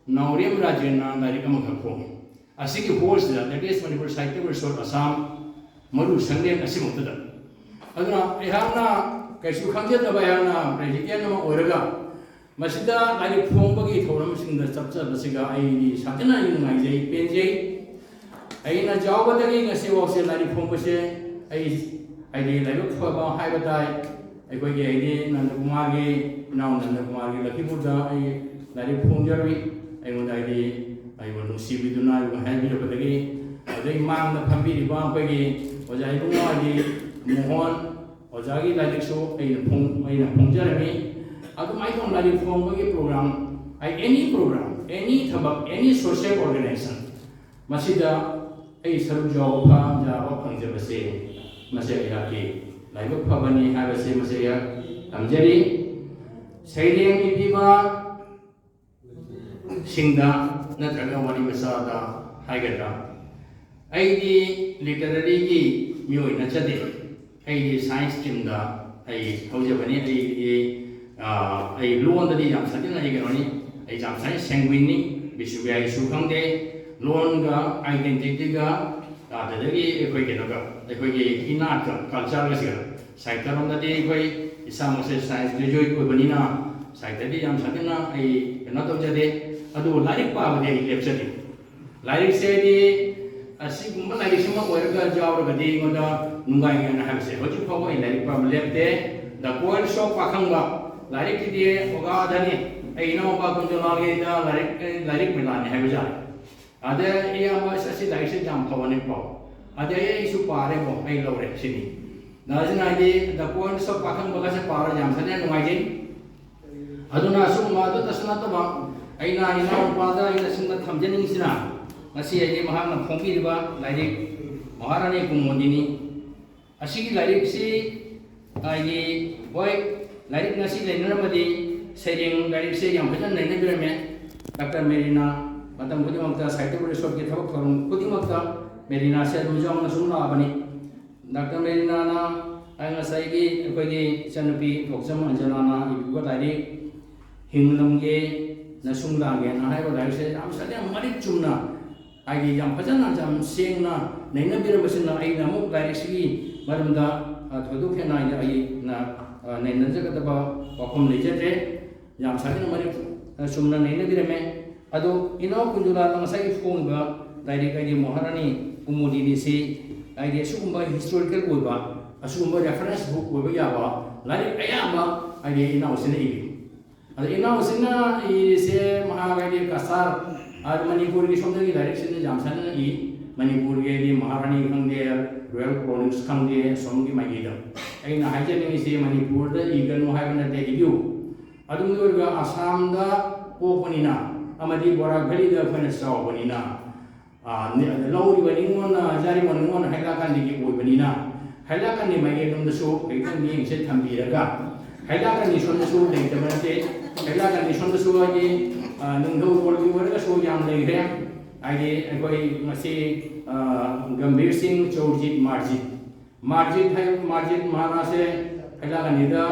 ꯅꯥꯎꯔꯦꯝ ꯔꯥꯖꯦꯟꯅ ꯂꯥꯏꯔꯤꯛ ꯑꯃꯈꯛ ꯐꯣꯡꯉꯤ꯫ ꯑꯁꯤꯒꯤ ꯍꯣꯜꯁꯤꯗ latest Manipur Sahitya Parishad Assam ꯃꯔꯨ ꯁꯪꯂꯦꯟ ꯑꯁꯤꯃꯛꯇꯗ꯫ ꯑꯗꯨꯅ ꯑꯩꯍꯥꯛꯅ ꯀꯩꯁꯨ ꯈꯪꯖꯗꯕ ꯑꯩꯍꯥꯛꯅ ꯄ꯭ꯔꯦꯁꯤꯗꯦꯟ ꯑꯃ ꯑꯣꯏꯔꯒ ꯃꯁꯤꯗ ꯂꯥꯏꯔꯤꯛ ꯐꯣꯡꯕꯒꯤ ꯊꯧꯔꯝꯁꯤꯡꯗ ꯆꯠꯆꯕꯁꯤꯒ ꯑꯩꯗꯤ ꯁꯥꯊꯤꯅ ꯑꯩ ꯅꯨꯡꯉꯥꯏꯖꯩ, ꯄꯦꯟꯖꯩ꯫ ꯑꯩꯅ ꯆꯥꯎꯕꯗꯒꯤ ꯉꯁꯤꯐꯥꯎꯁꯦ ꯂꯥꯏꯔꯤꯛ ꯐꯣꯡꯕꯁꯦ ꯑꯩ ꯍꯥꯏꯗꯤ ꯂꯥꯏꯕꯛ ꯐꯕ ꯍꯥꯏꯕ ꯇꯥꯏ꯫ ꯑꯩꯈꯣꯏꯒꯤ ꯍꯥꯏꯗꯤ ꯅꯟꯗꯀꯨꯃꯥꯔꯒꯤ ꯏꯅꯥꯎ ꯅꯟꯗꯀꯨꯃꯥꯔꯒꯤ ꯂꯛꯈꯤꯄꯨꯔꯗ ꯑꯩ ꯂꯥꯏꯔꯤꯛ ꯐꯣꯡꯖꯔꯨꯏ꯫ ꯑꯩꯉꯣꯟꯗ ꯍꯥꯏꯗꯤ ꯑꯩꯕꯨ ꯅꯨꯡꯁꯤꯕꯤꯗꯨꯅ ꯑꯩꯕꯨ ꯍꯥꯏꯕꯤꯔꯛꯄꯗꯒꯤ ꯑꯗꯩ ꯃꯥꯡꯗ ꯐꯝꯕꯤꯔꯤꯕ ꯑꯩꯈꯣꯏꯒꯤ ꯑꯣꯖꯥ ꯏꯕꯨꯡꯉꯣ ꯍꯥꯏꯗꯤ ꯃꯣꯍꯣꯟ ꯑꯣꯖꯥꯒꯤ ꯂꯥꯏꯔꯤꯛꯁꯨ ꯑꯩꯅ ꯐꯣꯡ-, ꯑꯩꯅ ꯐꯣꯡꯖꯔꯝꯃꯤ꯫ ꯑꯗꯨꯃꯥꯏꯅ ꯇꯧꯅ ꯂꯥꯏꯔꯤꯛ ꯐꯣꯡꯕꯒꯤ ꯄ꯭ꯔꯣꯒ꯭ꯔꯥꯝ, ꯑꯩ ꯑꯦꯅꯤ ꯄ꯭ꯔꯣꯒ꯭ꯔꯥꯝ, ꯑꯦꯅꯤ ꯊꯕꯛ, ꯑꯦꯅꯤ ꯁꯣꯁꯤꯌꯦꯜ ꯑꯣꯔꯒꯅꯥꯏꯖꯦꯁꯟ ꯃꯁꯤꯗ ꯑꯩ ꯁꯔꯨꯛ ꯌꯥꯎꯕ ꯌꯥꯕ ꯐꯪꯖꯕꯁꯦ, ꯃꯁꯤ ꯑꯩꯍꯥꯛꯀꯤ ꯂꯥꯏꯕꯛ ꯐꯕꯅꯤ ꯍꯥꯏꯕꯁꯦ ꯃꯁꯤ ꯑꯩꯍꯥꯛ ꯊꯝꯖꯔꯤ꯫ ꯁꯩꯔꯦꯡ ꯏꯕꯤꯕ ꯁꯤꯡꯗ ꯅꯠꯇ꯭ꯔꯒ ꯋꯥꯔꯤ ꯃꯆꯥꯗ ꯍꯥꯏꯒꯗ꯭ꯔꯥ, ꯑꯩꯗꯤ ꯂꯤꯇꯔꯦꯔꯤꯒꯤ ꯃꯤꯑꯣꯏ ꯅꯠꯆꯗꯦ꯫ ꯑꯩꯗꯤ ꯁꯥꯏꯟꯁ ꯁ꯭ꯇ꯭ꯔꯤꯝꯗ ꯑꯩ ꯍꯧꯖꯕꯅꯤ꯫ ꯑꯩꯗꯤ, ꯑ, ꯑꯩ ꯂꯣꯟꯗꯗꯤ ꯌꯥꯝ ꯁꯥꯊꯤꯅ ꯑꯩ ꯀꯩꯅꯣꯅꯤ, ꯑꯩ ꯌꯥꯝ ꯁꯥꯊꯤꯅ ꯁꯦꯡꯒ꯭ꯋꯤꯟꯅꯤ, ꯕꯤꯁꯨꯒ꯭ꯌꯥꯒꯤꯁꯨ ꯈꯪꯗꯦ꯫ ꯂꯣꯟꯒ ꯑꯥꯏꯗꯦꯟꯇꯤꯇꯤꯒ, ꯑꯗꯨꯗꯒꯤ ꯑꯩꯈꯣꯏ ꯀꯩꯅꯣꯒ, ꯑꯩꯈꯣꯏꯒꯤ ꯏꯅꯥꯠꯀ ꯀꯜꯆꯔꯒꯁꯤꯒ, ꯁꯥꯍꯤꯇ꯭ꯌꯔꯣꯝꯗꯗꯤ ꯑꯩꯈꯣꯏ ꯏꯁꯥꯃꯛꯁꯦ ꯁꯥꯏꯟꯁ ꯒ꯭ꯔꯦꯖꯨꯋꯦꯠ ꯑꯣꯏꯕꯅꯤꯅ ꯁꯥꯍꯤꯇ꯭ꯌꯗꯤ ꯌꯥꯝ ꯁꯥꯊꯤꯅ ꯑꯩ ꯀꯩꯅꯣ ꯇꯧꯖꯗꯦ꯫ ꯑꯗꯨꯕꯨ ꯂꯥꯏꯔꯤꯛ ꯄꯥꯕꯗꯤ ꯑꯩ ꯂꯦꯞꯆꯗꯦ꯫ ꯂꯥꯏꯔꯤꯛꯁꯦ ꯑꯩꯗꯤ ꯑꯁꯤꯒꯨꯝꯕ ꯂꯥꯏꯔꯤꯛꯁꯤꯃ ꯑꯣꯏꯔꯒ ꯌꯥꯎꯔꯒꯗꯤ ꯑꯩꯉꯣꯟꯗ ꯅꯨꯡꯉꯥꯏꯒꯅ ꯍꯥꯏꯕꯁꯦ ꯍꯧꯖꯤꯛ ꯐꯥꯎꯕ ꯑꯩ ꯂꯥꯏꯔꯤꯛ ꯄꯥꯕ ꯂꯦꯞꯇꯦ꯫ The Courage of ꯄꯥꯈꯪꯕ ꯂꯥꯏꯔꯤꯛꯀꯤꯗꯤ ꯑꯣꯒꯥꯗꯅꯤ꯫ ꯑꯩ ꯏꯅꯥꯎꯄꯥ ꯀꯨꯟꯖꯣꯂꯥꯜꯒꯤꯗ ꯂꯥꯏꯔꯤꯛ, ꯂꯥꯏꯔꯤꯛ ꯃꯦꯂꯥꯅꯤ ꯍꯥꯏꯕ ꯌꯥꯔꯦ꯫ ꯑꯗ ꯏꯌꯥꯝꯕ ꯑꯁ ꯑꯁꯤ ꯂꯥꯏꯔꯤꯛꯁꯦ ꯌꯥꯝ ꯐꯕꯅꯤꯀꯣ꯫ ꯑꯗꯩ ꯑꯩꯁꯨ ꯄꯥꯔꯦꯀꯣ, ꯑꯩ ꯂꯧꯔꯦ ꯁꯤꯅꯤ꯫ ꯅ ꯑꯁꯤꯅ ꯍꯥꯏꯗꯤ The Courage of ꯄꯥꯈꯪꯕꯒꯁꯦ ꯄꯥꯔ ꯌꯥꯝ ꯁꯥꯊꯤꯅ ꯅꯨꯡꯉꯥꯏꯖꯩ꯫ ꯑꯗꯨꯅ ꯑꯁꯤꯒꯨꯝꯕ ꯑꯗꯨꯇꯁꯨ ꯅꯠꯇꯕ ꯑꯩꯅ ꯏꯅꯥꯎꯅꯨꯄꯥꯗ ꯑꯩꯅ ꯁꯤꯒꯨꯝꯕ ꯊꯝꯖꯅꯤꯡꯉꯤꯁꯤꯅ ꯉꯁꯤ ꯑꯩꯒꯤ ꯃꯍꯥꯛꯅ ꯐꯣꯡꯕꯤꯔꯤꯕ ꯂꯥꯏꯔꯤꯛ ꯃꯍꯥꯔꯥꯅꯤ ꯀꯨꯃꯨꯗꯤꯅꯤ꯫ ꯑꯁꯤꯒꯤ ꯂꯥꯏꯔꯤꯛꯁꯤ ꯍꯥꯏꯗꯤ ꯍꯣꯏ, ꯂꯥꯏꯔꯤꯛ ꯉꯁꯤ ꯂꯩꯅꯔꯝꯃꯗꯤ ꯁꯩꯔꯦꯡ ꯂꯥꯏꯔꯤꯛꯁꯦ ꯌꯥꯝ ꯐꯖꯅ ꯅꯩꯅꯕꯤꯔꯝꯃꯦ꯫ ꯗꯥꯛꯇꯔ ꯃꯦꯔꯤꯅꯥ ꯃꯇꯝ ꯈꯨꯗꯤꯡꯃꯛꯇ ꯁꯥꯍꯤꯇ꯭ꯌ ꯄꯔꯤꯁꯣꯠꯀꯤ ꯊꯕꯛ ꯊꯧꯔꯝ ꯈꯨꯗꯤꯡꯃꯛꯇ ꯃꯦꯔꯤꯅꯥꯁꯦ ꯑꯗꯨꯝ ꯌꯥꯎꯅ ꯁꯨꯝ ꯂꯥꯛꯑꯕꯅꯤ꯫ ꯗꯥꯛꯇꯔ ꯃꯦꯔꯤꯅꯥꯅ ꯑꯩ ꯉꯁꯥꯏꯒꯤ ꯑꯩꯈꯣꯏꯒꯤ ꯏꯆꯟꯅꯨꯄꯤ ꯊꯣꯛꯆꯝ ꯑꯟꯖꯅꯥꯅ ꯏꯕꯤꯕ ꯂꯥꯏꯔꯤꯛ ꯍꯤꯡꯂꯝꯒꯦ ꯅꯁꯨꯡ ꯂꯥꯡꯒꯦꯅ ꯍꯥꯏꯕ ꯂꯥꯏꯔꯤꯛꯁꯦ ꯌꯥꯝ ꯁꯥꯊꯤꯅ ꯃꯔꯤꯛ ꯆꯨꯝꯅ, ꯍꯥꯏꯗꯤ ꯌꯥꯝ ꯐꯖꯅ ꯌꯥꯝ ꯁꯦꯡꯅ ꯅꯩꯅꯕꯤꯔꯝꯕꯁꯤꯅ ꯑꯩꯅ ꯑꯃꯨꯛ ꯂꯥꯏꯔꯤꯛꯁꯤꯒꯤ ꯃꯔꯝꯗ, ꯑ, ꯊꯣꯏꯗꯣꯛ ꯍꯦꯟꯅ ꯑꯩꯅ, ꯑ, ꯅꯩꯅꯖꯒꯗꯕ ꯋꯥꯐꯝ ꯂꯩꯖꯗ꯭ꯔꯦ꯫ ꯌꯥꯝ ꯁꯥꯊꯤꯅ ꯃꯔꯤꯛ, ꯑ, ꯆꯨꯝꯅ ꯅꯩꯅꯕꯤꯔꯝꯃꯦ꯫ ꯑꯗꯣ ꯏꯅꯥꯎ ꯀꯨꯟꯖꯨꯂꯥꯜꯅ ꯉꯁꯥꯏꯒꯤ ꯐꯣꯡꯉꯤꯕ ꯂꯥꯏꯔꯤꯛ ꯍꯥꯏꯗꯤ ꯃꯍꯥꯔꯥꯅꯤ ꯀꯨꯃꯨꯗꯤꯅꯤꯁꯤ ꯍꯥꯏꯗꯤ ꯑꯁꯤꯒꯨꯝꯕ ꯍꯤꯁꯇꯣꯔꯤꯀꯦꯜ ꯑꯣꯏꯕ, ꯑꯁꯤꯒꯨꯝꯕ ꯔꯦꯐꯔꯦꯟꯁ ꯕꯨꯛ ꯑꯣꯏꯕ ꯌꯥꯕ ꯂꯥꯏꯔꯤꯛ ꯑꯌꯥꯝꯕ ꯍꯥꯏꯗꯤ ꯏꯅꯥꯎꯁꯤꯅ ꯏꯕꯤ꯫ ꯑꯗꯣ ꯏꯅꯥꯎꯁꯤꯅ ꯏꯔꯤꯁꯦ ꯃꯍꯥꯛ ꯍꯥꯏꯗꯤ ꯀꯁꯥꯔ, ꯑꯗ ꯃꯅꯤꯄꯨꯔꯒꯤ ꯁꯣꯝꯗꯒꯤ ꯂꯥꯏꯔꯤꯛꯁꯤꯅ ꯌꯥꯝ ꯁꯥꯟꯅꯅ ꯏ꯫ ꯃꯅꯤꯄꯨꯔꯒꯤ ꯍꯥꯏꯗꯤ ꯃꯍꯥꯔꯥꯅꯤ ꯈꯪꯗꯦ, ꯔꯣꯌꯦꯜ ꯀ꯭ꯔꯣꯅꯤꯛꯁ ꯈꯪꯗꯦ, ꯑꯁꯣꯝꯒꯤ ꯃꯥꯏꯀꯩꯗ꯫ ꯑꯩꯅ ꯍꯥꯏꯖꯅꯤꯡꯉꯤꯁꯦ ꯃꯅꯤꯄꯨꯔꯗ ꯏꯒꯅꯨ ꯍꯥꯏꯕ ꯅꯠꯇꯦ, ꯏꯕꯤꯌꯨ꯫ ꯑꯗꯨꯝ ꯑꯣꯏꯔꯒ ꯑꯁꯥꯝꯗ ꯄꯣꯛꯄꯅꯤꯅ ꯑꯃꯗꯤ ꯕꯣꯔꯥꯛ ꯚꯦꯂꯤꯗ ꯑꯩꯈꯣꯏꯅ ꯆꯥꯎꯕꯅꯤꯅ ꯂꯧꯔꯤꯕ ꯅꯤꯉꯣꯜꯅ, ꯖꯥꯔꯤꯃꯣꯟ ꯅꯤꯉꯣꯜꯅ ꯍꯩꯂꯥꯀꯥꯟꯗꯒꯤ ꯑꯣꯏꯕꯅꯤꯅ, ꯍꯩꯂꯥꯀꯥꯟꯗꯤ ꯃꯥꯏꯀꯩꯔꯣꯝꯗꯁꯨ ꯍꯧꯖꯤꯛꯇꯪ ꯃꯤꯠꯌꯦꯡꯁꯦ ꯊꯝꯕꯤꯔꯒ, ꯍꯩꯂꯥꯀꯥꯟꯗꯤ ꯁꯣꯝꯗꯁꯨ ꯂꯩꯇꯕ ꯅꯠꯇꯦ꯫ ꯍꯩꯂꯥꯀꯥꯟꯗꯤ ꯁꯣꯝꯗꯁꯨ ꯍꯥꯏꯗꯤ ꯅꯤꯡꯊꯧ ꯀꯣꯜꯒꯤ ꯑꯣꯏꯔꯒꯁꯨ ꯌꯥꯝ ꯂꯩꯈ꯭ꯔꯦ꯫ ꯍꯥꯏꯗꯤ ꯑꯩꯈꯣꯏ ꯉꯁꯤ ꯒꯝꯚꯤꯔ ꯁꯤꯡ ꯆꯧꯔꯖꯤꯠ ꯃꯥꯔꯖꯤꯠ, ꯃꯥꯔꯖꯤꯠ ꯍꯥꯏ, ꯃꯥꯔꯖꯤꯠ ꯃꯍꯥꯔꯥꯖꯁꯦ ꯍꯩꯂꯥꯀꯥꯟꯗꯤꯗ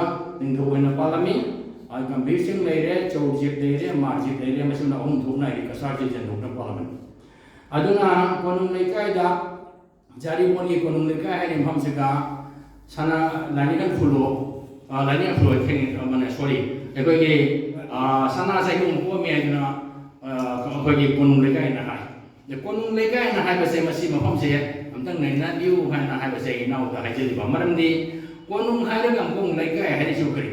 ꯅꯤꯡꯊꯧ ꯑꯣꯏꯅ ꯄꯥꯜꯂꯝꯃꯤ꯫ ꯒꯝꯚꯤꯔ ꯁꯤꯡ ꯂꯩꯔꯦ, ꯆꯧꯔꯖꯤꯠ ꯂꯩꯔꯦ, ꯃꯥꯔꯖꯤꯠ ꯂꯩꯔꯦ, ꯃꯁꯤꯅ ꯑꯍꯨꯝ ꯊꯣꯛꯅ ꯍꯥꯏꯗꯤ ꯀꯁꯥꯔꯁꯦ ꯁꯟꯗꯣꯛꯅ ꯄꯥꯜꯂꯝꯃꯤ꯫ ꯑꯗꯨꯅ ꯀꯣꯅꯨꯡ ꯂꯩꯀꯥꯏꯗ, ꯖꯥꯔꯤꯃꯣꯟꯒꯤ ꯀꯣꯅꯨꯡ ꯂꯩꯀꯥꯏ ꯍꯥꯏꯔꯤꯕ ꯃꯐꯝꯁꯤꯒ ꯁꯅꯥ ꯂꯥꯏꯅꯤꯡꯊꯧ ꯈꯨꯂꯣ, ꯂꯥꯏꯅꯤꯡꯊꯧ ꯈꯨꯂꯣ ꯊꯦꯡꯅ ꯑꯃꯅ, ꯁꯣꯔꯤ, ꯑꯩꯈꯣꯏꯒꯤ ꯁꯅꯥ ꯆꯍꯤꯒꯨꯝꯕ ꯄꯣꯛꯑꯝꯃꯤ ꯍꯥꯏꯗꯅ ꯑꯩꯈꯣꯏꯒꯤ ꯀꯣꯅꯨꯡ ꯂꯩꯀꯥꯏꯅ ꯍꯥꯏ꯫ ꯑꯗ ꯀꯣꯅꯨꯡ ꯂꯩꯀꯥꯏꯅ ꯍꯥꯏꯕꯁꯦ, ꯃꯁꯤ ꯃꯐꯝꯁꯦ ꯑꯝꯇꯪ ꯅꯩꯅꯕꯤꯌꯨ ꯍꯥꯏꯅ ꯍꯥꯏꯕꯁꯦ ꯑꯩ ꯏꯅꯥꯎꯗ ꯍꯥꯏꯖꯔꯤꯕ ꯃꯔꯝꯗꯤ, ꯀꯣꯅꯨꯡ ꯍꯥꯏꯔꯒ ꯑꯃꯨꯛ ꯂꯩꯀꯥꯏ ꯍꯥꯏꯔꯤꯁꯤꯕꯨ ꯀꯔꯤ?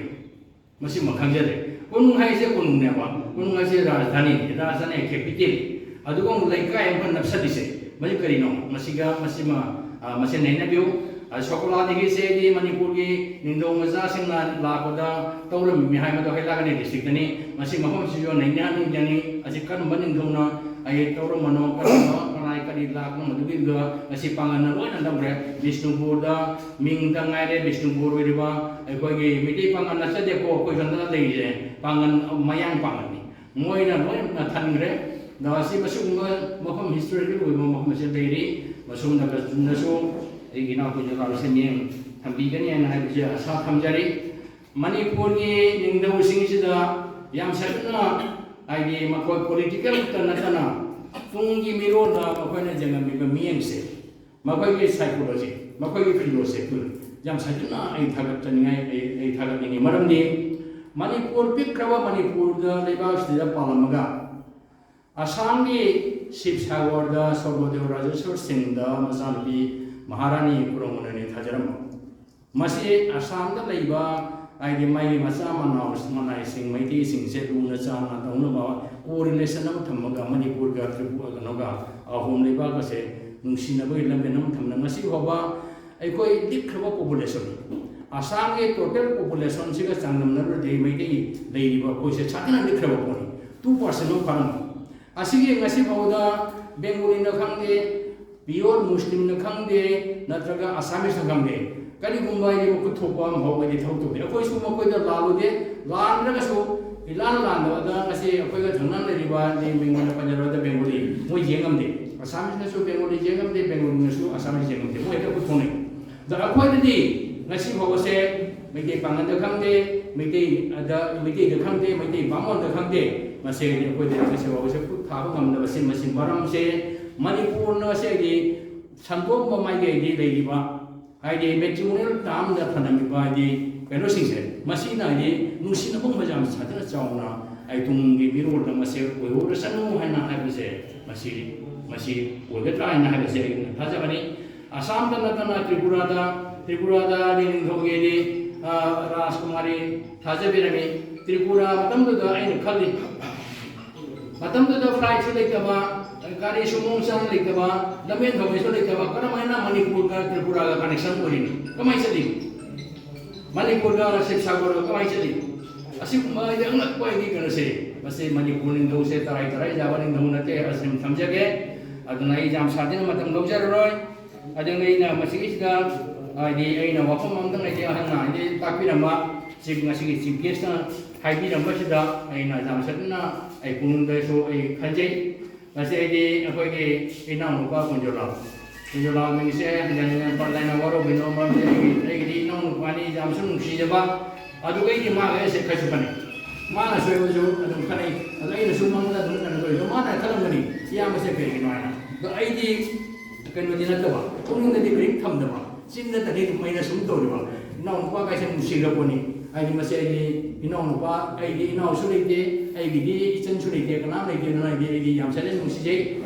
ꯃꯁꯤꯃ ꯈꯪꯖꯔꯦ꯫ ꯀꯣꯅꯨꯡ ꯍꯥꯏꯁꯦ ꯀꯣꯅꯨꯡꯅꯦꯕ, ꯀꯣꯅꯨꯡ ꯍꯥꯏꯁꯦ ꯔꯥꯖꯙꯥꯅꯤꯅꯤ, ꯔꯥꯖꯙꯥꯅꯤ ꯀꯦꯄꯤꯇꯦꯜ꯫ ꯑꯗꯨꯒ ꯑꯃꯨꯛ ꯂꯩꯀꯥꯏ ꯑꯃꯈꯛ ꯅꯞꯁꯜꯂꯤꯁꯦ, ꯃꯁꯤ ꯀꯔꯤꯅꯣ? ꯃꯁꯤꯒ, ꯃꯁꯤꯃ, ꯃꯁꯤ ꯅꯩꯅꯕꯤꯌꯨ꯫ ꯁꯣꯀꯣꯂꯥꯗꯒꯤ ꯆꯦꯗꯤ ꯃꯅꯤꯄꯨꯔꯒꯤ ꯅꯤꯡꯊꯧ ꯃꯆꯥꯁꯤꯡꯅ ꯂꯥꯛꯄꯗ ꯇꯧꯔꯝꯃꯤ ꯍꯥꯏꯕꯗꯣ ꯍꯩꯂꯥꯀꯥꯟꯗꯤ ꯗꯤꯁꯇ꯭ꯔꯤꯛꯇꯅꯤ꯫ ꯃꯁꯤ ꯃꯐꯝꯁꯤꯁꯨ ꯅꯩꯅꯍꯟꯅꯤꯡꯖꯅꯤ꯫ ꯑꯁꯤ ꯀꯔꯝꯕ ꯅꯤꯡꯊꯧꯅ ꯑꯩ ꯇꯧꯔꯝꯕꯅꯣ, ꯀꯔꯝꯕ ꯀꯅꯥꯏ ꯀꯔꯤ ꯂꯥꯛꯄꯅꯣ, ꯃꯗꯨꯒꯤꯗꯨ ꯉꯁꯤ ꯄꯥꯡꯒꯜꯅ ꯂꯣꯏꯅ ꯂꯧꯔꯦ꯫ ꯕꯤꯁꯅꯨꯄꯨꯔꯗ ꯃꯤꯡꯗ ꯉꯥꯏꯔꯦ, ꯕꯤꯁꯅꯨꯄꯨꯔ ꯑꯣꯏꯔꯤꯕ ꯑꯩꯈꯣꯏꯒꯤ ꯃꯩꯇꯩ ꯄꯥꯡꯒꯜ ꯅꯠꯆꯗꯦꯀꯣ, ꯑꯩꯈꯣꯏ ꯁꯣꯝꯗ ꯂꯩꯔꯤꯁꯦ ꯄꯥꯡꯒꯜ, ꯃꯌꯥꯡ ꯄꯥꯡꯒꯜꯅꯤ꯫ ꯃꯣꯏꯅ ꯂꯣꯏꯅ ꯊꯟꯈ꯭ꯔꯦ꯫ ꯑꯗꯣ ꯑꯁꯤ ꯃꯁꯤꯒꯨꯝꯕ ꯃꯐꯝ, ꯍꯤꯁꯇꯣꯔꯤꯀꯦꯜ ꯑꯣꯏꯕ ꯃꯐꯝ ꯑꯁꯤ ꯂꯩꯔꯤ꯫ ꯃꯁꯣꯝꯗ ꯀꯆꯤꯟꯗꯁꯨ ꯑꯩꯒꯤ ꯏꯅꯥꯎꯄꯤ ꯖꯒꯥꯗꯁꯨ ꯃꯤꯠꯌꯦꯡ ꯊꯝꯕꯤꯒꯅꯤ ꯍꯥꯏꯅ ꯍꯥꯏꯕꯁꯦ ꯑꯁꯥ ꯊꯝꯖꯔꯤ꯫ ꯃꯅꯤꯄꯨꯔꯒꯤ ꯅꯤꯡꯊꯧꯁꯤꯡꯁꯤꯗ ꯌꯥꯝ ꯁꯥꯊꯤꯅ, ꯍꯥꯏꯗꯤ, ꯃꯈꯣꯏ ꯄꯣꯂꯤꯇꯤꯀꯦꯜ ꯈꯛꯇ ꯅꯠꯇꯅ ꯇꯨꯡꯒꯤ ꯃꯤꯔꯣꯜꯗ ꯃꯈꯣꯏꯅ ꯌꯦꯡꯉꯝꯃꯤꯕ ꯃꯤꯠꯌꯦꯡꯁꯦ, ꯃꯈꯣꯏꯒꯤ ꯁꯥꯏꯀꯣꯂꯣꯖꯤ, ꯃꯈꯣꯏꯒꯤ ꯐꯤꯂꯣꯁꯣꯐꯤ ꯌꯥꯝ ꯁꯥꯊꯤꯅ ꯑꯩ ꯊꯥꯒꯠꯆꯅꯤꯡꯉꯥꯏ, ꯑꯩ, ꯑꯩ ꯊꯥꯒꯠꯅꯤꯡꯉꯤ꯫ ꯃꯔꯝꯗꯤ ꯃꯅꯤꯄꯨꯔ, ꯄꯤꯛꯈ꯭ꯔꯕ ꯃꯅꯤꯄꯨꯔꯗ, ꯂꯩꯕꯥꯛꯁꯤꯗ ꯄꯥꯜꯂꯝꯃꯒ, ꯑꯁꯥꯝꯒꯤ ꯁꯤꯕꯁꯥꯒꯔꯗ ꯁꯣꯔꯒꯣꯗꯦꯕ ꯔꯥꯖꯦꯁꯣꯔ ꯁꯤꯡꯗ ꯃꯆꯥꯅꯨꯄꯤ ꯃꯍꯥꯔꯥꯅꯤ ꯀꯨꯔꯣꯃꯅꯅꯤ ꯊꯥꯖꯔꯝꯕ꯫ ꯃꯁꯤ ꯑꯁꯥꯝꯗ ꯂꯩꯕ, ꯍꯥꯏꯗꯤ, ꯃꯥꯒꯤ ꯃꯆꯥ ꯃꯅꯥꯎ, ꯃꯅꯥꯏꯁꯤꯡ, ꯃꯩꯇꯩꯁꯤꯡꯁꯦ ꯂꯨꯅ ꯆꯥꯟꯅ ꯇꯧꯅꯕ ꯀꯣ ꯔꯤꯂꯦꯁꯟ ꯑꯃ ꯊꯝꯃꯒ ꯃꯅꯤꯄꯨꯔꯒ ꯇ꯭ꯔꯤꯄꯨꯔꯥ, ꯀꯩꯅꯣꯒ, ꯑꯍꯣꯝ ꯂꯩꯕꯥꯛ ꯑꯁꯦ ꯅꯨꯡꯁꯤꯅꯕꯒꯤ ꯂꯝꯕꯦꯟ ꯑꯃ ꯊꯝꯅ ꯉꯁꯤ ꯐꯥꯎꯕ ꯑꯩꯈꯣꯏ ꯂꯤꯛꯈ꯭ꯔꯕ ꯄꯣꯄꯨꯂꯦꯁꯟ, ꯑꯁꯥꯝꯒꯤ ꯇꯣꯇꯦꯜ ꯄꯣꯄꯨꯂꯦꯁꯟꯁꯤꯒ ꯆꯥꯡꯗꯝꯅꯔꯨꯔꯗꯤ ꯃꯩꯇꯩ ꯂꯩꯔꯤꯕ ꯑꯩꯈꯣꯏꯁꯦ ꯁꯥꯊꯤꯅ ꯂꯤꯛꯈ꯭ꯔꯕ ꯄꯣꯠꯅꯤ꯫ ꯇꯨ ꯄꯥꯔꯁꯦꯟ ꯑꯃ ꯐꯥꯔꯝꯃꯤ꯫ ꯑꯁꯤꯒꯤ ꯉꯁꯤ ꯐꯥꯎꯗ ꯕꯦꯡꯒꯣꯂꯤꯅ ꯈꯪꯗꯦ, ꯄꯤꯌꯣꯔ ꯃꯨꯁꯂꯤꯝꯅ ꯈꯪꯗꯦ, ꯅꯠꯇ꯭ꯔꯒ ꯑꯁꯥꯃꯤꯁꯅ ꯈꯪꯗꯦ, ꯀꯔꯤꯒꯨꯝꯕ ꯍꯥꯏꯗꯤ ꯃꯈꯨꯠ ꯊꯣꯛꯄ ꯑꯃ ꯐꯥꯎꯕꯗꯤ ꯊꯕꯛ ꯇꯧꯗꯦ꯫ ꯑꯩꯈꯣꯏꯁꯨ ꯃꯈꯣꯏꯗ ꯂꯥꯜꯂꯨꯗꯦ, ꯂꯥꯟꯗ꯭ꯔꯒꯁꯨ ꯏꯂꯥꯟ ꯂꯥꯟꯗꯕꯗ ꯉꯁꯤ ꯑꯩꯈꯣꯏꯒ ꯊꯪꯅꯅ ꯂꯩꯔꯤꯕ ꯍꯥꯏꯗꯤ ꯃꯤꯡ ꯑꯣꯏꯅ ꯄꯟꯖꯔꯕꯗ ꯕꯦꯡꯒꯣꯂꯤ ꯃꯣꯏ ꯌꯦꯡ ꯉꯝꯗꯦ꯫ ꯑꯁꯥꯃꯤꯁꯅꯁꯨ ꯕꯦꯡꯒꯣꯂꯤ ꯌꯦꯡ ꯉꯝꯗꯦ, ꯕꯦꯡꯒꯣꯂꯤꯅꯁꯨ ꯑꯁꯥꯃꯤꯁ ꯌꯦꯡ ꯉꯝꯗꯦ, ꯃꯣꯏ ꯍꯦꯛꯇ ꯈꯨꯠ ꯊꯣꯛꯅꯩ꯫ ꯑꯗ ꯑꯩꯈꯣꯏꯗꯗꯤ ꯉꯁꯤ ꯐꯥꯎꯕꯁꯦ ꯃꯩꯇꯩ ꯄꯥꯉꯜꯗ ꯈꯪꯗꯦ, ꯃꯩꯇꯩ ꯑꯗ ꯃꯩꯇꯩꯗ ꯈꯪꯗꯦ, ꯃꯩꯇꯩ ꯕꯥꯃꯣꯟꯗ ꯈꯪꯗꯦ, ꯃꯁꯦ ꯑꯩꯈꯣꯏꯗ ꯉꯁꯤ ꯐꯥꯎꯕꯁꯦ ꯈꯨꯠ ꯊꯥꯕ ꯉꯝꯗꯕꯁꯦ, ꯃꯁꯤ ꯃꯔꯝꯁꯦ ꯃꯅꯤꯄꯨꯔꯅ ꯉꯁꯤ ꯍꯥꯏꯗꯤ ꯁꯟꯗꯣꯛꯄ ꯃꯥꯏꯀꯩꯗꯤ ꯂꯩꯔꯤꯕ ꯍꯥꯏꯗꯤ ꯃꯦꯇ꯭ꯔꯤꯃꯣꯅꯤꯌꯦꯜ ꯇꯥꯝꯗ ꯊꯝꯂꯝꯃꯤꯕ ꯍꯥꯏꯗꯤ ꯀꯩꯅꯣꯁꯤꯡꯁꯦ, ꯃꯁꯤꯅ ꯍꯥꯏꯗꯤ ꯅꯨꯡꯁꯤꯅꯕ ꯃꯌꯥꯝ ꯁꯥꯊꯤꯅ ꯆꯥꯎꯅ ꯑꯩ ꯇꯨꯡꯒꯤ ꯃꯤꯔꯣꯜꯗ ꯃꯁꯤ ꯑꯣꯏꯍꯧꯔꯁꯅꯨ ꯍꯥꯏꯅ ꯍꯥꯏꯕꯁꯦ, ꯃꯁꯤ ꯃꯁꯤ ꯑꯣꯏꯒꯗ꯭ꯔꯥ ꯍꯥꯏꯅ ꯍꯥꯏꯕꯁꯦ ꯑꯩꯅ ꯊꯥꯖꯕꯅꯤ꯫ ꯑꯁꯥꯝꯗ ꯅꯠꯇꯅ ꯇ꯭ꯔꯤꯄꯨꯔꯥꯗ, ꯇ꯭ꯔꯤꯄꯨꯔꯥꯗ ꯅꯤꯡꯊꯧꯒꯤꯗꯤ, ꯑ, ꯔꯥꯖꯀꯨꯃꯥꯔꯤ ꯊꯥꯖꯕꯤꯔꯝꯃꯤ꯫ ꯇ꯭ꯔꯤꯄꯨꯔꯥ ꯃꯇꯝꯗꯨꯗ ꯑꯩꯅ ꯈꯜꯂꯤ, ꯃꯇꯝꯗꯨꯗ ꯐ꯭ꯂꯥꯏꯠꯁꯨ ꯂꯩꯇꯕ, ꯒꯥꯔꯤꯁꯨ ꯃꯑꯣꯡ ꯆꯥꯅ ꯂꯩꯇꯕ, ꯂꯝꯖꯦꯟ ꯊꯧꯕꯁꯨ ꯂꯩꯇꯕ, ꯀꯔꯝꯍꯥꯏꯅ ꯃꯅꯤꯄꯨꯔꯒ ꯇ꯭ꯔꯤꯄꯨꯔꯥꯒ ꯀꯅꯦꯛꯁꯟ ꯑꯣꯏꯔꯤꯅꯣ? ꯀꯃꯥꯏꯅ ꯆꯠꯂꯤꯅꯣ? ꯃꯅꯤꯄꯨꯔꯒ ꯁꯤꯕꯁꯥꯒꯔꯒ ꯀꯃꯥꯏꯅ ꯆꯠꯂꯤꯅꯣ? ꯑꯁꯤꯒꯨꯝꯕ ꯍꯥꯏꯗꯤ ꯑꯉꯛꯄ ꯍꯥꯏꯗꯤ ꯀꯩꯅꯣꯁꯦ, ꯃꯁꯤ ꯃꯅꯤꯄꯨꯔ ꯅꯤꯡꯊꯧꯁꯦ ꯇꯔꯥꯏ ꯇꯔꯥꯏ ꯌꯥꯕ ꯅꯤꯡꯊꯧ ꯅꯠꯇꯦ, ꯑꯁꯤ ꯑꯗꯨꯝ ꯊꯝꯖꯒꯦ꯫ ꯑꯗꯨꯅ ꯑꯩ ꯌꯥꯝ ꯁꯥꯡꯅ ꯃꯇꯝ ꯂꯧꯖꯔꯔꯣꯏ꯫ ꯑꯗꯨꯅ ꯑꯩꯅ ꯃꯁꯤꯒꯤꯁꯤꯗ ꯍꯥꯏꯗꯤ ꯑꯩꯅ ꯋꯥꯐꯝ ꯑꯃꯇꯪ ꯍꯥꯏꯗꯤ ꯑꯍꯟꯅ ꯍꯥꯏꯗꯤ ꯇꯥꯛꯄꯤꯔꯝꯕ ꯆꯤꯞ, ꯉꯁꯤꯒꯤ ꯆꯤꯞ ꯒꯦꯁꯅ ꯍꯥꯏꯕꯤꯔꯝꯕꯁꯤꯗ ꯑꯩꯅ ꯌꯥꯝ ꯁꯣꯏꯗꯅ ꯑꯩ ꯄꯨꯛꯅꯤꯡꯗꯁꯨ ꯑꯩ ꯈꯟꯖꯩ꯫ ꯉꯁꯤ ꯑꯩꯗꯤ ꯑꯩꯈꯣꯏꯒꯤ ꯏꯅꯥꯎꯅꯨꯄꯥ ꯀꯨꯟꯖꯣꯂꯥ, ꯀꯨꯟꯖꯣꯂꯥ ꯃꯤꯡꯁꯦ ꯍꯟꯖꯤꯟ ꯍꯟꯖꯤꯟ ꯄꯜꯂꯦꯅ ꯋꯥꯔꯧꯕꯤꯅꯣ, ꯃꯔꯝꯗꯤ ꯑꯩꯒꯤ, ꯑꯩꯒꯤꯗꯤ ꯏꯅꯥꯎꯅꯨꯄꯥꯅꯤ, ꯌꯥꯝꯁꯨ ꯅꯨꯡꯁꯤꯖꯕ, ꯑꯗꯨꯒ ꯑꯩꯗꯤ ꯃꯥꯒ ꯑꯩꯁꯦ ꯈꯔꯁꯨ ꯈꯟꯅꯩ꯫ ꯃꯥꯅꯁꯨ ꯑꯩꯉꯣꯟꯗꯁꯨ ꯑꯗꯨꯝ ꯈꯟꯅꯩ꯫ ꯑꯗꯣ ꯑꯩꯅꯁꯨ ꯃꯉꯣꯟꯗ ꯑꯗꯨꯝ ꯀꯩꯅꯣ ꯇꯧꯋꯤ꯫ ꯑꯗꯣ ꯃꯥꯅ ꯈꯜꯂꯝꯒꯅꯤ, "ꯏꯌꯥꯝꯕꯁꯦ ꯀꯩꯒꯤꯅꯣ?" ꯍꯥꯏꯅ꯫ ꯑꯗꯣ ꯑꯩꯗꯤ ꯀꯩꯅꯣꯗꯤ ꯅꯠꯇꯕ, ꯄꯨꯛꯅꯤꯡꯗꯗꯤ ꯀꯔꯤꯝ ꯊꯝꯗꯕ, ꯆꯤꯟꯗꯇꯗꯤ ꯑꯗꯨꯝ ꯑꯩꯅ ꯁꯨꯝ ꯇꯧꯔꯤꯕ꯫ ꯏꯅꯥꯎꯅꯨꯄꯥ ꯀꯥꯏꯁꯦ ꯅꯨꯡꯁꯤꯈ꯭ꯔ ꯄꯣꯠꯅꯤ꯫ ꯍꯥꯏꯗꯤ ꯃꯁꯤ ꯑꯩꯗꯤ ꯏꯅꯥꯎꯅꯨꯄ, ꯑꯩꯗꯤ ꯏꯅꯥꯎꯁꯨ ꯂꯩꯇꯦ, ꯑꯩꯒꯤꯗꯤ ꯏꯆꯟꯁꯨ ꯂꯩꯇꯦ, ꯀꯅꯥꯝ ꯂꯩꯇꯦ꯫ ꯑꯗꯨꯅ ꯑꯩꯗꯤ, ꯑꯩꯗꯤ ꯌꯥꯝ ꯁꯥꯊꯤꯅ ꯅꯨꯡꯁꯤꯖꯩ꯫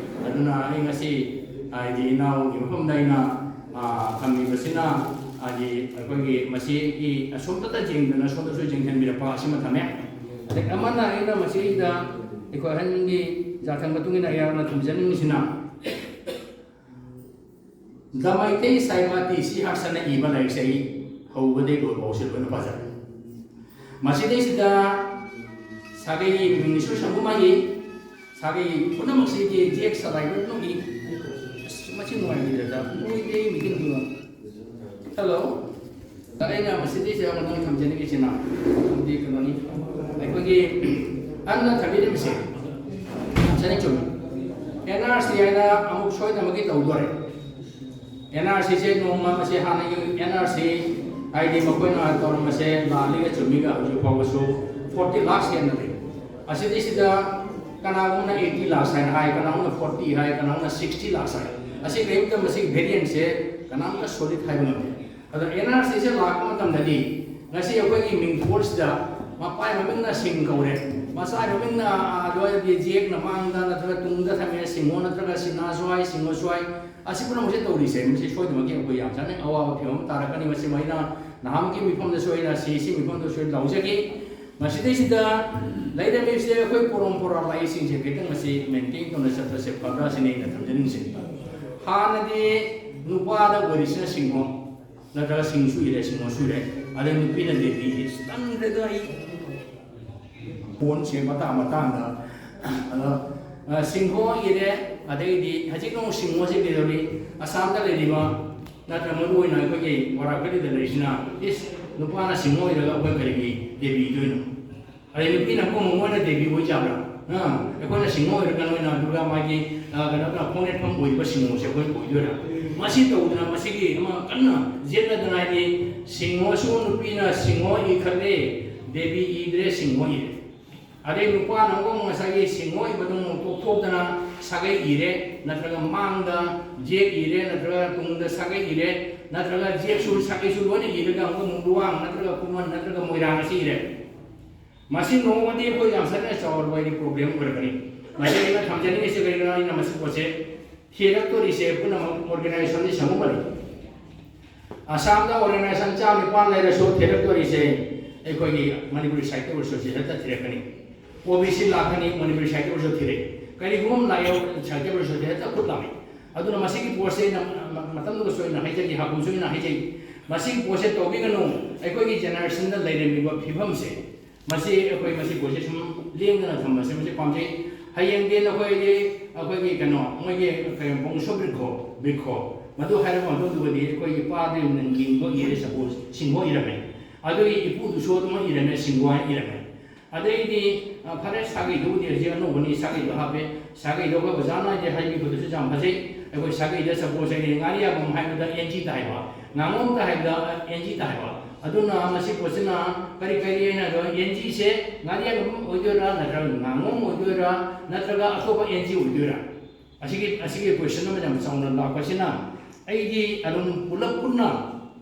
ꯑꯗꯨꯅ ꯑꯩ ꯉꯁꯤ ꯍꯥꯏꯗꯤ ꯏꯅꯥꯎꯒꯤ ꯃꯐꯝꯗ ꯑꯩꯅ, ꯑ, ꯊꯝꯃꯤꯕꯁꯤꯅ ꯍꯥꯏꯗꯤ ꯑꯩꯈꯣꯏꯒꯤ ꯃꯁꯤꯒꯤ ꯑꯁꯣꯝꯗꯇ ꯌꯦꯡꯗꯅ ꯁꯣꯝꯗꯁꯨ ꯌꯦꯡꯁꯤꯟꯕꯤꯔꯛꯄ ꯑꯁꯤꯃ ꯊꯝꯃꯦ꯫ ꯑꯗꯩ ꯑꯃꯅ ꯑꯩꯅ ꯃꯁꯤꯗ ꯑꯩꯈꯣꯏ ꯑꯍꯟꯒꯤ ꯌꯥꯊꯪ ꯃꯇꯨꯡ ꯏꯟꯅ ꯑꯩꯍꯥꯛꯅ ꯊꯝꯖꯅꯤꯡꯉꯤꯁꯤꯅ, The Meitei Saima T C ꯍꯛꯁꯟꯅ ꯏꯕ ꯂꯥꯏꯔꯤꯛꯁꯦ ꯑꯩ ꯍꯧꯕꯗꯒꯤ ꯂꯣꯏꯐꯥꯎꯁꯦ ꯂꯣꯏꯅ ꯄꯥꯖꯔꯦ꯫ ꯃꯁꯤꯗꯩꯁꯤꯗ ꯁꯥꯒꯩꯒꯤ ꯃꯤꯡꯁꯨ ꯁꯪꯒꯨꯝ ꯍꯥꯏꯌꯦ꯫ ꯉꯁꯥꯏꯒꯤ ꯄꯨꯝꯅꯃꯛꯁꯤꯒꯤ ꯖꯦꯛ ꯁꯕꯥꯏꯕꯔ ꯄꯨꯝꯅꯃꯛꯀꯤ, ꯑꯁ, ꯃꯁꯤ ꯅꯨꯡꯉꯥꯏꯈꯤꯗ꯭ꯔꯦꯗ, ꯃꯣꯏꯗꯤ ꯃꯤꯇꯤꯡꯗꯨ꯫ ꯍꯜꯂꯣ꯫ ꯑꯗ ꯑꯩꯅ ꯃꯁꯤꯗꯩꯁꯤꯗ ꯉꯥꯛꯇꯪ ꯊꯝꯖꯅꯤꯡꯉꯤꯁꯤꯅ, ꯑꯗꯨꯗꯤ ꯀꯩꯅꯣꯅꯤ, ꯑꯩꯈꯣꯏꯒꯤ ꯑꯟꯅ ꯊꯝꯕꯤꯔꯤꯕꯁꯦ ꯌꯥꯝ ꯆꯠꯅꯤꯡ ꯆꯨꯝꯃꯤ꯫ ꯑꯦꯟ ꯑꯥꯔ ꯁꯤ ꯍꯥꯏꯅ ꯑꯃꯨꯛ ꯁꯣꯏꯗꯅꯃꯛꯀꯤ ꯇꯧꯗꯣꯔꯦ꯫ ꯑꯦꯟ ꯑꯥꯔ ꯁꯤꯁꯦ ꯅꯣꯡꯃ ꯃꯁꯤ ꯍꯥꯟꯅꯒꯤ ꯑꯦꯟ ꯑꯥꯔ ꯁꯤ ꯍꯥꯏꯗꯤ ꯃꯈꯣꯏꯅ ꯇꯧꯔꯝꯕꯁꯦ ꯂꯥꯜꯂꯤꯒ ꯆꯨꯝꯃꯤꯒ ꯍꯧꯖꯤꯛ ꯐꯥꯎꯕꯁꯨ ꯐꯣꯔꯇꯤ ꯂꯥꯛꯁ ꯍꯦꯟꯅ ꯂꯩ꯫ ꯑꯁꯤꯗꯩꯁꯤꯗ ꯀꯅꯥꯒꯨꯝꯕꯅ ꯑꯩꯠꯇꯤ ꯂꯥꯛꯁ ꯍꯥꯏꯅ ꯍꯥꯏ, ꯀꯅꯥꯒꯨꯝꯕꯅ ꯐꯣꯔꯇꯤ ꯍꯥꯏ, ꯀꯅꯥꯒꯨꯝꯕꯅ ꯁꯤꯛꯁꯇꯤ ꯂꯥꯛꯁ ꯍꯥꯏ꯫ ꯑꯁꯤ ꯀꯔꯤꯝꯇ ꯃꯁꯤꯒꯤ ꯚꯦꯔꯤꯌꯦꯟꯁꯁꯦ ꯀꯅꯥꯝꯇ ꯁꯣꯂꯤꯠ ꯍꯥꯏꯕ ꯉꯝꯗꯦ꯫ ꯑꯗꯣ ꯑꯦꯟ ꯑꯥꯔ ꯁꯤꯁꯦ ꯂꯥꯛꯄ ꯃꯇꯝꯗꯗꯤ ꯉꯁꯤ ꯑꯩꯈꯣꯏꯒꯤ ꯃꯤꯡꯊꯣꯜꯁꯤꯗ ꯃꯄꯥꯏ ꯃꯃꯤꯡꯅ ꯁꯤꯡ ꯀꯧꯔꯦ, ꯃꯆꯥꯏ ꯃꯃꯤꯡꯅ, ꯑ, ꯑꯗꯨꯋꯥꯏꯗꯤ ꯖꯦꯛꯅ ꯃꯥꯡꯗ ꯅꯠꯇ꯭ꯔꯒ ꯇꯨꯡꯗ ꯊꯝꯃꯦ, ꯁꯤꯡꯍꯣ ꯅꯠꯇ꯭ꯔꯒ ꯁꯤꯅꯥꯁꯨ ꯍꯥꯏ, ꯁꯤꯡꯍꯣꯁꯨ ꯍꯥꯏ꯫ ꯑꯁꯤ ꯄꯨꯝꯅꯃꯛꯁꯦ ꯇꯧꯔꯤꯁꯦ, ꯃꯁꯤ ꯁꯣꯏꯗꯅꯃꯛꯀꯤ ꯑꯩꯈꯣꯏ ꯌꯥꯝ ꯆꯥꯅꯩ ꯑꯋꯥꯕ ꯐꯤꯕꯝ ꯑꯃ ꯇꯥꯔꯛꯀꯅꯤ꯫ ꯃꯁꯤ ꯑꯩꯅ ꯅꯍꯥꯟꯃꯨꯛꯀꯤ ꯃꯤꯐꯝꯗꯁꯨ ꯑꯩꯅ ꯁꯤ ꯁꯤ ꯃꯤꯐꯝꯗꯁꯨ ꯑꯩꯅ ꯂꯥꯎꯖꯈꯤ꯫ ꯃꯁꯤꯗꯩꯁꯤꯗ ꯂꯩꯔꯝꯃꯤꯕꯁꯦ ꯑꯩꯈꯣꯏ ꯄꯣꯔꯣꯝ ꯄꯣꯔꯥ ꯂꯥꯛꯏꯁꯤꯡꯁꯦ ꯈꯤꯇꯪ ꯃꯁꯤ ꯃꯦꯟꯇꯦꯟ ꯇꯧꯅ ꯆꯠꯄꯁꯦ ꯐꯕ꯭ꯔꯥ ꯁꯤꯅꯤ ꯑꯩꯅ ꯊꯝꯖꯅꯤꯡꯉꯤꯁꯦ꯫ ꯍꯥꯟꯅꯗꯤ ꯅꯨꯄꯥꯗ ꯑꯣꯏꯔꯤꯁꯤꯅ ꯁꯤꯡꯍꯣ ꯅꯠꯇ꯭ꯔꯒ ꯁꯤꯡ ꯁꯨꯏꯔꯦ, ꯁꯤꯡꯍꯣ ꯁꯨꯏꯔꯦ, ꯑꯗꯩ ꯅꯨꯄꯤꯅ ꯗꯦꯕꯤ ꯏꯁ ꯇꯟꯈ꯭ꯔꯦꯗ ꯑꯩ꯫ ꯄꯣꯟꯁꯦ ꯃꯇꯥꯡ ꯃꯇꯥꯡꯗ, ꯑꯗꯣ, ꯑ, ꯁꯤꯡꯍꯣ ꯏꯔꯦ, ꯑꯗꯩꯗꯤ ꯍꯧꯖꯤꯛ ꯑꯃꯨꯛ ꯁꯤꯡꯍꯣꯁꯦ ꯀꯩꯗꯧꯔꯤ? ꯑꯁꯥꯝꯗ ꯂꯩꯔꯤꯕ ꯅꯠꯇ꯭ꯔꯒ ꯃꯔꯨ ꯑꯣꯏꯅ ꯑꯩꯈꯣꯏꯒꯤ ꯋꯥꯔꯥꯀꯔꯤꯗ ꯂꯩꯔꯤꯁꯤꯅ, ꯏꯁ, ꯅꯨꯄꯥꯅ ꯁꯤꯡꯍꯣ ꯏꯔꯒ ꯑꯩꯈꯣꯏ ꯀꯔꯤꯒꯤ ꯗꯦꯕꯤ ꯏꯗꯣꯏꯅꯣ? ꯑꯗꯩ ꯅꯨꯄꯤꯅ ꯑꯃꯨꯛ ꯃꯣꯏꯅ ꯗꯦꯕꯤ ꯑꯣꯏ ꯆꯥꯕ꯭ꯔꯥ? ꯑ, ꯑꯩꯈꯣꯏꯅ ꯁꯤꯡꯍꯣ ꯏꯔꯒ ꯅꯣꯏꯅ ꯗꯨꯔꯒꯥ ꯃꯥꯒꯤ, ꯑ, ꯀꯩꯅꯣ ꯇꯧꯔ ꯈꯣꯡꯅꯦꯠꯐꯝ ꯑꯣꯏꯔꯤꯕ ꯁꯤꯡꯍꯣꯁꯦ ꯑꯩꯈꯣꯏ ꯑꯣꯏꯗꯣꯏꯔꯥ? ꯃꯁꯤ ꯇꯧꯗꯅ ꯃꯁꯤꯒꯤ ꯑꯃ ꯀꯟꯅ ꯌꯦꯠꯅꯗꯅ ꯍꯥꯏꯗꯤ ꯁꯤꯡꯍꯣꯁꯨ ꯅꯨꯄꯤꯅ ꯁꯤꯡꯍꯣ ꯏꯈꯠꯂꯦ, ꯗꯦꯕꯤ ꯏꯗ꯭ꯔꯦ, ꯁꯤꯡꯍꯣ ꯏꯔꯦ꯫ ꯑꯗꯩ ꯅꯨꯄꯥꯅ ꯑꯃꯨꯛ ꯉꯁꯥꯏꯒꯤ ꯁꯤꯡꯍꯣ ꯏꯕꯗꯨ ꯑꯃꯨꯛ ꯇꯣꯛꯊꯣꯛꯇꯅ ꯁꯥꯒꯩ ꯏꯔꯦ, ꯅꯠꯇ꯭ꯔꯒ ꯃꯥꯡꯗ ꯖꯦꯛ ꯏꯔꯦ, ꯅꯠꯇ꯭ꯔꯒ ꯇꯨꯡꯗ ꯁꯥꯒꯩ ꯏꯔꯦ, ꯅꯠꯇ꯭ꯔꯒ ꯖꯦꯛꯁꯨ ꯁꯥꯒꯩꯁꯨ ꯂꯣꯏꯅ ꯏꯔꯒ ꯑꯃꯨꯛ ꯂꯨꯋꯥꯡ ꯅꯠꯇ꯭ꯔꯒ ꯈꯨꯃꯟ ꯅꯠꯇ꯭ꯔꯒ ꯃꯣꯏꯔꯥꯡ ꯑꯁꯤ ꯏꯔꯦ꯫ ꯃꯁꯤ ꯅꯣꯡꯃꯗꯤ ꯑꯩꯈꯣꯏ ꯌꯥꯝ ꯆꯠꯅ ꯆꯥꯎꯔꯕ ꯍꯥꯏꯗꯤ ꯄ꯭ꯔꯣꯕ꯭ꯂꯦꯝ ꯑꯣꯏꯔꯛꯀꯅꯤ꯫ ꯃꯁꯤ ꯑꯩꯅ ꯊꯝꯖꯅꯤꯡꯉꯤꯁꯦ ꯀꯔꯤꯒꯤꯅꯣ, ꯑꯩꯅ ꯃꯁꯤ ꯄꯣꯠꯁꯦ ꯊꯤꯔꯛꯇꯣꯔꯤꯁꯦ ꯄꯨꯝꯅꯃꯛ ꯑꯣꯔꯒꯅꯥꯏꯖꯦꯁꯟꯗꯤ ꯁꯪꯒꯨꯝꯕꯅꯤ꯫ ꯑꯁꯥꯝꯗ ꯑꯣꯔꯒꯅꯥꯏꯖꯦꯁꯟ ꯆꯥꯝ ꯅꯤꯄꯥꯟ ꯂꯩꯔꯁꯨ ꯊꯤꯔꯛꯇꯣꯔꯤꯁꯦ ꯑꯩꯈꯣꯏꯒꯤ ꯃꯅꯤꯄꯨꯔꯤ ꯁꯥꯍꯤꯇ꯭ꯌ ꯄꯔꯤꯁꯠꯁꯤ ꯍꯦꯛꯇ ꯊꯤꯔꯛꯀꯅꯤ꯫ ꯑꯣ ꯕꯤ ꯁꯤ ꯂꯥꯛꯀꯅꯤ, ꯃꯅꯤꯄꯨꯔꯤ ꯁꯥꯍꯤꯇ꯭ꯌ ꯄꯔꯤꯁꯠ ꯊꯤꯔꯛꯏ꯫ ꯀꯔꯤꯒꯨꯝꯕ ꯑꯃ ꯂꯥꯛꯑꯦ, ꯁꯥꯍꯤꯇ꯭ꯌ ꯄꯔꯤꯁꯠꯁꯤ ꯍꯦꯛꯇ ꯈꯨꯠ ꯂꯥꯛꯏ꯫ ꯑꯗꯨꯅ ꯃꯁꯤꯒꯤ ꯄꯣꯠꯁꯦ ꯑꯩꯅ ꯃ-, ꯃ-, ꯃꯇꯝꯗꯨꯗꯁꯨ ꯑꯩꯅ ꯍꯥꯏꯖꯈꯤ, ꯍꯥꯀꯨꯝꯁꯨ ꯑꯩꯅ ꯍꯥꯏꯖꯩ, ꯃꯁꯤꯒꯤ ꯄꯣꯠꯁꯦ ꯇꯧꯕꯤꯒꯅꯨ꯫ ꯑꯩꯈꯣꯏꯒꯤ ꯖꯦꯅꯦꯔꯦꯁꯟꯗ ꯂꯩꯔꯝꯃꯤꯕ ꯐꯤꯕꯝꯁꯦ ꯃꯁꯤ ꯑꯩꯈꯣꯏ ꯃꯁꯤ ꯄꯣꯠꯁꯦ ꯁꯨꯝ ꯂꯦꯡꯗꯅ ꯊꯝꯕꯁꯦ ꯃꯁꯤ ꯄꯥꯝꯖꯩ꯫ ꯍꯌꯦꯡꯗꯤ ꯅꯈꯣꯏꯗꯤ ꯑꯩꯈꯣꯏꯒꯤ ꯀꯩꯅꯣ, ꯃꯣꯏꯒꯤ ꯀꯩꯅꯣ, ꯕꯣꯡꯁꯣ ꯕ꯭ꯔꯤꯈꯣ, ꯕ꯭ꯔꯤꯈꯣ, ꯃꯗꯨ ꯍꯥꯏꯔꯕ ꯃꯇꯨꯡꯗꯨꯒꯗꯤ ꯑꯩꯈꯣꯏꯒꯤ ꯏꯄꯥꯗꯤ ꯂꯤꯡꯕ ꯏꯔꯦ, ꯁꯄꯣꯁ, ꯁꯤꯡꯕ ꯏꯔꯝꯃꯦ, ꯑꯗꯨꯒꯤ ꯏꯄꯨꯗꯨꯁꯨ ꯑꯗꯨꯃꯛ ꯏꯔꯝꯃꯦ, ꯁꯤꯡꯕ ꯍꯥꯏꯅ ꯏꯔꯝꯃꯦ꯫ ꯑꯗꯩꯗꯤ, ꯑ, ꯐꯔꯦ, ꯁꯥꯒꯩꯗꯨꯕꯨꯗꯤ ꯍꯧꯖꯤꯛ ꯑꯅꯧꯕꯅꯤ, ꯁꯥꯒꯩꯗꯣ ꯍꯥꯞꯄꯦ꯫ ꯁꯥꯒꯩꯗꯣ ꯑꯩꯈꯣꯏ ꯑꯣꯖꯥꯅ ꯍꯥꯏꯗꯤ ꯍꯥꯏꯕꯤꯕꯗꯨꯁꯨ ꯌꯥꯝ ꯐꯖꯩ꯫ ꯑꯩꯈꯣꯏ ꯁꯥꯒꯩꯗ, ꯁꯄꯣꯁ, ꯑꯩꯅ ꯉꯥꯔꯤꯌꯥꯕꯝ ꯍꯥꯏꯕꯗ ꯑꯦꯟ ꯖꯤ ꯇꯥꯏꯕ, ꯉꯥꯉꯣꯝꯗ ꯍꯥꯏꯕꯗ ꯑꯦꯟ ꯖꯤ ꯇꯥꯏꯕ꯫ ꯑꯗꯨꯅ ꯃꯁꯤ ꯄꯣꯠꯁꯤꯅ ꯀꯔꯤ ꯀꯔꯤ ꯍꯥꯏꯅ ꯍꯥꯏꯕ, ꯑꯦꯟ ꯖꯤꯁꯦ ꯉꯥꯔꯤꯌꯥꯕꯝ ꯑꯣꯏꯗꯣꯏꯔꯥ, ꯅꯠꯇ꯭ꯔꯒ ꯉꯥꯉꯣꯝ ꯑꯣꯏꯗꯣꯏꯔꯥ, ꯅꯠꯇ꯭ꯔꯒ ꯑꯇꯣꯞꯄ ꯑꯦꯟ ꯖꯤ ꯑꯣꯏꯗꯣꯏꯔꯥ? ꯑꯁꯤꯒꯤ, ꯑꯁꯤꯒꯤ ꯀꯣꯏꯁꯟ ꯑꯃ ꯌꯥꯝ ꯆꯥꯎꯅ ꯂꯥꯛꯄꯁꯤꯅ, ꯑꯩꯗꯤ ꯑꯗꯨꯝ ꯄꯨꯂꯞ ꯄꯨꯟꯅ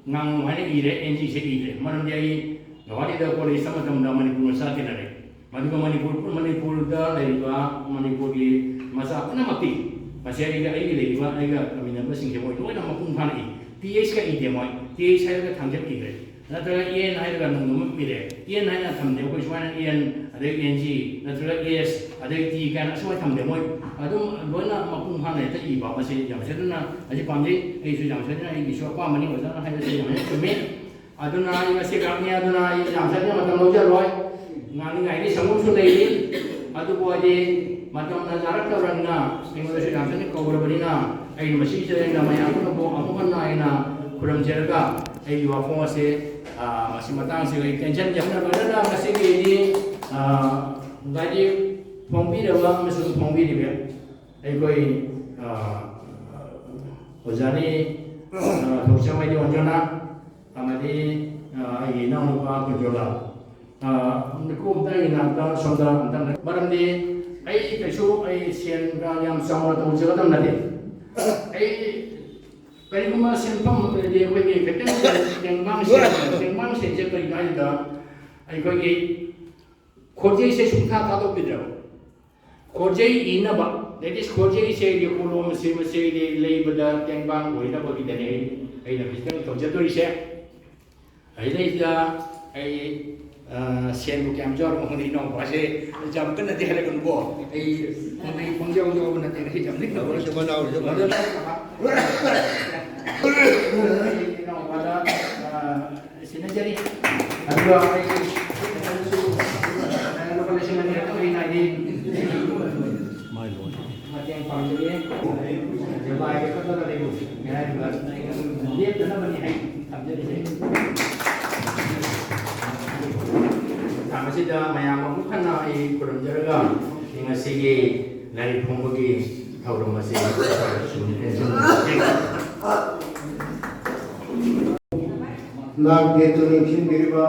ꯉꯥꯉꯣꯝ ꯍꯥꯏꯅ ꯏꯔꯦ, ꯑꯦꯟ ꯖꯤꯁꯦ ꯏꯗ꯭ꯔꯦ꯫ ꯃꯔꯝꯗꯤ ꯑꯩ ꯒꯧꯍꯥꯇꯤꯗ ꯀꯣꯂꯦꯖ ꯇꯝꯕ ꯃꯇꯝꯗ ꯃꯅꯤꯄꯨꯔ ꯃꯆꯥ ꯇꯤꯟꯅꯔꯦ꯫ ꯃꯗꯨꯒ ꯃꯅꯤꯄꯨꯔ, ꯃꯅꯤꯄꯨꯔꯗ ꯂꯩꯔꯤꯕ ꯃꯅꯤꯄꯨꯔꯒꯤ ꯃꯆꯥ ꯄꯨꯝꯅꯃꯛꯇꯤ, ꯃꯁꯤ ꯑꯩꯒ, ꯑꯩꯒꯤ ꯂꯩꯔꯤꯕ, ꯑꯩꯒ ꯇꯝꯃꯤꯟꯅꯕꯁꯤꯡꯁꯦ ꯃꯣꯏ ꯂꯣꯏꯅ ꯃꯄꯨꯡ ꯐꯥꯅ ꯏ꯫ ꯇꯤ ꯑꯩꯆꯀ ꯏꯗꯦ ꯃꯣꯏ꯫ ꯇꯤ ꯑꯩꯆ ꯍꯥꯏꯔꯒ ꯊꯥꯡꯖꯦꯞ ꯏꯈ꯭ꯔꯦ꯫ ꯅꯠꯇ꯭ꯔꯒ ꯑꯦꯟ ꯍꯥꯏꯔꯒ ꯅꯣꯡꯗꯝ ꯏꯔꯦ꯫ ꯑꯦꯟ ꯍꯥꯏꯅ ꯊꯝꯗꯦ꯫ ꯑꯩꯈꯣꯏ ꯁꯨꯃꯥꯏꯅ ꯑꯦꯟ, ꯑꯗꯩ ꯑꯦꯟ ꯖꯤ, ꯅꯠꯇ꯭ꯔꯒ ꯑꯦꯁ, ꯑꯗꯩ ꯇꯤ ꯀꯥꯏꯅ ꯑꯁꯨꯃꯥꯏꯅ ꯊꯝꯗꯦ꯫ ꯃꯣꯏ ꯑꯗꯨꯝ ꯂꯣꯏꯅ ꯃꯄꯨꯡ ꯐꯥꯅ ꯍꯦꯛꯇ ꯏꯕ꯫ ꯃꯁꯤ ꯌꯥꯝ ꯁꯣꯏꯗꯅ ꯑꯩꯁꯨ ꯄꯥꯝꯖꯩ꯫ ꯑꯩꯁꯨ ꯌꯥꯝ ꯁꯣꯏꯗꯅ ꯑꯩꯒꯤꯁꯨ ꯑꯄꯥꯝꯕꯅꯤ꯫ ꯑꯣꯖꯥꯅ ꯍꯥꯏꯕꯁꯦ ꯌꯥꯝ ꯍꯦꯟꯅ ꯆꯨꯝꯃꯤ꯫ ꯑꯗꯨꯅ ꯑꯩ ꯉꯁꯤ ꯂꯥꯛꯅꯤ, ꯑꯗꯨꯅ ꯑꯩ ꯌꯥꯝ ꯁꯣꯏꯗꯅ ꯃꯇꯝ ꯂꯧꯖꯔꯣꯏ꯫ ꯉꯥꯡꯅꯤꯡꯉꯥꯏꯗꯤ ꯁꯪꯒꯣꯝꯁꯨ ꯂꯩꯔꯤ꯫ ꯑꯗꯨꯕꯨ ꯍꯥꯏꯗꯤ ꯃꯇꯝꯅ ꯌꯥꯔꯛꯇꯕꯅꯤꯅ, ꯑꯩꯉꯣꯟꯗꯁꯨ ꯌꯥꯝ ꯁꯣꯏꯗꯅ ꯀꯧꯔꯕꯅꯤꯅ, ꯑꯩꯅ ꯃꯁꯤꯒꯤꯁꯤꯗ ꯑꯩꯅ ꯃꯌꯥꯝ ꯄꯨꯝꯅꯃꯛꯄꯨ ꯑꯃꯨꯛ ꯍꯟꯅ ꯑꯩꯅ ꯈꯨꯔꯨꯝꯖꯔꯒ ꯑꯩꯒꯤ ꯋꯥꯐꯝ ꯑꯁꯦ, ꯑ, ꯃꯁꯤ ꯃꯇꯥꯡꯁꯤꯗ ꯑꯩ ꯇꯦꯟꯁꯟ ꯌꯥꯝꯅ ꯂꯣꯏꯅꯅ ꯉꯁꯤꯒꯤ, ꯑ, ꯂꯥꯏꯔꯤꯛ ꯐꯣꯡꯕꯤꯔꯕ ꯑꯃꯁꯨꯡ ꯐꯣꯡꯕꯤꯔꯤꯕ ꯑꯩꯈꯣꯏ, ꯑ, ꯑꯣꯖꯥꯅꯤ, ꯑ, ꯊꯣꯛꯆꯃꯩ ꯑꯣꯟꯖꯅ ꯑꯃꯗꯤ, ꯑ, ꯑꯩꯒꯤ ꯏꯅꯥꯎꯅꯨꯄꯥ ꯀꯨꯟꯖꯣꯂꯥ, ꯑ, ꯃꯤꯀꯨꯞ ꯑꯝꯇ ꯑꯩꯒꯤ ꯅꯥꯛꯇ ꯁꯣꯝꯗ ꯑꯝꯇꯪ ꯂꯩ-, ꯃꯔꯝꯗꯤ ꯑꯩ ꯀꯩꯁꯨ ꯑꯩ ꯁꯦꯟꯒ ꯌꯥꯝ ꯆꯥꯎꯅ ꯇꯧꯖꯒꯗꯕ ꯅꯠꯇꯦ꯫ ꯑꯩ ꯀꯔꯤꯒꯨꯝꯕ ꯁꯦꯟꯐꯝ ꯑꯃꯗꯤ ꯑꯩꯈꯣꯏꯒꯤ ꯈꯤꯇꯪ ꯇꯦꯡꯕꯥꯡ ꯁꯦꯟ-, ꯇꯦꯡꯕꯥꯡ ꯁꯦꯟꯁꯦ ꯀꯔꯤꯅꯣ ꯍꯥꯏꯕꯗ ꯑꯩꯈꯣꯏꯒꯤ ꯈꯣꯔꯖꯩꯁꯦ ꯁꯨꯡꯊꯥ ꯊꯥꯗꯣꯛꯄꯤꯗ꯭ꯔꯕ꯫ ꯈꯣꯔꯖꯩ ꯏꯅꯕ, that is, ꯈꯣꯔꯖꯩꯁꯦ ꯌꯦꯛꯄꯣꯂꯣꯝ ꯑꯁꯤ ꯃꯁꯤꯗꯤ ꯂꯩꯕꯗ ꯇꯦꯡꯕꯥꯡ ꯑꯣꯏꯅꯕꯒꯤꯗꯅꯦ ꯑꯩ, ꯑꯩꯅ ꯈꯤꯇꯪ ꯇꯧꯖꯗꯣꯔꯤꯁꯦ꯫ ꯑꯩꯗꯩꯁꯤꯗ ꯑꯩ, ꯑ, ꯁꯦꯟꯕꯨ ꯀꯌꯥꯝ ꯌꯥꯎꯔꯕ ꯈꯪꯗꯦ, ꯏꯅꯥꯎꯄꯥꯁꯦ ꯌꯥꯝ ꯀꯟꯅꯗꯤ ꯍꯥꯏꯔꯛꯀꯅꯨꯀꯣ꯫ ꯑꯩ, ꯑꯩ ꯄꯪꯖꯥꯎ ꯌꯥꯎꯕ ꯅꯠꯇꯦ, ꯑꯩ ꯌꯥꯝ ꯂꯤꯛꯅ ꯍꯣꯏ, ꯍꯣꯏ, ꯍꯣꯏ, ꯍꯣꯏ꯫ ꯑꯗꯨꯅ, ꯑꯩ ꯏꯅꯥꯎꯄꯥꯗ, ꯑ, ꯁꯤꯟꯅꯖꯔꯤ꯫ ꯑꯗꯨꯒ ꯑꯩ ꯂꯨꯄꯥ ꯂꯤꯁꯤꯡ ꯑꯅꯤ ꯑꯩꯅ ꯍꯥꯏꯗꯤ ꯄꯥꯝꯖꯩꯌꯦ꯫ ꯖꯒꯥꯒꯤ ꯈꯛꯇꯗ ꯂꯩꯕ ꯍꯥꯏꯔꯤꯕ ꯂꯦꯞꯇꯅꯕꯅꯤ ꯍꯥꯏ ꯊꯝꯖꯔꯤꯁꯦ꯫ ꯃꯇꯥꯡ ꯑꯁꯤꯗ ꯃꯌꯥꯝ ꯑꯃꯨꯛ ꯍꯟꯅ ꯑꯩ ꯈꯨꯔꯨꯝꯖꯔꯒ ꯉꯁꯤꯒꯤ ꯂꯥꯏꯔꯤꯛ ꯐꯣꯡꯕꯒꯤ ꯊꯧꯔꯝ ꯑꯁꯤ ꯅꯥꯛ ꯌꯦꯠꯇꯨꯅ ꯂꯦꯡꯁꯤꯟꯕꯤꯔꯤꯕ,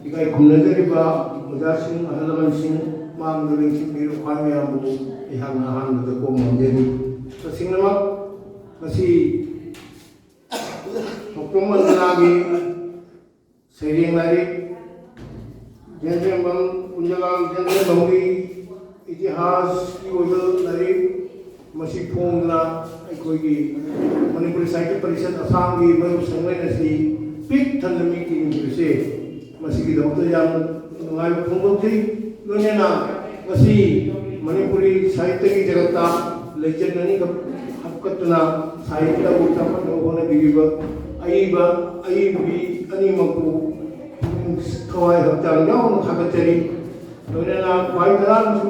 ꯏꯀꯥꯏ ꯈꯨꯝꯅꯖꯔꯤꯕ ꯑꯣꯖꯥꯁꯤꯡ, ꯑꯍꯜ ꯂꯃꯟꯁꯤꯡ, ꯃꯥꯡꯗ ꯂꯦꯡꯁꯤꯟꯕꯤꯔꯤꯕ ꯈ꯭ꯋꯥꯏ ꯃꯌꯥꯝꯕꯨ ꯑꯩꯍꯥꯛꯅ ꯑꯍꯥꯟꯕꯗ ꯀꯣꯛ ꯉꯝꯖꯔꯤ꯫ ꯇꯁꯦꯡꯅꯃꯛ ꯉꯁꯤ ꯊꯧꯀ꯭ꯔꯣꯝ ꯃꯟꯗꯂꯥꯒꯤ ꯁꯩꯔꯦꯡ ꯂꯥꯏꯔꯤꯛ ꯖꯦꯟꯗ꯭ꯔꯦꯝꯕꯝ, ꯀꯨꯟꯖꯒꯥꯡ ꯖꯦꯟꯗ꯭ꯔꯦꯝꯕꯝꯒꯤ ꯏꯇꯤꯍꯥꯁꯀꯤ ꯑꯣꯏꯕ ꯂꯥꯏꯔꯤꯛ ꯃꯁꯤ ꯐꯣꯡꯗꯨꯅ ꯑꯩꯈꯣꯏꯒꯤ ꯃꯅꯤꯄꯨꯔꯤ ꯁꯥꯍꯤꯇ꯭ꯌ ꯄꯔꯤꯁꯠ ꯑꯁꯥꯝꯒꯤ ꯃꯔꯨꯞ ꯁꯪꯂꯦꯟ ꯑꯁꯤ ꯄꯤꯛ ꯊꯟꯅ ꯃꯤ ꯇꯤꯟꯈꯤꯕꯁꯦ ꯃꯁꯤꯒꯤꯗꯃꯛꯇ ꯌꯥꯝ ꯅꯨꯡꯉꯥꯏꯕ ꯐꯣꯡꯗꯣꯛꯆꯩ꯫ ꯂꯣꯏꯅꯅ ꯉꯁꯤ ꯃꯅꯤꯄꯨꯔꯤ ꯁꯥꯍꯤꯇ꯭ꯌꯒꯤ ꯖꯒꯠꯇ ꯂꯩꯆꯠ ꯑꯅꯤꯈꯛ ꯍꯥꯞꯀꯠꯇꯨꯅ ꯁꯥꯍꯤꯇ꯭ꯌꯕꯨ ꯆꯥꯎꯈꯠꯅꯕ ꯍꯣꯠꯅꯕꯤꯔꯤꯕ ꯑꯏꯕ ꯑꯏꯕꯤ ꯑꯅꯤꯃꯛꯄꯨ ꯊꯋꯥꯏ ꯍꯛꯆꯥꯡ ꯌꯥꯎꯅ ꯊꯥꯒꯠꯆꯔꯤ꯫ ꯂꯣꯏꯅꯅ ꯈ꯭ꯋꯥꯏ ꯇꯔꯥꯃꯁꯨ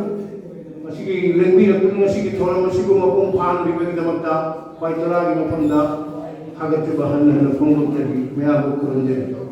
ꯃꯁꯤꯒꯤ ꯂꯦꯡꯕꯤꯔꯛꯇꯨꯅ ꯉꯁꯤꯒꯤ ꯊꯧꯔꯝ ꯑꯁꯤꯕꯨ ꯃꯄꯨꯡ ꯐꯥꯍꯟꯕꯤꯕꯒꯤꯗꯃꯛꯇ ꯈ꯭ꯋꯥꯏ ꯇꯔꯥꯒꯤ ꯃꯐꯝꯗ ꯊꯥꯒꯠꯆꯕ ꯍꯟꯅ ꯍꯟꯅ ꯐꯣꯡꯗꯣꯛꯆꯔꯤ꯫ ꯃꯌꯥꯝꯕꯨ ꯈꯨꯔꯨꯝꯖꯔꯤ꯫